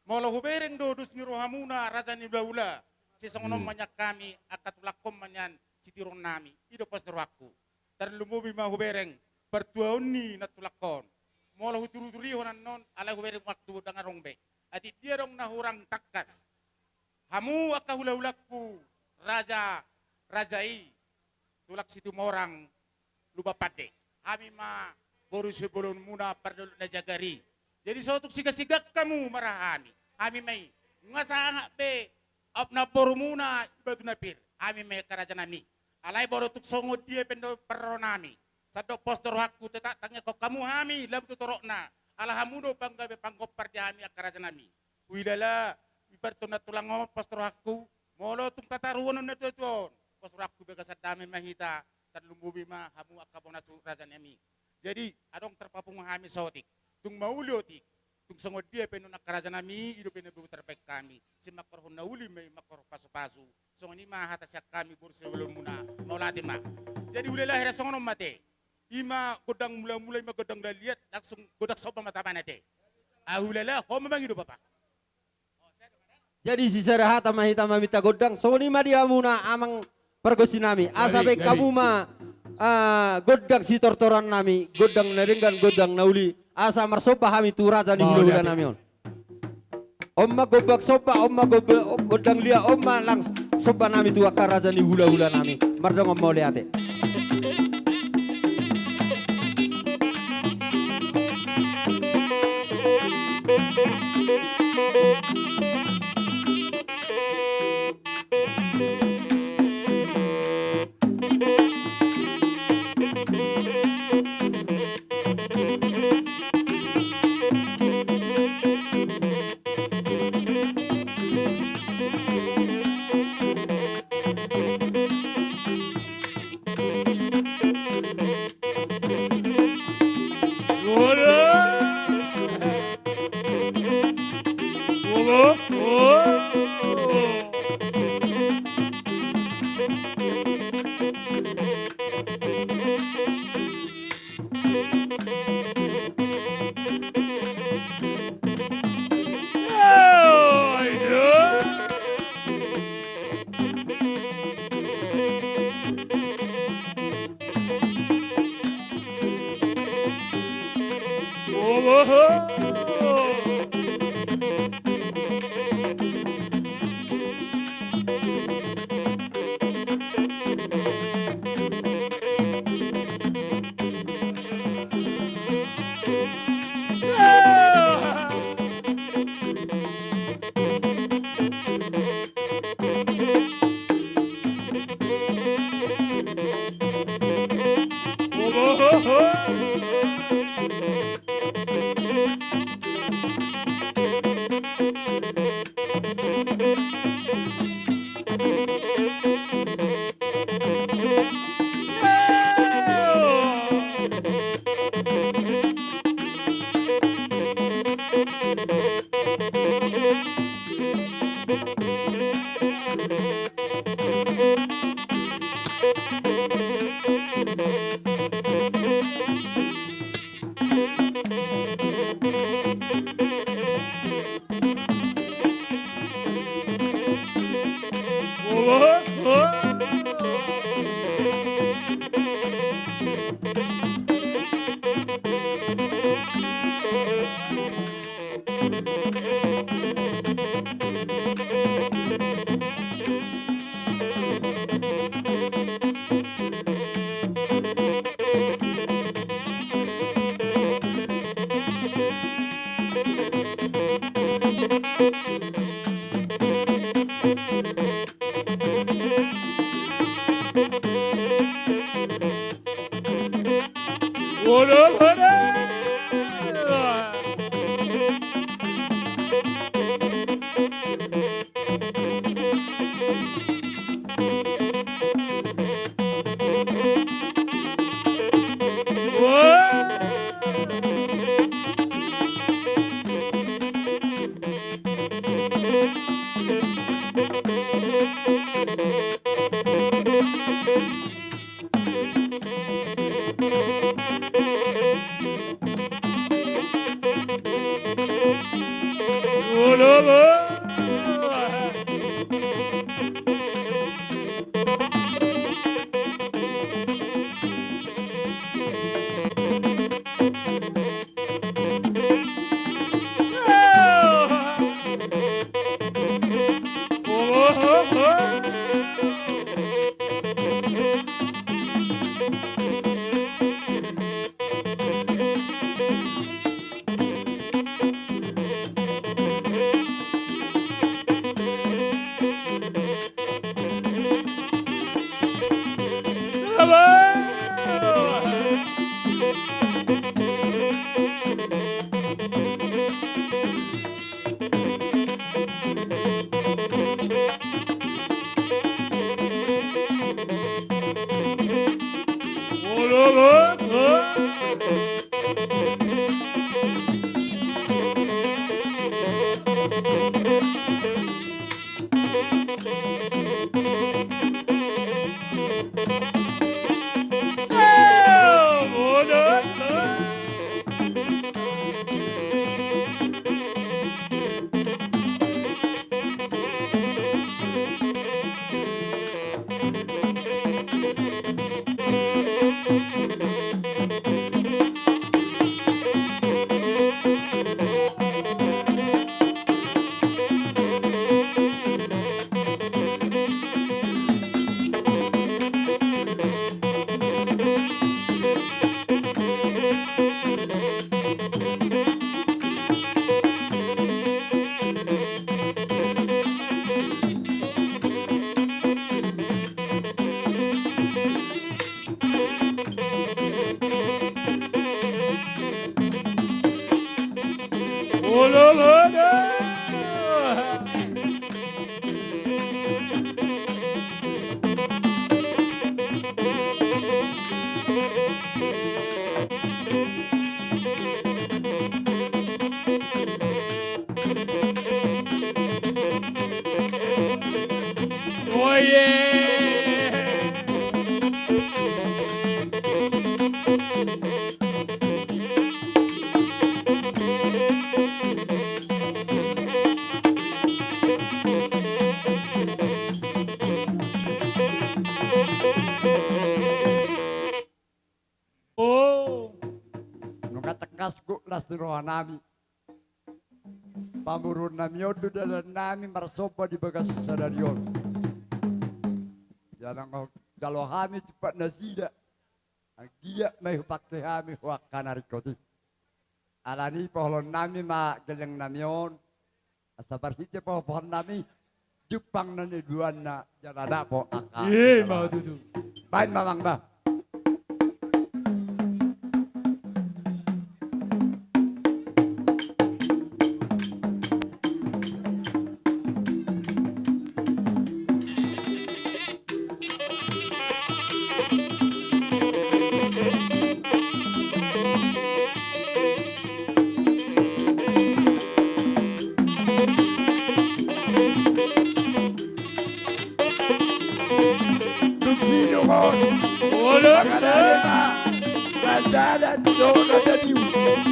Molo hubereng do dos ni rohamuna raja ni hulahula, sai songon on ma nian hami angka tulangkon ma nian sitiruon nami. I do pos ni rohangku. Tarlumobi ma hubereng partuaon ni nantulangkon. Molo huturuturihon annon, alai hubereng waktu ndang adong be. Atik dia adong na hurang tangkas. Hamu angka hulahulangku, raja, raja i, tulang Situmorang, Lumban Pande. Hami ma boru sibolonmuna Pardolok Najagar i. Jadi so tung sigasigak hamu marhaha hami. Hami ma i. Nunga sahat be, op namborumuna i Batu Napir. Hami ma i angka rajanami. Alai molo tung songon dia pe do parrohanami, sandok pos do rohangku tetap tangiangkon hamu hami lam tu toropna. Ala hamu do panggabe panggompar di hami angka rajanami. Huilala, ibar tu nantulang on pos rohangku, molo tung tataruhon natuatua on, pos rohangku bagasan dame ma hita, tarlumobi ma hamu angka bona su rajanami. Jadi, adong tarpapungu hami saotik, tung mauli otik, tung songon dia pe annon angka rajanami, i dope na boi tarbahen hami, sai manghorhon na uli ma i manghorhon pasupasu, songon i ma hata sian hami boru sibolonmuna, mauliate ma. Jadi, huilala hira songon on ma te. I ma gondang mulamula, i ma gondang na liat, langsung gondang somba ma tabana te. Huilala, ho ma mangido bapa. Jadi sisada hata ma hita maminta gondang, songon i ma di hamuna amang pargonsinami. Asa bahen hamu ma, ah, gondang sitortorannami, gondang na denggan, gondang na uli. Asa marsomba hami tu raja ni hulahulanami on. On ma gombang somba, on ma gombang, gondang liat, on ma lang sombanami tu angka raja ni hulahulanami. Mardongan mauliate. Oh. Nunga tangkas gok las ni rohanami. Pamoruonnami on do dalannami marsomba di bagasan sadari on. Jala nunga jalo hami tumpak nasida. Anggiat ma i hupangke hami ho angka na ringkot i. Alani i paholonnami ma gellengnami on. Asa marhite pahopahoannami jumpang na niduanna jala dapot angka. Ima tutu. Baen ma amang bah. Tung sidung on. Olo. Mangarade ma. Raja dan dohot raja di ujung.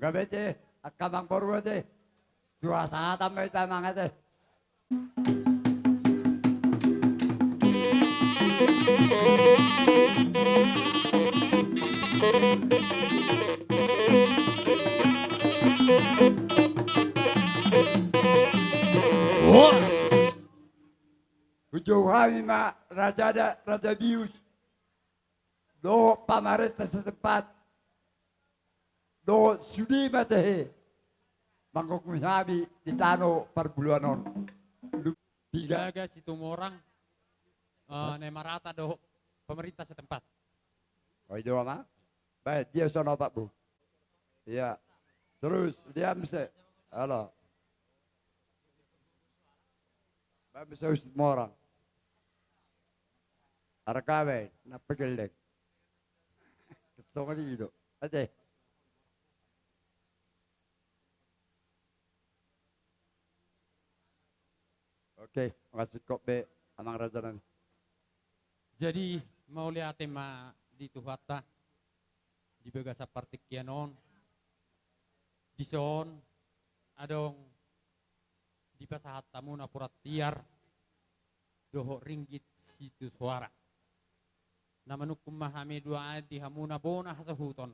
Gabe te, angka amang boru ate. Tua sahatan ma hita amang ate. Horas. Hujou hami ma raja da, raja bius. Dohot pamarenta setempat. Dohot sude ma tahe. Manggohi hami di tano parbuluan on. Sigaga Situmorang. eh, na marata dohot pemerintah setempat. Oh, i do ma? Baik, dia sono Pak Bu. Iya. Terus dia mesti. Halo. Baik, bisa usut morang. Arkawe, na pegel dek. Songon i do. Ate. Oke, makasih kok be, Amang Raja nami. Jadi, mauliate ma di Tuhanta, di bagasan partingkian on, dison, adong dipasahat hamu napuran tiar, dohot ringgit sitio soara. Na manungkun ma hami doaan di hamuna bona hasuhuton.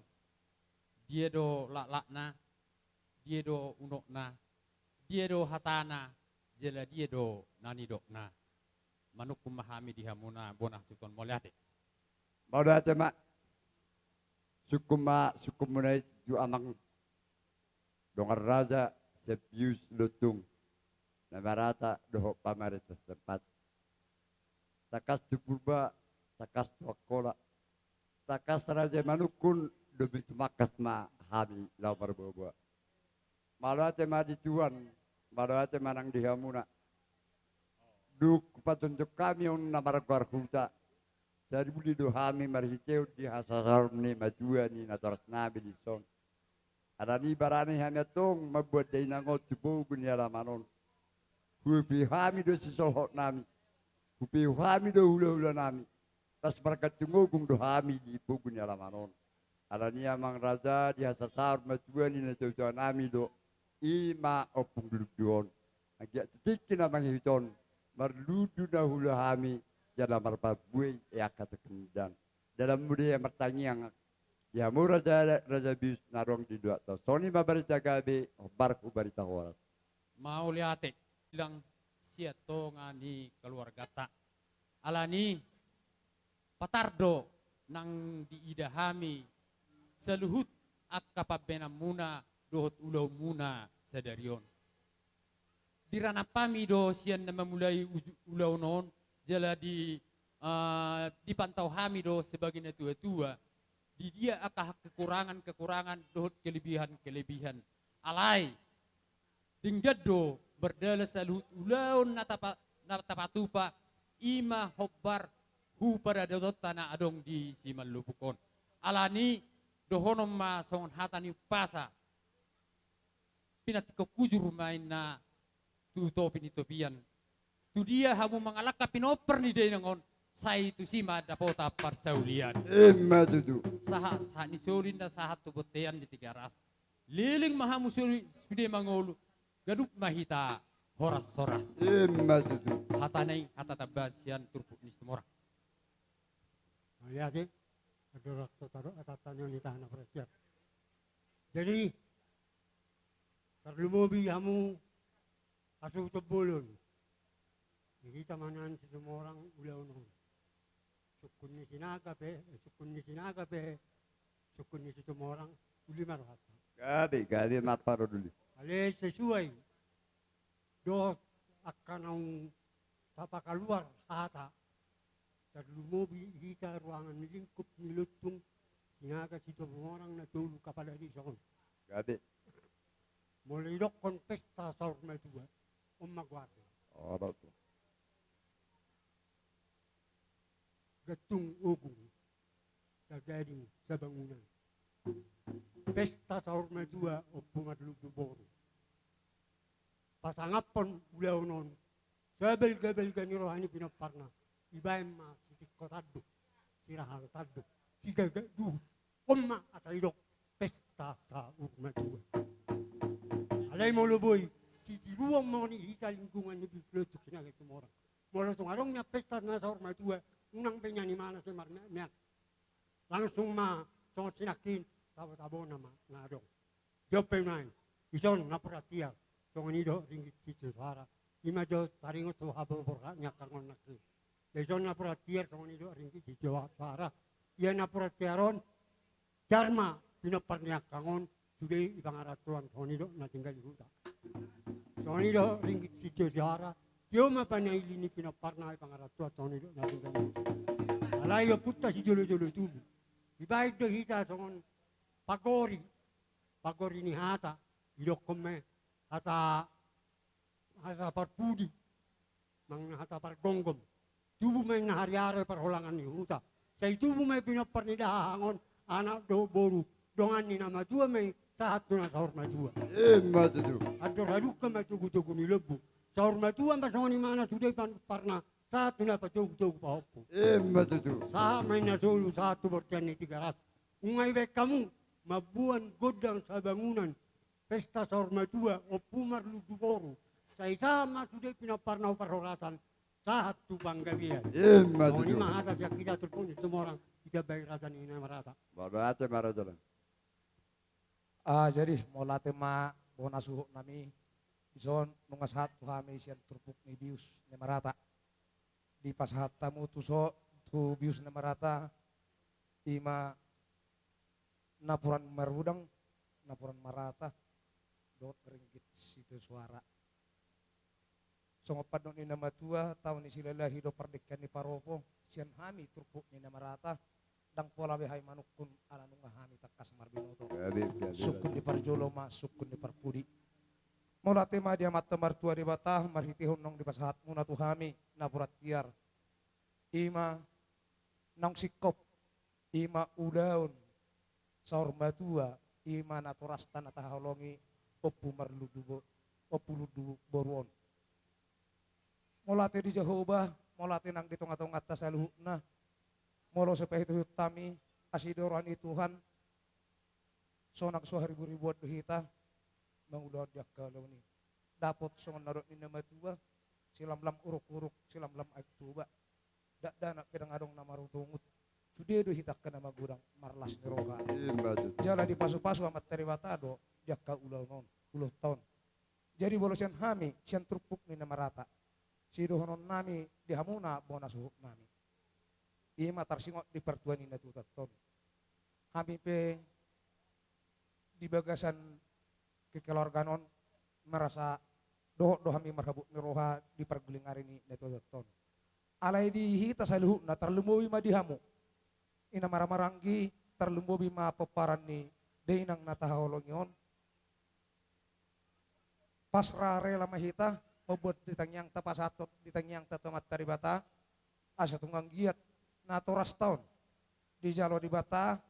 Dia do laklakna, dia do unokna, dia do hatana, jala dia do na nidokna. Manungkun ma hami di hamuna bona hasuhuton, mauliate. Mauliate ma. Sungkun ma, sungkunmuna i tu amang dongan raja, Sebius Lontung, na marata dohot pamarenta setempat. Tangkas tu Purba, tangkas tu Angkola, tangkas raja manungkun, dope tumangkas ma hami laho marboaboa. Mauliate ma di Tuhan, mauliate ma nang di hamuna. Dung pajongjong hami on na margoar huta, sai uli do hami marhitehon di hasasaor ni matua ni natorasnami dison. Alani i barani hami antong mamboan dainang on tu pogu ni alaman on. Hupehu hami do sisolhotnami, hupehu hami do hulahulanami. Pas margantung ogung do hami di pogu ni alaman on. Alani i amang raja, di hasasaor matua ni natuatuanami do, i ma Ompung Lundu on. Anggiat tu tingki na mangihut on, marlundu na huula hami, jala marparbue angka tingki na dalan. Dalanmu do ia martangiang di hamu raja, raja Bius na adong di luat on. Songon i ma barita gabe, hombar hu barita horas. Mauliate, bilang sian tonga ni keluargata. Alani i, patar do nang diida hami saluhut angka pambahenanmuna dohot ulaonmuna sadari on. Diranap hami do sian na mamulai uju-, ulaon on, jala di, eh, dipantau hami do sebagai natuatua, di dia angka kekurangan-kekurangan dohot kelebihan-kelebihan. Alai, denggan do mardalan saluhut ulaon na tapa-, na tapatupa, i ma hombar hu paradatonta na adong di Simalupuk on. Alani i, dohonon ma songon hata ni umpasa, pinantikhon hujur ma inna tu topi ni topian. Tu dia hamu mangalangka pinompar ni dainang on, sai tusi ma dapotan parsaulian. Ima tutu. Sahat, sahat ni solu inna sahat tu bontean di Tigaras. Leleng ma hamu solu sude mangolu, ganup ma hita horas-horas. Ima tutu. Hata na i, hata tamba sian turpuk ni Situmorang. Mauliate, andorang so tadok hatanta on, hita na parasiap. Jadi, tarlumobi hamu hasuhuton bolon. Di hita ma nian Situmorang ulaon on. Sungkun ni Sinaga pe, eh, sungkun ni Sinaga pe, sungkun ni Situmorang, uli ma rohanta. Gabe, gabe ma parhundul i. Alai sesuai dohot angka naung tapakaluar hata, tarlumobi hita ruangan lingkup ni Lontung, Sinaga, Situmorang na tolu kapala desa on. Gabe. Molo didokkon pesta saur matua, on ma goarna. Oh, betul. Gantung ogung, sagading sabangunan. Pesta saur matua, Ompu Marlundu boru. Pasangaphon ulaon on, sabalgabalga ni roha ni pinomparna, dibaen ma sitingko tanduk, sirahan tanduk, sigagak duhut. On ma asa didok pesta saur matua. Alai molo boi, sitiruon ma on di hita lingkungan ni Bius Lontung, Sinaga, Situmorang. Molo tung adong nian pesta na saur matua, unang be nian imana sai marmeakmeak. Langsung ma songon sinangkin, tabotabona ma na adong. Jop pe nai, dison napuran tiar, songon i do ringgit sitio soara. I ma jo taringot tu haboborhat ni angka on nangkin. Dison napuran tiar, songon i do ringgit sitio soara. Ia napuran tiar on, jar ma pinompar ni angka on, sude i pangarantoan, songon i do na tinggal di huta. Songon i do ringgit sitio soara, Tio ma panaili ni pinomparna i pangarantoan songon i do na tinggal. Alai ompunta sijolo-jolo tubu. Dibaen do hita songon pagori. Pagori ni hata. Didokkon ma i hata, hata parpudi. Manang hata pargomgom. Tubu ma inna hariara i parholangan ni huta. Sai tubu ma i pinompar ni dahahang on, anak dohot boru, dongan ni na matua ma i, sahat tu na saur matua. Ima tutu. Andor hadungka ma togu-togu ni lombu. Saur matua ma songon i ma na sude pinomparna, sahat tu na patogu-togu pahompu. Ima tutu. Sahat ma inna solu, sahat tu bontean ni Tigaras. Nunga dibaen hamu mamboan gondang sabangunan, pesta saur matua, Ompu Marlundu boru. Sai sahat ma sude pinomparna tu parhorasan, sahat tu panggabean. Ima tutu. Songon i ma hata sian hita turpuk ni Situmorang, ditambai raja ni na marata. Mauliate ma raja nami. Ah, jadi mauliate ma bona suhutnami. Dison nunga sahat tu hami sian turpuk ni bius ni na marata. Dipasahat hamu tuson tu bius ni na marata, ima napuran marudang, napuran marata, dohot ringgit sitio soara. Songon pandok ni na matua, tao ni silalahi do pardengkean ni parompu, sian hami turpuk ni na marata, ndang pola be hami manungkun ala nunga hami tangkas marbinoto. Gabe, gabe. Sungkun ni parjolo ma, sungkun ni parpudi. Mauliate ma di Amanta Martua Debata, marhitehon naung dipasahatmuna tu hami napuran tiar. Ima naung singkop, ima ulaon saur matua, ima natorasta na tahaholongi Ompu Marlundu bo-, Ompu Lundu boru on. Mauliate di Jahowa, mauliate nang di tonga-tonganta saluhutna. Molo so paihut-ihut hami, asi do roha ni Tuhan, sonang so haribu-ribuan do hita mangulahon di angka ulaon i. Dapot songon na dok ni na matua, silamlam uruk-uruk, silamlam aek Toba. Dakdanak pe ndang adong na marutungut. Sude do hita angka na magodang, marlas ni roha. Ima tutu. Jala dipasu-pasu Amanta Debata do di angka ulaon on, ulaonta on. Jadi molo sian hami, sian turpuk ni na marata, sidohononnami di hamuna bona suhutnami, ima tarsingot di partua ni na tuatua on. Hami pe di bagasan kekeluargaan on merasa dohot do hami marhabot ni roha di parguling ari ni na tuatua on. Alai di hita saluhutna, tarlumobi ma di hamu, ina marhahamaranggi, tarlumobi ma pomparan ni dainang na tahaholongi on. Pasrah rela ma hita mamboan di tangiangta, pasahathon di tangiangta tu Amanta Debata, asa tung anggiat natorasta on dijalo Debata,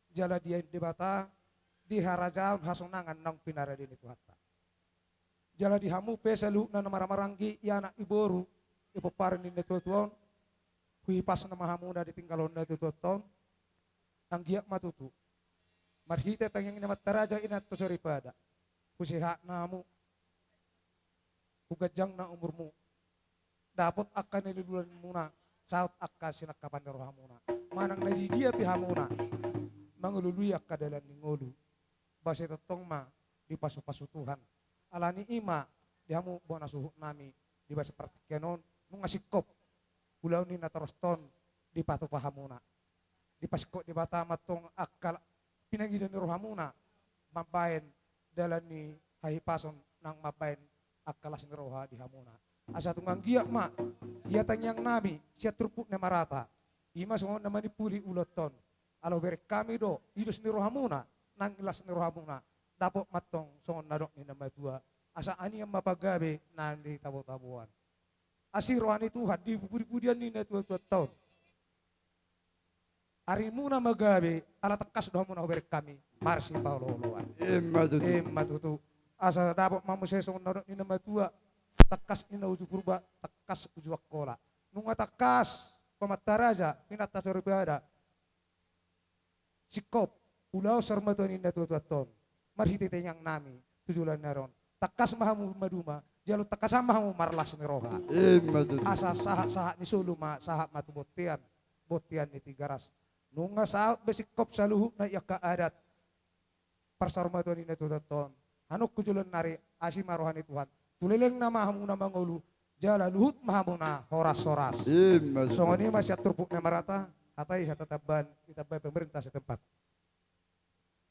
jala diain Debata di harajaon hasonangan naung pinarade ni Tuhanta. Jala di hamu pe saluhutna na marhahamaranggi, i anak, i boru, i pomparan ni na tuatua on, huipasna ma hamuna di tinggalhon na tuatua on. Anggiat ma tutu marhite tangiang ni Amanta Raja i na tontu soripada, husehatna hamu, huganjangna umurmu, dapot angka na niluluanmuna, saut angka sinangkapan ni rohamuna. Manang na di dia pe hamuna mangalului angka dalan ni ngolu, boasa tongtong ma dipasu-pasu Tuhan. Alani i ma di hamu bona suhutnami, di bagasan partingkian on nunga singkop ulaon ni natorasta on dipatupa hamuna. Dipasingkop Debata ma antong angka pinangido ni rohamuna mambaen dalan ni hahipason nang mambaen angka las ni roha di hamuna. Asa tung anggiat ma ia tangiangnami sian turpuk na marata, i ma songon na manimpuli ulaonta on. Ala hubereng hami do idos ni rohamuna nang las ni rohamuna, dapot ma antong songon na dok ni na matua, asa anian ma pagabe nang di tabo-taboan. Asi roha ni Tuhan di pudi-pudian ni na tuatua on. Arimuna ma gabe, ala tangkas do hamuna hubereng hami marsipaolo-oloan. Ima tutu. Ima tutu. Asa dapot ma muse songon na dok ni na matua, tangkas ninna uju Purba, tangkas uju Angkola. Nunga tangkas, Amanta Raja, inanta soripada, singkop ulaon saur matua ni na tuatua on marhite tangiangnami tu joloan ni ari on. Tangkas ma hamu maduma, jala tangkasan ma hamu marlas ni roha. Ima tutu. Asa sahat-sahat ni solu ma, sahat ma tu bontean, bontean ni Tigaras. Nunga saut be singkop saluhutna i angka adat parsaur matua ni na tuatua on. Hamu tu joloan ni ari, asi ma roha ni Tuhan, tu lelengna ma hamuna mangolu, jala luhut ma hamuna horas-horas. Ima tutu. Songon i ma sian turpuk na marata, hata i hata tambahan, ditambai pemerintah setempat.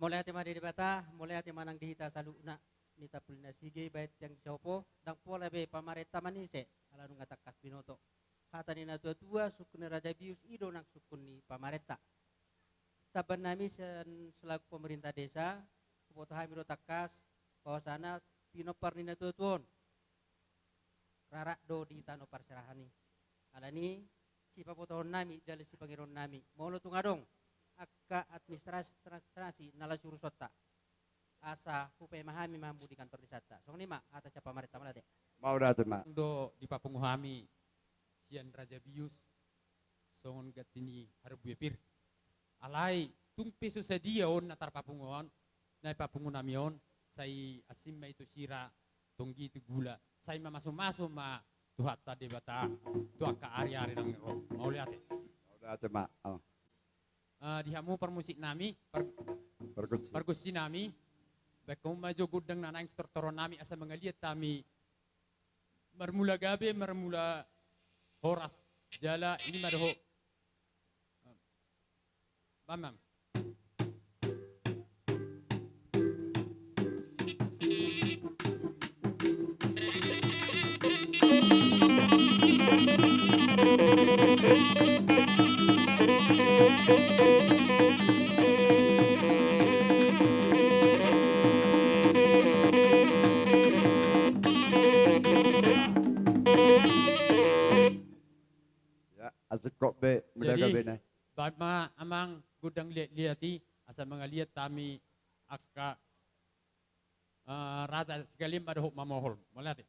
Mauliate ma di Debata, mauliate ma nang di hita saluhutna. Di tampulna sige baen tiang di saopo, ndang pola be pamarenta manise, ala nunga tangkas binoto. Hata ni na tua-tua, sungkun ni Raja Bius i do nang sungkun ni pamarenta. Samban nami sian selaku pemerintah desa, huboto hami do tangkas, bahwasana pinompar ni na tua-tua on rarat do di tano parserahan i. Alani, sipabotohon nami jala sipangidoon nami, molo tung adong angka administrasi, administrasi na laos urusonta, asa hupaima hami ma hamu di kantor desanta. Songon i ma hata sian pamarenta, mauliate. Mauliate ma. Do dipapungu hami sian Raja Bius songon ganti ni harbue pir. Alai tung pe so sadia on na tarpapungu on, na dipapungu nami on, sai asing ma i tu sira, tonggi tu gula, sai mamasu-masu ma Tuhanta Debata tu angka ari-ari naung ro. Mauliate. Mauliate ma. Oh. Ah, di hamu parmusik nami, par-, pargonsi, pargonsi nami, baen hamu ma jo gondang na naeng sitortoron nami asa mangaliat hami marmula gabe, marmula horas, jala i ma dohot. Bamang. Ya, asing kok be, muda. Jadi, gabe nai. Baen ma amang gondang liat-liat i, asa mangaliat hami angka, eh, raja Sigalim ma dohot Mamohol. Mauliate.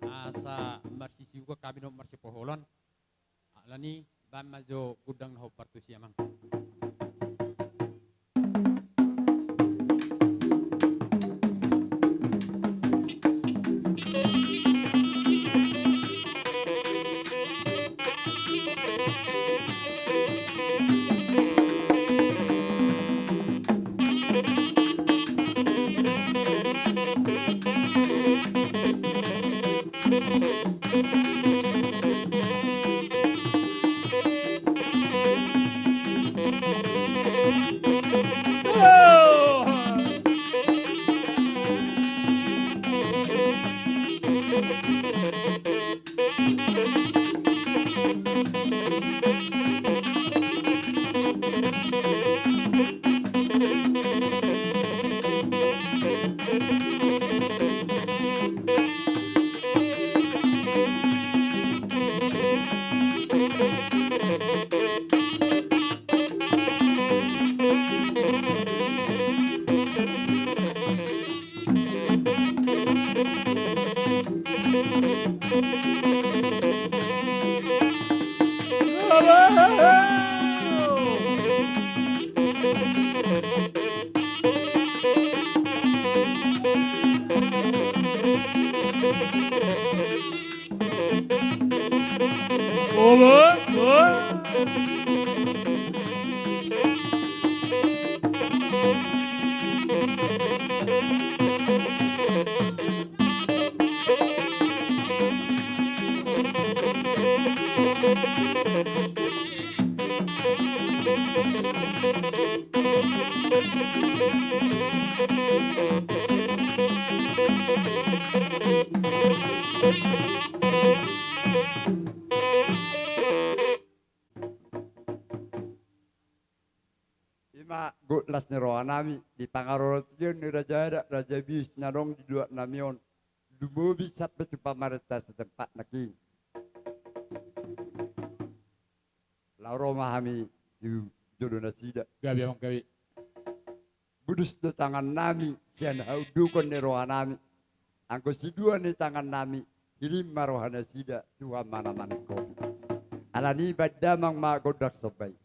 Asa marsisiuhon hami dohot marsipoholon. Alani, baen ma jo gondang na hombar tusi, amang. Ima gok las ni roha nami di pangarantoan ni raja adat, Raja Bius na adong di luat nami on, lumobi sampe tu pamarenta setempat nangkin. Laho ro ma hami tu jolo nasida. Gabe, amang, gabe. Bulus do tangannami sian haundukon ni rohanami. Anggo sidua ni tangannami, hirim ma rohanasida, Tuhan ma na manungkomi. Alani i baen damang ma gondang somba i.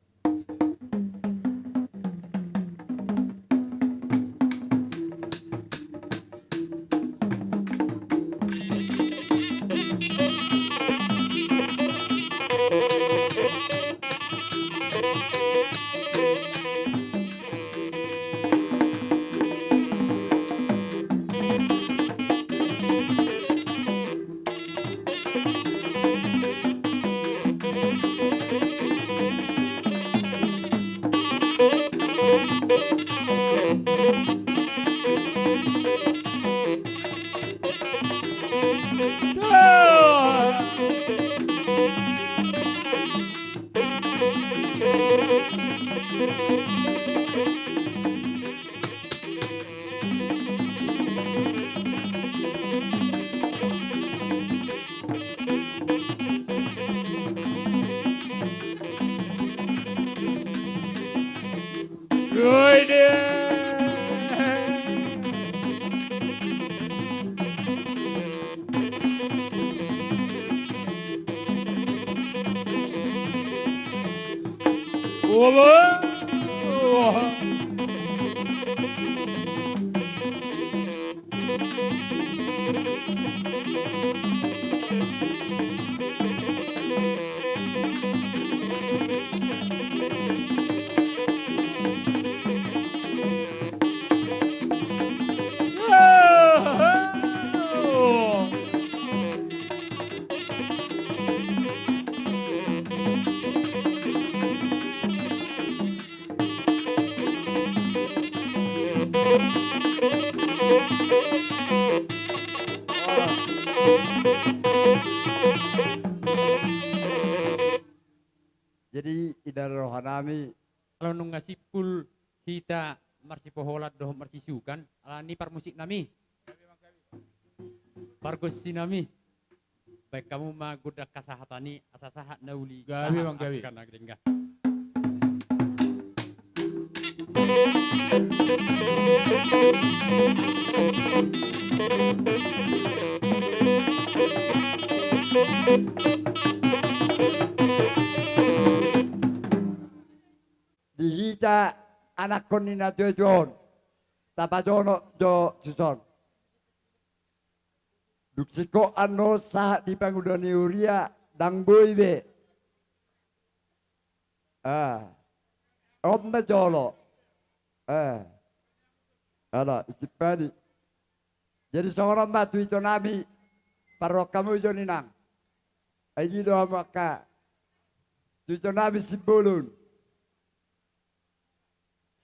Jadi, inda rohanami. Kalau nunga simpul hita marsipoholan dohot marsisukan, alani parmusiknami, pargonsinami. Baen hamu ma gondang hasahatan i, asa sahat na uli, gabe, sahat, amang, gabe, angka na denggan. Di hita anakkon ni na tuatua on, tapajonok jo tuson. Dung singkop annon sahat di pangula ni huria, ndang boi be. Ah. On ma jolo. Ah. Ala, isimpani. Jadi songon on ma tu itonami, parrohahon hamu jo ninna. Ai di do hamu angka tu itonami Simbolon.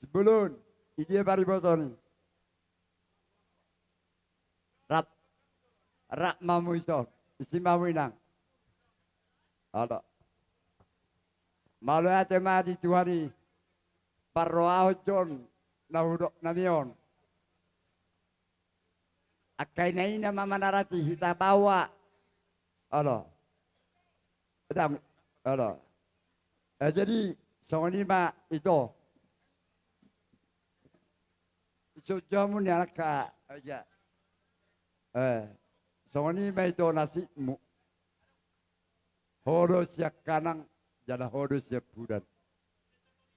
Simbolon, i dia pariboton i? Rap, rap ma hamu ison, isi ma hamu inang. Olo. Mauliate ma di Tuhan i, parrohahon jo na hudok nami on. Angka ina-ina ma manarati hita baoa. Olo. Dang, olo. Eh, jadi, songon i ma ito. Ito jamu ni anak ka, aja. Eh, songon i ma ito nasibmu. Ho do sian hanan, jala ho do sian pudan.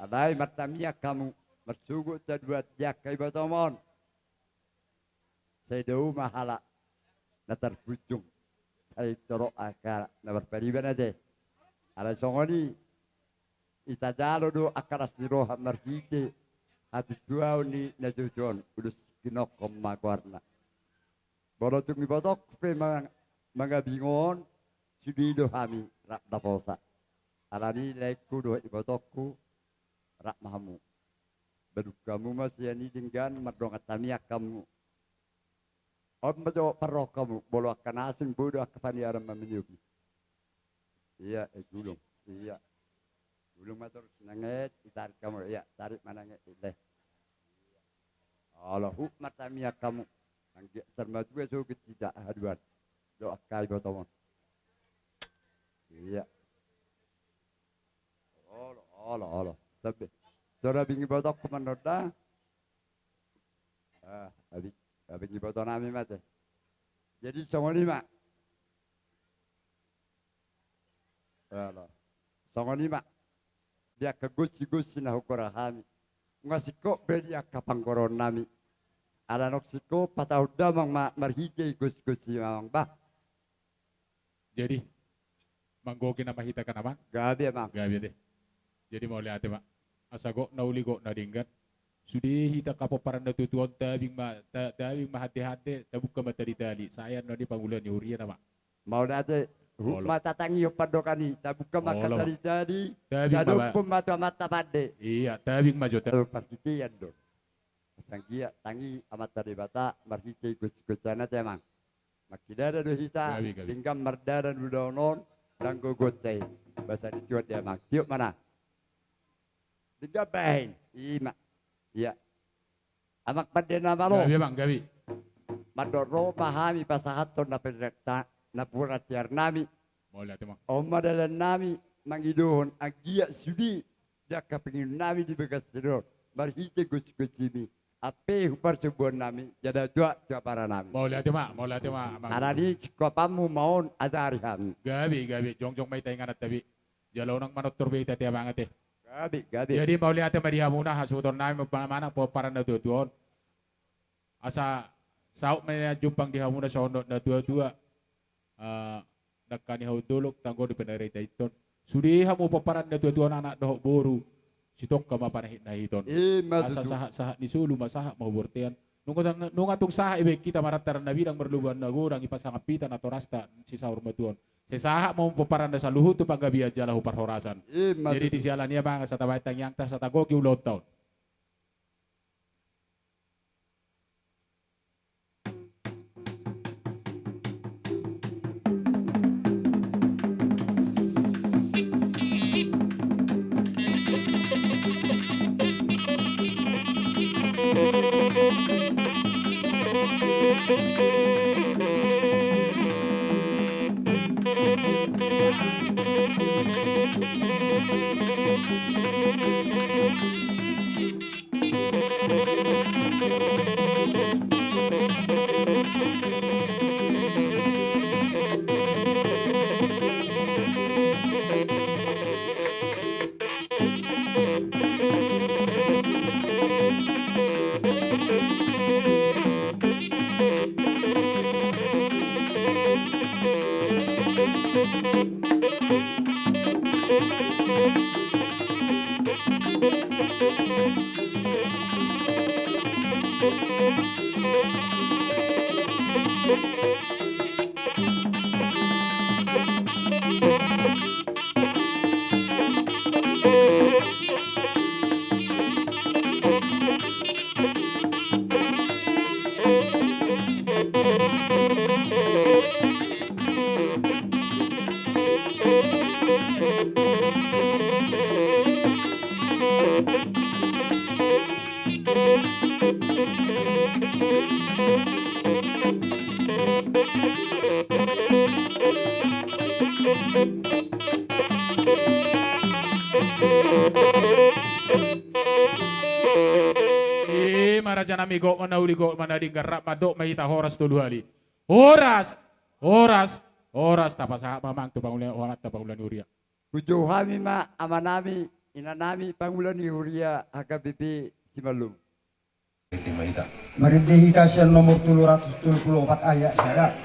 Alai martamiang hamu, marsogot haduan di angka ibotom on. Sai dao ma halak na tarpunjung, sai torop angka na marpariban ate. Alai songon i, itajalo do angka las ni roha marhite hatutuaon ni na tuatua on, ulos ginokhon ma goarna. Molo tung ibotongku pe mang-, mangabingon, sude do hami rap daposa. Alani laengku dohot ibotongku, rap ma hamu. Badung hamu ma sian i denggan, mardongan tamiang hamu. On ma jo parrohahon hamu, molo angka na asing boi do angka paniaran maminiopi. Ia, eh, gulung. Ia. Gulung ma torus nanget, itarik hamu. Ia, tarik ma nanget, ileh. Olo, hut ma tamiang hamu. Anggiat saur matua sogot hita haduan. Dohot angka ibotom on. Ia. Olo, olo, olo. Sampe. Sora bingi botongku manonda. Ah, abing, abing iboto nami mate. Jadi songon i ma. Olo. Songon i ma. Di angka gonsi-gonsi na hugorahon hami. Nunga singkop be di angka panggoroon nami. Ala nunga singkop patahon damang ma marhite gonsi-gonsi mamang bah. Jadi, manggohi nama hita kan amang? Gabe amang. Gabe ate. Jadi mauliate ma. Asa gok na uli gok na denggan. Sude hita angka pomparan na tuatua on tabing ma, ta-, tabing ma hande-hande, tabuka ma tali-tali. Sae annon i pangula ni huria nama. Mauliate, hut ma tatangihon pandohan i, tabuka ma angka tali-tali. Tabing ma. Sadophon ma tu amanta pande. Iya, tabing ma jo ta. Parhitean do. Sanggiat tangi amanta Debata marhite gonsi-gonsi na te amang. Mangkidada do hita. Gabe, gabe. Denggan mardalan ulaon on, dang gogonta i. Basa ni Tuhan di amang. Tiop ma na. Denggan bahen. I ma. Iya. Amang pande na malo. Gabe amang, gabe. Mandok ro ma hami pasahathon na perrekta, na pura tiar nami. Mauliate ma. On ma dalan nami mangidohon anggiat sude di angka pangidoan nami di bagas sidor marhite gonsi-gonsi mi. Ampe huparsombuan nami jala tua tu apara nami. Mauliate ma, mauliate ma amang. Alani singkopanmu ma on ajari hami. Gabe, gabe, jongjong ma hita inganan tabi. Jala unang manortor be hita ate amang ate. Gabe, gabe. Jadi mauliate ma di hamuna hasuhuton nami manang pomparan na tuatua on. Asa saut ma nian jumpang di hamuna songon na tuatua. Ah, nangkani hau dolok tanggo di penarita iton. Sude hamu pomparan na tuatua on anak dohot boru. Sitongka ma panahit na hiton. Asa sahat-sahat ni solu ma sahat ma hubortean. Nunga tung, nunga tung sahat ibaen hita marantaran na bidang marlubuan na godang i pasangap hita natorasta sisaur matuaon. Sai sahat ma hamu pomparan na saluhut tu panggabean jala hu parhorasan. Jadi di siala ni i amang asa tabaen tangiangta asa tagohi ulaonta on. I ma raja nami, gok ma na uli, gok ma na denggan, rap mandok ma hita horas tolu hali. Horas, horas, horas. Tapasahat ma amang tu pangula, amanta pangula ni huria. Hujou hami ma ama nami, ina nami, pangula ni huria H K B P Simalungun. Marende hita sian nomor tolu ratus tolu pulu opat ayat sada.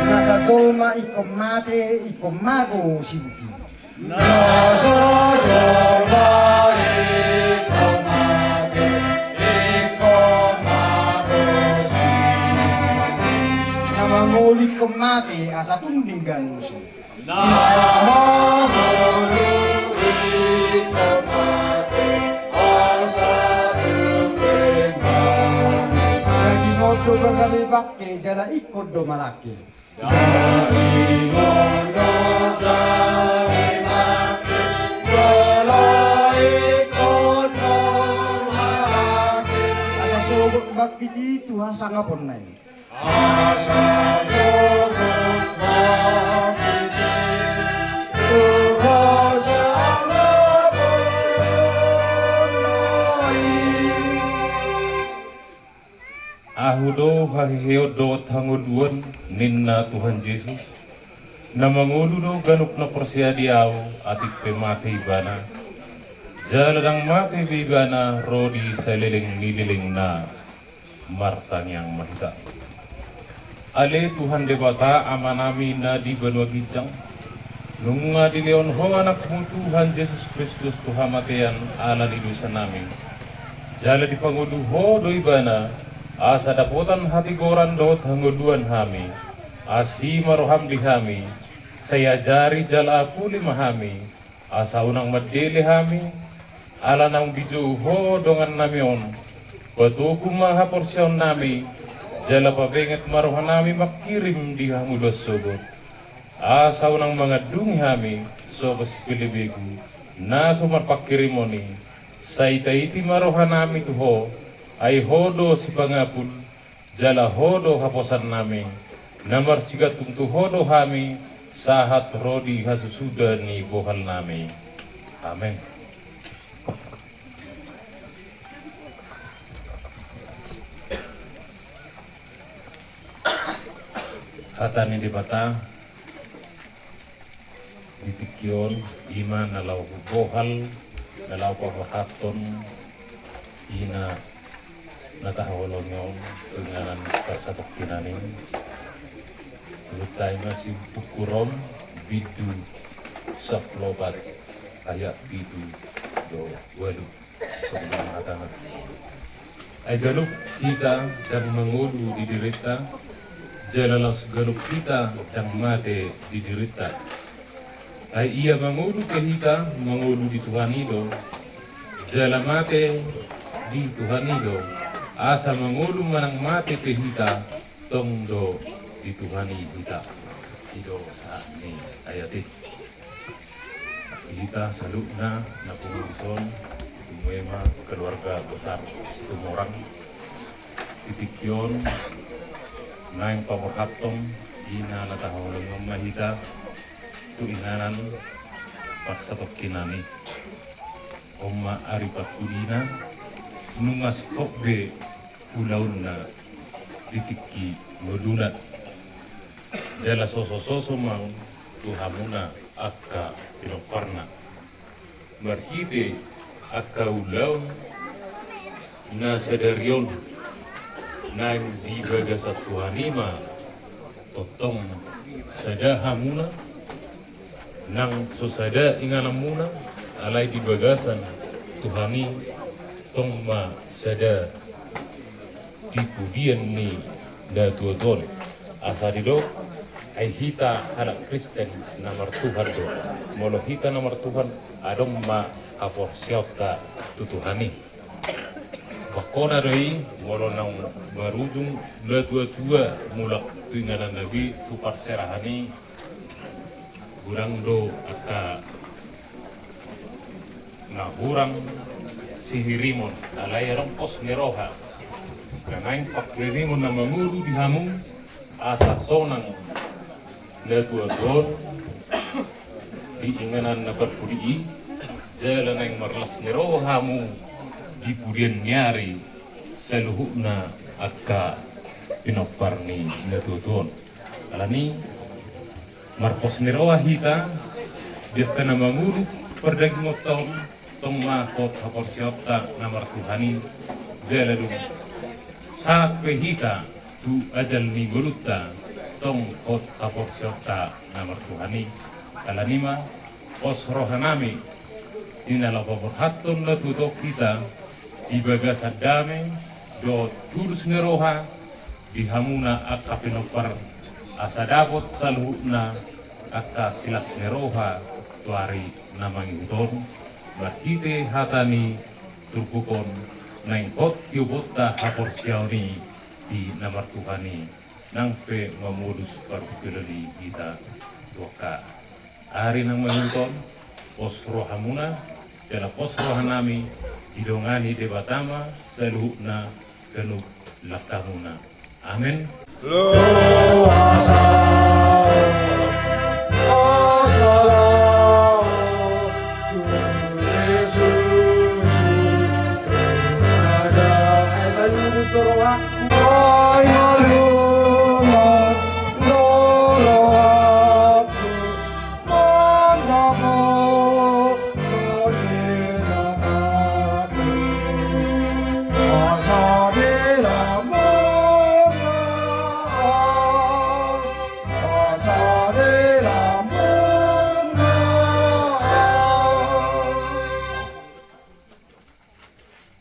Na sajolma ingkon mate, ingkon mago sibuti. Na sajolma ingkon mate, ingkon mago sibuti. Na mangolu ingkon mate, asa tung denggan muse. Na mangolu ingkon mate, asa tung denggan muse. Jadi mojo gabe bangke, jala ingkon do manangke. Jadi ingkon do gabe bangke, jala ingkon do manangke. Asa Di tu hasangaponna i. Asa sogot ma hita tu hasangaponna i. Ahu do haheheon dohot hangoluan, ninna Tuhan Jesus. Na mangolu do ganup na porsea di Ahu, atik pe mate ibana. Jala ndang mate be ibana ro di saleleng ni lelengna martangiang ma hita. Ale Tuhan Debata Amanami na di banua ginjang, nunga dilehon Ho Anakmu Tuhan Jesus Kristus tu hamatean ala ni dosanami. Jala dipangolu Ho do Ibana, asa dapotan hatigoran dohot hangoluan hami. Asi ma roham di hami, sai ajari jala apuli ma hami, asa unang mandele hami, ala naung dijou Ho dongannami on. Patogu ma haporseaonnami, jala pabenget ma rohanami mangkirim di hangoluan sogot. Asa unang mangandungi hami songon sipelebegu na so marpangkirimon i, sai taiti ma rohanami tu Ho, ai Ho do sipangapul, jala Ho do haposannami, na marsigantung tu Ho do hami, sahat ro di hasusuda ni bohalnami. Amen. Hata ni Debata. Di tingki on, i ma na laho hubohal, na laho paborhathon, i na, na tahaholongi on, tu inganan parsatongkinan i. Turut i ma sibuku Rom, bindu sampulu opat, ayat pitu do ualu. Songon on ma hatana. Ai ganup hita ndang mangolu di dirinta, jala laos ganup hita ndang mate di dirinta. Ai ia mangolu pe hita, mangolu di Tuhan i do, jala mate di Tuhan i do, asa mangolu manang mate pe hita, tong do di Tuhan i hita. I do sahat ni ayat i. Hita saluhutna na pungu dison, dung i ma keluarga besar Situmorang. Di tingki on, naeng paborhathon, i na na tahaholongi on ma hita, tu inganan parsatongkinan i. On ma ari parpudina, nunga singkop be ulaonna di tingki ngoluna. Jala sosososo ma on tu hamuna angka pinomparna. Marhite angka ulaon na sadari on naeng di bagasan Tuhan i ma tongtong sada hamuna, nang so sada ingananmuna, alai di bagasan Tuhan i tong ma sada di pudian ni natuatuaon. Asa didok, ai hita halak Kristen na martuhan do. Molo hita na martuhan, adong ma haporseaonta tu Tuhan i. Bangkona do i, molo naung marujung natuatua mulak tu ingananna be tu parserahan i, godang do angka na hurang sihirimon, alai adong pos ni roha. Na naeng panghirimon na mangolu di hamu, asa sonang natuatuaon di inganan na parpudi i, jala naeng marlas ni roha hamu di pudian ni ari saluhutna angka pinompar ni natuatuaon. Alani marpos ni roha hita, di angka na mangolu pardagingonta on, tong ma hot haporseaonta na martuhan i, jala dung sahat pe hita tu ajal ni ngolunta, tong hot haporseaonta na martuhan i. Alani ma, pos rohanami, di na laho paborhathon natuatuaon hita, di bagasan dame dohot tulus ni roha, di hamuna angka pinompar, asa dapot saluhutna angka silas ni roha tu ari na mangihut on, marhite hata ni turpuk on, naeng hot tiobonta haporseaon i di na martuhan i, nang pe mamolus parpingkiran ni hita tu angka ari na mangihut on. Pos rohamuna, jala pos rohanami, didongani Debata ma saluhutna ganup langkamuna. Amen. Loasa, asala, Yesus, ada. Ai malungun do rohangku. Ai malungun do rohangku.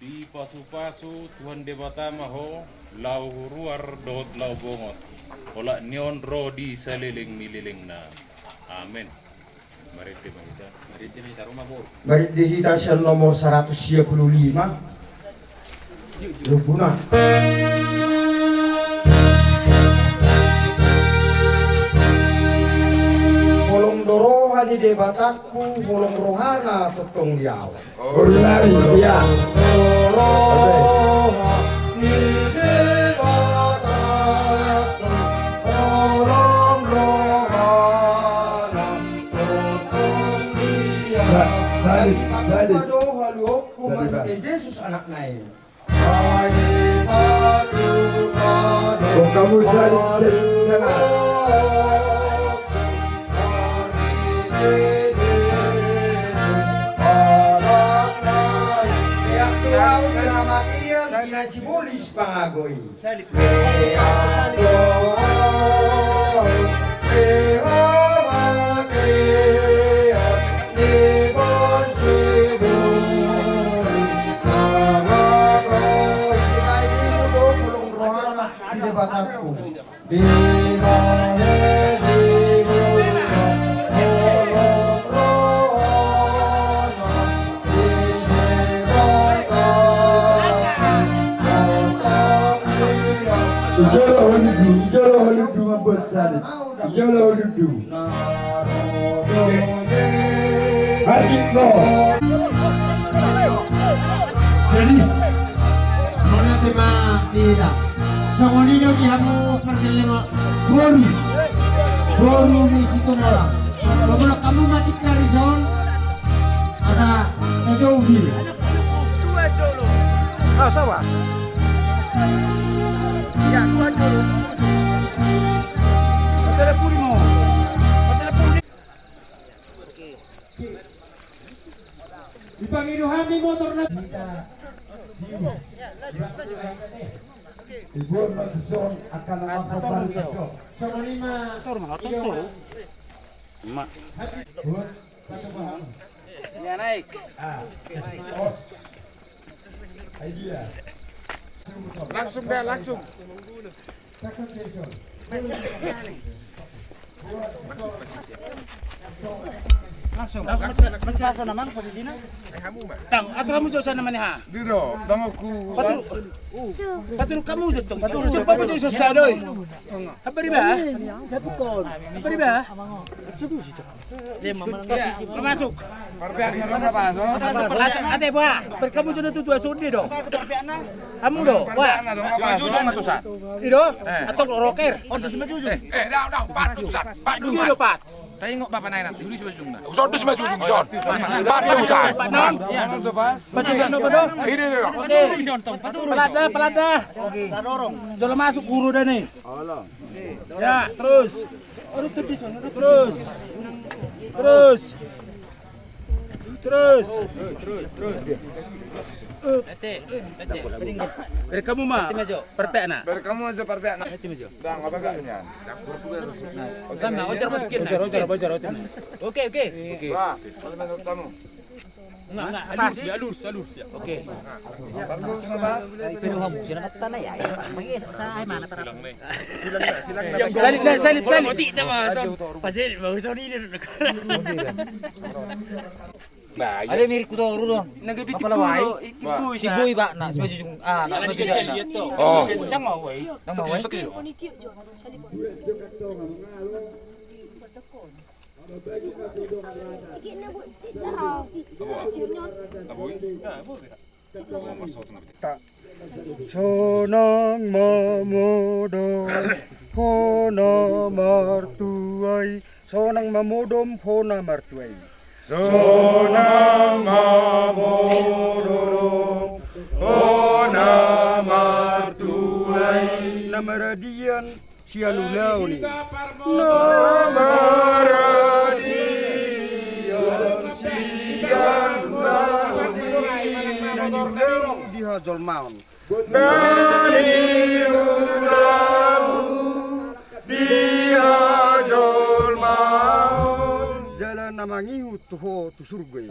Dipasupasu Tuhan Debata ma ho, laho ruar dohot laho bongot, olat ni on ro di saleleng ni lelengna. Amen. Marende ma hita. Marende ma hita, ro ma boru. Marende hita sian nomor saratus sia pulu lima. Luguna. Holong do roha ni Debatangku, holong rohana tongtong di ahu. Ulang, ya. Sa-, sadi, sadi. Sadi, Pak. Jesus anakna i. Oh, kamu sadi, sadi, sadi. Salib. Di Debatangku. Ijolo holudu, ijolo holudu mambuat salib. Ijolo holudu. Jadi, mauliate ma di hita. Songon i do di hamu pargellengon boru, boru ni Situmorang. Pamulak hamu ma tingki ari on, asa na jou be. Dua jolo. Ah, sabar. Ya, dua jolo. Patelepon ma. Patelepon. Dipangido hami motor na. Ibu ma tuson akan nama pembaru tuson. Songon i ma. Tor ma, tor, tor. Ma. Buat satu paham. Ya, naik. Ah. Os. Idea. Langsung dah, langsung. Langsung. Langsung, langsung, langsung. Langsung, namang posisina. Tang, atur hamu jo sana mana, ha? Di do, tang aku. Patur. Patur hamu jo, tong. Patur jo, patur jo, susah, doi. Apa riba? Apa riba? Masuk. Ate, ate, bah. Perkamu jo na tutu, asundi do. Hamu do, bah. Ido, atau roker. Eh, dah, dah, empat ratus, empat ratus. Ido, empat. Tengok bapak naik nanti, dulu sebajung dah. Usah, dulu sebajung, usah. Empat ratus. Empat ratus. Ini, ini, ini. Oke. Pelada, pelada. Jolo masuk guru dah nih. Ya, terus. Terus. Terus. Terus. Bete, bete, bete. Dari kamu ma. Bete ma jo. Parpek na. Dari kamu aja parpek na. Bete ma jo. Bang, apa gak punya? Kan na, ojar masukin. Ojar, ojar, ojar, ojar. Oke, oke. Oke. Wah, kalau menurut kamu? Enggak, enggak. Halus, ya, halus, halus, ya. Oke. Halus, Mas. Penuh hamu, sini mata tanah, ya, ya. Pakai saya mana, terang. Silang, nih. Silang, nih, silang, nih. Salib, nih, salib, salib. Tidak, Mas. Pas ini, bagus, ini. Ada mirip kuda urun, dong. Apa lawai? Si Boy, Pak. Nah, sebagai jung, ah, nah, sebagai jung. Oh. Nang mau, woi. Nang mau, woi. Abu. Abu. Sonang ma modom hona martuai. Sonang ma modom hona martuai. Sonang ma modom hona martuai. Na maradian sian ulaon i. Na maradian sian ulaon i. Na niulamu di hajolmaon. Na niulamu di hajolmaon. Jala na mangihut tu ho tu surgo i.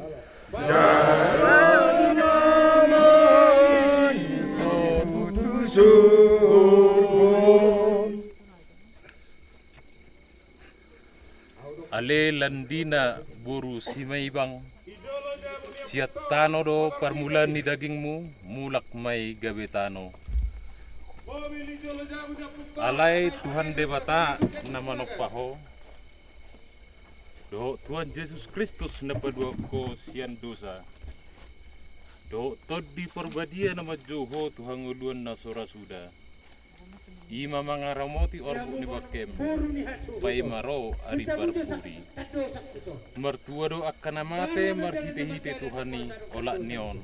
Jala na mangihut tu surgo. Ale Landina boru Simaibang, sian tano do parmulaan ni dagingmu, mulak ma i gabe tano. Alai Tuhan Debata na manompa ho, dohot Tuhan Jesus Kristus na paluahon ho sian dosa, dohot Tondi Parbadia na manjou ho tu hangoluan na so ra suda, i ma mangaramoti orbuk ni bangkem, paima ro ari parpudi. Martua do angka na mate marhitehite Tuhan i, olat ni on,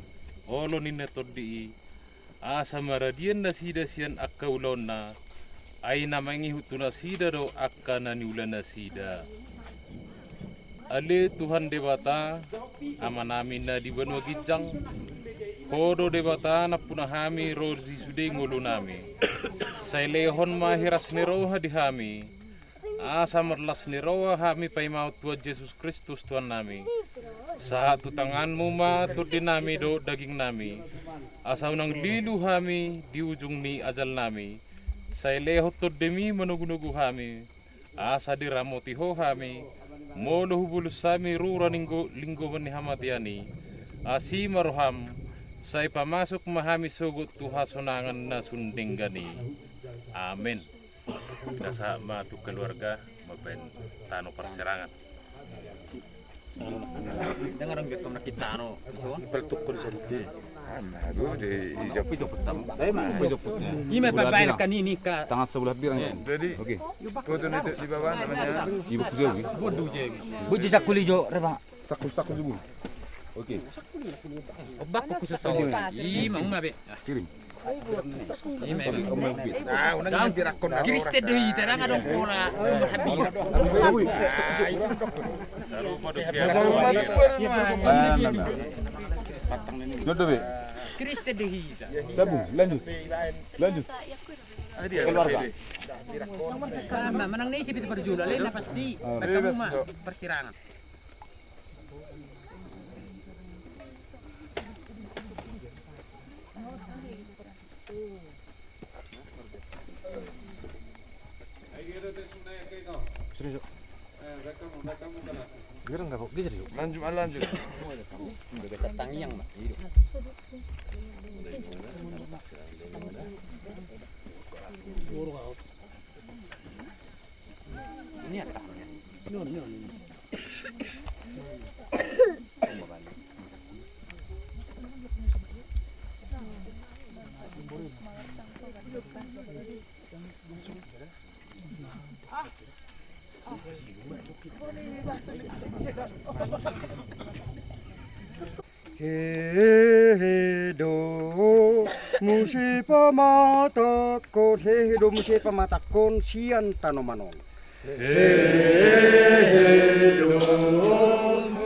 olo ni na tondi i, asa maradian nasida sian angka ulaonna, ai na mangihut tu nasida do angka na niula nasida. Ale Tuhan Debata, Amanami na di banua ginjang, ho do Debata nampuna hami ro di sude ngolunami. Sai lehon ma hiras ni roha di hami, asa marlas ni roha hami paimahon Tuhan Jesus Kristus Tuhannami. Sahat tu tanganmu ma tondinami dohot dagingnami, asa unang lilu hami di ujung ni ajalnami. Sai lehon tondimi manogunogu hami, asa diramoti ho hami, molo hubolus hami rura ni linggo-, linggoman ni hamatean i. Asi ma roham, sai pamasuk ma hami sogot tu hasonangan na sun denggan i. Amen. Pinasahat ma tu keluarga mambahen tano parsirangan. Dengar dong, biar kau nak kita, anu, bisa, Bang? Peltuk kau di sana. Nah, itu di hijau. Hijau petang. Saya mah hijau petang. Ini, Pak, bayar kan ini, Kak. Tangan sebelah birang. Jadi, oke. Foto itu di bawah namanya. Ibu Kujawi. Bodu Jawi. Boji sakuli jo, Reba. Sakul, sakul jo, Bu. Oke. Obak ku khusus. Ih, mau mah, Be. Kirim. Kristen do hita, ndang adong pola. Jodoh, Be. Kristen do hita. Sabu, lanjut. Lanjut. Keluarga. Manang na ise pe tu parjolo, ale na pasti. Bebas, parsirangan. Sini, Cok. Geser nggak, Pak? Geser, Cok. Lanjut, ah, lanjut. Tangiang, Pak. Ini apa? Hehe do muse pamatakkon, hehe do muse pamatakkon sian tanoman on. Hehe do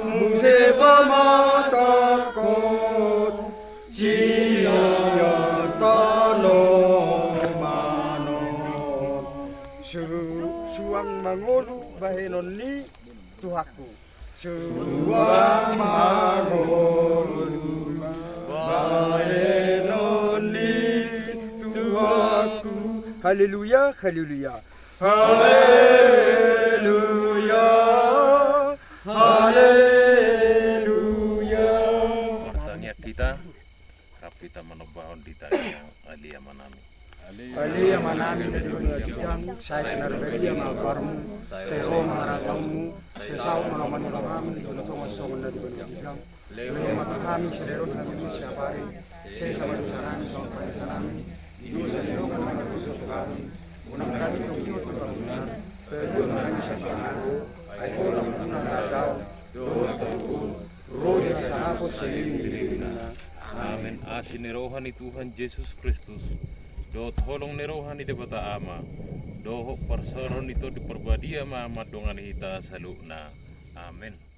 muse pamatakkon sian tanoman on. Su-, suang mangolu bahenon ni Tuhanku. Suang mangolu bahenon ni Tuhanku. Haleluya, haleluya. Haleluya, haleluya. Martangiang hita, rap hita manombahon di tangiang Ale Amanami. Ale Amanami na di banua ginjang, sai pinarbadia ma goarmu, sai ro ma harajaonmu, sai saut ma hamu di banua tonga songon na di banua ginjang. Lehon ma tu hami sadari on hami ni siapari, sesa ma dosanami songon panesanami di dosa ni dongan na mardosa tu hami, unang hami togihon tu pangunjunan, palua ma hami sian pangago, ai Ho do ampunna harajaon, dohot hagogoon, ro di hasangapon saleleng ni lelengna. Amen. Asi ni roha ni Tuhan Jesus Kristus, dohot holong ni roha ni Debata Ama, dohot parsaoran ni Tondi Parbadia ma mandongani hita saluhutna. Amen.